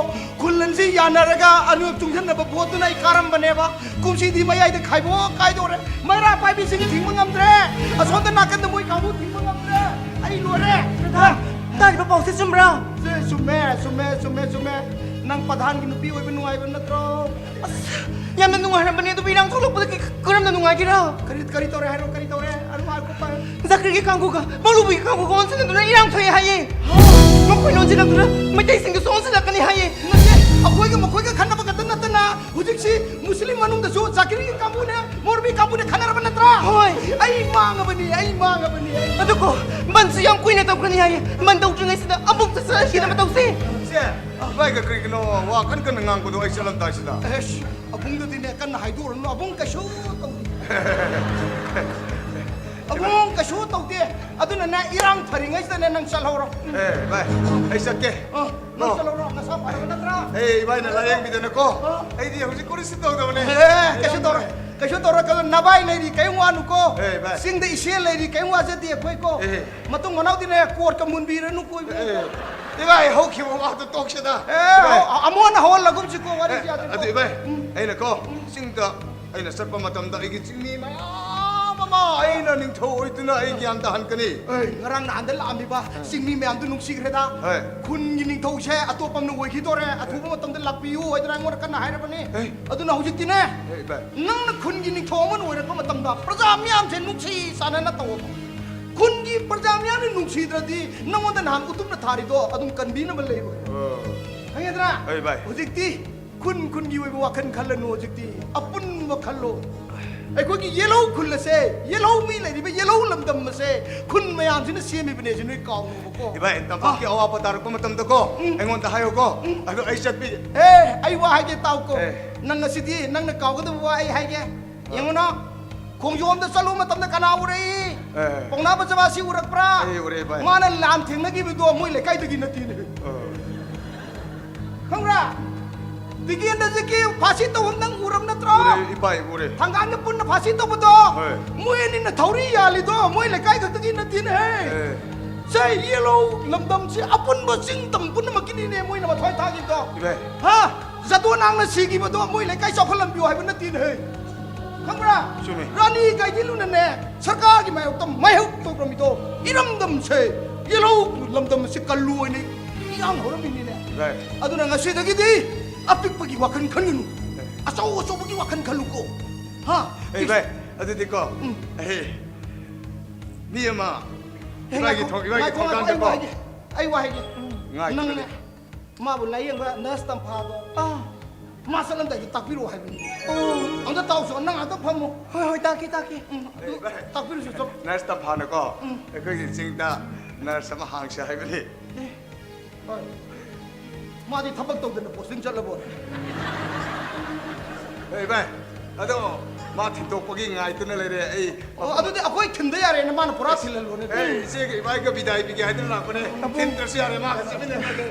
ꯈꯨꯜ ꯑꯅꯤꯁꯤ ꯌꯥꯅꯔꯒ ꯑꯅꯤꯔꯛ ꯆꯨꯡꯁꯤꯟꯅꯕ ꯚꯣꯠꯇꯨꯅ ꯑꯩ ꯀꯥꯔꯝꯕꯅꯦꯕ꯫ ꯀꯨꯝꯁꯤꯗꯤ ꯃꯌꯥꯏꯗ ꯈꯥꯏꯕꯣꯛ ꯀꯥꯏꯗꯧꯔꯦ꯫ ꯃꯩꯔꯥ ꯄꯥꯏꯕꯤꯁꯤꯡ ꯊꯤꯡꯕ ꯉꯝꯗ꯭ꯔꯦ꯫ ꯑꯁꯣꯝꯗ ꯅꯥꯀꯟꯗ ꯃꯣꯏ ꯀꯥꯡꯕꯨ ꯊꯤꯡꯕ ꯉꯝꯗ꯭ꯔꯦ꯫ ꯑꯩ ꯂꯣꯏꯔꯦ꯫ ꯄ꯭ꯔꯙꯥꯟ, ꯇꯥꯔꯤꯕ ꯄꯥꯎꯁꯦ ꯆꯨꯝꯕ꯭ꯔꯥ? ꯁꯦ, ꯆꯨꯝꯃꯦ, ꯆꯨꯝꯃꯦ, ꯆꯨꯝꯃꯦ, ꯆꯨꯝꯃꯦ꯫ ꯅꯪ ꯄ꯭ꯔꯙꯥꯟꯒꯤ ꯅꯨꯄꯤ ꯑꯣꯏꯕ ꯅꯨꯡꯉꯥꯏꯕ ꯅꯠꯇ꯭ꯔꯣ? ꯑꯁ, ꯌꯥꯝꯅ ꯅꯨꯡꯉꯥꯏꯔꯝꯕꯅꯦ, ꯑꯗꯨꯕꯨ ꯏꯔꯥꯡ ꯊꯣꯛꯂꯛꯄꯗꯒꯤ ꯀꯔꯝꯅ ꯅꯨꯡꯉꯥꯏꯒꯦꯔꯥ? ꯀꯔꯤ, ꯀꯔꯤ ꯇꯧꯔꯦ ꯍꯥꯏꯔꯣ, ꯀꯔꯤ ꯇꯧꯔꯦ? ꯑꯗꯨꯝ ꯍꯥꯏꯔꯣ, ꯄꯥꯏꯌꯣ꯫ ꯖꯥꯀꯤꯔꯒꯤ ꯀꯥꯡꯕꯨꯒ ꯃꯧꯂꯨꯕꯤꯒꯤ ꯀꯥꯡꯕꯨꯒ ꯑꯣꯟꯁꯤꯟꯅꯗꯨꯅ ꯏꯔꯥꯡ ꯊꯣꯛꯑꯦ ꯍꯥꯏꯌꯦ꯫ ꯃꯈꯣꯏꯅ ꯑꯣꯟꯁꯤꯜꯂꯛꯇꯨꯅ ꯃꯩꯇꯩꯁꯤꯡꯗꯨꯁꯨ ꯑꯣꯟꯁꯤꯜꯂꯛꯀꯅꯤ ꯍꯥꯏꯌꯦ꯫ ꯅꯠꯇꯦ, ꯑꯩꯈꯣꯏꯒ ꯃꯈꯣꯏꯒ ꯈꯠꯅꯕ ꯈꯛꯇ ꯅꯠꯇꯅ ꯍꯧꯖꯤꯛꯁꯤ ꯃꯨꯁꯂꯤꯝ ꯃꯅꯨꯡꯗꯁꯨ ꯖꯥꯀꯤꯔꯒꯤ ꯀꯥꯡꯕꯨꯅꯦ, ꯃꯧꯂꯨꯕꯤ ꯀꯥꯡꯕꯨꯅꯦ ꯈꯠꯅꯔꯕ ꯅꯠꯇ꯭ꯔꯥ? ꯍꯣꯏ꯫ ꯑꯩ ꯃꯥꯡꯉꯕꯅꯤ, ꯑꯩ ꯃꯥꯡꯉꯕꯅꯤ, ꯑꯩ ꯑꯗꯨꯀꯣ, ꯕꯟꯁꯨ ꯌꯥꯝ ꯀꯨꯏꯅ ꯇꯧꯈ꯭ꯔꯅꯤ ꯍꯥꯏꯌꯦ꯫ ꯕꯟ ꯇꯧꯗ꯭ꯔꯤꯉꯩꯁꯤꯗ ꯑꯃꯨꯛꯇ ꯆꯠꯍꯟꯈꯤꯅꯕ ꯇꯧꯁꯦ꯫ ꯁꯦ, ꯚꯥꯏꯒ ꯀꯔꯤꯒꯤꯅꯣ ꯋꯥ ꯀꯟ ꯀꯟꯅ ꯉꯥꯡꯕꯗꯣ ꯑꯩ ꯆꯠꯂꯝꯗꯥꯏꯁꯤꯗ? ꯑꯦꯁ, ꯑꯕꯨꯡꯗꯨꯗꯤꯅꯦ, ꯀꯟꯅ ꯍꯥꯏꯗꯣꯛꯎꯔꯅꯨ, ꯑꯕꯨꯡ ꯀꯩꯁꯨ ꯇꯧꯗꯦ꯫ ꯑꯕꯨꯡ ꯀꯩꯁꯨ ꯇꯧꯗꯦ꯫ ꯑꯗꯨꯅꯅꯦ, ꯏꯔꯥꯡ ꯐꯔꯤꯉꯩꯁꯤꯗꯅꯦ ꯅꯪ ꯆꯠꯍꯧꯔꯣ꯫ ꯑꯦ, ꯚꯥꯏ, ꯑꯩ ꯆꯠꯀꯦ꯫ ꯑ, ꯅꯪ ꯅꯣ꯫ ꯆꯠꯍꯧꯔꯣ, ꯅꯁꯥ ꯐꯔꯕ ꯅꯠꯇ꯭ꯔꯥ? ꯑꯦ, ꯏꯕꯥꯏꯅ ꯂꯥꯌꯦꯡꯕꯤꯗꯅꯀꯣ꯫ ꯑ꯫ ꯑꯩꯗꯤ ꯍꯧꯖꯤꯛ ꯀꯔꯤꯁꯨ ꯇꯧꯗꯕꯅꯦ꯫ ꯑꯦ, ꯀꯩꯁꯨ ꯇꯧꯔꯣꯏ, ꯀꯩꯁꯨ ꯇꯧꯔꯣꯏ꯫ ꯀꯩꯅꯣ, ꯅꯚꯥꯏ ꯂꯩꯔꯤ, ꯀꯩꯝ ꯋꯥꯅꯨꯀꯣ꯫ ꯑꯦ, ꯚꯥꯏ꯫ ꯆꯤꯡꯗ ꯏꯆꯦ ꯂꯩꯔꯤ, ꯀꯩꯝ ꯋꯥꯖꯗꯦ ꯑꯩꯈꯣꯏꯀꯣ꯫ ꯑꯦ꯫ ꯃꯇꯨꯡ ꯃꯅꯥꯎꯗꯤꯅꯦ, ꯀꯣꯔꯠꯀ ꯃꯨꯟꯕꯤꯔꯅꯨꯀꯣ, ꯏꯕꯨꯡꯉꯣ꯫ ꯑꯦ, ꯏꯕꯥꯏ, ꯍꯧꯈꯤꯕ ꯋꯥꯗꯣ ꯇꯣꯛꯁꯤꯗ꯫ ꯑꯦ, ꯏꯕꯥꯏ꯫ ꯑ-, ꯑꯃꯨꯛ ꯍꯟꯅ ꯍꯧꯍꯜꯂꯒꯨꯝꯁꯤꯀꯣ, ꯋꯥꯔꯤꯁꯦ ꯑꯦ, ꯌꯥꯗꯦꯀꯣ꯫ ꯑꯗꯨ ꯏꯕꯥꯏ, ꯎꯝ꯫ ꯑꯩꯅꯀꯣ, ꯎꯝ꯫ ꯆꯤꯡꯗ ꯑꯩꯅ ꯆꯠꯄ ꯃꯇꯝꯗ ꯑꯩꯒꯤ ꯆꯤꯡꯃꯤ ꯃꯌꯥꯝ ꯑꯃ ꯑꯃ ꯑꯩꯅ ꯅꯤꯡꯊꯧ ꯑꯣꯏꯗꯨꯅ ꯑꯩ ꯒ꯭ꯌꯥꯟ ꯇꯥꯍꯟꯒꯅꯤ꯫ ꯑꯩ ꯉꯔꯥꯡ ꯅꯍꯥꯟꯗ ꯂꯥꯛꯑꯝꯃꯤꯕ ꯆꯤꯡꯃꯤ ꯃꯌꯥꯝꯗꯨ ꯅꯨꯡꯁꯤꯈ꯭ꯔꯦꯗ꯫ ꯍꯣꯏ꯫ ꯈꯨꯟꯒꯤ ꯅꯤꯡꯊꯧꯁꯦ ꯑꯇꯣꯞꯄ ꯑꯃꯅ ꯑꯣꯏꯈꯤꯗꯣꯔꯦ, ꯑꯊꯨꯕ ꯃꯇꯝꯗ ꯂꯥꯛꯄꯤꯌꯨ ꯍꯥꯏꯗꯅ ꯑꯩꯉꯣꯟꯗ ꯀꯟꯅ ꯍꯥꯏꯔꯕꯅꯤ꯫ ꯑꯦ꯫ ꯑꯗꯨꯅ ꯍꯧꯖꯤꯛꯇꯤꯅꯦ, ꯑꯦ, ꯚꯥꯏ꯫ ꯅꯪꯅ ꯈꯨꯟꯒꯤ ꯅꯤꯡꯊꯧ ꯑꯃ ꯑꯣꯏꯔꯛꯄ ꯃꯇꯝꯗ ꯄ꯭ꯔꯖꯥ ꯃꯤꯌꯥꯝꯁꯦ ꯅꯨꯡꯁꯤ ꯆꯥꯟꯅꯅ ꯇꯧꯑꯣꯕ꯫ ꯈꯨꯟꯒꯤ ꯄ꯭ꯔꯖꯥ ꯃꯤꯌꯥꯝꯅ ꯅꯨꯡꯁꯤꯗ꯭ꯔꯗꯤ ꯅꯪꯉꯣꯟꯗ ꯅꯍꯥꯟ ꯎꯇꯨꯞꯅ ꯊꯥꯔꯤꯗꯣ ꯑꯗꯨꯝ ꯀꯟꯕꯤꯅꯕ ꯂꯩꯔꯣꯏ꯫ ꯑꯣ꯫ ꯈꯪꯉꯦꯗꯅ? ꯍꯣꯏ, ꯚꯥꯏ꯫ ꯍꯧꯖꯤꯛꯇꯤ ꯈꯨꯟ ꯈꯨꯟꯒꯤ ꯑꯣꯏꯕ ꯋꯥꯈꯜ ꯈꯜꯂꯅꯨ, ꯍꯧꯖꯤꯛꯇꯤ ꯑꯄꯨꯟꯕ ꯈꯜꯂꯣ꯫ ꯑꯩꯈꯣꯏꯒꯤ ꯌꯦꯜꯍꯧ ꯈꯨꯜ ꯑꯁꯦ, ꯌꯦꯜꯍꯧ ꯃꯤ ꯂꯩꯔꯤꯕ ꯌꯦꯜꯍꯧ ꯂꯝꯗꯝ ꯑꯁꯦ ꯈꯨꯟ ꯃꯌꯥꯝꯁꯤꯅ ꯁꯦꯝꯃꯤꯕꯅꯦꯁꯦ ꯅꯣꯏ ꯀꯥꯎꯅꯨꯕꯀꯣ꯫ ꯏꯕꯥꯏ, ꯇꯝꯄꯥꯛꯀꯤ ꯑꯋꯥꯕ ꯇꯥꯔꯛꯄ ꯃꯇꯝꯗꯀꯣ, ꯎꯝ꯫ ꯑꯩꯉꯣꯟꯗ ꯍꯥꯏꯌꯨꯀꯣ꯫ ꯎꯝ꯫ ꯑꯗꯣ ꯑꯩ ꯆꯠꯄꯤꯒꯦ꯫ ꯑꯦ, ꯑꯩ ꯋꯥ ꯍꯥꯏꯒꯦ ꯇꯥꯎꯀꯣ꯫ ꯑꯦ꯫ ꯅꯪ ꯉꯁꯤꯗꯤ ꯅꯪꯅ ꯀꯥꯎꯒꯗꯕ ꯋꯥ ꯑꯩ ꯍꯥꯏꯒꯦ꯫ ꯌꯦꯡꯉꯨꯅ, ꯈꯣꯡꯖꯣꯝꯗ ꯆꯠꯂꯨꯕ ꯃꯇꯝꯗ ꯀꯅꯥ ꯎꯔꯛꯏ? ꯑꯦ꯫ ꯄꯥꯎꯅꯥ ꯕꯖꯕꯥꯁꯤ ꯎꯔꯛꯄ꯭ꯔꯥ? ꯑꯩ ꯎꯔꯦ, ꯚꯥꯏ꯫ ꯃꯥꯅ ꯂꯥꯟ ꯊꯦꯡꯅꯈꯤꯕꯗꯣ ꯃꯣꯏ ꯂꯩꯀꯥꯏꯗꯒꯤ ꯅꯠꯇꯦꯅꯦ꯫ ꯑ꯫ ꯈꯪꯕ꯭ꯔꯥ? ꯇꯤꯀꯦꯟꯗ꯭ꯔꯖꯤꯠꯀꯤ ꯐꯥꯁꯤ ꯇꯧꯐꯝ ꯅꯪ ꯎꯔꯕ ꯅꯠꯇ꯭ꯔꯣ? ꯎꯔꯦ, ꯏꯕꯥꯏ, ꯎꯔꯦ꯫ ꯊꯥꯡꯒꯥꯟꯒ ꯄꯨꯟꯅ ꯐꯥꯁꯤ ꯇꯧꯕꯗꯣ, ꯍꯣꯏ꯫ ꯃꯣꯏ ꯑꯅꯤꯅ ꯊꯧꯔꯤ ꯌꯥꯜꯂꯤꯗꯣ ꯃꯣꯏ ꯂꯩꯀꯥꯏ ꯈꯛꯇꯒꯤ ꯅꯠꯇꯦꯅꯦꯍꯦ꯫ ꯑꯦ꯫ ꯁꯦ, ꯌꯦꯜꯍꯧ ꯂꯝꯗꯝꯁꯤ ꯑꯄꯨꯟꯕ ꯆꯤꯡ ꯇꯝ ꯄꯨꯝꯅꯃꯛꯀꯤꯅꯤꯅꯦ ꯃꯣꯏꯅ ꯃꯊ꯭ꯋꯥꯏ ꯊꯥꯈꯤꯕꯗꯣ꯫ ꯏꯕꯥꯏ꯫ ꯍꯥ? ꯖꯥꯗꯣꯅꯥꯡꯅ ꯁꯤꯈꯤꯕꯗꯣ ꯃꯣꯏ ꯂꯩꯀꯥꯏ ꯆꯥꯎꯈꯠꯍꯟꯕꯤꯌꯨ ꯍꯥꯏꯕ ꯅꯠꯇꯦꯅꯦꯍꯦ꯫ ꯈꯪꯕ꯭ꯔꯥ? ꯆꯨꯝꯃꯤ꯫ ꯔꯥꯅꯤ ꯒꯥꯏꯗꯤꯟꯂꯨꯅꯅꯦ ꯁꯔꯀꯥꯔꯒꯤ ꯃꯥꯌꯣꯛꯇ ꯃꯥꯌꯣꯛ ꯇꯧꯔꯝꯃꯤꯗꯣ ꯏꯔꯝꯗꯝꯁꯦ, ꯌꯦꯜꯍꯧ ꯂꯝꯗꯝ ꯑꯁꯤ ꯀꯜꯂꯨ ꯑꯣꯏꯅ ꯏꯌꯥꯡ ꯍꯧꯔꯝꯃꯤꯅꯤꯅꯦ꯫ ꯚꯥꯏ꯫ ꯑꯗꯨꯅ ꯉꯁꯤꯗꯒꯤꯗꯤ ꯑꯄꯤꯛꯄꯒꯤ ꯋꯥꯈꯜ ꯈꯟꯒꯅꯨ꯫ ꯑꯆꯧ ꯑꯆꯧꯕꯒꯤ ꯋꯥꯈꯜ ꯈꯜꯂꯨꯀꯣ꯫ ꯍꯥ? ꯑꯦ, ꯚꯥꯏ, ꯑꯗꯨꯗꯤꯀꯣ, ꯎꯝ꯫ ꯑꯦ, ꯃꯤ ꯑꯃ ꯑꯦ, ꯏꯕꯥꯏꯒꯤ ꯉꯥꯏꯈꯣ, ꯊꯣꯡ-, ꯏꯕꯥꯏꯒꯤ ꯉꯥꯏꯈꯣ, ꯉꯥꯏꯈꯣ, ꯑꯩ ꯊꯣꯡꯒꯥꯟꯗꯀꯣ꯫ ꯋꯥ ꯍꯥꯏꯒꯦ, ꯑꯩ ꯋꯥ ꯍꯥꯏꯒꯦ꯫ ꯉꯥꯏꯈꯣ, ꯅꯪꯅꯦ꯫ ꯀꯔꯤ? ꯃꯥꯕꯨ ꯂꯥꯌꯦꯡꯕ ꯅꯔꯁ ꯇꯝꯐꯥꯗꯣ꯫ ꯑꯥ꯫ ꯃꯥ ꯆꯠꯂꯝꯗꯥꯏꯗ ꯇꯥꯛꯄꯤꯔꯛꯑꯣ ꯍꯥꯏꯕꯅꯤ꯫ ꯑꯣ꯫ ꯑꯝꯇ ꯇꯥꯎꯁꯣ, ꯅꯪ ꯉꯥꯛꯇ ꯐꯝꯃꯣ꯫ ꯍꯣꯏ, ꯍꯣꯏ, ꯇꯥꯛꯀꯦ, ꯇꯥꯛꯀꯦ꯫ ꯎꯝ, ꯑꯗꯨ ꯑꯦ, ꯚꯥꯏ꯫ ꯇꯥꯛꯄꯤꯔꯨꯁꯨ ꯆꯠꯂꯣ꯫ ꯅꯔꯁ ꯇꯝꯐꯥꯅꯀꯣ, ꯎꯝ꯫ ꯑꯩꯈꯣꯏꯒꯤ ꯆꯤꯡꯗ ꯅꯔꯁ ꯑꯃ ꯍꯥꯡꯁꯦ ꯍꯥꯏꯕꯅꯤ꯫ ꯑꯦ, ꯍꯣꯏ꯫ ꯃꯥꯗꯤ ꯊꯕꯛ ꯇꯧꯗꯅ ꯄꯣꯁꯇꯤꯡ ꯆꯠꯂꯕꯣ? ꯑꯦ, ꯚꯥꯏ, ꯑꯗꯣ ꯃꯥ ꯊꯤꯟꯗꯣꯛꯄꯒꯤ ꯉꯥꯏꯗꯨꯅ ꯂꯩꯔꯦ꯫ ꯑꯩ ꯑꯣ, ꯑꯗꯨꯗꯤ ꯑꯩꯈꯣꯏ ꯊꯤꯟꯗ ꯌꯥꯔꯦꯅꯦ, ꯃꯥꯅ ꯄꯨꯔꯥ ꯊꯤꯜꯍꯜꯂꯣꯅꯦ꯫ ꯑꯦ, ꯏꯆꯦꯒ ꯏꯕꯥꯏꯒ ꯕꯤꯗꯥꯏ ꯄꯤꯒꯦ ꯍꯥꯏꯗꯨꯅ ꯂꯥꯛꯄꯅꯦ꯫ ꯑꯕꯨꯡ꯫ ꯊꯤꯟꯗ꯭ꯔꯁꯨ ꯌꯥꯔꯦ, ꯃꯥꯒ ꯆꯠꯃꯤꯟꯅꯔꯒꯦ꯫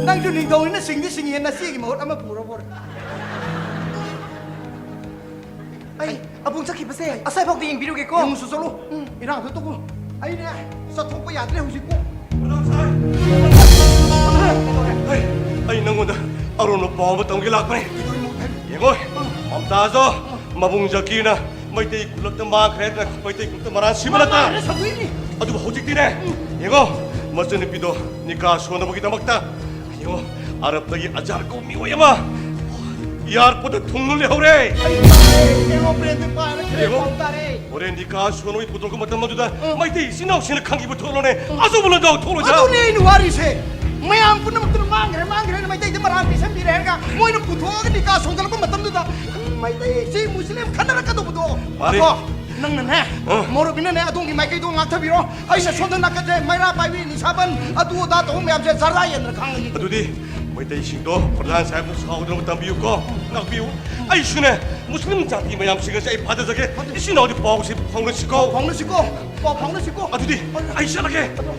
ꯅꯪꯁꯨ ꯅꯤꯡꯊꯧꯅꯤꯅ ꯁꯤꯡꯗꯤ ꯁꯤꯡꯉꯤꯍꯦ, ꯅꯆꯦꯒꯤ ꯃꯍꯨꯠ ꯑꯃ ꯄꯨꯔꯕꯣꯔꯦ꯫ ꯑꯩ ꯑꯕꯨꯡ ꯆꯠꯈꯤꯕꯁꯦ ꯑꯁꯥꯏꯐꯥꯎꯗ ꯌꯦꯡꯕꯤꯔꯨꯒꯦꯀꯣ꯫ ꯌꯦꯡꯉꯨꯁꯨ ꯆꯠꯂꯨ꯫ ꯎꯝ꯫ ꯏꯔꯥꯡꯗꯣ ꯇꯧꯒꯅꯨ꯫ ꯑꯩꯅꯦ, ꯆꯠꯊꯣꯛꯄ ꯌꯥꯗ꯭ꯔꯦ ꯍꯧꯖꯤꯛꯄꯨ꯫ ꯍꯩ, ꯑꯩ ꯅꯪꯉꯣꯟꯗ ꯑꯔꯣꯟꯕ ꯄꯥꯎ ꯑꯃ ꯇꯝꯒꯦ ꯂꯥꯛꯄꯅꯦ꯫ ꯌꯦꯡꯉꯣ, ꯃꯝꯇꯥꯖꯣ, ꯃꯕꯨꯡ ꯖꯀꯤꯔꯅ ꯃꯩꯇꯩ ꯈꯨꯜꯂꯛꯇ ꯃꯥꯡꯈ꯭ꯔꯦ ꯍꯥꯏꯗꯅ ꯃꯩꯇꯩ ꯈꯨꯜꯂꯛꯇ ꯃꯔꯥꯟ ꯁꯤꯕ ꯅꯠꯇ꯫ ꯃꯥꯡꯈ꯭ꯔꯦ ꯁꯥꯃꯨꯅꯤ꯫ ꯑꯗꯨꯕꯨ ꯍꯧꯖꯤꯛꯇꯤꯅꯦ, ꯌꯦꯡꯉꯣ, ꯃꯆꯟꯅꯨꯄꯤꯗꯣ ꯅꯤꯀꯥ ꯁꯣꯟꯅꯕꯒꯤꯗꯃꯛꯇ, ꯌꯦꯡꯉꯣ, ꯑꯔꯕꯇꯒꯤ ꯑꯖꯥꯔ ꯀꯧꯕ ꯃꯤꯑꯣꯏ ꯑꯃ ꯏꯌꯥꯔꯄꯣꯔꯠꯇ ꯊꯨꯡꯅ ꯂꯩꯍꯧꯔꯦ꯫ ꯑꯩ ꯇꯥꯔꯦ, ꯑꯦꯔꯣꯄ꯭ꯂꯦꯟꯗ ꯄꯥꯏꯔꯒ ꯌꯦꯡꯉꯣ꯫ ꯄꯥꯎ ꯇꯥꯔꯦ꯫ ꯍꯣꯔꯦꯟ ꯅꯤꯀꯥ ꯁꯣꯟꯅꯕꯒꯤ ꯄꯨꯊꯣꯔꯛꯄ ꯃꯇꯝ ꯑꯗꯨꯗ ꯎꯝ꯫ ꯃꯩꯇꯩ ꯏꯆꯤꯟ ꯏꯅꯥꯎꯁꯤꯡꯅ ꯈꯪꯈꯤꯕ ꯊꯣꯛꯂꯣꯅꯦ꯫ ꯎꯝ꯫ ꯑꯆꯧꯕ ꯂꯥꯟꯖꯥꯎ ꯊꯣꯛꯂꯣꯏꯗ꯭ꯔꯥ? ꯑꯗꯨꯅꯦ ꯑꯩꯅ ꯋꯥꯔꯤꯁꯦ꯫ ꯃꯌꯥꯝ ꯄꯨꯝꯅꯃꯛꯇꯨꯅ ꯃꯥꯡꯈ꯭ꯔꯦ, ꯃꯥꯡꯈ꯭ꯔꯦꯅ ꯃꯩꯇꯩꯗ ꯃꯔꯥꯜ ꯄꯤꯁꯟꯕꯤꯔꯦ ꯍꯥꯏꯔꯒ ꯃꯣꯏꯅ ꯄꯨꯊꯣꯛꯑꯒ ꯅꯤꯀꯥ ꯁꯣꯟꯒꯠꯂꯛꯄ ꯃꯇꯝꯗꯨꯗ ꯃꯩꯇꯩꯁꯤ ꯃꯨꯁꯂꯤꯝ ꯈꯠꯅꯔꯛꯀꯗꯧꯕꯗꯣ꯫ ꯃꯥꯅꯤ꯫ ꯑꯗꯣ ꯅꯪꯅꯅꯦ, ꯑ꯫ ꯃꯧꯔꯨꯕꯤꯅꯅꯦ, ꯑꯗꯣꯝꯒꯤ ꯃꯥꯏꯀꯩꯗꯣ ꯉꯥꯛꯊꯕꯤꯔꯣ꯫ ꯑꯩꯁꯦ ꯁꯣꯝꯗ ꯅꯥꯀꯟꯁꯦ ꯃꯩꯔꯥ ꯄꯥꯏꯕꯤ, ꯅꯤꯁꯥꯕꯟ, ꯑꯗꯨ ꯑꯗꯥ ꯇꯧꯕ ꯃꯌꯥꯝꯁꯦ ꯖꯔꯗꯥ ꯌꯦꯟꯗꯅ ꯈꯥꯡꯉꯒꯦ꯫ ꯑꯗꯨꯗꯤ ꯃꯩꯇꯩꯁꯤꯡꯗꯣ ꯄ꯭ꯔꯙꯥꯟ ꯁꯥꯍꯦꯕꯇ ꯁꯥꯎꯗꯅꯕ ꯇꯝꯕꯤꯌꯨꯀꯣ, ꯉꯥꯛꯄꯤꯌꯨ꯫ ꯑꯩꯁꯨꯅꯦ, ꯃꯨꯁꯂꯤꯝ ꯖꯥꯇꯤ ꯃꯌꯥꯝꯁꯤꯡ ꯑꯁꯦ ꯑꯩ ꯐꯥꯊꯖꯒꯦ꯫ ꯏꯆꯤꯟ ꯏꯅꯥꯎꯗꯤ ꯄꯥꯎꯁꯤ ꯐꯥꯎꯅꯁꯤꯀꯣ꯫ ꯐꯥꯎꯅꯁꯤꯀꯣ, ꯄꯥꯎ ꯐꯥꯎꯅꯁꯤꯀꯣ꯫ ꯑꯗꯨꯗꯤ ꯑꯩ ꯆꯠꯂꯒꯦ꯫ ꯑꯗꯣ,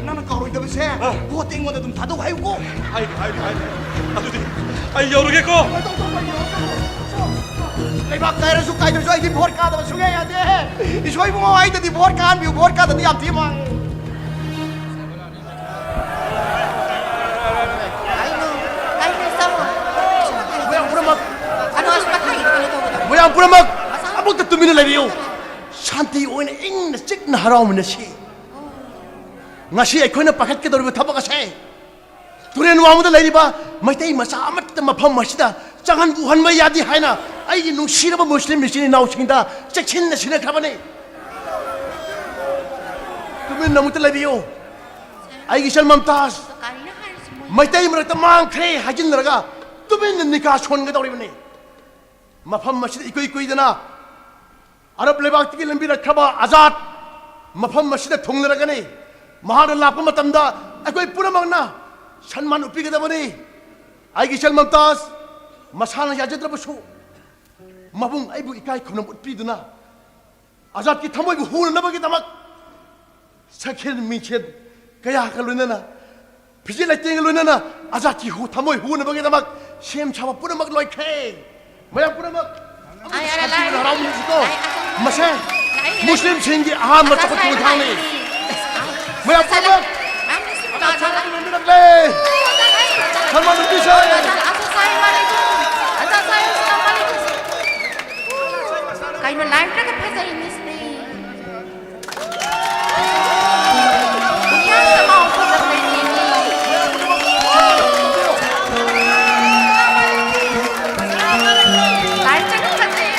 ꯅꯪꯅ ꯀꯥꯎꯔꯣꯏꯗꯕꯁꯦ, ꯑ꯫ ꯚꯣꯠꯇꯤ ꯑꯩꯉꯣꯟꯗ ꯑꯗꯨꯝ ꯊꯥꯗꯧ ꯍꯥꯏꯌꯨꯀꯣ꯫ ꯍꯥꯏꯒꯦ, ꯍꯥꯏꯒꯦ, ꯍꯥꯏꯒꯦ꯫ ꯑꯗꯨꯗꯤ ꯑꯩ ꯌꯧꯔꯒꯦꯀꯣ꯫ ꯂꯩꯕꯥꯛ ꯀꯥꯏꯔꯁꯨ ꯀꯥꯏꯗ꯭ꯔꯁꯨ ꯑꯩꯗꯤ ꯚꯣꯠ ꯀꯥꯗꯕ ꯁꯨꯡꯌꯥ ꯌꯥꯗꯦ꯫ ꯏꯁꯣꯏ ꯏꯕꯨꯡꯉꯣ, ꯑꯩꯗꯗꯤ ꯚꯣꯠ ꯀꯥꯍꯟꯕꯤꯌꯨ, ꯚꯣꯠ ꯀꯥꯗꯗꯤ ꯌꯥꯝ ꯊꯤ ꯃꯥꯡꯉꯦ꯫ ꯃꯌꯥꯝ ꯄꯨꯝꯅꯃꯛ, ꯃꯌꯥꯝ ꯄꯨꯝꯅꯃꯛ ꯑꯃꯨꯛꯇ ꯇꯨꯃꯤꯟꯅ ꯂꯩꯕꯤꯌꯨ꯫ ꯁꯥꯟꯇꯤ ꯑꯣꯏꯅ ꯏꯪꯅ ꯆꯤꯛꯅ ꯍꯔꯥꯎꯃꯤꯟꯅꯁꯤ꯫ ꯉꯁꯤ ꯑꯩꯈꯣꯏꯅ ꯄꯥꯏꯈꯠꯀꯗꯧꯔꯤꯕ ꯊꯕꯛ ꯑꯁꯦ ꯇꯨꯔꯦꯟ ꯋꯥꯡꯃꯗ ꯂꯩꯔꯤꯕ ꯃꯩꯇꯩ ꯃꯆꯥ ꯑꯃꯠꯇ ꯃꯐꯝ ꯑꯁꯤꯗ ꯆꯪꯍꯟ ꯎꯍꯟꯕ ꯌꯥꯗꯦ ꯍꯥꯏꯅ ꯑꯩꯒꯤ ꯅꯨꯡꯁꯤꯔꯕ ꯃꯨꯁꯂꯤꯝ ꯏꯆꯤꯟ ꯏꯅꯥꯎꯁꯤꯡꯗ ꯆꯦꯛꯁꯤꯟꯅ ꯁꯤꯟꯅꯈ꯭ꯔꯕꯅꯤ꯫ ꯇꯨꯃꯤꯟꯅ ꯑꯃꯨꯛꯇ ꯂꯩꯕꯤꯌꯨ꯫ ꯑꯩꯒꯤ ꯏꯆꯜ ꯃꯝꯇꯥꯖ, ꯃꯩꯇꯩ ꯃꯔꯛꯇ ꯃꯥꯡꯈ꯭ꯔꯦ ꯍꯥꯏꯖꯤꯟꯅꯔꯒ ꯇꯨꯃꯤꯟꯅ ꯅꯤꯀꯥ ꯁꯣꯟꯒꯗꯧꯔꯤꯕꯅꯤ꯫ ꯃꯐꯝ ꯑꯁꯤꯗ ꯏꯀꯨꯏ ꯀꯨꯏꯗꯅ ꯑꯔꯕ ꯂꯩꯕꯥꯛꯇꯒꯤ ꯂꯝꯕꯤꯔꯛꯈ꯭ꯔꯕ ꯑꯖꯥꯗ ꯃꯐꯝ ꯑꯁꯤꯗ ꯊꯨꯡꯂꯔꯒꯅꯤ꯫ ꯃꯍꯥꯛꯅ ꯂꯥꯛꯄ ꯃꯇꯝꯗ ꯑꯩꯈꯣꯏ ꯄꯨꯝꯅꯃꯛꯅ ꯁꯟꯃꯥꯟ ꯎꯠꯄꯤꯒꯗꯕꯅꯤ꯫ ꯑꯩꯒꯤ ꯏꯆꯜ ꯃꯝꯇꯥꯖ ꯃꯁꯥꯅ ꯌꯥꯖꯗ꯭ꯔꯕꯁꯨ, ꯃꯕꯨꯡ ꯑꯩꯕꯨ ꯏꯀꯥꯏ ꯈꯨꯝꯅꯕ ꯎꯠꯄꯤꯗꯨꯅ ꯑꯖꯥꯗꯀꯤ ꯊꯃꯣꯏꯕꯨ ꯍꯨꯅꯅꯕꯒꯤꯗꯃꯛ ꯁꯛꯍꯦꯟ ꯃꯤꯡꯁꯦꯟ ꯀꯌꯥꯒ ꯂꯣꯏꯅꯅ, ꯐꯤꯖꯦꯠ ꯂꯩꯇꯦꯡꯒ ꯂꯣꯏꯅꯅ ꯑꯖꯥꯗꯀꯤ ꯍꯨ-, ꯊꯃꯣꯏ ꯍꯨꯅꯕꯒꯤꯗꯃꯛ ꯁꯦꯝ ꯁꯥꯕ ꯄꯨꯝꯅꯃꯛ ꯂꯣꯏꯈ꯭ꯔꯦ꯫ ꯃꯌꯥꯝ ꯄꯨꯝꯅꯃꯛ ꯑꯃꯨꯛꯇ ꯁꯥꯟꯇꯤ ꯑꯣꯏꯅ ꯍꯔꯥꯎꯃꯤꯟꯅꯁꯤꯀꯣ꯫ ꯃꯁꯦ ꯃꯨꯁꯂꯤꯝꯁꯤꯡꯒꯤ ꯑꯍꯥꯟꯕ ꯆꯥꯎꯈꯠꯄ ꯈꯣꯡꯊꯥꯡꯅꯤ꯫ ꯃꯌꯥꯝ ꯄꯨꯝꯅꯃꯛ ꯑꯖꯥꯗ ꯁꯥꯟꯇꯤ ꯂꯣꯏꯅꯔꯛꯂꯦ꯫ ꯁꯜꯃꯥꯟ ꯅꯨꯄꯤꯁꯦ꯫ ꯂꯥꯏꯔꯤꯛꯇꯒ ꯐꯖꯩ, ꯃꯤꯁꯇꯤ꯫ ꯃꯤꯌꯥꯝꯗ ꯃꯥꯎ ꯐꯖꯕ ꯂꯩꯇꯦꯅꯦ꯫ ꯂꯥꯏꯔꯤꯛꯇꯒ ꯐꯖꯩ꯫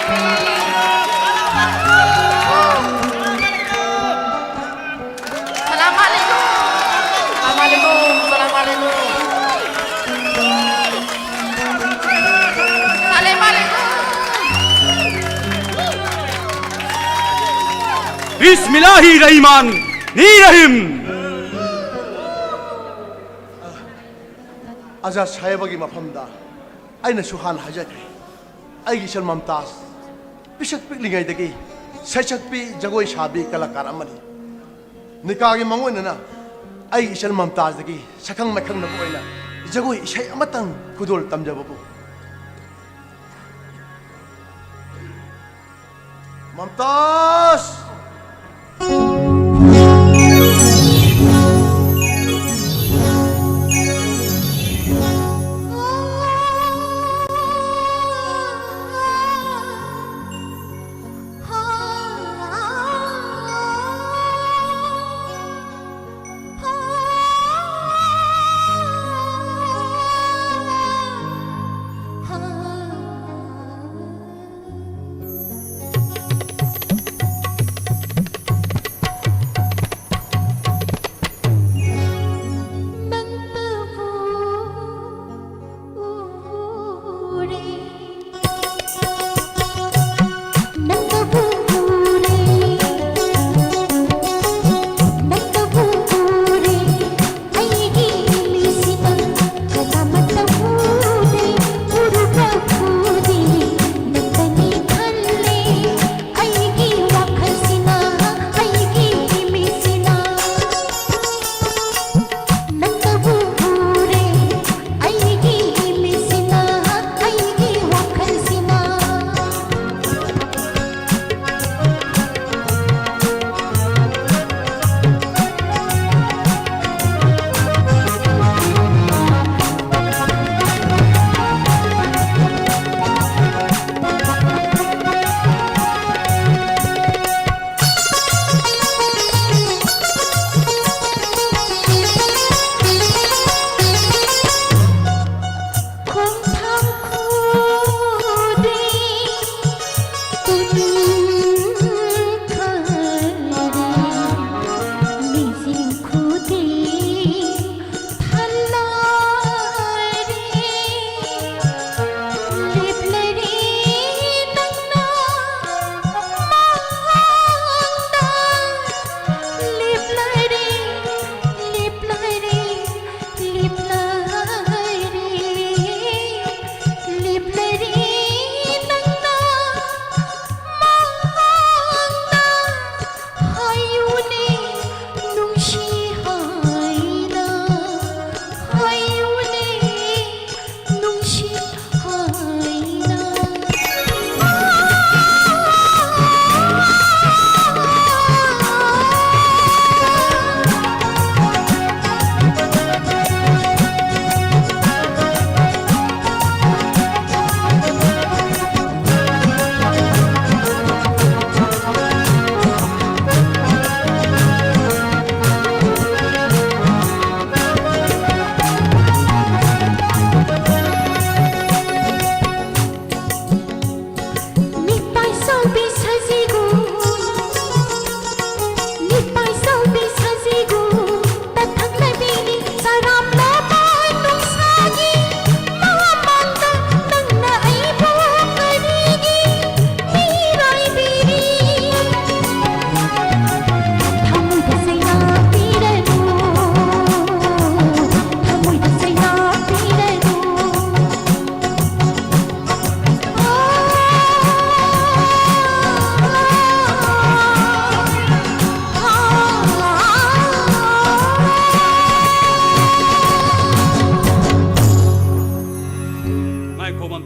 ꯁꯂꯥꯝ ꯑꯂꯩꯀꯨꯝ꯫ ꯁꯂꯥꯝ ꯑꯂꯩꯀꯨꯝ꯫ ꯁꯂꯥꯝ ꯑꯂꯩꯀꯨꯝ꯫ ꯁꯂꯥꯝ ꯑꯂꯩꯀꯨꯝ꯫ ꯕꯤꯁꯃꯤꯜꯂꯥꯍꯤ ꯔꯍꯤꯃꯥꯟ ꯅꯤ ꯔꯍꯤꯝ꯫ ꯑꯖꯥ ꯁꯥꯍꯦꯕꯒꯤ ꯃꯐꯝꯗ ꯑꯩꯅꯁꯨ ꯍꯥꯟꯅ ꯍꯥꯏꯖꯈ꯭ꯔꯦ꯫ ꯑꯩꯒꯤ ꯏꯆꯜ ꯃꯝꯇꯥꯖ ꯄꯤꯁꯛ ꯄꯤꯛꯂꯤꯉꯩꯗꯒꯤ ꯁꯩꯁꯛꯄꯤ, ꯖꯒꯣꯏ ꯁꯥꯕꯤ, ꯀꯂꯥꯀꯥꯔ ꯑꯃꯅꯤ꯫ ꯅꯤꯀꯥꯒꯤ ꯃꯥꯡꯑꯣꯏꯅꯅ ꯑꯩꯒꯤ ꯏꯆꯜ ꯃꯝꯇꯥꯖꯗꯒꯤ ꯁꯛꯈꯪ ꯃꯥꯏꯈꯪꯅꯕ ꯑꯣꯏꯅ ꯖꯒꯣꯏ ꯏꯁꯩ ꯑꯃꯇꯪ ꯈꯨꯗꯣꯜ ꯇꯝꯖꯕꯕꯨ꯫ ꯃꯝꯇꯥꯖ!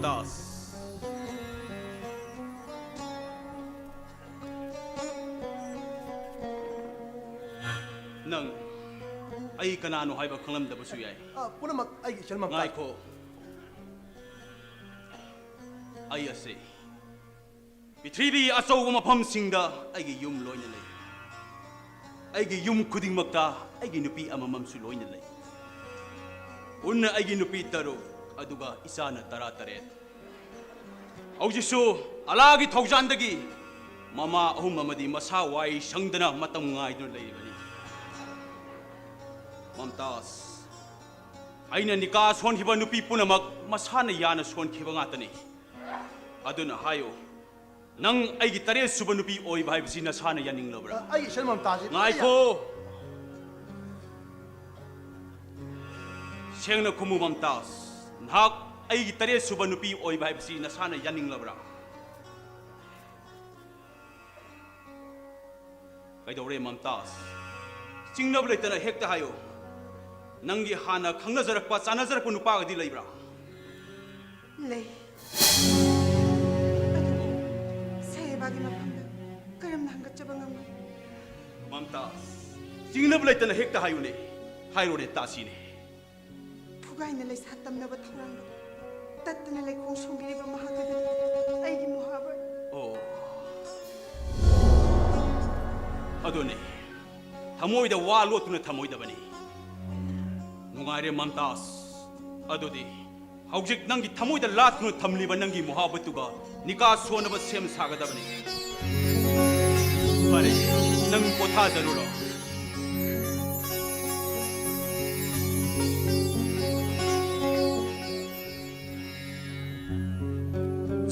ꯃꯝꯇꯥꯖ, ꯅꯪ ꯑꯩ ꯀꯅꯥꯅꯣ ꯍꯥꯏꯕ ꯈꯪꯂꯝꯗꯕꯁꯨ ꯌꯥꯏ꯫ ꯑ, ꯄꯨꯝꯅꯃꯛ ꯑꯩꯒꯤ ꯏꯆꯟ ꯃꯝꯇꯥꯖ꯫ ꯉꯥꯏꯈꯣ, ꯑꯩ ꯑꯁꯤ ꯄ꯭ꯔꯤꯊꯤꯕꯤ ꯑꯆꯧꯕ ꯃꯐꯝꯁꯤꯡꯗ ꯑꯩꯒꯤ ꯌꯨꯝ ꯂꯣꯏꯅ ꯂꯩ꯫ ꯑꯩꯒꯤ ꯌꯨꯝ ꯈꯨꯗꯤꯡꯃꯛꯇ ꯑꯩꯒꯤ ꯅꯨꯄꯤ ꯑꯃꯃꯝꯁꯨ ꯂꯣꯏꯅ ꯂꯩ꯫ ꯄꯨꯟꯅ ꯑꯩꯒꯤ ꯅꯨꯄꯤ ꯇꯔꯨꯛ, ꯑꯗꯨꯒ ꯏꯆꯥꯅ ꯇꯔꯥꯇꯔꯦꯠ꯫ ꯍꯧꯖꯤꯛꯁꯨ ꯑꯂꯥꯒꯤ ꯊꯧꯖꯥꯟꯗꯒꯤ ꯃꯃꯥ ꯑꯍꯨꯝ ꯑꯃꯗꯤ ꯃꯁꯥ ꯋꯥꯏ ꯁꯪꯗꯅ ꯃꯇꯝ ꯉꯥꯏꯗꯨꯅ ꯂꯩꯔꯤꯕꯅꯤ꯫ ꯃꯝꯇꯥꯖ, ꯑꯩꯅ ꯅꯤꯀꯥ ꯁꯣꯟꯈꯤꯕ ꯅꯨꯄꯤ ꯄꯨꯝꯅꯃꯛ ꯃꯁꯥꯅ ꯌꯥꯅ ꯁꯣꯟꯈꯤꯕ ꯉꯥꯛꯇꯅꯤ꯫ ꯑꯗꯨꯅ ꯍꯥꯏꯌꯨ, ꯅꯪ ꯑꯩꯒꯤ ꯇꯔꯦꯠ ꯁꯨꯕ ꯅꯨꯄꯤ ꯑꯣꯏꯕ ꯍꯥꯏꯕꯁꯤ ꯅꯁꯥꯅ ꯌꯥꯅꯤꯡꯂꯕ꯭ꯔꯥ? ꯑ, ꯑꯩꯒꯤ ꯏꯆꯟ ꯃꯝꯇꯥꯖꯁꯤ ꯉꯥꯏꯈꯣ꯫ ꯁꯦꯡꯅ ꯈꯨꯝꯃꯨ ꯃꯝꯇꯥꯖ, ꯅꯍꯥꯛ ꯑꯩꯒꯤ ꯇꯔꯦꯠ ꯁꯨꯕ ꯅꯨꯄꯤ ꯑꯣꯏꯕ ꯍꯥꯏꯕꯁꯤ ꯅꯁꯥꯅ ꯌꯥꯅꯤꯡꯂꯕ꯭ꯔꯥ? ꯀꯩꯗꯧꯔꯦ ꯃꯝꯇꯥꯖ? ꯆꯤꯡꯅꯕ ꯂꯩꯇꯅ ꯍꯦꯛꯇ ꯍꯥꯏꯌꯨ꯫ ꯅꯪꯒꯤ ꯍꯥꯟꯅ ꯈꯪꯅꯖꯔꯛꯄ, ꯆꯥꯟꯅꯖꯔꯛꯄ ꯅꯨꯄꯥꯒꯗꯤ ꯂꯩꯕ꯭ꯔꯥ? ꯂꯩ꯫ ꯑꯗꯨꯕꯨ ꯁꯥꯍꯦꯕꯥꯒꯤ ꯃꯐꯝꯗ ꯀꯔꯝꯅ ꯍꯪꯒꯠꯆꯕ ꯉꯝꯒꯅꯤ? ꯃꯝꯇꯥꯖ, ꯆꯤꯡꯅꯕ ꯂꯩꯇꯅ ꯍꯦꯛꯇ ꯍꯥꯏꯌꯨꯅꯦ꯫ ꯍꯥꯏꯔꯣꯅꯦ, ꯇꯥꯁꯤꯅꯦ꯫ ꯐꯨꯒꯥꯏꯅ ꯂꯩꯁꯥ ꯇꯝꯅꯕ ꯊꯧꯔꯥꯡꯗ ꯇꯠꯇꯅ ꯂꯩꯈꯣꯡ ꯁꯣꯡꯕꯤꯔꯤꯕ ꯃꯍꯥꯛ ꯑꯗꯨꯅꯤ ꯑꯩꯒꯤ ꯃꯣꯍꯥꯕꯠ꯫ ꯑꯣ, ꯑꯗꯨꯅꯦ, ꯊꯃꯣꯏꯗ ꯋꯥ ꯂꯣꯠꯇꯨꯅ ꯊꯝꯃꯣꯏꯗꯕꯅꯤ꯫ ꯅꯨꯡꯉꯥꯏꯔꯦ ꯃꯝꯇꯥꯖ, ꯑꯗꯨꯗꯤ ꯍꯧꯖꯤꯛ ꯅꯪꯒꯤ ꯊꯃꯣꯏꯗ ꯂꯥꯠꯇꯨꯅ ꯊꯝꯂꯤꯕ ꯅꯪꯒꯤ ꯃꯣꯍꯥꯕꯠꯇꯨꯒ ꯅꯤꯀꯥ ꯁꯣꯟꯅꯕ ꯁꯦꯝ ꯁꯥꯒꯗꯕꯅꯤ꯫ ꯐꯔꯦ, ꯅꯪ ꯄꯣꯊꯥꯖꯔꯨꯔꯣ꯫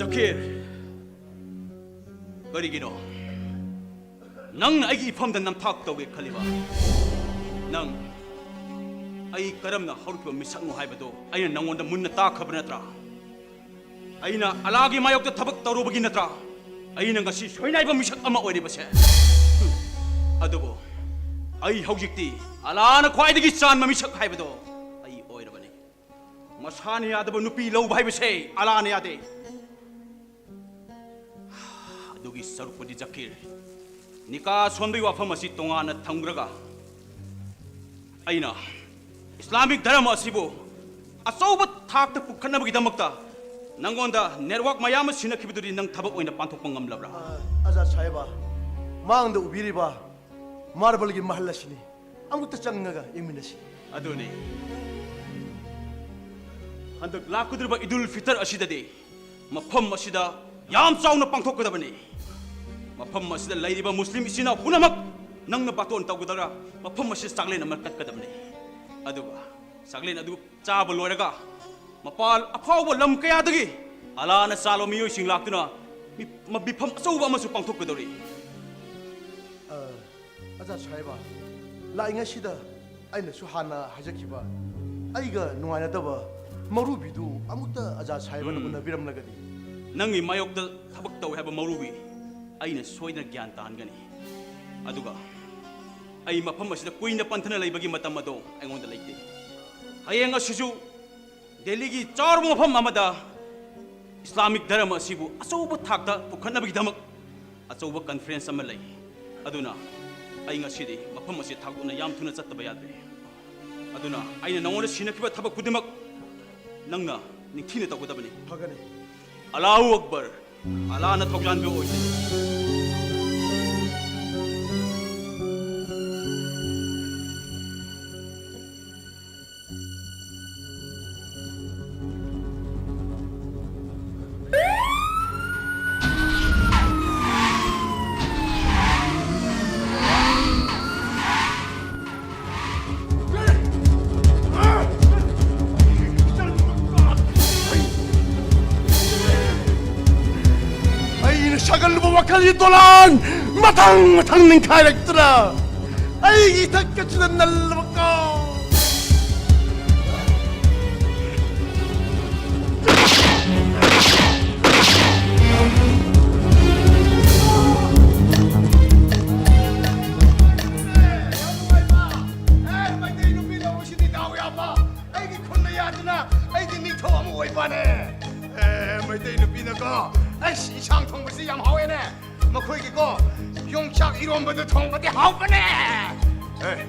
ꯖꯀꯤꯔ, ꯀꯔꯤꯒꯤꯅꯣ ꯅꯪꯅ ꯑꯩꯒꯤ ꯏꯐꯝꯗ ꯅꯝꯊꯥꯛ ꯇꯧꯒꯦ ꯈꯜꯂꯤꯕ? ꯅꯪ ꯑꯩ ꯀꯔꯝꯅ ꯍꯧꯔꯛꯈꯤꯕ ꯃꯤꯁꯛꯅꯣ ꯍꯥꯏꯕꯗꯨ ꯑꯩꯅ ꯅꯪꯉꯣꯟꯗ ꯃꯨꯟꯅ ꯇꯥꯛꯈ꯭ꯔꯕ ꯅꯠꯇ꯭ꯔꯥ? ꯑꯩꯅ ꯑꯂꯥꯒꯤ ꯃꯥꯌꯣꯛꯇ ꯊꯕꯛ ꯇꯧꯔꯨꯕꯒꯤ ꯅꯠꯇ꯭ꯔꯥ ꯑꯩꯅ ꯉꯁꯤ ꯁꯣꯏꯅꯥꯏꯕ ꯃꯤꯁꯛ ꯑꯃ ꯑꯣꯏꯔꯤꯕꯁꯦ? ꯍꯨꯝ꯫ ꯑꯗꯨꯕꯨ ꯑꯩ ꯍꯧꯖꯤꯛꯇꯤ ꯑꯂꯥꯅ ꯈ꯭ꯋꯥꯏꯗꯒꯤ ꯆꯥꯟꯕ ꯃꯤꯁꯛ ꯍꯥꯏꯕꯗꯣ ꯑꯩ ꯑꯣꯏꯔꯕꯅꯤ꯫ ꯃꯁꯥꯅ ꯌꯥꯗꯕ ꯅꯨꯄꯤ ꯂꯧꯕ ꯍꯥꯏꯕꯁꯦ ꯑꯂꯥꯅ ꯌꯥꯗꯦ꯫ ꯑꯗꯨꯒꯤ ꯁꯔꯨꯛꯄꯨꯗꯤ ꯖꯀꯤꯔ, ꯅꯤꯀꯥ ꯁꯣꯟꯕꯒꯤ ꯋꯥꯐꯝ ꯑꯁꯤ ꯇꯣꯉꯥꯟꯅ ꯊꯝꯈ꯭ꯔꯒ, ꯑꯩꯅ ꯏꯁꯂꯥꯃꯤꯛ ꯙꯔꯃ ꯑꯁꯤꯕꯨ ꯑꯆꯧꯕ ꯊꯥꯛꯇ ꯄꯨꯈꯠꯅꯕꯒꯤꯗꯃꯛꯇ ꯅꯪꯉꯣꯟꯗ ꯅꯦꯠꯋꯥꯛ ꯃꯌꯥꯝ ꯑꯃ ꯁꯤꯟꯅꯈꯤꯕꯗꯨꯗꯤ ꯅꯪ ꯊꯕꯛ ꯑꯣꯏꯅ ꯄꯥꯡꯊꯣꯛꯄ ꯉꯝꯂꯕ꯭ꯔꯥ? ꯑ, ꯑꯖꯥ ꯁꯥꯍꯦꯕ, ꯃꯥꯡꯗ ꯎꯕꯤꯔꯤꯕ ꯃꯥꯔꯕꯜꯒꯤ ꯃꯍꯜ ꯑꯁꯤꯅꯤ꯫ ꯑꯃꯨꯛꯇ ꯆꯪꯉꯒ ꯌꯦꯡꯃꯤꯟꯅꯁꯤ꯫ ꯑꯗꯨꯅꯤ꯫ ꯍꯟꯗꯛ ꯂꯥꯛꯀꯗꯧꯔꯤꯕ ꯏꯗꯨꯜ ꯐꯤꯇꯔ ꯑꯁꯤꯗꯗꯤ ꯃꯐꯝ ꯑꯁꯤꯗ ꯌꯥꯝ ꯆꯥꯎꯅ ꯄꯥꯡꯊꯣꯛꯀꯗꯕꯅꯤ꯫ ꯃꯐꯝ ꯑꯁꯤꯗ ꯂꯩꯔꯤꯕ ꯃꯨꯁꯂꯤꯝ ꯏꯆꯤꯟ ꯏꯅꯥꯎ ꯄꯨꯝꯅꯃꯛ ꯅꯪꯅ ꯕꯥꯇꯣꯟ ꯇꯧꯒꯗꯧꯔ ꯃꯐꯝ ꯑꯁꯤꯗ ꯆꯥꯛꯂꯦꯟ ꯑꯃ ꯀꯠꯀꯗꯕꯅꯤ꯫ ꯑꯗꯨꯒ ꯆꯥꯛꯂꯦꯟ ꯑꯗꯨ ꯆꯥꯕ ꯂꯣꯏꯔꯒ ꯃꯄꯥꯜ ꯑꯐꯥꯎꯕ ꯂꯝ ꯀꯌꯥꯗꯒꯤ ꯑꯂꯥꯅ ꯆꯥꯜꯂꯕ ꯃꯤꯑꯣꯏꯁꯤꯡ ꯂꯥꯛꯇꯨꯅ ꯃꯤ-, ꯃꯤꯐꯝ ꯑꯆꯧꯕ ꯑꯃꯁꯨ ꯄꯥꯡꯊꯣꯛꯀꯗꯧꯔꯤ꯫ ꯑ, ꯑꯖꯥ ꯁꯥꯍꯦꯕ, ꯂꯥꯛꯏꯉꯩꯁꯤꯗ ꯑꯩꯅꯁꯨ ꯍꯥꯟꯅ ꯍꯥꯏꯖꯈꯤꯕ ꯑꯩꯒ ꯅꯨꯡꯉꯥꯏꯅꯗꯕ ꯃꯧꯔꯨꯕꯤꯗꯨ ꯑꯃꯨꯛꯇ ꯑꯖꯥ ꯁꯥꯍꯦꯕꯅ ꯎꯝ꯫ ꯎꯅꯕꯤꯔꯝꯂꯒꯗꯤ꯫ ꯅꯪꯒꯤ ꯃꯥꯌꯣꯛꯇ ꯊꯕꯛ ꯇꯧꯏ ꯍꯥꯏꯕ ꯃꯧꯔꯨꯕꯤ ꯑꯩꯅ ꯁꯣꯏꯗꯅ ꯒ꯭ꯌꯥꯟ ꯇꯥꯍꯟꯒꯅꯤ꯫ ꯑꯗꯨꯒ ꯑꯩ ꯃꯐꯝ ꯑꯁꯤꯗ ꯀꯨꯏꯅ ꯄꯟꯊꯅ ꯂꯩꯕꯒꯤ ꯃꯇꯝ ꯑꯗꯣ ꯑꯩꯉꯣꯟꯗ ꯂꯩꯇꯦ꯫ ꯍꯌꯦꯡ ꯑꯁꯤꯁꯨ ꯗꯦꯜꯂꯤꯒꯤ ꯆꯥꯎꯔꯕ ꯃꯐꯝ ꯑꯃꯗ ꯏꯁꯂꯥꯃꯤꯛ ꯙꯔꯃ ꯑꯁꯤꯕꯨ ꯑꯆꯧꯕ ꯊꯥꯛꯇ ꯄꯨꯈꯠꯅꯕꯒꯤꯗꯃꯛ ꯑꯆꯧꯕ ꯀꯟꯐ꯭ꯔꯦꯟꯁ ꯑꯃ ꯂꯩ꯫ ꯑꯗꯨꯅ ꯑꯩ ꯉꯁꯤꯗꯤ ꯃꯐꯝ ꯑꯁꯤ ꯊꯥꯗꯣꯛꯅ ꯌꯥꯝ ꯊꯨꯅ ꯆꯠꯇꯕ ꯌꯥꯗ꯭ꯔꯦ꯫ ꯑꯗꯨꯅ ꯑꯩꯅ ꯅꯉꯣꯟꯗ ꯁꯤꯟꯅꯈꯤꯕ ꯊꯕꯛ ꯈꯨꯗꯤꯡꯃꯛ ꯅꯪꯅ ꯅꯤꯡꯊꯤꯅ ꯇꯧꯒꯗꯕꯅꯤ꯫ ꯐꯒꯅꯤ꯫ ꯑꯂꯥꯍꯨ ꯑꯛꯕꯔ꯫ ꯑꯂꯥꯅ ꯊꯧꯖꯥꯟꯕ ꯑꯣꯏꯁꯅꯨ꯫ ꯑꯩꯅ ꯁꯥꯒꯠꯂꯨꯕ ꯋꯥꯈꯜꯒꯤ ꯗꯣꯂꯥꯟ ꯃꯊꯪ ꯃꯊꯪ ꯅꯤꯡꯈꯥꯏꯔꯛꯇꯨꯅ ꯑꯩꯒꯤ ꯏꯊꯛ ꯑꯁꯤꯗ ꯅꯜꯂꯕ ꯀꯥꯎ꯫ ꯑꯦ, ꯃꯩꯇꯩ ꯅꯨꯄꯤ ꯂꯧꯕꯁꯤꯗꯤ ꯗꯥꯎ ꯌꯥꯕ꯫ ꯑꯩꯒꯤ ꯈꯨꯟꯗ ꯌꯥꯗꯅ ꯑꯩꯁ, ꯏꯟꯁꯥꯡ ꯊꯣꯡꯕꯁꯤ ꯌꯥꯝ ꯍꯥꯎꯋꯦꯅꯦ꯫ ꯃꯈꯣꯏꯒꯤꯀꯣ, ꯌꯣꯡꯆꯥꯛ ꯏꯔꯣꯝꯕꯗꯨ ꯊꯣꯡꯕꯗꯤ ꯍꯥꯎꯕꯅꯦ꯫ ꯑꯦ,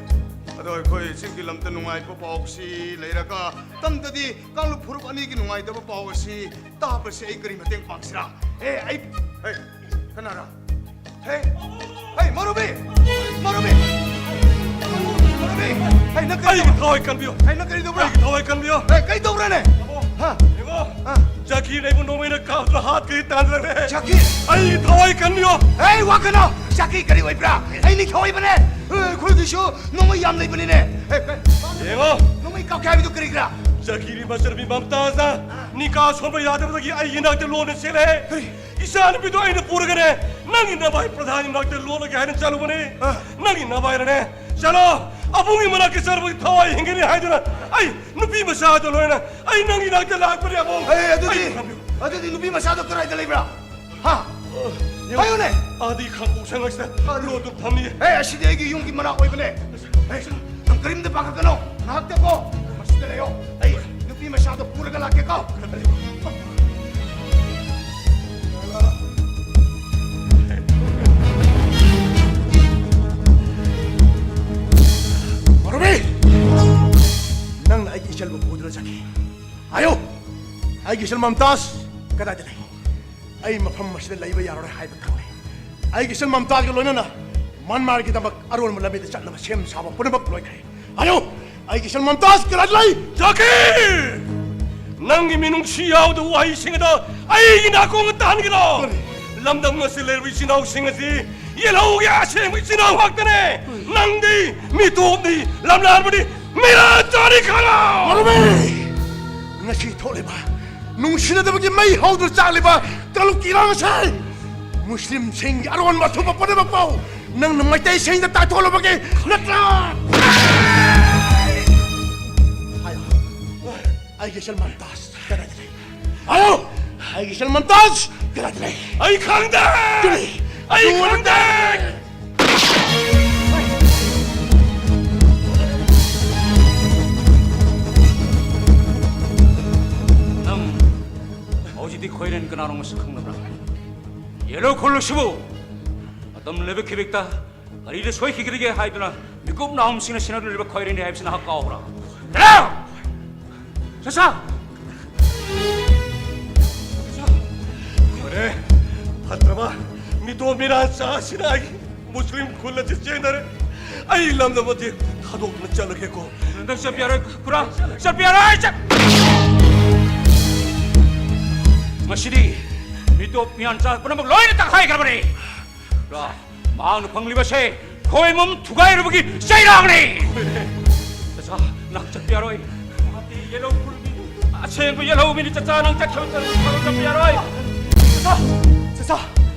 ꯑꯗꯣ ꯑꯩꯈꯣꯏ ꯆꯤꯡꯒꯤ ꯂꯝꯗ ꯅꯨꯡꯉꯥꯏꯕ ꯄꯥꯎꯁꯤ ꯂꯩꯔꯒ, ꯇꯝꯗꯗꯤ ꯀꯥꯡꯂꯨꯞ ꯐꯨꯔꯨꯞ ꯑꯅꯤꯒꯤ ꯅꯨꯡꯉꯥꯏꯇꯕ ꯄꯥꯎ ꯑꯁꯤ ꯇꯥꯕꯁꯤ ꯑꯩ ꯀꯔꯤ ꯃꯇꯦꯡ ꯄꯥꯡꯁꯤꯔꯥ? ꯑꯦ, ꯑꯩ, ꯑꯦ, ꯀꯅꯥꯔꯥ? ꯍꯦ, ꯍꯦ, ꯃꯔꯨꯕꯤ! ꯃꯔꯨꯕꯤ! ꯃꯔꯨꯕꯤ! ꯍꯦ, ꯅꯪ ꯀꯔꯤ ꯑꯩꯒꯤ ꯇꯧꯕ? ꯊꯋꯥꯏ ꯀꯟꯕꯤꯌꯨ꯫ ꯍꯦ, ꯅꯪ ꯀꯔꯤ ꯇꯧꯕ꯭ꯔꯥ? ꯑꯩꯒꯤ ꯊꯋꯥꯏ ꯀꯟꯕꯤꯌꯨ꯫ ꯍꯦ, ꯀꯩ ꯇꯧꯕ꯭ꯔꯥꯅꯦ? ꯍꯥ? ꯌꯦꯡꯉꯣ, ꯑꯥ꯫ ꯖꯥꯀꯤꯔ ꯑꯩꯕꯨ ꯅꯣꯡꯃꯩꯅ ꯀꯥꯞꯇꯨꯅ ꯍꯥꯠꯀꯦ ꯇꯥꯟꯅꯔꯦ꯫ ꯖꯥꯀꯤꯔ! ꯑꯩꯒꯤ ꯊꯋꯥꯏ ꯀꯟꯕꯤꯌꯨ꯫ ꯍꯦ, ꯋꯥ ꯀꯩꯅꯣ? ꯖꯥꯀꯤꯔ ꯀꯔꯤ ꯑꯣꯏꯕ꯭ꯔꯥ? ꯑꯩ ꯅꯤꯡꯊꯧ ꯑꯣꯏꯕꯅꯦ꯫ ꯍꯦ, ꯑꯩꯈꯣꯏꯒꯤꯁꯨ ꯅꯣꯡꯃꯩ ꯌꯥꯝ ꯂꯩꯕꯅꯤꯅꯦ꯫ ꯍꯦ, ꯀꯩ? ꯌꯦꯡꯉꯣ꯫ ꯅꯣꯡꯃꯩ ꯀꯥꯞꯀꯦ ꯍꯥꯏꯕꯗꯨ ꯀꯔꯤꯒꯤꯔꯥ? ꯖꯥꯀꯤꯔꯒꯤ ꯃꯆꯟꯅꯨꯄꯤ ꯃꯝꯇꯥꯖꯅ ꯑꯥ꯫ ꯅꯤꯀꯥ ꯁꯣꯟꯕ ꯌꯥꯗꯕꯗꯒꯤ ꯑꯩꯒꯤ ꯏꯅꯥꯛꯇ ꯂꯣꯟꯅ ꯆꯦꯜꯂꯦ꯫ ꯀꯔꯤ? ꯏꯆꯥꯅꯨꯄꯤꯗꯣ ꯑꯩꯅ ꯄꯨꯔꯒꯅꯦ, ꯅꯪꯒꯤ ꯅꯚꯥꯏ ꯄ꯭ꯔꯙꯥꯟꯒꯤ ꯃꯅꯥꯛꯇ ꯂꯣꯠꯂꯒꯦ ꯍꯥꯏꯅ ꯆꯠꯂꯨꯕꯅꯤ꯫ ꯑ꯫ ꯅꯪꯒꯤ ꯅꯚꯥꯏꯅꯅꯦ, "ꯆꯠꯂꯣ, ꯑꯕꯨꯡꯒꯤ ꯃꯅꯥꯛꯇ ꯆꯠꯂꯕꯗꯤ ꯊꯋꯥꯏ ꯍꯤꯡꯒꯅꯤ" ꯍꯥꯏꯗꯨꯅ ꯑꯩ ꯅꯨꯄꯤ ꯃꯆꯥꯗꯣ ꯂꯣꯏꯅ ꯑꯩ ꯅꯪꯒꯤ ꯅꯥꯛꯇ ꯂꯥꯛꯄꯅꯦ, ꯑꯕꯨꯡ꯫ ꯑꯦ, ꯑꯗꯨꯗꯤ, ꯑꯩ ꯈꯪꯕꯤꯌꯨ꯫ ꯑꯗꯨꯗꯤ ꯅꯨꯄꯤ ꯃꯆꯥꯗꯣ ꯀꯗꯥꯏꯗ ꯂꯩꯕ꯭ꯔꯥ? ꯍꯥ? ꯌꯦꯡꯉꯣ꯫ ꯍꯥꯏꯌꯨꯅꯦ꯫ ꯑꯥꯗꯤ ꯈꯥꯡꯄꯣꯛ ꯁꯪ ꯑꯁꯤꯗ ꯑꯗꯨ ꯂꯣꯠꯇꯨ ꯊꯝꯃꯤ꯫ ꯑꯦ, ꯑꯁꯤꯗꯤ ꯑꯩꯒꯤ ꯌꯨꯝꯒꯤ ꯃꯅꯥꯛ ꯑꯣꯏꯕꯅꯦ꯫ ꯑꯦ, ꯅꯪ ꯀꯔꯤꯝꯇ ꯄꯥꯈꯠꯀꯅꯣ꯫ ꯉꯥꯏꯍꯥꯛꯇꯀꯣ ꯃꯁꯤꯗ ꯂꯩꯌꯣ꯫ ꯑꯩ ꯅꯨꯄꯤ ꯃꯆꯥꯗꯣ ꯄꯨꯔꯒ ꯂꯥꯛꯀꯦꯀꯣ꯫ ꯃꯔꯨꯕꯤ! ꯅꯪꯅ ꯑꯩꯒꯤ ꯏꯆꯜꯕꯨ ꯄꯨꯗꯨꯅ ꯆꯠꯈꯤ꯫ ꯍꯥꯏꯌꯨ! ꯑꯩꯒꯤ ꯏꯆꯜ ꯃꯝꯇꯥꯖ ꯀꯗꯥꯏꯗ ꯂꯩ? ꯑꯩ ꯃꯐꯝ ꯑꯁꯤꯗ ꯂꯩꯕ ꯌꯥꯔꯔꯣꯏ ꯍꯥꯏꯕ ꯈꯪꯂꯦ꯫ ꯑꯩꯒꯤ ꯏꯆꯜ ꯃꯝꯇꯥꯖꯒ ꯂꯣꯏꯅꯅ ꯃ꯭ꯌꯥꯟꯃꯥꯔꯒꯤꯗꯃꯛ ꯑꯔꯣꯟꯕ ꯂꯝꯕꯤꯗ ꯆꯠꯅꯕ ꯁꯦꯝ ꯁꯥꯕ ꯄꯨꯝꯅꯃꯛ ꯂꯣꯏꯈ꯭ꯔꯦ꯫ ꯍꯥꯏꯌꯨ! ꯑꯩꯒꯤ ꯏꯆꯜ ꯃꯝꯇꯥꯖ ꯀꯗꯥꯏꯗ ꯂꯩ? ꯖꯥꯀꯤꯔ! ꯅꯪꯒꯤ ꯃꯤꯅꯨꯡꯁꯤ ꯌꯥꯎꯗꯕ ꯋꯥꯍꯩꯁꯤꯡ ꯑꯗꯣ ꯑꯩꯒꯤ ꯅꯥꯀꯣꯡꯗ ꯇꯥꯍꯟꯒꯅꯣ꯫ ꯀꯔꯤ? ꯂꯝꯗꯝ ꯑꯁꯤꯗ ꯂꯩꯔꯤꯕ ꯏꯆꯤꯟ ꯏꯅꯥꯎꯁꯤꯡ ꯑꯁꯤ ꯌꯦꯜꯍꯧꯒꯤ ꯑꯁꯦꯡꯕ ꯏꯆꯤꯟ ꯏꯅꯥꯎ ꯉꯥꯛꯇꯅꯦ꯫ ꯅꯪꯗꯤ ꯃꯤꯇꯣꯞꯅꯤ, ꯂꯝꯂꯥꯟꯕꯅꯤ, ꯃꯤꯔꯥ ꯆꯥꯅꯤ ꯈꯪꯉꯣ! ꯃꯔꯨꯕꯤ! ꯉꯁꯤ ꯊꯣꯛꯂꯤꯕ ꯅꯨꯡꯁꯤꯅꯗꯕꯒꯤ ꯃꯩ ꯍꯧꯗꯨꯅ ꯆꯥꯛꯂꯤꯕ ꯀꯥꯡꯂꯨꯞꯀꯤ ꯏꯔꯥꯡ ꯑꯁꯤ ꯃꯨꯁꯂꯤꯝꯁꯤꯡꯒꯤ ꯑꯔꯣꯟꯕ ꯑꯊꯨꯕ ꯄꯨꯝꯅꯃꯛꯄꯨ ꯅꯪꯅ ꯃꯩꯇꯩꯁꯤꯡꯗ ꯇꯥꯏꯊꯣꯛꯂꯨꯕꯒꯤ ꯅꯠꯇ꯭ꯔꯥ? ꯍꯥꯏꯌꯣ꯫ ꯑꯩꯒꯤ ꯏꯆꯜ ꯃꯝꯇꯥꯖ ꯀꯗꯥꯏꯗ ꯂꯩ? ꯍꯥꯏꯌꯣ! ꯑꯩꯒꯤ ꯏꯆꯜ ꯃꯝꯇꯥꯖ ꯀꯗꯥꯏꯗ ꯂꯩ? ꯑꯩ ꯈꯪꯗꯦ! ꯀꯔꯤ? ꯑꯩ ꯑꯗꯨ ꯈꯪꯗꯦ! ꯅꯪ ꯍꯧꯖꯤꯛ ꯁꯤꯗꯤ ꯈꯣꯏꯔꯦꯟ ꯀꯅꯥꯅꯣ ꯃꯁꯛ ꯈꯪꯅꯕ꯭ꯔꯥ? ꯌꯦꯂꯣ ꯈꯨꯜ ꯑꯁꯤꯕꯨ ꯃꯇꯝ ꯂꯩꯕ ꯈꯤꯕꯤꯛꯇ ꯀꯔꯤꯗ ꯁꯣꯏꯈꯤꯒꯗꯒꯦ ꯍꯥꯏꯗꯨꯅ ꯃꯤꯀꯨꯞ ꯅꯥꯍꯨꯝꯁꯤꯡꯅ ꯁꯤꯟꯅꯗꯨꯅ ꯂꯩꯕ ꯈꯣꯏꯔꯦꯟꯅꯤ ꯍꯥꯏꯕꯁꯤ ꯅꯍꯥꯛ ꯀꯥꯎꯕ꯭ꯔꯥ? ꯀꯅꯥ? ꯆꯆꯥ! ꯐꯔꯦ, ꯐꯠꯇ꯭ꯔꯕ ꯃꯤꯇꯣꯞ ꯃꯤꯔꯥꯟ ꯆꯥꯁꯤꯅ ꯑꯩꯒꯤ ꯃꯨꯁꯂꯤꯝ ꯈꯨꯜ ꯑꯁꯤ ꯆꯦꯟꯅꯔꯦ꯫ ꯑꯩ ꯂꯝꯗꯝ ꯑꯁꯤ ꯊꯥꯗꯣꯛꯇꯨꯅ ꯆꯠꯂꯒꯦꯀꯣ꯫ ꯅꯪ ꯆꯠꯄ ꯌꯥꯔꯣꯏ, ꯈꯨꯔꯥ, ꯆꯠꯄ ꯌꯥꯔꯣꯏ, ꯆꯠ-, ꯉꯁꯤꯗꯤ ꯃꯤꯇꯣꯞ ꯃꯤꯌꯥꯟꯆꯥ ꯄꯨꯝꯅꯃꯛ ꯂꯣꯏꯅ ꯇꯛꯈꯥꯏꯈ꯭ꯔꯕꯅꯤ꯫ ꯈꯨꯔꯥ, ꯃꯍꯥꯛꯅ ꯐꯪꯂꯤꯕꯁꯦ ꯈꯣꯏꯃꯨꯝ ꯊꯨꯒꯥꯏꯔꯨꯕꯒꯤ ꯆꯩꯔꯥꯛꯅꯤ꯫ ꯆꯆꯥ, ꯅꯪ ꯆꯠꯄ ꯌꯥꯔꯣꯏ꯫ ꯃꯍꯥꯛꯇꯤ ꯌꯦꯜꯍꯧ ꯈꯨꯜꯒꯤ ꯑꯁꯦꯡꯕ ꯌꯦꯜꯍꯧꯃꯤꯅꯤ꯫ ꯆꯆꯥ, ꯅꯪ ꯆꯠꯈ꯭ꯔꯕ ꯆꯠ-, ꯆꯠꯄ ꯌꯥꯔꯣꯏ꯫ ꯆꯆꯥ, ꯆꯆꯥ,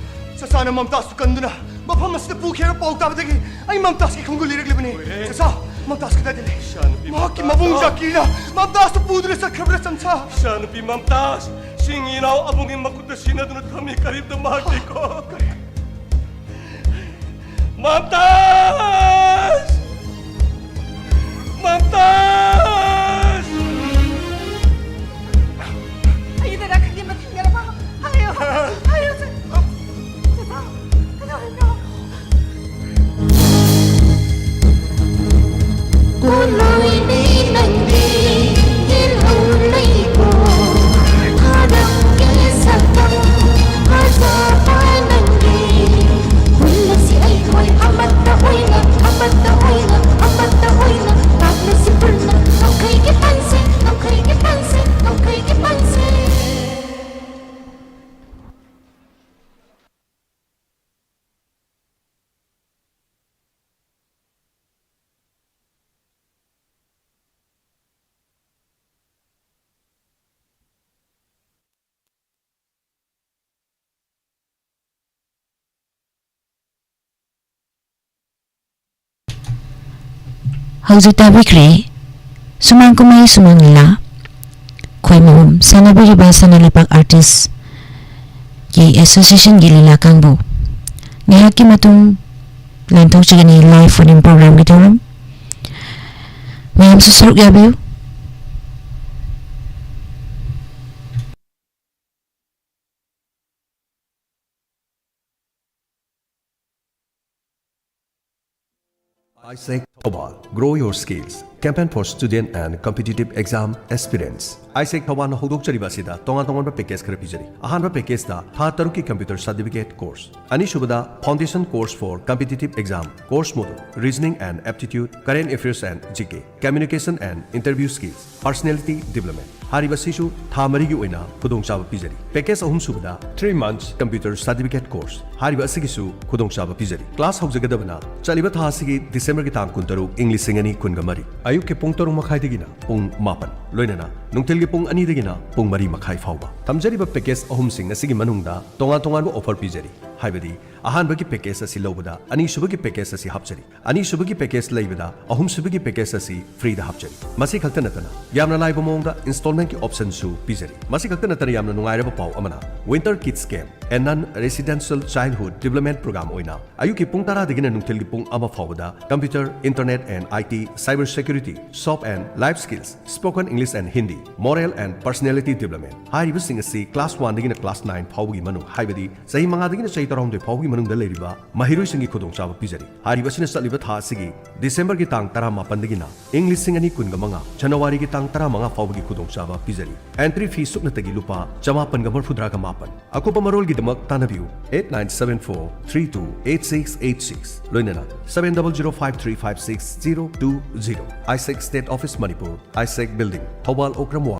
ꯆꯆꯥꯅ ꯃꯝꯇꯥꯖꯄꯨ ꯀꯟꯗꯨꯅ ꯃꯐꯝ ꯑꯁꯤꯗ ꯄꯨꯈꯤꯕ ꯄꯥꯎ ꯇꯥꯕꯗꯒꯤ ꯑꯩ ꯃꯝꯇꯥꯖꯀꯤ ꯈꯣꯡꯒꯨꯜ ꯂꯤꯔꯛꯂꯤꯕꯅꯤ꯫ ꯂꯣꯏꯔꯦ꯫ ꯆꯆꯥ, ꯃꯝꯇꯥꯖ ꯀꯗꯥꯏꯗ ꯂꯩ? ꯏꯆꯥꯅꯨꯄꯤ ꯃꯍꯥꯛꯀꯤ ꯃꯝꯇꯥꯖ꯫ ꯃꯕꯨꯡ ꯖꯥꯀꯤꯔꯅ ꯃꯝꯇꯥꯖꯄꯨ ꯄꯨꯗꯨꯅ ꯆꯠꯈ꯭ꯔꯕ꯭ꯔꯥ, ꯆꯝꯁꯥ? ꯏꯆꯥꯅꯨꯄꯤ ꯃꯝꯇꯥꯖ, ꯁꯤꯡ ꯏꯅꯥꯎ ꯑꯕꯨꯡꯒꯤ ꯃꯈꯨꯠꯇ ꯁꯤꯟꯅꯗꯨꯅ ꯊꯝꯃꯤ꯫ ꯀꯔꯤꯝꯇ ꯃꯍꯥꯛ ꯂꯩꯀꯣ? ꯀꯔꯤ? ꯃꯝꯇꯥꯖ! ꯃꯝꯇꯥꯖ! ꯑꯩꯗꯔ ꯈꯪꯗꯦ, ꯃꯊꯦꯡꯅꯔꯕ? ꯍꯥꯏꯌꯨ, ꯍꯥꯏꯌꯨ, ꯁꯦ꯫ ꯆꯦꯆꯥ, ꯀꯩꯗꯧꯔꯤꯅꯣ? ꯀꯣꯂꯣꯏꯅꯦ ꯅꯪꯗꯤ, ꯌꯦꯜꯍꯧ ꯂꯩꯀꯣ, ꯊꯥꯔꯝꯒꯦ ꯁꯛꯇꯝ ꯐꯖꯕ ꯅꯪꯒꯤ꯫ ꯄꯨꯜꯂꯁꯤ ꯑꯩꯈꯣꯏ ꯑꯃꯠꯇ ꯑꯣꯏꯅ, ꯑꯃꯠꯇ ꯑꯣꯏꯅ, ꯑꯃꯠꯇ ꯑꯣꯏꯅ, ꯂꯥꯛꯂꯁꯤ ꯄꯨꯟꯅ, ꯉꯝꯈꯩꯒꯤ ꯄꯥꯟꯁꯦ, ꯉꯝꯈꯩꯒꯤ ꯄꯥꯟꯁꯦ, ꯉꯝꯈꯩꯒꯤ ꯄꯥꯟꯁꯦ꯫ ꯍꯧꯖꯤꯛ ꯇꯥꯕꯤꯈ꯭ꯔꯦ ꯁꯨꯃꯥꯡ ꯀꯨꯝꯍꯩ ꯁꯨꯃꯥꯡ ꯂꯤꯂꯥ, ꯈꯣꯏꯃꯨꯝ ꯁꯥꯟꯅꯕꯤꯔꯤꯕ ꯁꯅꯥ ꯂꯩꯄꯥꯛ ꯑꯥꯔꯇꯤꯁꯀꯤ ꯑꯦꯁꯣꯁꯤꯌꯦꯁꯟꯒꯤ ꯂꯤꯂꯥ ꯀꯥꯡꯕꯨ꯫ ꯉꯥꯏꯍꯥꯛꯀꯤ ꯃꯇꯨꯡ ꯂꯥꯟꯊꯣꯛꯆꯒꯅꯤ ꯂꯥꯏꯚ ꯐꯣꯟ ꯏꯟ ꯄ꯭ꯔꯣꯒ꯭ꯔꯥꯝꯒꯤ ꯊꯧꯔꯝ꯫ ꯃꯌꯥꯝꯁꯨ ꯁꯔꯨꯛ ꯌꯥꯕꯤꯌꯨ꯫ ꯑꯥꯏꯁꯦꯛ Thoubal, Grow Your Skills, Campaign for Student and Competitive Exam Aspirants. ꯑꯥꯏꯁꯦꯛ ꯊꯧꯕꯥꯜꯅ ꯍꯧꯗꯣꯛꯆꯔꯤꯕ ꯑꯁꯤꯗ ꯇꯣꯉꯥꯟ ꯇꯣꯉꯥꯟꯕ ꯄꯦꯀꯦꯖ ꯈꯔ ꯄꯤꯖꯔꯤ꯫ ꯑꯍꯥꯟꯕ ꯄꯦꯀꯦꯖꯇ ꯊꯥ ꯇꯔꯨꯛꯀꯤ computer certificate course, ꯑꯅꯤꯁꯨꯕꯗ Foundation Course for Competitive Exam, Course Module, Reasoning and Aptitude, Current Affairs and G K, Communication and Interview Skills, Personality Development꯫ ꯍꯥꯏꯔꯤꯕ ꯑꯁꯤꯁꯨ ꯊꯥ ꯃꯔꯤꯒꯤ ꯑꯣꯏꯅ ꯈꯨꯗꯣꯡꯆꯥꯕ ꯄꯤꯖꯔꯤ꯫ ꯄꯦꯀꯦꯖ ꯑꯍꯨꯝ ꯁꯨꯕꯗ three months computer certificate course꯫ ꯍꯥꯏꯔꯤꯕ ꯑꯁꯤꯒꯤꯁꯨ ꯈꯨꯗꯣꯡꯆꯥꯕ ꯄꯤꯖꯔꯤ꯫ ꯀ꯭ꯂꯥꯁ ꯍꯧꯖꯒꯗꯕꯅ ꯆꯠꯂꯤꯕ ꯊꯥ ꯑꯁꯤꯒꯤ ꯗꯤꯁꯦꯝꯕꯔꯒꯤ ꯇꯥꯡ ꯀꯨꯟꯇꯔꯨꯛ, ꯏꯪ ꯂꯤꯁꯤꯡ ꯑꯅꯤ ꯀꯨꯟꯒ ꯃꯔꯤ, ꯑꯌꯨꯛꯀꯤ ꯄꯨꯡ ꯇꯔꯨꯛ ꯃꯈꯥꯏꯗꯒꯤꯅ ꯄꯨꯡ ꯃꯥꯄꯟ, ꯂꯣꯏꯅꯅ ꯅꯨꯡꯊꯤꯜꯒꯤ ꯄꯨꯡ ꯑꯅꯤꯗꯒꯤꯅ ꯄꯨꯡ ꯃꯔꯤ ꯃꯈꯥꯏ ꯐꯥꯎꯕ꯫ ꯊꯝꯖꯔꯤꯕ ꯄꯦꯀꯦꯖ ꯑꯍꯨꯝꯁꯤꯡ ꯑꯁꯤꯒꯤ ꯃꯅꯨꯡꯗ ꯇꯣꯉꯥꯟ ꯇꯣꯉꯥꯟꯕ ꯑꯣꯐꯔ ꯄꯤꯖꯔꯤ, ꯍꯥꯏꯕꯗꯤ ꯑꯍꯥꯟꯕꯒꯤ ꯄꯦꯀꯦꯖ ꯑꯁꯤ ꯂꯧꯕꯗ ꯑꯅꯤꯁꯨꯕꯒꯤ ꯄꯦꯀꯦꯖ ꯑꯁꯤ ꯍꯥꯞꯆꯔꯤ꯫ ꯑꯅꯤꯁꯨꯕꯒꯤ ꯄꯦꯀꯦꯖ ꯂꯩꯕꯗ ꯑꯍꯨꯝꯁꯨꯕꯒꯤ ꯄꯦꯀꯦꯖ ꯑꯁꯤ ꯐ꯭ꯔꯤꯗ ꯍꯥꯞꯆꯔꯤ꯫ ꯃꯁꯤ ꯈꯛꯇ ꯅꯠꯇꯅ ꯌꯥꯝꯅ ꯂꯥꯏꯕ ꯃꯑꯣꯡꯗ ꯏꯟꯁꯇꯣꯜꯃꯦꯟꯠꯀꯤ ꯑꯣꯞꯁꯟꯁꯨ ꯄꯤꯖꯔꯤ꯫ ꯃꯁꯤ ꯈꯛꯇ ꯅꯠꯇꯅ ꯌꯥꯝꯅ ꯅꯨꯡꯉꯥꯏꯔꯕ ꯄꯥꯎ ꯑꯃꯅ, Winter Kids Camp and Non Residential Childhood Development Program ꯑꯣꯏꯅ ꯑꯌꯨꯛꯀꯤ ꯄꯨꯡ ꯇꯔꯥꯗꯒꯤꯅ ꯅꯨꯡꯊꯤꯜꯒꯤ ꯄꯨꯡ ꯑꯃ ꯐꯥꯎꯕꯗ computer, internet and I T, cyber security, soft and life skills, spoken English and Hindi, moral and personality development ꯍꯥꯏꯔꯤꯕꯁꯤꯡ ꯑꯁꯤ ꯀ꯭ꯂꯥꯁ ꯋꯥꯟꯗꯒꯤꯅ ꯀ꯭ꯂꯥꯁ ꯅꯥꯏꯟ ꯐꯥꯎꯕꯒꯤ ꯃꯅꯨꯡ, ꯍꯥꯏꯕꯗꯤ ꯆꯍꯤ ꯃꯉꯥꯗꯒꯤꯅ ꯆꯍꯤ ꯇꯔꯥꯍꯨꯝꯗꯣꯏ ꯐꯥꯎꯕꯒꯤ ꯃꯅꯨꯡꯗ ꯂꯩꯔꯤꯕ ꯃꯍꯩꯔꯣꯏꯁꯤꯡꯒꯤ ꯈꯨꯗꯣꯡꯆꯥꯕ ꯄꯤꯖꯔꯤ꯫ ꯍꯥꯏꯔꯤꯕ ꯑꯁꯤꯅ ꯆꯠꯂꯤꯕ ꯊꯥ ꯑꯁꯤꯒꯤ ꯗꯤꯁꯦꯝꯕꯔꯒꯤ ꯇꯥꯡ ꯇꯔꯥꯃꯥꯄꯟꯗꯒꯤꯅ ꯏꯪ ꯂꯤꯁꯤꯡ ꯑꯅꯤ ꯀꯨꯟꯒ ꯃꯉꯥ, ꯖꯅꯋꯥꯔꯤꯒꯤ ꯇꯥꯡ ꯇꯔꯥꯃꯉꯥ ꯐꯥꯎꯕꯒꯤ ꯈꯨꯗꯣꯡꯆꯥꯕ ꯄꯤꯖꯔꯤ꯫ Entry fee ꯁꯨꯞꯅꯇꯒꯤ ꯂꯨꯄꯥ ꯆꯃꯥꯄꯟꯒ ꯃꯔꯤꯐꯨꯇꯔꯥꯒ ꯃꯥꯄꯟ꯫ ꯑꯀꯨꯞꯄ ꯃꯔꯣꯜꯒꯤꯗꯃꯛ ꯇꯥꯟꯅꯕꯤꯌꯨ eight nine seven four three two eight six eight six, ꯂꯣꯏꯅꯅ seven double zero five three five six zero two zero, ISEC State Office Manipur, ISEC Building, Thoubal, Okram ꯋꯥ